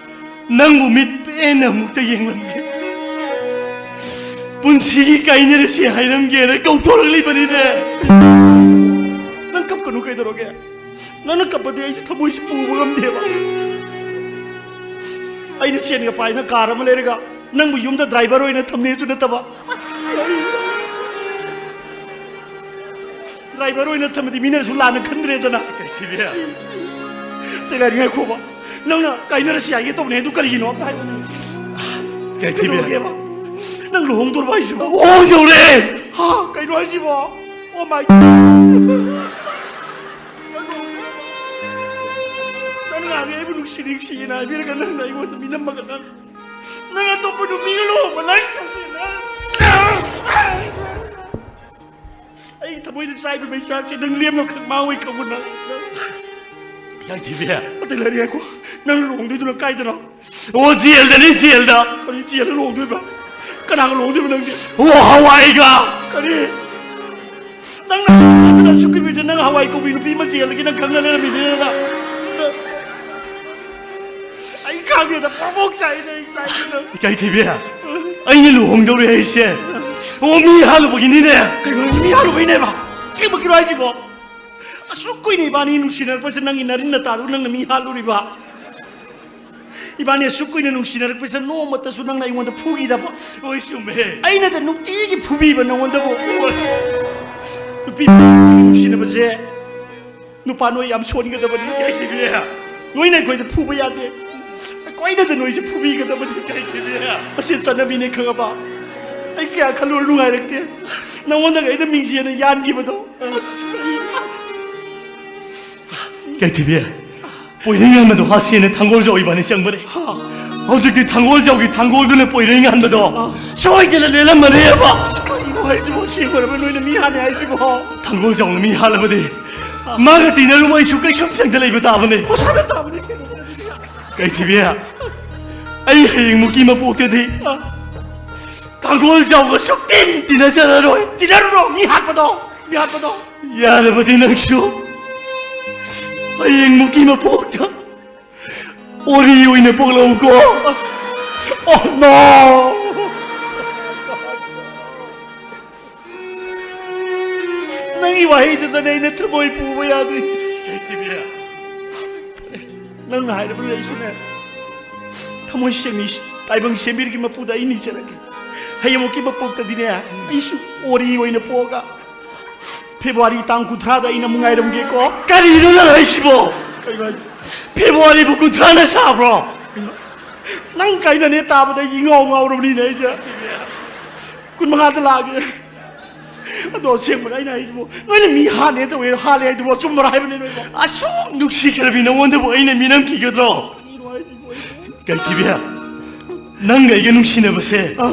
ꯅꯪꯕꯨ ꯃꯤꯠ ꯄꯦꯟꯅ ꯑꯃꯨꯛꯇ ꯌꯦꯡꯂꯝꯒꯦ, ꯄꯨꯟꯁꯤꯒꯤ ꯀꯥꯏꯅꯔꯁꯤ ꯍꯥꯏꯔꯝꯒꯦꯅ ꯀꯧꯊꯣꯔꯛꯂꯤꯕꯅꯤꯅꯦ꯫ ꯅꯪ ꯀꯞꯀꯅꯨ ꯀꯩꯗꯧꯔꯒꯦ? ꯅꯪꯅ ꯀꯞꯄꯗꯤ ꯑꯩꯁꯨ ꯊꯃꯣꯏꯁꯤ ꯄꯨꯕ ꯉꯝꯗꯦꯕ꯫ ꯑꯩꯅ ꯁꯦꯟꯒ ꯄꯥꯏꯅ ꯀꯥꯔ ꯑꯃ ꯂꯩꯔꯒ ꯅꯪꯕꯨ ꯌꯨꯝꯗ ꯗ꯭ꯔꯥꯏꯚꯔ ꯑꯣꯏꯅ ꯊꯝꯅꯤꯁꯨ ꯅꯠꯇꯕ꯫ ꯗ꯭ꯔꯥꯏꯚꯔ ꯑꯣꯏꯅ ꯊꯝꯃꯗꯤ ꯃꯤꯅꯁꯨ ꯂꯥꯟꯅ ꯈꯟꯗ꯭ꯔꯦꯗꯅ꯫ ꯏꯀꯥꯏꯊꯤꯕꯤ꯫ ꯇꯦꯂꯔ, ꯉꯥꯏꯈꯣꯕ꯫ ꯅꯪꯅ ꯀꯥꯏꯅꯔꯁꯤ ꯍꯥꯏꯒꯦ ꯇꯧꯕꯅꯦ, ꯑꯗꯨ ꯀꯔꯤꯒꯤꯅꯣ ꯑꯝꯇ ꯍꯥꯏꯌꯨꯅꯦ꯫ ꯏꯀꯥꯏꯊꯤꯕꯤ꯫ ꯀꯩꯗꯧꯔꯒꯦꯕ? ꯅꯪ ꯂꯨꯍꯣꯡꯗꯣꯔꯕ ꯍꯥꯏꯁꯤꯕꯣ? ꯂꯨꯍꯣꯡꯗꯧꯔꯦ꯫ ꯍꯥ? ꯀꯩꯅꯣ ꯍꯥꯏꯁꯤꯕꯣ? Oh my God! ꯅꯪ ꯅꯍꯥꯟꯒꯩ ꯑꯩꯕꯨ ꯅꯨꯡꯁꯤ ꯅꯨꯡꯁꯤꯅ ꯍꯥꯏꯕꯤꯔꯒ ꯅꯪꯅ ꯑꯩꯉꯣꯟꯗ ꯃꯤꯅꯝꯃꯒ ꯅꯪ, ꯅꯪ ꯑꯇꯣꯞꯄ ꯅꯨꯄꯤꯒ ꯂꯨꯍꯣꯡꯕ ꯅꯪ, ꯑꯩ ꯊꯃꯣꯏꯗ ꯆꯥꯏꯕ ꯃꯩꯆꯥꯛꯁꯦ ꯅꯪ ꯂꯦꯝꯅ ꯈꯛ ꯃꯥꯡꯉꯣꯏ ꯈꯪꯕ ꯅꯪ, ꯅꯪ ꯌꯥꯏꯊꯤꯕꯤ꯫ ꯑꯇꯩ ꯂꯩꯔꯦ, ꯉꯥꯏꯈꯣ꯫ ꯅꯪ ꯂꯨꯍꯣꯡꯗꯣꯏꯗꯨꯅ ꯀꯥꯏꯗꯅꯣ? ꯑꯣ, ꯖꯦꯜꯗꯅꯤ, ꯖꯦꯜꯗ꯫ ꯀꯔꯤ ꯖꯦꯜꯗ ꯂꯨꯍꯣꯡꯗꯣꯏꯕ? ꯀꯅꯥꯒ ꯂꯨꯍꯣꯡꯗꯣꯏꯕ ꯅꯪꯗꯤ? ꯑꯣ, ꯍꯋꯥꯏꯒ꯫ ꯀꯔꯤ? ꯅꯪꯅ ꯑꯗꯨꯅ ꯑꯁꯨꯛ ꯀꯨꯏꯕꯁꯦ ꯅꯪ ꯍꯋꯥꯏ ꯀꯧꯕꯤ ꯅꯨꯄꯤ ꯑꯃ ꯖꯦꯜꯗꯒꯤ ꯅꯪ ꯈꯪꯅ ꯂꯩꯔꯝꯃꯤꯅꯦꯅ꯫ ꯑꯩ ꯈꯪꯗꯦꯗ, ꯄ꯭ꯔꯃꯣꯛ ꯆꯥꯏꯗ ꯑꯩ ꯆꯥꯏꯗꯅ꯫ ꯏꯀꯥꯏꯊꯤꯕꯤ, ꯑꯩꯅ ꯂꯨꯍꯣꯡꯗꯧꯔꯦ ꯍꯥꯏꯁꯦ꯫ ꯑꯣ, ꯃꯤ ꯍꯥꯠꯂꯨꯕꯒꯤꯅꯤꯅꯦ꯫ ꯀꯩꯅꯣ, ꯃꯤ ꯍꯥꯠꯂꯨꯕꯩꯅꯦꯕ? ꯑꯁꯦꯡꯕꯒꯤꯔꯣ ꯍꯥꯏꯁꯤꯕꯣ? ꯑꯁꯨꯛ ꯀꯨꯏꯅ ꯏꯕꯥꯅꯤ ꯅꯨꯡꯁꯤꯅꯔꯛꯄꯁꯦ ꯅꯪꯒꯤ ꯅꯔꯤꯟ ꯅꯇꯥꯗꯨ ꯅꯪꯅ ꯃꯤ ꯍꯥꯠꯂꯨꯔꯤꯕ? ꯏꯕꯥꯅꯤ ꯑꯁꯨꯛ ꯀꯨꯏꯅ ꯅꯨꯡꯁꯤꯅꯔꯛꯄꯁꯦ ꯅꯣꯡꯃꯇꯁꯨ ꯅꯪꯅ ꯑꯩꯉꯣꯟꯗ ꯐꯨꯈꯤꯗꯕ? ꯍꯣꯏ, ꯆꯨꯝꯃꯦ꯫ ꯑꯩꯅꯗ ꯅꯨꯡꯇꯤꯒꯤ ꯐꯨꯕꯤꯕ ꯅꯉꯣꯟꯗꯕꯨ꯫ ꯍꯣꯏ꯫ ꯅꯨꯄꯤ ꯅꯨꯡꯁꯤꯅꯕꯁꯦ ꯅꯨꯄꯥ ꯅꯣꯏ ꯌꯥꯝ ꯁꯣꯟꯒꯗꯕꯅꯤ꯫ ꯀꯩꯒꯤꯅꯣ? ꯅꯣꯏꯅ ꯑꯩꯈꯣꯏꯗ ꯐꯨꯕ ꯌꯥꯗꯦ꯫ ꯑꯩꯈꯣꯏꯅꯗ ꯅꯣꯏꯁꯦ ꯐꯨꯕꯤꯒꯗꯕꯅꯤ꯫ ꯀꯩꯒꯤꯅꯣ? ꯑꯁꯤ ꯆꯠꯅꯕꯤꯅꯦ, ꯈꯪꯉꯕ? ꯑꯩ ꯀꯌꯥ ꯈꯜꯂꯨꯔ ꯅꯨꯡꯉꯥꯏꯔꯛꯇꯦ꯫ ꯅꯉꯣꯟꯗꯒ ꯑꯩꯅ ꯃꯤꯡꯁꯦꯟꯅ ꯌꯥꯟꯈꯤꯕꯗꯣ꯫ ꯑꯁ, ꯑꯩ ꯀꯩꯊꯤꯕꯤ, ꯄꯣꯏꯔꯩ ꯉꯥꯟꯕꯗꯣ ꯍꯥ ꯁꯦꯟꯅ ꯊꯥꯡꯒꯣꯜꯖꯥꯎ ꯏꯕꯥꯅꯤ ꯆꯪꯕꯅꯦ꯫ ꯍꯥ꯫ ꯍꯧꯖꯤꯛꯇꯤ ꯊꯥꯡꯒꯣꯜꯖꯥꯎꯒꯤ ꯊꯥꯡꯒꯣꯜꯗꯨꯅ ꯄꯣꯏꯔꯩ ꯉꯥꯟꯕꯗꯣ ꯑꯥ꯫ ꯁꯣꯏꯗꯅ ꯂꯦꯜꯂꯝꯃꯅꯦꯕ꯫ ꯑꯁ, ꯀꯩꯅꯣ ꯍꯥꯏꯁꯤꯕꯣ? ꯁꯦꯡꯕꯔꯕ ꯅꯣꯏꯅ ꯃꯤ ꯍꯥꯠꯂꯦ ꯍꯥꯏꯁꯤꯕꯣ? ꯊꯥꯡꯒꯣꯜꯖꯥꯎꯅ ꯃꯤ ꯍꯥꯠꯂꯕꯗꯤ ꯑꯥ꯫ ꯃꯥꯒ ꯇꯤꯟꯅꯔꯨꯕ ꯑꯩꯁꯨ ꯀꯩꯁꯨꯝꯁꯪꯗ ꯂꯩꯕ ꯇꯥꯕꯅꯦ꯫ ꯃꯁꯥꯗ ꯇꯥꯕꯅꯤ ꯀꯩꯅꯣ꯫ ꯀꯩꯊꯤꯕꯤ, ꯑꯩ ꯍꯌꯦꯡꯃꯨꯛꯀꯤ ꯃꯄꯣꯛꯇꯗꯤ ꯑꯥ꯫ ꯊꯥꯡꯒꯣꯜꯖꯥꯎꯒ ꯁꯨꯛꯇꯤꯟ ꯇꯤꯟꯅꯖꯔꯔꯣꯏ꯫ ꯇꯤꯟꯅꯔꯨꯔꯣ, ꯃꯤ ꯍꯥꯠꯄꯗꯣ, ꯃꯤ ꯍꯥꯠꯄꯗꯣ꯫ ꯌꯥꯔꯕꯗꯤ ꯅꯪꯁꯨ ꯍꯌꯦꯡꯃꯨꯛꯀꯤ ꯃꯄꯣꯛꯇ ꯑꯣꯔꯤ ꯑꯣꯏꯅ ꯄꯣꯛꯂꯛꯎꯀꯣ꯫ Oh no! ꯅꯪꯒꯤ ꯋꯥꯍꯩꯗꯨꯗꯅꯦ ꯑꯩꯅ ꯊꯃꯣꯏ ꯄꯨꯕ ꯌꯥꯗ꯭ꯔꯤꯁꯦ꯫ ꯀꯩꯊꯤꯕꯤ꯫ ꯅꯪꯅ ꯍꯥꯏꯔꯕꯅꯤꯅ ꯑꯩꯁꯨꯅꯦ, ꯊꯃꯣꯏ ꯁꯦꯝꯃꯤ, ꯇꯥꯏꯕꯪ ꯁꯦꯝꯕꯤꯔꯒꯤ ꯃꯄꯨꯗ ꯑꯩ ꯅꯤꯖꯔꯒꯦ꯫ ꯍꯌꯦꯡꯃꯨꯛꯀꯤ ꯃꯄꯣꯛꯇꯗꯤꯅꯦ, ꯑꯩꯁꯨ ꯑꯣꯔꯤ ꯑꯣꯏꯅ ꯄꯣꯛꯑꯒ ꯐꯦꯕ꯭ꯔꯨꯋꯥꯔꯤ ꯇꯥꯡ ꯀꯨꯟꯊ꯭ꯔꯥꯗ ꯑꯩꯅ ꯑꯃꯨꯛ ꯉꯥꯏꯔꯝꯒꯦꯀꯣ꯫ ꯀꯔꯤꯅꯣ ꯅꯪ ꯍꯥꯏꯁꯤꯕꯣ? ꯀꯩꯅꯣ ꯍꯥꯏꯁꯤꯕꯣ? ꯐꯦꯕ꯭ꯔꯨꯋꯥꯔꯤꯕꯨ ꯀꯨꯟꯊ꯭ꯔꯥꯅ ꯁꯥꯕ꯭ꯔꯣ? ꯅꯪ ꯀꯥꯏꯅꯅꯦ ꯇꯥꯕꯗ ꯑꯩ ꯉꯥꯎ ꯉꯥꯎꯔꯕꯅꯤꯅꯦ ꯑꯩꯁꯦ꯫ ꯀꯨꯟꯃꯉꯥꯗ ꯂꯥꯛꯑꯒꯦ꯫ ꯑꯗꯣ ꯑꯁꯦꯡꯕꯅꯦ ꯑꯩꯅ ꯍꯥꯏꯁꯤꯕꯨ, ꯅꯣꯏꯅ ꯃꯤ ꯍꯥꯠꯂꯦ ꯇꯧꯋꯦ, ꯍꯥꯠꯂꯦ ꯍꯥꯏꯗꯨꯕꯨ ꯑꯆꯨꯝꯕꯔꯣ ꯍꯥꯏꯕꯅꯦ ꯅꯣꯏꯕꯣ? ꯑꯁꯨꯛ ꯅꯨꯡꯁꯤꯈ꯭ꯔꯕꯤ ꯅꯉꯣꯟꯗꯕꯨ ꯑꯩꯅ ꯃꯤꯅꯝꯈꯤꯒꯗ꯭ꯔꯣ? ꯀꯩꯅꯣ ꯍꯥꯏꯁꯤꯕꯨ ꯑꯩꯕꯨ? ꯀꯩꯊꯤꯕꯤ, ꯅꯪꯒ ꯑꯩꯒ ꯅꯨꯡꯁꯤꯅꯕꯁꯦ ꯑꯥ꯫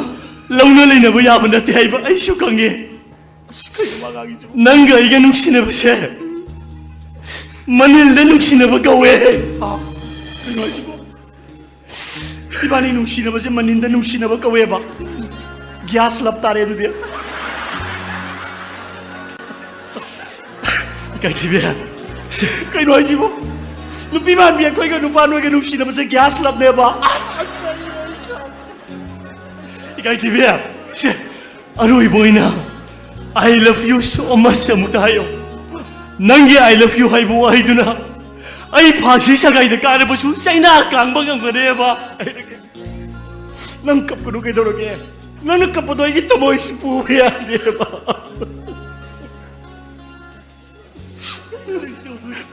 ꯂꯧꯅ ꯂꯩꯅꯕ ꯌꯥꯕ ꯅꯠꯇꯦ ꯍꯥꯏꯕ ꯑꯩꯁꯨ ꯈꯪꯉꯦ꯫ ꯑꯁ, ꯀꯩꯅꯣ ꯃꯥ ꯉꯥꯡꯉꯤꯁꯤꯕꯨ? ꯅꯪꯒ ꯑꯩꯒ ꯅꯨꯡꯁꯤꯅꯕꯁꯦ ꯃꯅꯤꯜꯗ ꯅꯨꯡꯁꯤꯅꯕ ꯀꯧꯋꯦ꯫ ꯑꯥ, ꯀꯩꯅꯣ ꯍꯥꯏꯁꯤꯕꯣ? ꯏꯕꯥꯅꯤ ꯅꯨꯡꯁꯤꯅꯕꯁꯦ ꯃꯅꯤꯜꯗ ꯅꯨꯡꯁꯤꯅꯕ ꯀꯧꯋꯦꯕ꯫ ꯒ꯭ꯌꯥꯁ ꯂꯞ ꯇꯥꯔꯦ ꯑꯗꯨꯗꯤ꯫ ꯏꯀꯥꯏꯊꯤꯕꯤ꯫ ꯀꯩꯅꯣ ꯍꯥꯏꯁꯤꯕꯣ? ꯅꯨꯄꯤ ꯃꯥꯟꯕꯤ ꯑꯩꯈꯣꯏꯒ ꯅꯨꯄꯥ ꯅꯣꯏꯒ ꯅꯨꯡꯁꯤꯅꯕꯁꯦ ꯒ꯭ꯌꯥꯁ ꯂꯞꯅꯦꯕ꯫ ꯑꯁ! ꯏꯀꯥꯏꯊꯤꯕꯤ, ꯁꯦ, ꯑꯔꯣꯏꯕ ꯑꯣꯏꯅ "I love you so much" ꯑꯃꯨꯛꯇ ꯍꯥꯏꯌꯣ꯫ ꯅꯪꯒꯤ "I love you" ꯍꯥꯏꯕ ꯋꯥꯍꯩꯗꯨꯅ ꯑꯩ ꯐꯥꯁꯤ ꯁꯒꯥꯏꯗ ꯀꯥꯔꯕꯁꯨ ꯆꯩꯅꯥ ꯀꯥꯡꯕ ꯉꯝꯒꯅꯦꯕ꯫ ꯅꯪ ꯀꯞꯀꯅꯨ, ꯀꯩꯗꯧꯔꯒꯦ? ꯅꯪꯅ ꯀꯞꯄꯗꯣ ꯑꯩꯒꯤ ꯊꯃꯣꯏꯁꯤ ꯄꯨꯕ ꯌꯥꯗꯦꯕ꯫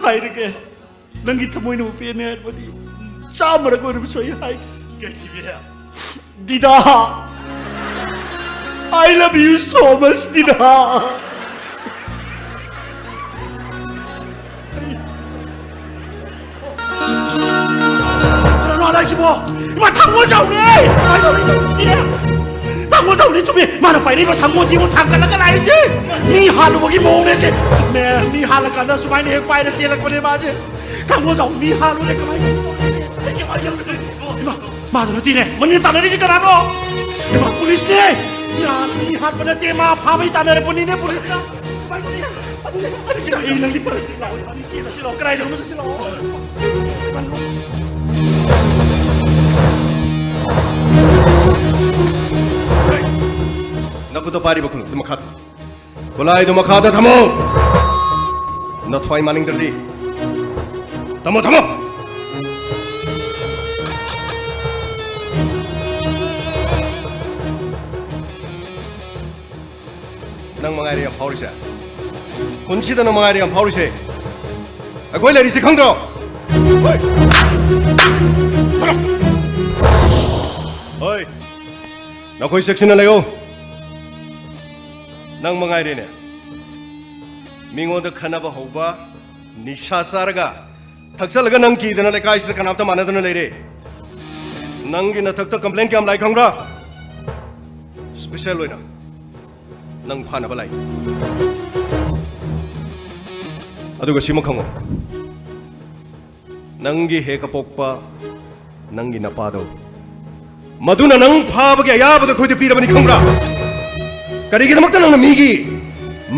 ꯍꯥꯏꯔꯒꯦ, ꯅꯪꯒꯤ ꯊꯃꯣꯏꯅꯕꯨ ꯄꯦꯟꯅꯦ ꯍꯥꯏꯔꯕꯗꯤ ꯆꯥꯝꯃꯔꯛ ꯑꯣꯏꯔꯕꯁꯨ ꯑꯩ ꯍꯥꯏ꯫ ꯀꯩꯊꯤꯕꯤ꯫ ꯗꯤꯗꯥ, "I love you so much, ꯗꯤꯗꯥ"꯫ ꯀꯅꯥꯅꯣ ꯍꯥꯏꯁꯤꯕꯣ? ꯏꯃꯥ, ꯊꯥꯡꯒꯣꯜ ꯖꯥꯎꯅꯦ! ꯀꯃꯥꯏꯅ ꯇꯧꯔꯤꯅꯣ? ꯏꯃꯥ! ꯊꯥꯡꯒꯣꯜ ꯖꯥꯎꯅꯦ, ꯆꯨꯝꯃꯦ꯫ ꯃꯥꯅ ꯄꯥꯏꯔꯛꯏꯕ ꯊꯥꯡꯒꯣꯜꯁꯤꯕꯨ ꯊꯥꯡꯒꯠꯂꯒ ꯂꯥꯛꯏꯁꯦ꯫ ꯃꯤ ꯍꯥꯠꯂꯨꯕꯒꯤ ꯃꯑꯣꯡꯅꯦ ꯁꯦ꯫ ꯆꯨꯝꯃꯦ, ꯃꯤ ꯍꯥꯠꯂꯀꯥꯟꯗ ꯁꯨꯃꯥꯏꯅ ꯍꯦꯛ ꯄꯥꯏꯔ ꯆꯦꯜꯂꯛꯄꯅꯦ ꯃꯥꯁꯦ꯫ ꯊꯥꯡꯒꯣꯜ ꯖꯥꯎ, ꯃꯤ ꯍꯥꯠꯂꯨꯔꯦ, ꯀꯃꯥꯏꯅ ꯇꯧꯔꯤꯅꯣ? ꯏꯃꯥ! ꯃꯥꯗꯣ ꯅꯠꯇꯦꯅꯦ, ꯃꯅꯤꯡ ꯇꯥꯟꯅꯔꯤꯁꯦ ꯀꯅꯥꯅꯣ? ꯏꯃꯥ, ꯄꯨꯂꯤꯁꯅꯦ! ꯏꯃꯥ, ꯃꯤ ꯍꯥꯠꯄ ꯅꯠꯇꯦ, ꯃꯥ ꯐꯥꯕꯩ ꯇꯥꯟꯅꯔꯛꯄꯅꯤꯅꯦ, ꯄꯨꯂꯤꯁꯅ! ꯀꯃꯥꯏꯅ ꯇꯧꯅꯤ? ꯑꯗꯨꯅꯦ, ꯑꯁ, ꯑꯩ ꯅꯪꯗꯤ ꯐꯔꯛ ꯂꯥꯛꯑꯣ, ꯏꯕꯥꯅꯤ ꯆꯦꯜꯂꯁꯤ ꯂꯥꯛꯑꯣ, ꯀꯗꯥꯏꯗꯅꯣ ꯆꯠꯁꯤ ꯂꯥꯛꯑꯣ꯫ ꯅꯈꯨꯠꯇ ꯄꯥꯏꯔꯤꯕ ꯈꯨꯠꯂꯨꯞꯇꯨ ꯃꯈꯥ ꯊꯝꯃꯨ꯫ ꯈꯨꯠꯂꯥꯏꯗꯨ ꯃꯈꯥꯗ ꯊꯝꯃꯨ꯫ ꯅꯊ꯭ꯋꯥꯏ ꯃꯥꯅꯤꯡꯗ꯭ꯔꯗꯤ꯫ ꯊꯝꯃꯣ, ꯊꯝꯃꯣ꯫ ꯅꯪ ꯃꯉꯥꯏꯔꯦ ꯌꯥꯝ ꯐꯥꯎꯔꯤꯁꯦ꯫ ꯄꯨꯟꯁꯤꯗ ꯅꯪ ꯃꯉꯥꯏꯔꯦ ꯌꯥꯝ ꯐꯥꯎꯔꯤꯁꯦ꯫ ꯑꯩꯈꯣꯏ ꯂꯩꯔꯤꯁꯤ ꯈꯪꯗ꯭ꯔꯣ? ꯍꯣꯏ꯫ ꯆꯠꯂꯣ꯫ ꯍꯣꯏ꯫ ꯅꯈꯣꯏ ꯆꯦꯛꯁꯤꯟꯅ ꯂꯩꯌꯨ꯫ ꯅꯪ ꯃꯉꯥꯏꯔꯦꯅꯦ꯫ ꯃꯤꯉꯣꯟꯗ ꯈꯠꯅꯕ ꯍꯧꯕ, ꯅꯤꯁꯥ ꯆꯥꯔꯒ, ꯊꯛꯆꯜꯂꯒ ꯅꯪ ꯀꯤꯗꯅ ꯂꯩꯀꯥꯏꯁꯤꯗ ꯀꯅꯥꯝꯇ ꯃꯥꯟꯅꯗꯅ ꯂꯩꯔꯦ꯫ ꯅꯪꯒꯤ ꯅꯊꯛꯇ complain ꯀꯌꯥꯝ ꯂꯥꯛꯏ ꯈꯪꯕ꯭ꯔꯥ? Special ꯑꯣꯏꯅ ꯅꯪ ꯐꯥꯅꯕ ꯂꯥꯛꯏ꯫ ꯑꯗꯨꯒ ꯁꯤꯃ ꯈꯪꯉꯣ, ꯅꯪꯒꯤ ꯍꯦꯛ ꯑꯄꯣꯛꯄ ꯅꯪꯒꯤ ꯅꯄꯥꯗꯣ, ꯃꯗꯨꯅ ꯅꯪ ꯐꯥꯕꯒꯤ ꯑꯌꯥꯕꯗꯣ ꯑꯩꯈꯣꯏꯗ ꯄꯤꯔꯕꯅꯤ, ꯈꯪꯕ꯭ꯔꯥ? ꯀꯔꯤꯒꯤꯗꯃꯛꯇ ꯅꯪꯅ ꯃꯤꯒꯤ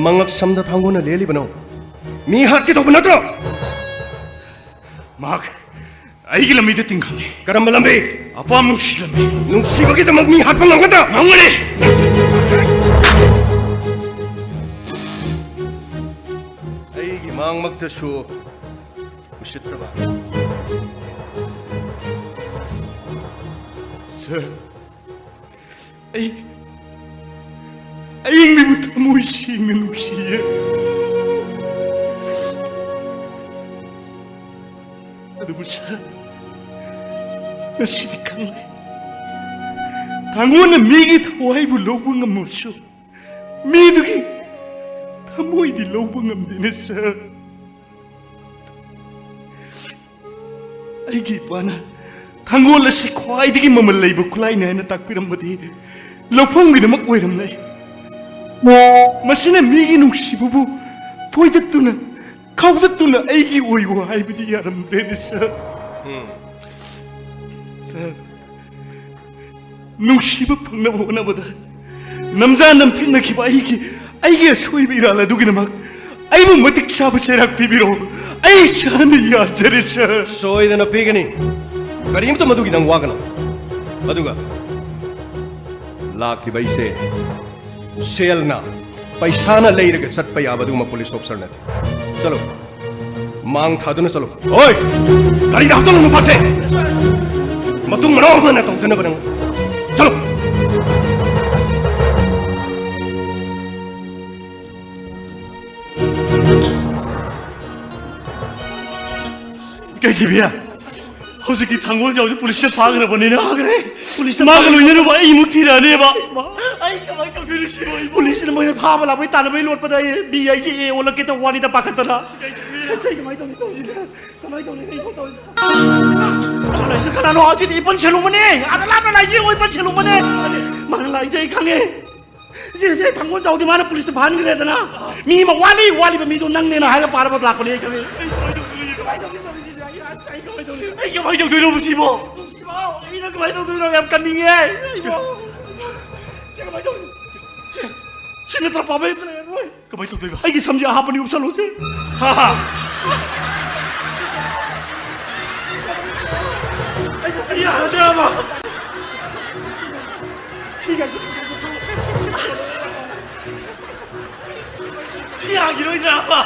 ꯃꯉꯛ ꯁꯝꯗ ꯊꯥꯡꯒꯣꯟꯅ ꯂꯦꯜꯂꯤꯕꯅꯣ? ꯃꯤ ꯍꯥꯠꯀꯦ ꯇꯧꯕ ꯅꯠꯇ꯭ꯔꯣ? ꯃꯍꯥꯛ ꯑꯩꯒꯤ ꯂꯝꯕꯤꯗ ꯇꯤꯡꯈꯪꯅꯤ꯫ ꯀꯔꯝꯕ ꯂꯝꯕꯤ? ꯑꯄꯥꯝ ꯅꯨꯡꯁꯤ ꯂꯝꯕꯤ꯫ ꯅꯨꯡꯁꯤꯕꯒꯤꯗꯃꯛ ꯃꯤ ꯍꯥꯠꯄ ꯉꯝꯒꯗ꯭ꯔꯥ? ꯉꯝꯒꯅꯤ꯫ ꯑꯩꯒꯤ ꯃꯥꯡꯃꯛꯇꯁꯨ ꯎꯁꯤꯠꯇꯕ꯫ ꯁꯥꯔ, ꯑꯩ, ꯑꯩ ꯃꯤꯕꯨ ꯊꯃꯣꯏ ꯁꯦꯡꯅ ꯅꯨꯡꯁꯤꯌꯦ꯫ ꯑꯗꯨꯕꯨ ꯁꯥꯔ, ꯉꯁꯤꯗꯤ ꯈꯪꯂꯦ꯫ ꯊꯥꯡꯒꯣꯟꯅ ꯃꯤꯒꯤ ꯊꯋꯥꯏꯕꯨ ꯂꯧꯕ ꯉꯝꯃꯕꯁꯨ, ꯃꯤꯗꯨꯒꯤ ꯊꯃꯣꯏꯗꯤ ꯂꯧꯕ ꯉꯝꯗꯦꯅꯦ, ꯁꯥꯔ꯫ ꯑꯩꯒꯤ ꯏꯄꯥꯅ ꯊꯥꯡꯒꯣꯜ ꯑꯁꯤ ꯈ꯭ꯋꯥꯏꯗꯒꯤ ꯃꯃꯜ ꯂꯩꯕ ꯈꯨꯠꯂꯥꯏꯅꯤ ꯍꯥꯏꯅ ꯇꯥꯛꯄꯤꯔꯝꯕꯗꯤ ꯂꯧꯐꯝꯒꯤꯗꯃꯛ ꯑꯣꯏꯔꯝꯂꯦ꯫ ꯃꯁꯤꯅ ꯃꯤꯒꯤ ꯅꯨꯡꯁꯤꯕꯕꯨ ꯐꯣꯏꯗꯠꯇꯨꯅ, ꯈꯥꯎꯗꯠꯇꯨꯅ ꯑꯩꯒꯤ ꯑꯣꯏꯌꯨ ꯍꯥꯏꯕꯗꯤ ꯌꯥꯔꯝꯗ꯭ꯔꯦꯅꯦ, ꯁꯥꯔ꯫ ꯎꯝ꯫ ꯁꯥꯔ, ꯅꯨꯡꯁꯤꯕ ꯐꯪꯅꯕ ꯍꯣꯠꯅꯕꯗ ꯅꯝꯖꯥ ꯅꯝꯊꯦꯛꯅꯈꯤꯕ ꯑꯩꯒꯤ, ꯑꯩꯒꯤ ꯑꯁꯣꯏꯕ ꯏꯔꯥꯜ ꯑꯗꯨꯒꯤꯗꯃꯛ ꯑꯩꯕꯨ ꯃꯇꯤꯛ ꯆꯥꯕ ꯆꯩꯔꯥꯛ ꯄꯤꯕꯤꯔꯣ꯫ ꯑꯩ ꯏꯁꯥꯅ ꯌꯥꯖꯔꯦ, ꯁꯥꯔ꯫ ꯁꯣꯏꯗꯅ ꯄꯤꯒꯅꯤ꯫ ꯀꯔꯤꯝꯇ ꯃꯗꯨꯒꯤ ꯅꯪ ꯋꯥꯒꯅꯨ꯫ ꯑꯗꯨꯒ ꯂꯥꯛꯂꯤꯕ ꯑꯩꯁꯦ ꯁꯦꯜꯅ, ꯄꯩꯁꯥꯅ ꯂꯩꯔꯒ ꯆꯠꯄ ꯌꯥꯕ ꯑꯗꯨꯒꯨꯝꯕ ꯄꯨꯂꯤꯁ ꯑꯣꯐꯤꯁꯥꯔ ꯅꯠꯇꯦ꯫ ꯆꯠꯂꯣ꯫ ꯃꯥꯡ ꯊꯥꯗꯨꯅ ꯆꯠꯂꯣ꯫ ꯍꯣꯏ! ꯒꯥꯔꯤꯗ ꯍꯥꯞꯆꯜꯂꯨ ꯅꯨꯄꯥꯁꯦ! ꯃꯇꯨꯡ ꯃꯅꯥꯎ ꯑꯃꯅ ꯇꯧꯗꯅꯕ ꯅꯪ꯫ ꯆꯠꯂꯣ! ꯏꯀꯥꯏꯊꯤꯕꯤ, ꯍꯧꯖꯤꯛꯇꯤ ꯊꯥꯡꯒꯣꯜ ꯖꯥꯎꯁꯦ ꯄꯨꯂꯤꯁꯅ ꯐꯥꯈ꯭ꯔꯕꯅꯤꯅ꯫ ꯐꯥꯈ꯭ꯔꯦ꯫ ꯄꯨꯂꯤꯁꯅ ꯃꯥꯒ ꯐꯥꯈ꯭ꯔꯦ꯫ ꯂꯣꯏꯅꯅꯕ ꯑꯩ ꯑꯃꯨꯛ ꯊꯤꯔꯛꯑꯅꯦꯕ꯫ ꯏꯃꯥ, ꯑꯩ ꯀꯃꯥꯏꯅ ꯇꯧꯗꯣꯏꯅꯣ ꯁꯤꯕꯣ ꯑꯩꯕꯨ? ꯄꯨꯂꯤꯁꯅ ꯃꯣꯏꯅ ꯐꯥꯕ ꯂꯥꯛꯄꯩ ꯇꯥꯟꯅꯕꯩ ꯂꯣꯠꯄꯗ ꯑꯩ ꯕꯤ ꯑꯥꯏ ꯁꯤ ꯑꯦ ꯑꯣꯜꯂꯛꯀꯦ ꯇꯧꯕ ꯋꯥꯅꯤꯗ ꯄꯥꯈꯠꯇꯅ꯫ ꯑꯁ, ꯑꯩ ꯀꯃꯥꯏꯅ ꯇꯧꯅꯤ ꯇꯧꯔꯤꯁꯦ? ꯀꯃꯥꯏꯅ ꯇꯧꯅꯤ? ꯀꯩꯅꯣ ꯇꯧꯔꯤꯁꯦ? ꯀꯅꯥꯅꯣ ꯍꯧꯖꯤꯛꯇꯤ ꯏꯄꯟ ꯁꯦꯂꯨꯃꯅꯦ? ꯑꯥꯗ ꯂꯥꯞꯅ ꯂꯥꯏꯖꯦ ꯑꯣꯏ ꯏꯄꯟ ꯁꯦꯂꯨꯃꯅꯦ꯫ ꯃꯥꯅ ꯂꯥꯏꯖꯦ ꯑꯩ ꯈꯪꯉꯦ꯫ ꯁꯦ, ꯁꯦ, ꯊꯥꯡꯒꯣꯜ ꯖꯥꯎꯗꯤ ꯃꯥꯅ ꯄꯨꯂꯤꯁꯇ ꯐꯥꯍꯟꯈ꯭ꯔꯦꯗꯅ꯫ ꯃꯤ ꯑꯃ ꯋꯥꯠꯂꯤ, ꯋꯥꯠꯂꯤꯕ ꯃꯤꯗꯣ ꯅꯪꯅꯦꯅ ꯍꯥꯏꯔ ꯄꯥꯔꯕ ꯂꯥꯛꯄꯅꯦ ꯑꯩ ꯈꯪꯉꯦ꯫ ꯀꯃꯥꯏꯅ ꯇꯧꯅꯤ ꯇꯧꯔꯤꯁꯤꯗꯤ? ꯑꯩ ꯑꯁ꯫ ꯑꯩ ꯀꯃꯥꯏꯅ ꯇꯧꯅꯤ? ꯑꯩ ꯀꯃꯥꯏꯅ ꯇꯧꯗꯣꯏꯅꯣ ꯁꯤꯕꯣ? ꯅꯨꯡꯁꯤꯕ, ꯑꯩꯅ ꯀꯃꯥꯏꯅ ꯇꯧꯗꯣꯏꯅꯣ? ꯌꯥꯝ ꯀꯟꯅꯤꯡꯉꯦ ꯑꯩꯕꯣ꯫ ꯁꯤ ꯀꯃꯥꯏꯅ ꯇꯧꯅꯤ? ꯁꯤ, ꯁꯤ ꯅꯠꯇ꯭ꯔ ꯄꯥꯕ ꯑꯝꯇ ꯂꯩꯔꯔꯣꯏ꯫ ꯀꯃꯥꯏꯅ ꯇꯧꯗꯣꯏꯕ? ꯑꯩꯒꯤ ꯁꯝꯁꯦ ꯑꯍꯥꯞꯄꯅꯤ ꯎꯞꯁꯜꯂꯨꯁꯦ꯫ ꯍꯥ, ꯍꯥ꯫ ꯑꯩ ꯌꯥꯔꯗ꯭ꯔꯕ? ꯁꯤ ꯌꯥꯈꯤꯔꯣꯏꯗ꯭ꯔꯕ?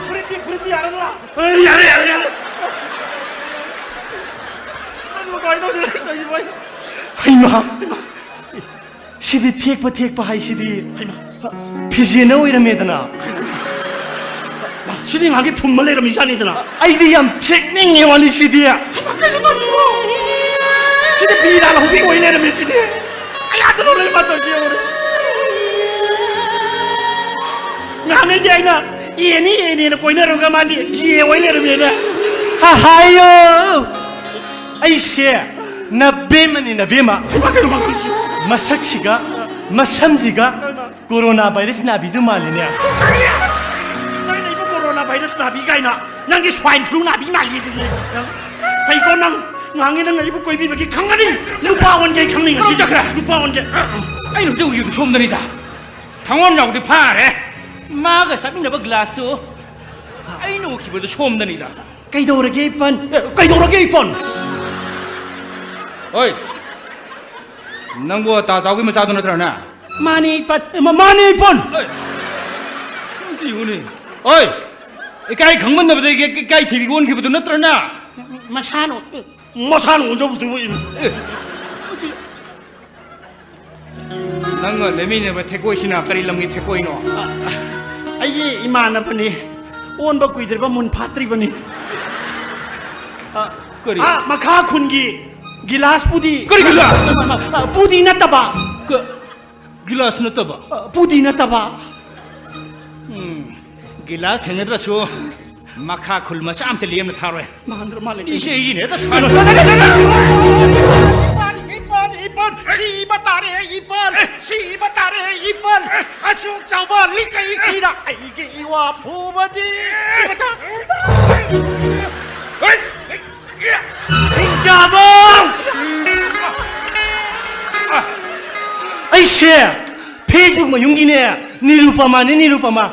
ꯐꯨꯔꯤꯠꯇꯤ, ꯐꯨꯔꯤꯠꯇꯤ ꯌꯥꯔꯕ꯭ꯔꯥ? ꯑꯦ, ꯌꯥꯔꯦ, ꯌꯥꯔꯦ, ꯌꯥꯔꯦ꯫ ꯑꯗꯨ ꯀꯃꯥꯏꯅ ꯇꯧꯗꯣꯏꯅꯣ? ꯍꯩꯃꯥ! ꯁꯤꯗꯤ ꯊꯦꯛꯄ ꯊꯦꯛꯄ ꯍꯥꯏꯁꯤꯗꯤ ꯍꯩꯃꯥ! ꯐꯤꯖꯦꯅ ꯑꯣꯏꯔꯝꯃꯦꯗꯅ꯫ ꯁꯤꯗꯤ ꯉꯥꯏꯍꯥꯛꯀꯤ ꯐꯨꯝꯕ ꯂꯩꯔꯝꯃꯤꯖꯥꯠꯅꯤꯗꯅ꯫ ꯑꯩꯗꯤ ꯌꯥꯝ ꯊꯦꯛꯅꯤꯡꯉꯦ ꯋꯥꯅꯤ ꯁꯤꯗꯤ꯫ ꯑꯁ, ꯀꯩꯅꯣ ꯇꯧꯔꯤꯁꯤꯕꯣ? ꯁꯤꯗꯤ ꯕꯤꯔꯥ ꯂꯧꯕꯤ ꯑꯣꯏ ꯂꯩꯔꯝꯃꯦ ꯁꯤꯗꯤ꯫ ꯑꯌꯥꯗꯅꯣ ꯂꯩ ꯃꯥ ꯇꯧꯔꯤꯁꯤ ꯌꯦꯡꯉꯨꯅꯦ꯫ ꯉꯍꯥꯟꯉꯩꯗꯤ ꯑꯩꯅ ꯑꯦꯅꯤ ꯑꯦꯅꯤꯅ ꯀꯣꯏꯅꯔꯨꯔꯒ ꯃꯥꯗꯤ ꯒꯦ ꯑꯣꯏ ꯂꯩꯔꯝꯃꯦꯅꯦ꯫ ꯍꯥ, ꯍꯥꯏꯌꯣ! ꯑꯩꯁꯦ ꯅꯕꯦꯝꯃꯅꯤ, ꯅꯕꯦꯝꯃ꯫ ꯍꯩꯃꯥ, ꯀꯩꯅꯣ ꯃꯥ ꯇꯧꯔꯤꯁꯤ? ꯃꯁꯛꯁꯤꯒ ꯃꯁꯝꯁꯤꯒ ꯀꯣꯔꯣꯅꯥ ꯚꯥꯏꯔꯁ ꯅꯥꯕꯤꯗꯨ ꯃꯥꯜꯂꯤꯅꯦ꯫ ꯀꯔꯤ? ꯅꯪꯅ ꯑꯩꯕꯨ ꯀꯣꯔꯣꯅꯥ ꯚꯥꯏꯔꯁ ꯅꯥꯕꯤ ꯀꯥꯏꯅ? ꯅꯪꯒꯤ ꯁ꯭ꯋꯥꯏꯟ ꯐ꯭ꯂꯨ ꯅꯥꯕꯤ ꯃꯥꯜꯂꯤ ꯑꯗꯨꯗꯤ꯫ ꯅꯪ ꯐꯩꯀꯣ ꯅꯪ, ꯉꯥꯡꯉꯤ ꯅꯪ ꯑꯩꯕꯨ ꯀꯣꯏꯕꯤꯕꯒꯤ ꯈꯪꯒꯅꯤ꯫ ꯅꯨꯄꯥ ꯑꯣꯟꯒꯦ ꯈꯪꯅꯤꯡꯉꯁꯤ꯫ ꯀꯔꯝ ꯆꯠꯈ꯭ꯔꯦ? ꯅꯨꯄꯥ ꯑꯣꯟꯒꯦ꯫ ꯑꯩꯅ ꯍꯧꯖꯤꯛ ꯎꯈꯤꯕꯗꯨ ꯁꯣꯝꯗꯅꯤꯗ꯫ ꯊꯥꯡꯒꯣꯟ ꯌꯥꯎꯕꯗꯤ ꯐꯥꯔꯦ꯫ ꯃꯥꯒ ꯆꯠꯃꯤꯟꯅꯕ ꯒ꯭ꯂꯥꯁꯇꯨ ꯑꯩꯅ ꯎꯈꯤꯕꯗꯨ ꯁꯣꯝꯗꯅꯤꯗ꯫ ꯀꯩꯗꯧꯔꯒꯦ ꯏꯄꯟ? ꯑꯦ, ꯀꯩꯗꯧꯔꯒꯦ ꯏꯄꯟ? ꯍꯣꯏ, ꯅꯪꯕꯨ ꯇꯥ ꯆꯥꯎꯒꯤ ꯃꯆꯥꯗꯨ ꯅꯠꯇ꯭ꯔꯅꯦ? ꯃꯥꯅꯦ ꯏꯄꯟ꯫ ꯃ-, ꯃꯥꯅꯦ ꯏꯄꯟ꯫ ꯑꯦ, ꯁꯤ ꯌꯦꯡꯉꯨꯅꯦ꯫ ꯍꯣꯏ, ꯏꯀꯥꯏ ꯈꯪꯃꯟꯗꯕꯗꯒꯤ ꯏꯀꯥꯏ ꯊꯤꯕꯤꯒ ꯑꯣꯟꯈꯤꯕꯗꯨ ꯅꯠꯇ꯭ꯔꯅꯦ? ꯃꯁꯥꯅ, ꯃꯁꯥꯅ ꯑꯣꯟꯖꯕꯗꯨꯕꯨ ꯏ-, ꯑꯦ, ꯅꯪꯒ ꯂꯩꯃꯤꯟꯅꯕ ꯊꯦꯛꯀꯣꯏꯁꯤꯅ ꯀꯔꯤ ꯂꯝꯒꯤ ꯊꯦꯛꯀꯣꯏꯅꯣ? ꯑꯩꯒꯤ ꯏꯃꯥꯟꯅꯕꯅꯤ꯫ ꯑꯣꯟꯕ ꯀꯨꯏꯗ꯭ꯔꯤꯕ, ꯃꯨꯟ ꯐꯥꯠꯇ꯭ꯔꯤꯕꯅꯤ꯫ ꯑ, ꯀꯔꯤ? ꯑ, ꯃꯈꯥ ꯈꯨꯟꯒꯤ ꯒꯤꯂꯥꯁ ꯄꯨꯗꯤ꯫ ꯀꯔꯤ ꯒꯤꯂꯥꯁ? ꯑ, ꯄꯨꯗꯤ ꯅꯠꯇꯕ꯫ ꯀ-, ꯒꯤꯂꯥꯁ ꯅꯠꯇꯕ? ꯑ, ꯄꯨꯗꯤ ꯅꯠꯇꯕ꯫ ꯎꯝ, ꯒꯤꯂꯥꯁ ꯊꯦꯡꯅꯗ꯭ꯔꯁꯨ ꯃꯈꯥ ꯈꯨꯜ ꯃꯆꯥ ꯑꯝꯇ ꯂꯦꯝꯅ ꯊꯥꯔꯣꯏ꯫ ꯃꯥꯟꯗ꯭ꯔ ꯃꯥꯜꯂꯦ꯫ ꯃꯤꯁꯦ ꯑꯩꯁꯤꯅꯦ ꯍꯦꯛꯇ ꯁꯥꯟꯅ- ꯏꯄꯟ, ꯏꯄꯟ, ꯏꯄꯟ, ꯁꯤꯕ ꯇꯥꯔꯦ, ꯏꯄꯟ, ꯁꯤꯕ ꯇꯥꯔꯦ, ꯏꯄꯟ꯫ ꯑꯁꯨꯛ ꯆꯥꯎꯕ ꯂꯤꯆꯩꯁꯤꯅ ꯑꯩꯒꯤ ꯏꯋꯥ ꯐꯨꯕꯗꯤ ꯁꯤꯕ ꯇꯥ- ꯍꯤꯡꯆꯥꯕ! ꯑꯩꯁꯦ Facebook ꯃꯌꯨꯝꯒꯤꯅꯦ, ꯅꯤꯔꯨꯄꯃꯥꯅꯦ, ꯅꯤꯔꯨꯄꯃꯥ꯫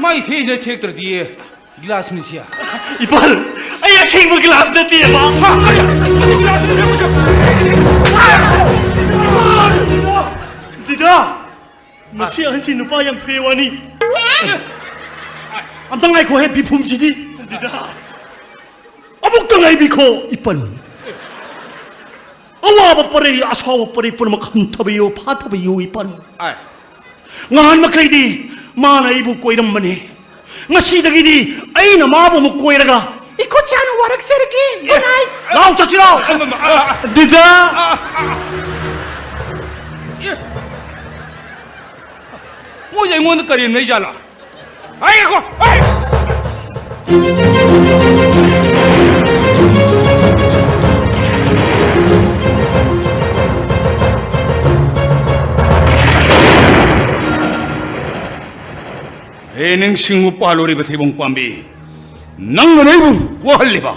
ꯃꯥꯏ ꯊꯦꯛꯏꯅ ꯊꯦꯛꯇ꯭ꯔꯗꯤ ꯒꯤꯂꯥꯁꯅꯤ ꯁꯤ꯫ ꯏꯄꯥꯜ, ꯑꯩ ꯑꯁꯦꯡꯕ ꯒꯤꯂꯥꯁ ꯅꯠꯇꯦꯕ꯫ ꯍꯥ, ꯀꯔꯤ? ꯑꯩ ꯒꯤꯂꯥꯁꯅꯤ ꯊꯦꯛꯄꯁꯦ꯫ ꯗꯤꯗꯥ, ꯃꯁꯤ ꯑꯍꯟꯁꯤ ꯅꯨꯄꯥ ꯌꯥꯝ ꯊꯣꯛꯑꯦ ꯋꯥꯅꯤ꯫ ꯑꯝꯇ ꯉꯥꯏꯈꯣꯍꯦ, ꯕꯤꯐꯨꯝꯁꯤꯗꯤ꯫ ꯗꯤꯗꯥ, ꯑꯃꯨꯛꯇ ꯉꯥꯏꯕꯤꯈꯣ, ꯏꯄꯟ꯫ ꯑꯋꯥꯕ ꯄꯔꯩ, ꯑꯁꯥꯎꯕ ꯄꯔꯩ ꯄꯨꯝꯅꯃꯛ ꯍꯟꯊꯕꯤꯌꯨ, ꯐꯥꯊꯕꯤꯌꯨ, ꯏꯄꯟ꯫ ꯑꯥꯏ꯫ ꯉꯍꯥꯟ ꯃꯈꯩꯗꯤ ꯃꯥꯅ ꯑꯩꯕꯨ ꯀꯣꯏꯔꯝꯕꯅꯤ꯫ ꯉꯁꯤꯗꯒꯤꯗꯤ ꯑꯩꯅ ꯃꯥꯕꯨ ꯑꯃꯨꯛ ꯀꯣꯏꯔꯒ ꯏꯈꯨꯠ ꯁꯥꯅ ꯋꯥꯔꯛꯆꯔꯒꯦ꯫ Good night꯫ ꯂꯥꯎ ꯆꯠꯁꯤꯔꯣ? ꯑ, ꯑ, ꯑ, ꯑ, ꯗꯤꯗꯥ꯫ ꯑ, ꯑ, ꯑ꯫ ꯑꯦ꯫ ꯃꯣꯏꯁꯦ ꯑꯩꯉꯣꯟꯗ ꯀꯔꯦꯝꯅꯩ ꯖꯥꯠꯂꯥ? ꯑꯩ ꯉꯥꯏꯈꯣ! ꯑꯩ! ꯍꯦ ꯅꯤꯡꯁꯤꯡꯕ ꯄꯥꯜꯂꯨꯔꯤꯕ ꯊꯩꯕꯣꯡ ꯄꯥꯝꯕꯤ, ꯅꯪꯅ ꯑꯩꯕꯨ ꯋꯥꯍꯜꯂꯤꯕ,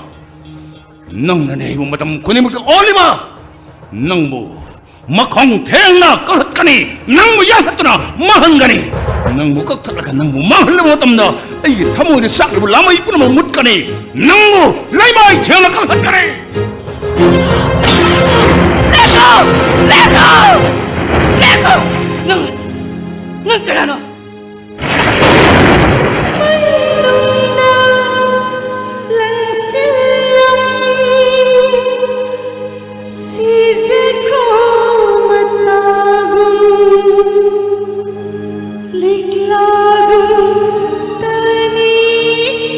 ꯅꯪꯅꯅꯦ ꯑꯩꯕꯨ ꯃꯇꯝ ꯈꯨꯗꯤꯡꯃꯛꯇ ꯑꯣꯜꯂꯤꯕ꯫ ꯅꯪꯕꯨ ꯃꯈꯣꯡ ꯊꯦꯡꯅ ꯀꯛꯊꯠꯀꯅꯤ꯫ ꯅꯪꯕꯨ ꯌꯥꯟꯊꯠꯇꯨꯅ ꯃꯥꯡꯍꯟꯒꯅꯤ꯫ ꯅꯪꯕꯨ ꯀꯛꯊꯠꯂꯒ ꯅꯪꯕꯨ ꯃꯥꯡꯍꯜꯂꯕ ꯃꯇꯝꯗ ꯑꯩꯒꯤ ꯊꯃꯣꯏꯗ ꯆꯥꯛꯂꯤꯕ ꯂꯥꯃꯩ ꯄꯨꯝꯅꯃꯛ ꯃꯨꯠꯀꯅꯤ꯫ ꯅꯪꯕꯨ ꯂꯩꯃꯥꯏ ꯊꯦꯡꯅ ꯀꯛꯊꯠꯀꯅꯤ꯫ ꯂꯦꯞꯄꯣ! ꯂꯦꯞꯄꯣ! ꯂꯦꯞꯄꯣ! ꯅꯪ, ꯅꯪ ꯀꯅꯥꯅꯣ? ꯃꯩꯅꯨꯡꯗ ꯂꯪꯁꯤꯜꯂꯝ ꯁꯤꯖꯈ꯭ꯔꯣ ꯃꯇꯥꯒꯨꯝ ꯂꯤꯛꯂꯥꯒꯨꯝ ꯇꯅꯤ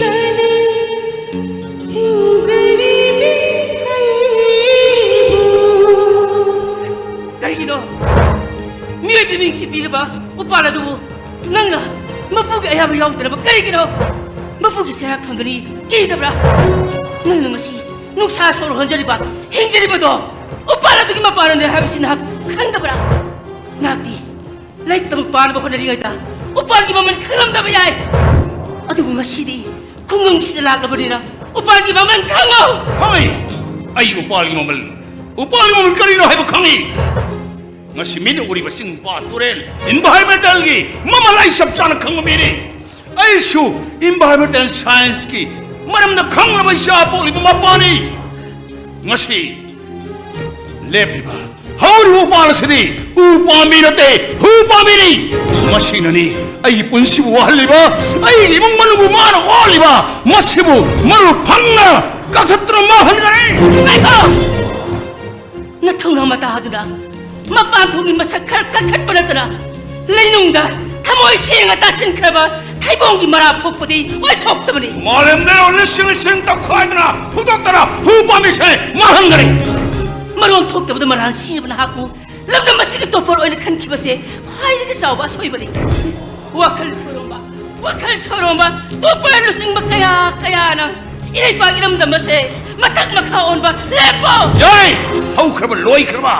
ꯇꯅꯤ ꯍꯤꯡꯖꯔꯤꯕꯤ ꯑꯩꯕꯨ꯫ ꯀꯔꯤꯒꯤꯅꯣ ꯃꯤꯑꯣꯏꯕ ꯃꯤꯡꯁꯤ ꯄꯤꯔꯕ ꯎꯄꯥꯜ ꯑꯗꯨꯕꯨ ꯅꯪꯅ ꯃꯄꯨꯒꯤ ꯑꯌꯥꯕ ꯌꯥꯎꯗꯅꯕ ꯀꯔꯤꯒꯤꯅꯣ? ꯃꯄꯨꯒꯤ ꯆꯩꯔꯥꯛ ꯐꯪꯒꯅꯤ ꯀꯤꯗꯕ꯭ꯔꯥ? ꯅꯪꯅ ꯉꯁꯤ ꯅꯨꯡꯁꯥ ꯁꯣꯔ ꯍꯣꯟꯖꯔꯤꯕ, ꯍꯤꯡꯖꯔꯤꯕꯗꯣ ꯎꯄꯥꯜ ꯑꯗꯨꯒꯤ ꯃꯄꯥꯟꯅꯅꯦ ꯍꯥꯏꯕꯁꯤ ꯅꯍꯥꯛ ꯈꯪꯗꯕ꯭ꯔꯥ? ꯅꯍꯥꯛꯇꯤ ꯂꯥꯏꯔꯤꯛ ꯇꯝꯕ ꯄꯥꯅꯕ ꯍꯣꯠꯅꯔꯤꯉꯩꯗ ꯎꯄꯥꯜꯒꯤ ꯃꯃꯜ ꯈꯪꯂꯝꯗꯕ ꯌꯥꯏ꯫ ꯑꯗꯨꯕꯨ ꯉꯁꯤꯗꯤ ꯈꯨꯡꯒꯪꯁꯤꯗ ꯂꯥꯛꯂꯕꯅꯤꯅ ꯎꯄꯥꯜꯒꯤ ꯃꯃꯜ ꯈꯪꯉꯣ꯫ ꯈꯪꯉꯤ꯫ ꯑꯩ ꯎꯄꯥꯜꯒꯤ ꯃꯃꯜ, ꯎꯄꯥꯜꯒꯤ ꯃꯃꯜ ꯀꯔꯤꯅꯣ ꯍꯥꯏꯕ ꯈꯪꯉꯤ꯫ ꯉꯁꯤ ꯃꯤꯠꯅ ꯎꯔꯤꯕ ꯆꯤꯡ, ꯄꯥꯠ, ꯇꯨꯔꯦꯜ, environmentalꯒꯤ ꯃꯃꯜ ꯑꯩ ꯆꯞ ꯆꯥꯅ ꯈꯪꯕ ꯃꯤꯅꯤ꯫ ꯑꯩꯁꯨ environmental scienceꯀꯤ ꯃꯔꯝꯗ ꯈꯪꯂꯕ ꯏꯆꯥ ꯄꯣꯛꯂꯤꯕ ꯃꯄꯥꯅꯤ꯫ ꯉꯁꯤ ꯂꯦꯞꯂꯤꯕ, ꯍꯧꯔꯤꯕ ꯎꯄꯥꯜ ꯑꯁꯤꯗꯤ ꯎ ꯄꯥꯝꯕꯤ ꯅꯠꯇꯦ, ꯍꯨ ꯄꯥꯝꯕꯤꯅꯤ꯫ ꯃꯁꯤꯅꯅꯤ ꯑꯩꯒꯤ ꯄꯨꯟꯁꯤꯕꯨ ꯋꯥꯍꯜꯂꯤꯕ, ꯑꯩꯒꯤ ꯏꯃꯨꯡ ꯃꯅꯨꯡꯕꯨ ꯃꯥꯅ ꯑꯣꯠꯂꯤꯕ꯫ ꯃꯁꯤꯕꯨ ꯃꯔꯨ ꯐꯪꯅ ꯀꯛꯊꯠꯇꯨꯅ ꯃꯥꯡꯍꯟꯒꯅꯤ꯫ ꯉꯥꯏꯈꯣ! ꯅꯊꯧꯅꯥ ꯃꯇꯥ ꯑꯗꯨꯅ ꯃꯄꯥꯟ ꯊꯣꯡꯒꯤ ꯃꯁꯛ ꯈꯔ ꯀꯛꯊꯠꯄ ꯅꯠꯇꯅ, ꯂꯩꯅꯨꯡꯗ ꯊꯃꯣꯏ ꯁꯦꯡꯅ ꯇꯥꯁꯤꯟꯈ꯭ꯔꯕ ꯊꯩꯕꯣꯡꯒꯤ ꯃꯔꯥ ꯐꯨꯛꯄꯗꯤ ꯑꯣꯏꯊꯣꯛꯇꯕꯅꯤ꯫ ꯃꯥꯂꯦꯝꯗ ꯂꯤꯁꯤꯡ ꯂꯤꯁꯤꯡ ꯇꯧꯈꯥꯏꯗꯅ ꯐꯨꯗꯣꯛꯇꯅ ꯍꯨ ꯄꯥꯝꯕꯤꯁꯦ ꯃꯥꯡꯍꯟꯒꯅꯤ꯫ ꯃꯔꯣꯟ ꯊꯣꯛꯇꯕꯗ ꯃꯔꯥꯜ ꯁꯤꯕ ꯅꯍꯥꯛꯄꯨ ꯂꯝꯗꯝ ꯑꯁꯤꯒꯤ ꯇꯣꯞꯄꯔ ꯑꯣꯏꯅ ꯈꯟꯈꯤꯕꯁꯦ ꯈ꯭ꯋꯥꯏꯗꯒꯤ ꯆꯥꯎꯕ ꯑꯁꯣꯏꯕꯅꯤ꯫ ꯋꯥꯈꯜ ꯁꯣꯏꯔꯣꯝꯕ, ꯋꯥꯈꯜ ꯁꯣꯏꯔꯣꯝꯕ ꯇꯣꯞꯄꯔ ꯂꯨꯆꯤꯡꯕ ꯀꯌꯥ ꯀꯌꯥꯅ ꯏꯔꯩꯄꯥꯛ ꯏꯔꯝꯗꯝ ꯑꯁꯦ ꯃꯊꯛ ꯃꯈꯥ ꯑꯣꯟꯕ ꯂꯦꯞꯄꯣ! ꯌꯥꯏ! ꯍꯧꯈ꯭ꯔꯕ ꯂꯣꯏꯈ꯭ꯔꯕ,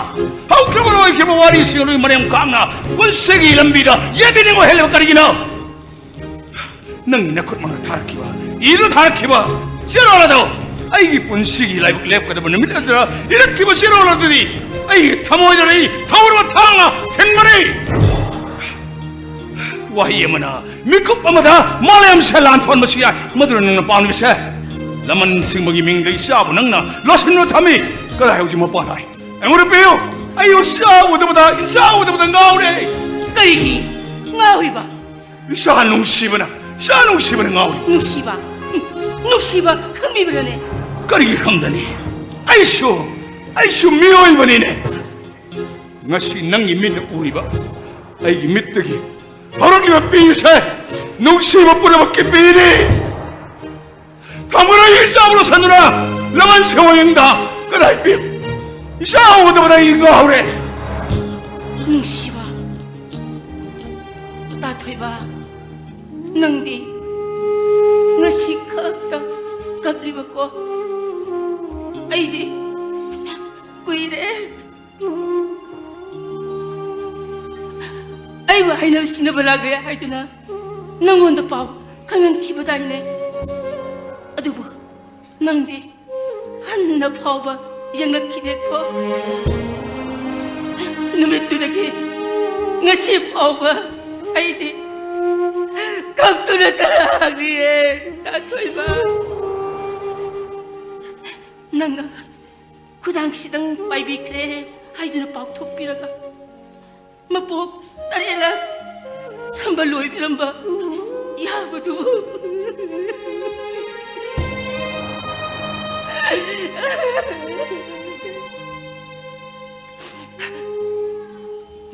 ꯍꯧꯈ꯭ꯔꯕ ꯂꯣꯏꯈ꯭ꯔꯕ ꯋꯥꯔꯤꯁꯤꯡ ꯑꯗꯨꯒꯤ ꯃꯔꯦꯝ ꯀꯥꯡꯅ ꯄꯨꯟꯁꯤꯒꯤ ꯂꯝꯕꯤꯗ ꯌꯦꯠꯄꯤꯅꯤꯡꯉꯣꯏ ꯍꯥꯏꯜꯂꯤꯕ ꯀꯔꯤꯒꯤꯅꯣ? ꯅꯪꯒꯤ ꯅꯈꯨꯠꯃꯛꯅ ꯊꯥꯔꯛꯈꯤꯕ, ꯏꯗꯨꯅ ꯊꯥꯔꯛꯈꯤꯕ ꯆꯦꯔꯣꯜ ꯑꯗꯣ ꯑꯩꯒꯤ ꯄꯨꯟꯁꯤꯒꯤ ꯂꯥꯏꯕꯛ ꯂꯦꯞꯀꯗꯕ ꯅꯨꯃꯤꯠ ꯑꯗꯨꯗ ꯏꯔꯛꯈꯤꯕ ꯆꯦꯔꯣꯜ ꯑꯗꯨꯗꯤ ꯑꯩꯒꯤ ꯊꯃꯣꯏꯗ ꯂꯩ ꯊꯧꯔꯕ ꯊꯥꯡꯅ ꯊꯤꯟꯕꯅꯤ꯫ ꯋꯥꯍꯩ ꯑꯃꯅ ꯃꯤꯀꯨꯞ ꯑꯃꯗ ꯃꯥꯂꯦꯝꯁꯦ ꯂꯥꯟ ꯊꯣꯟꯕꯁꯨ ꯌꯥꯏ꯫ ꯃꯗꯨꯅ ꯅꯪꯅ ꯄꯥꯝꯂꯤꯕꯁꯦ ꯂꯃꯟ ꯁꯤꯡꯕꯒꯤ ꯃꯤꯡꯗ ꯏꯆꯥꯕꯨ ꯅꯪꯅ ꯂꯣꯠꯁꯤꯟꯗꯨꯅ ꯊꯝꯃꯤ꯫ ꯀꯗꯥꯏ ꯍꯧꯖꯤꯛ ꯃꯄꯥꯟ ꯍꯥꯏ? ꯑꯩꯉꯣꯟꯗ ꯄꯤꯌꯨ꯫ ꯑꯩ ꯏꯆꯥ ꯎꯗꯕꯗ, ꯏꯆꯥ ꯎꯗꯕꯗ ꯉꯥꯎꯔꯦ꯫ ꯀꯔꯤꯒꯤ ꯉꯥꯎꯔꯤꯕ? ꯏꯆꯥ ꯅꯨꯡꯁꯤꯕꯅ, ꯏꯆꯥ ꯅꯨꯡꯁꯤꯕꯅ ꯉꯥꯎꯔꯤ꯫ ꯅꯨꯡꯁꯤꯕ? ꯍꯨꯝ, ꯅꯨꯡꯁꯤꯕ ꯈꯪꯕꯤꯕ꯭ꯔꯅꯦ? ꯀꯔꯤꯒꯤ ꯈꯪꯗꯅꯤ? ꯑꯩꯁꯨ, ꯑꯩꯁꯨ ꯃꯤꯑꯣꯏꯕꯅꯤꯅꯦ꯫ ꯉꯁꯤ ꯅꯪꯒꯤ ꯃꯤꯠꯅ ꯎꯔꯤꯕ ꯑꯩꯒꯤ ꯃꯤꯠꯇꯒꯤ ꯍꯧꯔꯛꯂꯤꯕ ꯄꯤꯁꯦ ꯅꯨꯡꯁꯤꯕ ꯄꯨꯝꯅꯃꯛꯀꯤ ꯄꯤꯅꯤ꯫ ꯊꯝꯈ꯭ꯔꯦ ꯏꯆꯥꯕꯨ ꯂꯣꯠꯁꯤꯟꯗꯨꯅ ꯂꯃꯟ ꯁꯤꯡꯕꯒꯤ ꯃꯤꯡꯗ꯫ ꯀꯗꯥꯏ ꯄꯤꯌꯨ? ꯏꯆꯥ ꯎꯗꯕꯗ ꯑꯩ ꯉꯥꯎꯔꯦ꯫ ꯅꯨꯡꯁꯤꯕ, ꯇꯥ ꯊꯣꯏꯕ, ꯅꯪꯗꯤ ꯉꯁꯤ ꯈꯛꯇ ꯀꯞꯂꯤꯕꯀꯣ? ꯑꯩꯗꯤ ꯀꯨꯏꯔꯦ꯫ ꯑꯩꯕꯨ ꯍꯥꯏꯅꯕ ꯁꯤꯟꯅꯕ ꯂꯥꯛꯂꯦ ꯍꯥꯏꯗꯨꯅ ꯅꯪꯉꯣꯟꯗ ꯄꯥꯎ ꯈꯪꯍꯟꯈꯤꯕꯗꯥꯏꯅꯦ? ꯑꯗꯨꯕꯨ ꯅꯪꯗꯤ ꯍꯟꯅ ꯐꯥꯎꯕ ꯌꯦꯡꯂꯛꯈꯤꯗꯦꯀꯣ? ꯅꯨꯃꯤꯠꯇꯨꯗꯒꯤ ꯉꯁꯤ ꯐꯥꯎꯕ ꯑꯩꯗꯤ ꯀꯞꯇꯨꯅ ꯇꯔꯥꯛꯂꯤꯌꯦ, ꯇꯥꯊꯣꯏꯕ꯫ ꯅꯪꯅ ꯈꯨꯗꯥꯡꯁꯤꯗꯪ ꯄꯥꯏꯕꯤꯈ꯭ꯔꯦ ꯍꯥꯏꯗꯨꯅ ꯄꯥꯎꯊꯣꯛꯄꯤꯔꯒ, ꯃꯄꯣꯛ ꯇꯔꯦꯠꯂꯛ ꯁꯝꯕ ꯂꯣꯏꯕꯤꯔꯝꯕ ꯌꯥꯕꯗꯨ꯫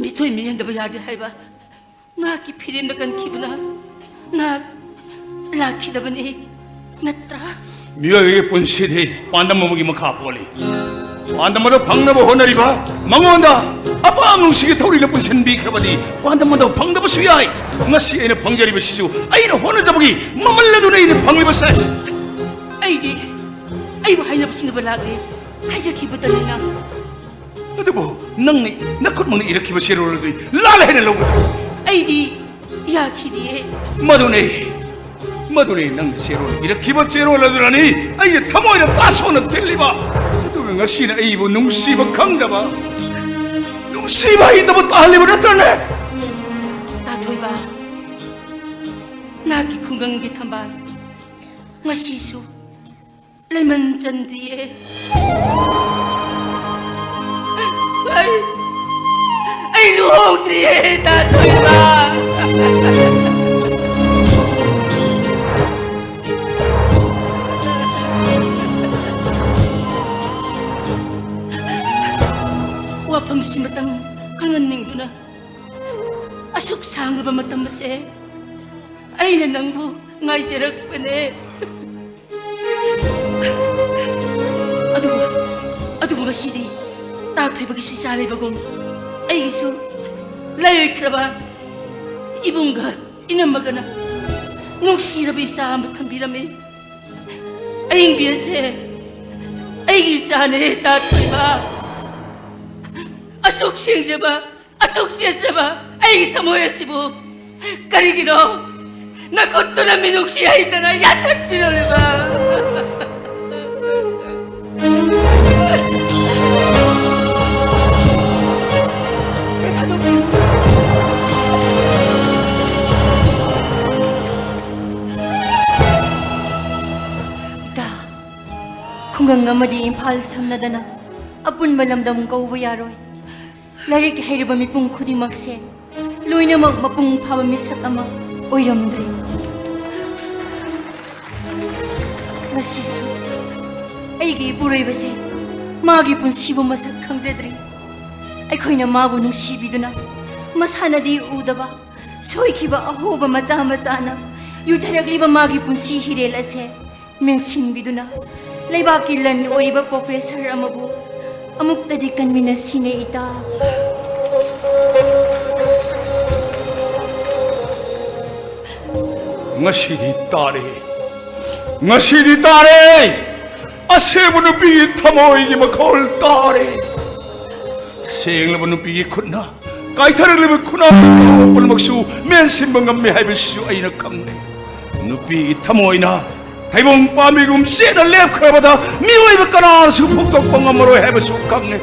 ꯃꯤꯊꯣꯏ ꯃꯤꯍꯦꯟꯗꯕ ꯌꯥꯗꯦ ꯍꯥꯏꯕ ꯉꯍꯥꯛꯀꯤ ꯐꯤꯔꯦꯝꯗ ꯀꯟꯈꯤꯕꯅ ꯉꯍꯥꯛ ꯂꯥꯛꯈꯤꯗꯕꯅꯤ, ꯅꯠꯇ꯭ꯔꯥ? ꯃꯤꯑꯣꯏꯕꯒꯤ ꯄꯨꯟꯁꯤꯗꯤ ꯄꯥꯟꯗꯝ ꯑꯃꯒꯤ ꯃꯈꯥ ꯄꯣꯜꯂꯤ꯫ ꯄꯥꯟꯗꯝ ꯑꯗꯨ ꯐꯪꯅꯕ ꯍꯣꯠꯅꯔꯤꯕ ꯃꯉꯣꯟꯗ ꯑꯄꯥꯝ ꯅꯨꯡꯁꯤꯒꯤ ꯊꯧꯔꯤꯅ ꯄꯨꯟꯁꯤꯟꯕꯤꯈ꯭ꯔꯕꯗꯤ ꯄꯥꯟꯗꯝ ꯑꯗꯨ ꯐꯪꯗꯕꯁꯨ ꯌꯥꯏ꯫ ꯉꯁꯤ ꯑꯩꯅ ꯐꯪꯖꯔꯤꯕꯁꯤꯁꯨ ꯑꯩꯅ ꯍꯣꯠꯅꯖꯕꯒꯤ ꯃꯃꯜ ꯑꯗꯨꯅ ꯑꯩꯅ ꯐꯪꯂꯤꯕꯁꯦ꯫ ꯑꯩꯗꯤ ꯑꯩꯕꯨ ꯍꯥꯏꯅꯕ ꯁꯤꯟꯅꯕ ꯂꯥꯛꯂꯦ ꯍꯥꯏꯖꯈꯤꯕꯗꯅꯤꯅ꯫ ꯑꯗꯨꯕꯨ ꯅꯪꯅ ꯅꯈꯨꯠꯃꯛꯅ ꯏꯔꯛꯈꯤꯕ ꯆꯦꯔꯣꯜ ꯑꯗꯨ ꯂꯥꯜꯂꯦ ꯍꯥꯏꯅ ꯂꯧꯒꯗ꯭ꯔꯥ? ꯑꯩꯗꯤ ꯌꯥꯈꯤꯗꯤꯌꯦ꯫ ꯃꯗꯨꯅꯦ, ꯃꯗꯨꯅꯦ ꯅꯪꯅ ꯆꯦꯔꯣꯜ ꯏꯔꯛꯈꯤꯕ ꯆꯦꯔꯣꯜ ꯑꯗꯨꯅꯅꯤ ꯑꯩꯒꯤ ꯊꯃꯣꯏꯗ ꯇꯥꯁꯣꯟꯅ ꯊꯤꯜꯂꯤꯕ꯫ ꯑꯗꯨꯒ ꯉꯁꯤꯅ ꯑꯩꯕꯨ ꯅꯨꯡꯁꯤꯕ ꯈꯪꯗꯕ, ꯅꯨꯡꯁꯤꯕ ꯍꯩꯇꯕ ꯇꯥꯍꯜꯂꯤꯕ ꯅꯠꯇ꯭ꯔꯅꯦ? ꯇꯥꯊꯣꯏꯕ, ꯅꯍꯥꯛꯀꯤ ꯈꯨꯡꯒꯪꯒꯤ ꯊꯝꯕꯥꯜ ꯉꯁꯤꯁꯨ ꯂꯩꯃꯟ ꯆꯟꯗ꯭ꯔꯤꯌꯦ꯫ ꯑꯩ, ꯑꯩ ꯂꯨꯍꯣꯡꯗ꯭ꯔꯤꯌꯦ, ꯇꯥꯊꯣꯏꯕ꯫ ꯋꯥꯐꯝꯁꯤꯃꯇꯪ ꯈꯪꯍꯟꯅꯤꯡꯗꯨꯅ ꯑꯁꯨꯛ ꯁꯥꯡꯂꯕ ꯃꯇꯝ ꯑꯁꯦ ꯑꯩꯅ ꯅꯪꯕꯨ ꯉꯥꯏꯖꯔꯛꯄꯅꯦ꯫ ꯑꯗꯨꯕꯨ, ꯑꯗꯨꯕꯨ ꯉꯁꯤꯗꯤ ꯇꯥꯊꯣꯏꯕꯒꯤ ꯁꯩꯆꯥ ꯂꯩꯕꯒꯨꯝ ꯑꯩꯒꯤꯁꯨ ꯂꯩꯔꯣꯏꯈ꯭ꯔꯕ ꯏꯕꯨꯡꯒ ꯏꯅꯝꯃꯒꯅ ꯅꯨꯡꯁꯤꯔꯕ ꯏꯆꯥ ꯑꯃ ꯊꯝꯕꯤꯔꯝꯃꯤ꯫ ꯑꯏꯪꯕꯤ ꯑꯁꯦ ꯑꯩꯒꯤ ꯏꯆꯥꯅꯦ, ꯇꯥ ꯊꯣꯏꯕ꯫ ꯑꯁꯨꯛ ꯁꯦꯡꯖꯕ, ꯑꯁꯨꯛ ꯆꯦꯠꯆꯕ ꯑꯩꯒꯤ ꯊꯃꯣꯏ ꯑꯁꯤꯕꯨ ꯀꯔꯤꯒꯤꯅꯣ ꯅꯈꯨꯠꯇꯨꯅ ꯃꯤꯅꯨꯡꯁꯤ ꯍꯩꯇꯅ ꯌꯥꯟꯊꯠꯄꯤꯔꯝꯂꯤꯕ? ꯁꯦ, ꯊꯥꯗꯣꯛꯄꯤꯌꯨ꯫ ꯏꯇꯥ, ꯈꯨꯡꯒꯪ ꯑꯃꯗꯤ ꯏꯝꯐꯥꯜ ꯁꯝꯅꯗꯅ ꯑꯄꯨꯟꯕ ꯂꯝꯗꯝ ꯀꯧꯕ ꯌꯥꯔꯣꯏ꯫ ꯂꯥꯏꯔꯤꯛ ꯍꯩꯔꯕ ꯃꯤꯄꯨꯝ ꯈꯨꯗꯤꯡꯃꯛꯁꯦ ꯂꯣꯏꯅꯃꯛ ꯃꯄꯨꯡ ꯐꯥꯕ ꯃꯤꯁꯛ ꯑꯃ ꯑꯣꯏꯔꯝꯗ꯭ꯔꯦ꯫ ꯉꯁꯤꯁꯨ ꯑꯩꯒꯤ ꯏꯄꯨꯔꯣꯏꯕꯁꯦ ꯃꯥꯒꯤ ꯄꯨꯟꯁꯤꯕꯨ ꯃꯁꯛ ꯈꯪꯖꯗ꯭ꯔꯤ꯫ ꯑꯩꯈꯣꯏꯅ ꯃꯥꯕꯨ ꯅꯨꯡꯁꯤꯕꯤꯗꯨꯅ ꯃꯁꯥꯅꯗꯤ ꯎꯗꯕ ꯁꯣꯏꯈꯤꯕ ꯑꯍꯣꯕ ꯃꯆꯥ ꯃꯆꯥꯅ ꯌꯨꯊꯔꯛꯂꯤꯕ ꯃꯥꯒꯤ ꯄꯨꯟꯁꯤ ꯍꯤꯔꯦꯜ ꯑꯁꯦ ꯃꯦꯟꯁꯤꯟꯕꯤꯗꯨꯅ ꯂꯩꯕꯥꯛꯀꯤ ꯂꯟ ꯑꯣꯏꯔꯤꯕ ꯄ꯭ꯔꯣꯐꯦꯁꯔ ꯑꯃꯕꯨ ꯑꯃꯨꯛꯇꯗꯤ ꯀꯟꯃꯤꯟꯅꯁꯤꯅꯦ ꯏꯇꯥ꯫ ꯉꯁꯤꯗꯤ ꯇꯥꯔꯦ, ꯉꯁꯤꯗꯤ ꯇꯥꯔꯦ, ꯑꯁꯦꯡꯕ ꯅꯨꯄꯤꯒꯤ ꯊꯃꯣꯏꯒꯤ ꯃꯈꯣꯜ ꯇꯥꯔꯦ꯫ ꯁꯦꯡꯂꯕ ꯅꯨꯄꯤꯒꯤ ꯈꯨꯠꯅ ꯀꯥꯏꯊꯔꯛꯂꯤꯕ ꯈꯨꯅꯥ ꯄꯨꯝꯅꯃꯛꯁꯨ ꯃꯦꯟꯁꯤꯟꯕ ꯉꯝꯃꯤ ꯍꯥꯏꯕꯁꯤꯁꯨ ꯑꯩꯅ ꯈꯪꯂꯦ꯫ ꯅꯨꯄꯤꯒꯤ ꯊꯃꯣꯏꯅ ꯊꯩꯕꯣꯡ ꯄꯥꯝꯕꯤꯒꯨꯝ ꯆꯦꯠꯅ ꯂꯦꯞꯈ꯭ꯔꯕꯗ ꯃꯤꯑꯣꯏꯕ ꯀꯅꯥꯅꯁꯨ ꯐꯨꯛꯇꯣꯛꯄ ꯉꯝꯃꯔꯣꯏ ꯍꯥꯏꯕꯁꯨ ꯈꯪꯂꯦ꯫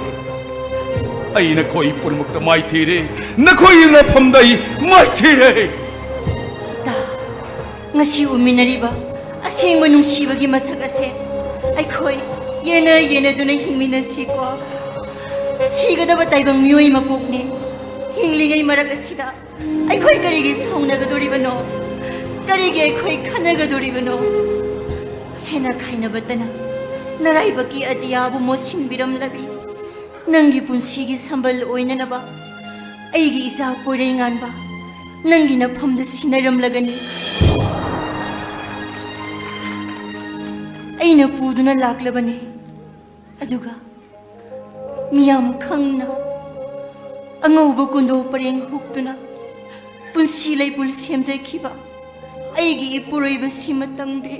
ꯑꯩ ꯅꯈꯣꯏ ꯄꯨꯝꯅꯃꯛꯇ ꯃꯥꯏꯊꯤꯔꯦ, ꯅꯈꯣꯏꯒꯤ ꯂꯥꯛꯐꯝꯗ ꯑꯩ ꯃꯥꯏꯊꯤꯔꯦ꯫ ꯇꯥ, ꯉꯁꯤ ꯎꯃꯤꯟꯅꯔꯤꯕ ꯑꯁꯦꯡꯕ ꯅꯨꯡꯁꯤꯕꯒꯤ ꯃꯁꯛ ꯑꯁꯦ ꯑꯩꯈꯣꯏ ꯌꯦꯟꯅ ꯌꯦꯟꯅꯗꯨꯅ ꯍꯤꯡꯃꯤꯟꯅꯁꯤꯀꯣ꯫ ꯁꯤꯒꯗꯕ ꯇꯥꯏꯕꯪ ꯃꯤꯑꯣꯏ ꯃꯄꯣꯛꯅꯤ꯫ ꯍꯤꯡꯂꯤꯉꯩ ꯃꯔꯛ ꯑꯁꯤꯗ ꯑꯩꯈꯣꯏ ꯀꯔꯤꯒꯤ ꯁꯥꯎꯅꯒꯗꯣꯔꯤꯕꯅꯣ? ꯀꯔꯤꯒꯤ ꯑꯩꯈꯣꯏ ꯈꯟꯅꯒꯗꯣꯔꯤꯕꯅꯣ? ꯁꯦꯟꯅ ꯈꯥꯏꯅꯕꯇꯅ ꯅꯔꯥꯏꯕꯛꯀꯤ ꯑꯇꯤꯌꯥꯕꯨ ꯃꯣꯠꯁꯤꯟꯕꯤꯔꯝꯂꯕꯤ꯫ ꯅꯪꯒꯤ ꯄꯨꯟꯁꯤꯒꯤ ꯁꯝꯕꯜ ꯑꯣꯏꯅꯅꯕ ꯑꯩꯒꯤ ꯏꯆꯥ ꯄꯣꯏꯔꯩꯉꯥꯟꯕ ꯅꯪꯒꯤ ꯅꯐꯝꯗ ꯁꯤꯟꯅꯔꯝꯂꯒꯅꯤ꯫ ꯑꯩꯅ ꯄꯨꯗꯨꯅ ꯂꯥꯛꯂꯕꯅꯤ꯫ ꯑꯗꯨꯒ ꯃꯤꯌꯥꯝ ꯈꯪꯅ ꯑꯉꯧꯕ ꯀꯨꯟꯗꯣ ꯄꯔꯦꯡ ꯍꯨꯛꯇꯨꯅ ꯄꯨꯟꯁꯤ ꯂꯩꯄꯨꯟ ꯁꯦꯝꯖꯈꯤꯕ ꯑꯩꯒꯤ ꯏꯄꯨꯔꯣꯏꯕꯁꯤꯃꯇꯪꯗꯤ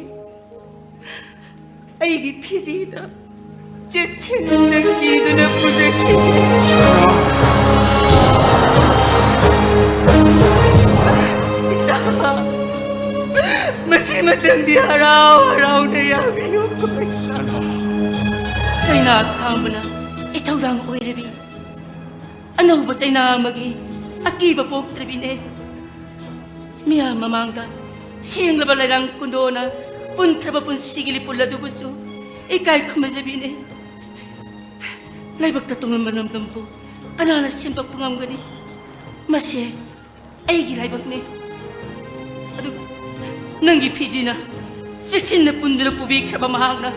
ꯑꯩꯒꯤ ꯐꯤꯖꯤꯗ ꯆꯦꯠꯁꯤꯟꯅ ꯀꯤꯗꯨꯅ ꯄꯨꯖꯈꯤꯒꯦ꯫ ꯏꯇꯥ, ꯃꯁꯤꯃꯇꯪꯗꯤ ꯍꯔꯥꯎ ꯍꯔꯥꯎꯅ ꯌꯥꯕꯤꯌꯨ꯫ ꯆꯩꯅꯥ ꯈꯥꯡꯕꯅ ꯏꯊꯧꯗꯥꯡ ꯑꯣꯏꯔꯕꯤ ꯑꯅꯧꯕ ꯆꯩꯅꯥ ꯑꯃꯒꯤ ꯑꯀꯤꯕ ꯄꯣꯛꯇ꯭ꯔꯕꯤꯅꯦ꯫ ꯃꯤꯌꯥꯝ ꯃꯃꯥꯡꯗ ꯁꯦꯡꯂꯕ ꯂꯩꯔꯥꯡ ꯀꯨꯟꯗꯣꯅ ꯄꯨꯟꯈ꯭ꯔꯕ ꯄꯨꯟꯁꯤꯒꯤ ꯂꯤꯄꯨꯜ ꯑꯗꯨꯕꯨꯁꯨ ꯏꯀꯥꯏ ꯈꯨꯝꯅꯖꯕꯤꯅꯦ꯫ ꯂꯥꯏꯕꯛꯇ ꯇꯣꯡꯂꯝꯕ ꯂꯝꯗꯝꯕꯨ ꯀꯅꯥꯅ ꯁꯦꯝꯗꯣꯛꯄ ꯉꯝꯒꯅꯤ? ꯃꯁꯦ ꯑꯩꯒꯤ ꯂꯥꯏꯕꯛꯅꯤ꯫ ꯑꯗꯨ ꯅꯪꯒꯤ ꯐꯤꯖꯤꯅ ꯆꯦꯛꯁꯤꯟꯅ ꯄꯨꯟꯗꯨꯅ ꯄꯨꯕꯤꯈ꯭ꯔꯕ ꯃꯍꯥꯛꯅ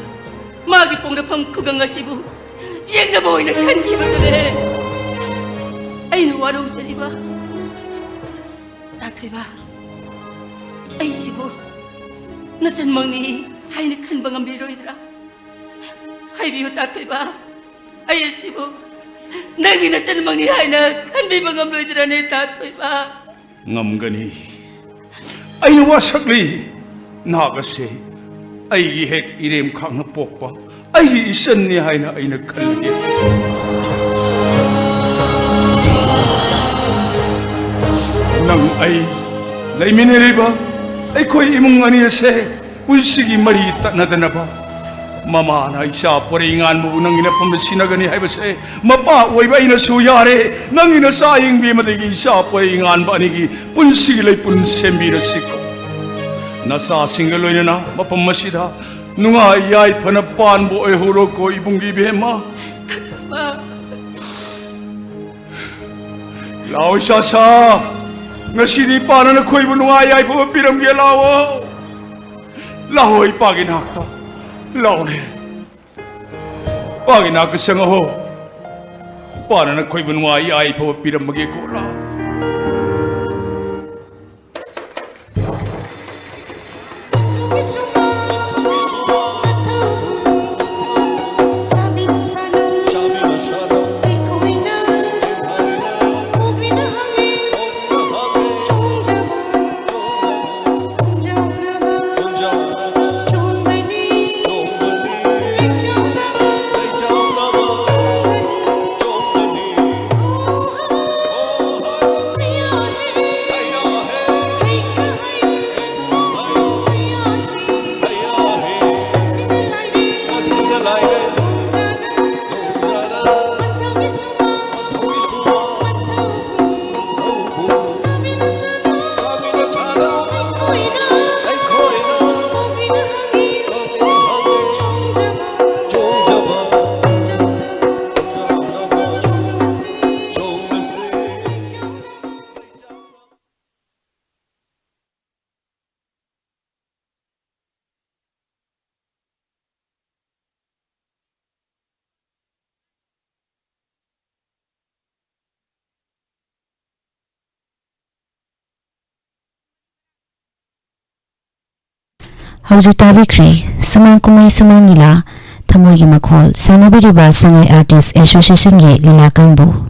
ꯃꯥꯒꯤ ꯄꯣꯛꯅꯐꯝ ꯈꯨꯒꯪ ꯑꯁꯤꯕꯨ ꯌꯦꯛꯅꯕ ꯑꯣꯏꯅ ꯈꯟꯈꯤꯕꯗꯨꯅꯦ꯫ ꯑꯩꯅ ꯋꯥꯔꯧꯖꯔꯤꯕ ꯇꯥꯊꯣꯏꯕ, ꯑꯩꯁꯤꯕꯨ ꯅꯆꯟꯃꯛꯅꯤ ꯍꯥꯏꯅ ꯈꯟꯕ ꯉꯝꯕꯤꯔꯣꯏꯗ꯭ꯔꯥ? ꯍꯥꯏꯕꯤꯌꯨ ꯇꯥꯊꯣꯏꯕ, ꯑꯩ ꯑꯁꯤꯕꯨ ꯅꯪꯒꯤ ꯅꯆꯟꯃꯛꯅꯤ ꯍꯥꯏꯅ ꯈꯟꯕꯤꯕ ꯉꯝꯂꯣꯏꯗ꯭ꯔꯅꯦ ꯇꯥꯊꯣꯏꯕ? ꯉꯝꯒꯅꯤ꯫ ꯑꯩꯅ ꯋꯥꯁꯛꯂꯤ꯫ ꯅꯍꯥꯛ ꯑꯁꯦ ꯑꯩꯒꯤ ꯍꯦꯛ ꯏꯔꯦꯝ ꯈꯥꯛꯅ ꯄꯣꯛꯄ ꯑꯩꯒꯤ ꯏꯆꯟꯅꯤ ꯍꯥꯏꯅ ꯑꯩꯅ ꯈꯜꯂꯤ꯫ ꯅꯪ ꯑꯩ ꯂꯩꯃꯤꯟꯅꯔꯤꯕ ꯑꯩꯈꯣꯏ ꯏꯃꯨꯡ ꯑꯅꯤ ꯑꯁꯦ ꯄꯨꯟꯁꯤꯒꯤ ꯃꯔꯤ ꯇꯠꯅꯗꯅꯕ ꯃꯃꯥꯅ ꯏꯆꯥ ꯄꯣꯔꯩ ꯉꯥꯟꯕꯕꯨ ꯅꯪꯒꯤ ꯅꯐꯝꯗ ꯁꯤꯟꯅꯒꯅꯤ ꯍꯥꯏꯕꯁꯦ ꯃꯄꯥ ꯑꯣꯏꯕ ꯑꯩꯅꯁꯨ ꯌꯥꯔꯦ꯫ ꯅꯪꯒꯤ ꯅꯆꯥ ꯌꯦꯡꯕꯤ ꯑꯃꯗꯒꯤ ꯏꯆꯥ ꯄꯣꯔꯩ ꯉꯥꯟꯕ ꯑꯅꯤꯒꯤ ꯄꯨꯟꯁꯤꯒꯤ ꯂꯩꯄꯨꯟ ꯁꯦꯝꯕꯤꯔꯁꯤꯀꯣ꯫ ꯅꯆꯥꯁꯤꯡꯒ ꯂꯣꯏꯅꯅ ꯃꯐꯝ ꯑꯁꯤꯗ ꯅꯨꯡꯉꯥꯏ ꯌꯥꯏꯐꯅ ꯄꯥꯟꯕ ꯑꯣꯏꯍꯧꯔꯣꯀꯣ ꯏꯕꯨꯡꯒꯤ ꯏꯕꯦꯝꯃ꯫ ꯂꯥꯛꯑꯣ ꯏꯆꯥꯁꯥ, ꯉꯁꯤꯗꯤ ꯏꯄꯥꯅ ꯅꯈꯣꯏꯕꯨ ꯅꯨꯡꯉꯥꯏ ꯌꯥꯏꯐꯕ ꯄꯤꯔꯝꯒꯦ꯫ ꯂꯥꯛꯑꯣ, ꯂꯥꯛꯑꯣ ꯏꯄꯥꯒꯤ ꯅꯥꯛꯇ ꯂꯥꯛꯑꯣꯅꯦ꯫ ꯏꯄꯥꯒꯤ ꯅꯥꯛꯇ ꯆꯪꯉꯛꯑꯣ꯫ ꯏꯄꯥꯅ ꯅꯈꯣꯏꯕꯨ ꯅꯨꯡꯉꯥꯏ ꯌꯥꯏꯐꯕ ꯄꯤꯔꯝꯃꯒꯦꯀꯣ꯫ ꯂꯥꯛꯑꯣ꯫ ꯍꯧꯖꯤꯛ ꯇꯥꯕꯤꯈ꯭ꯔꯦ ꯁꯨꯃꯥꯡ ꯀꯨꯝꯍꯩ ꯁꯨꯃꯥꯡ ꯂꯤꯂꯥ ꯊꯃꯣꯏꯒꯤ ꯃꯈꯣꯜ ꯁꯥꯟꯅꯕꯤꯔꯤꯕ ꯁꯉꯥꯏ ꯑꯥꯔꯇꯤꯁ ꯑꯦꯁꯣꯁꯤꯌꯦꯁꯟꯒꯤ ꯂꯤꯂꯥ ꯀꯥꯡꯕꯨ꯫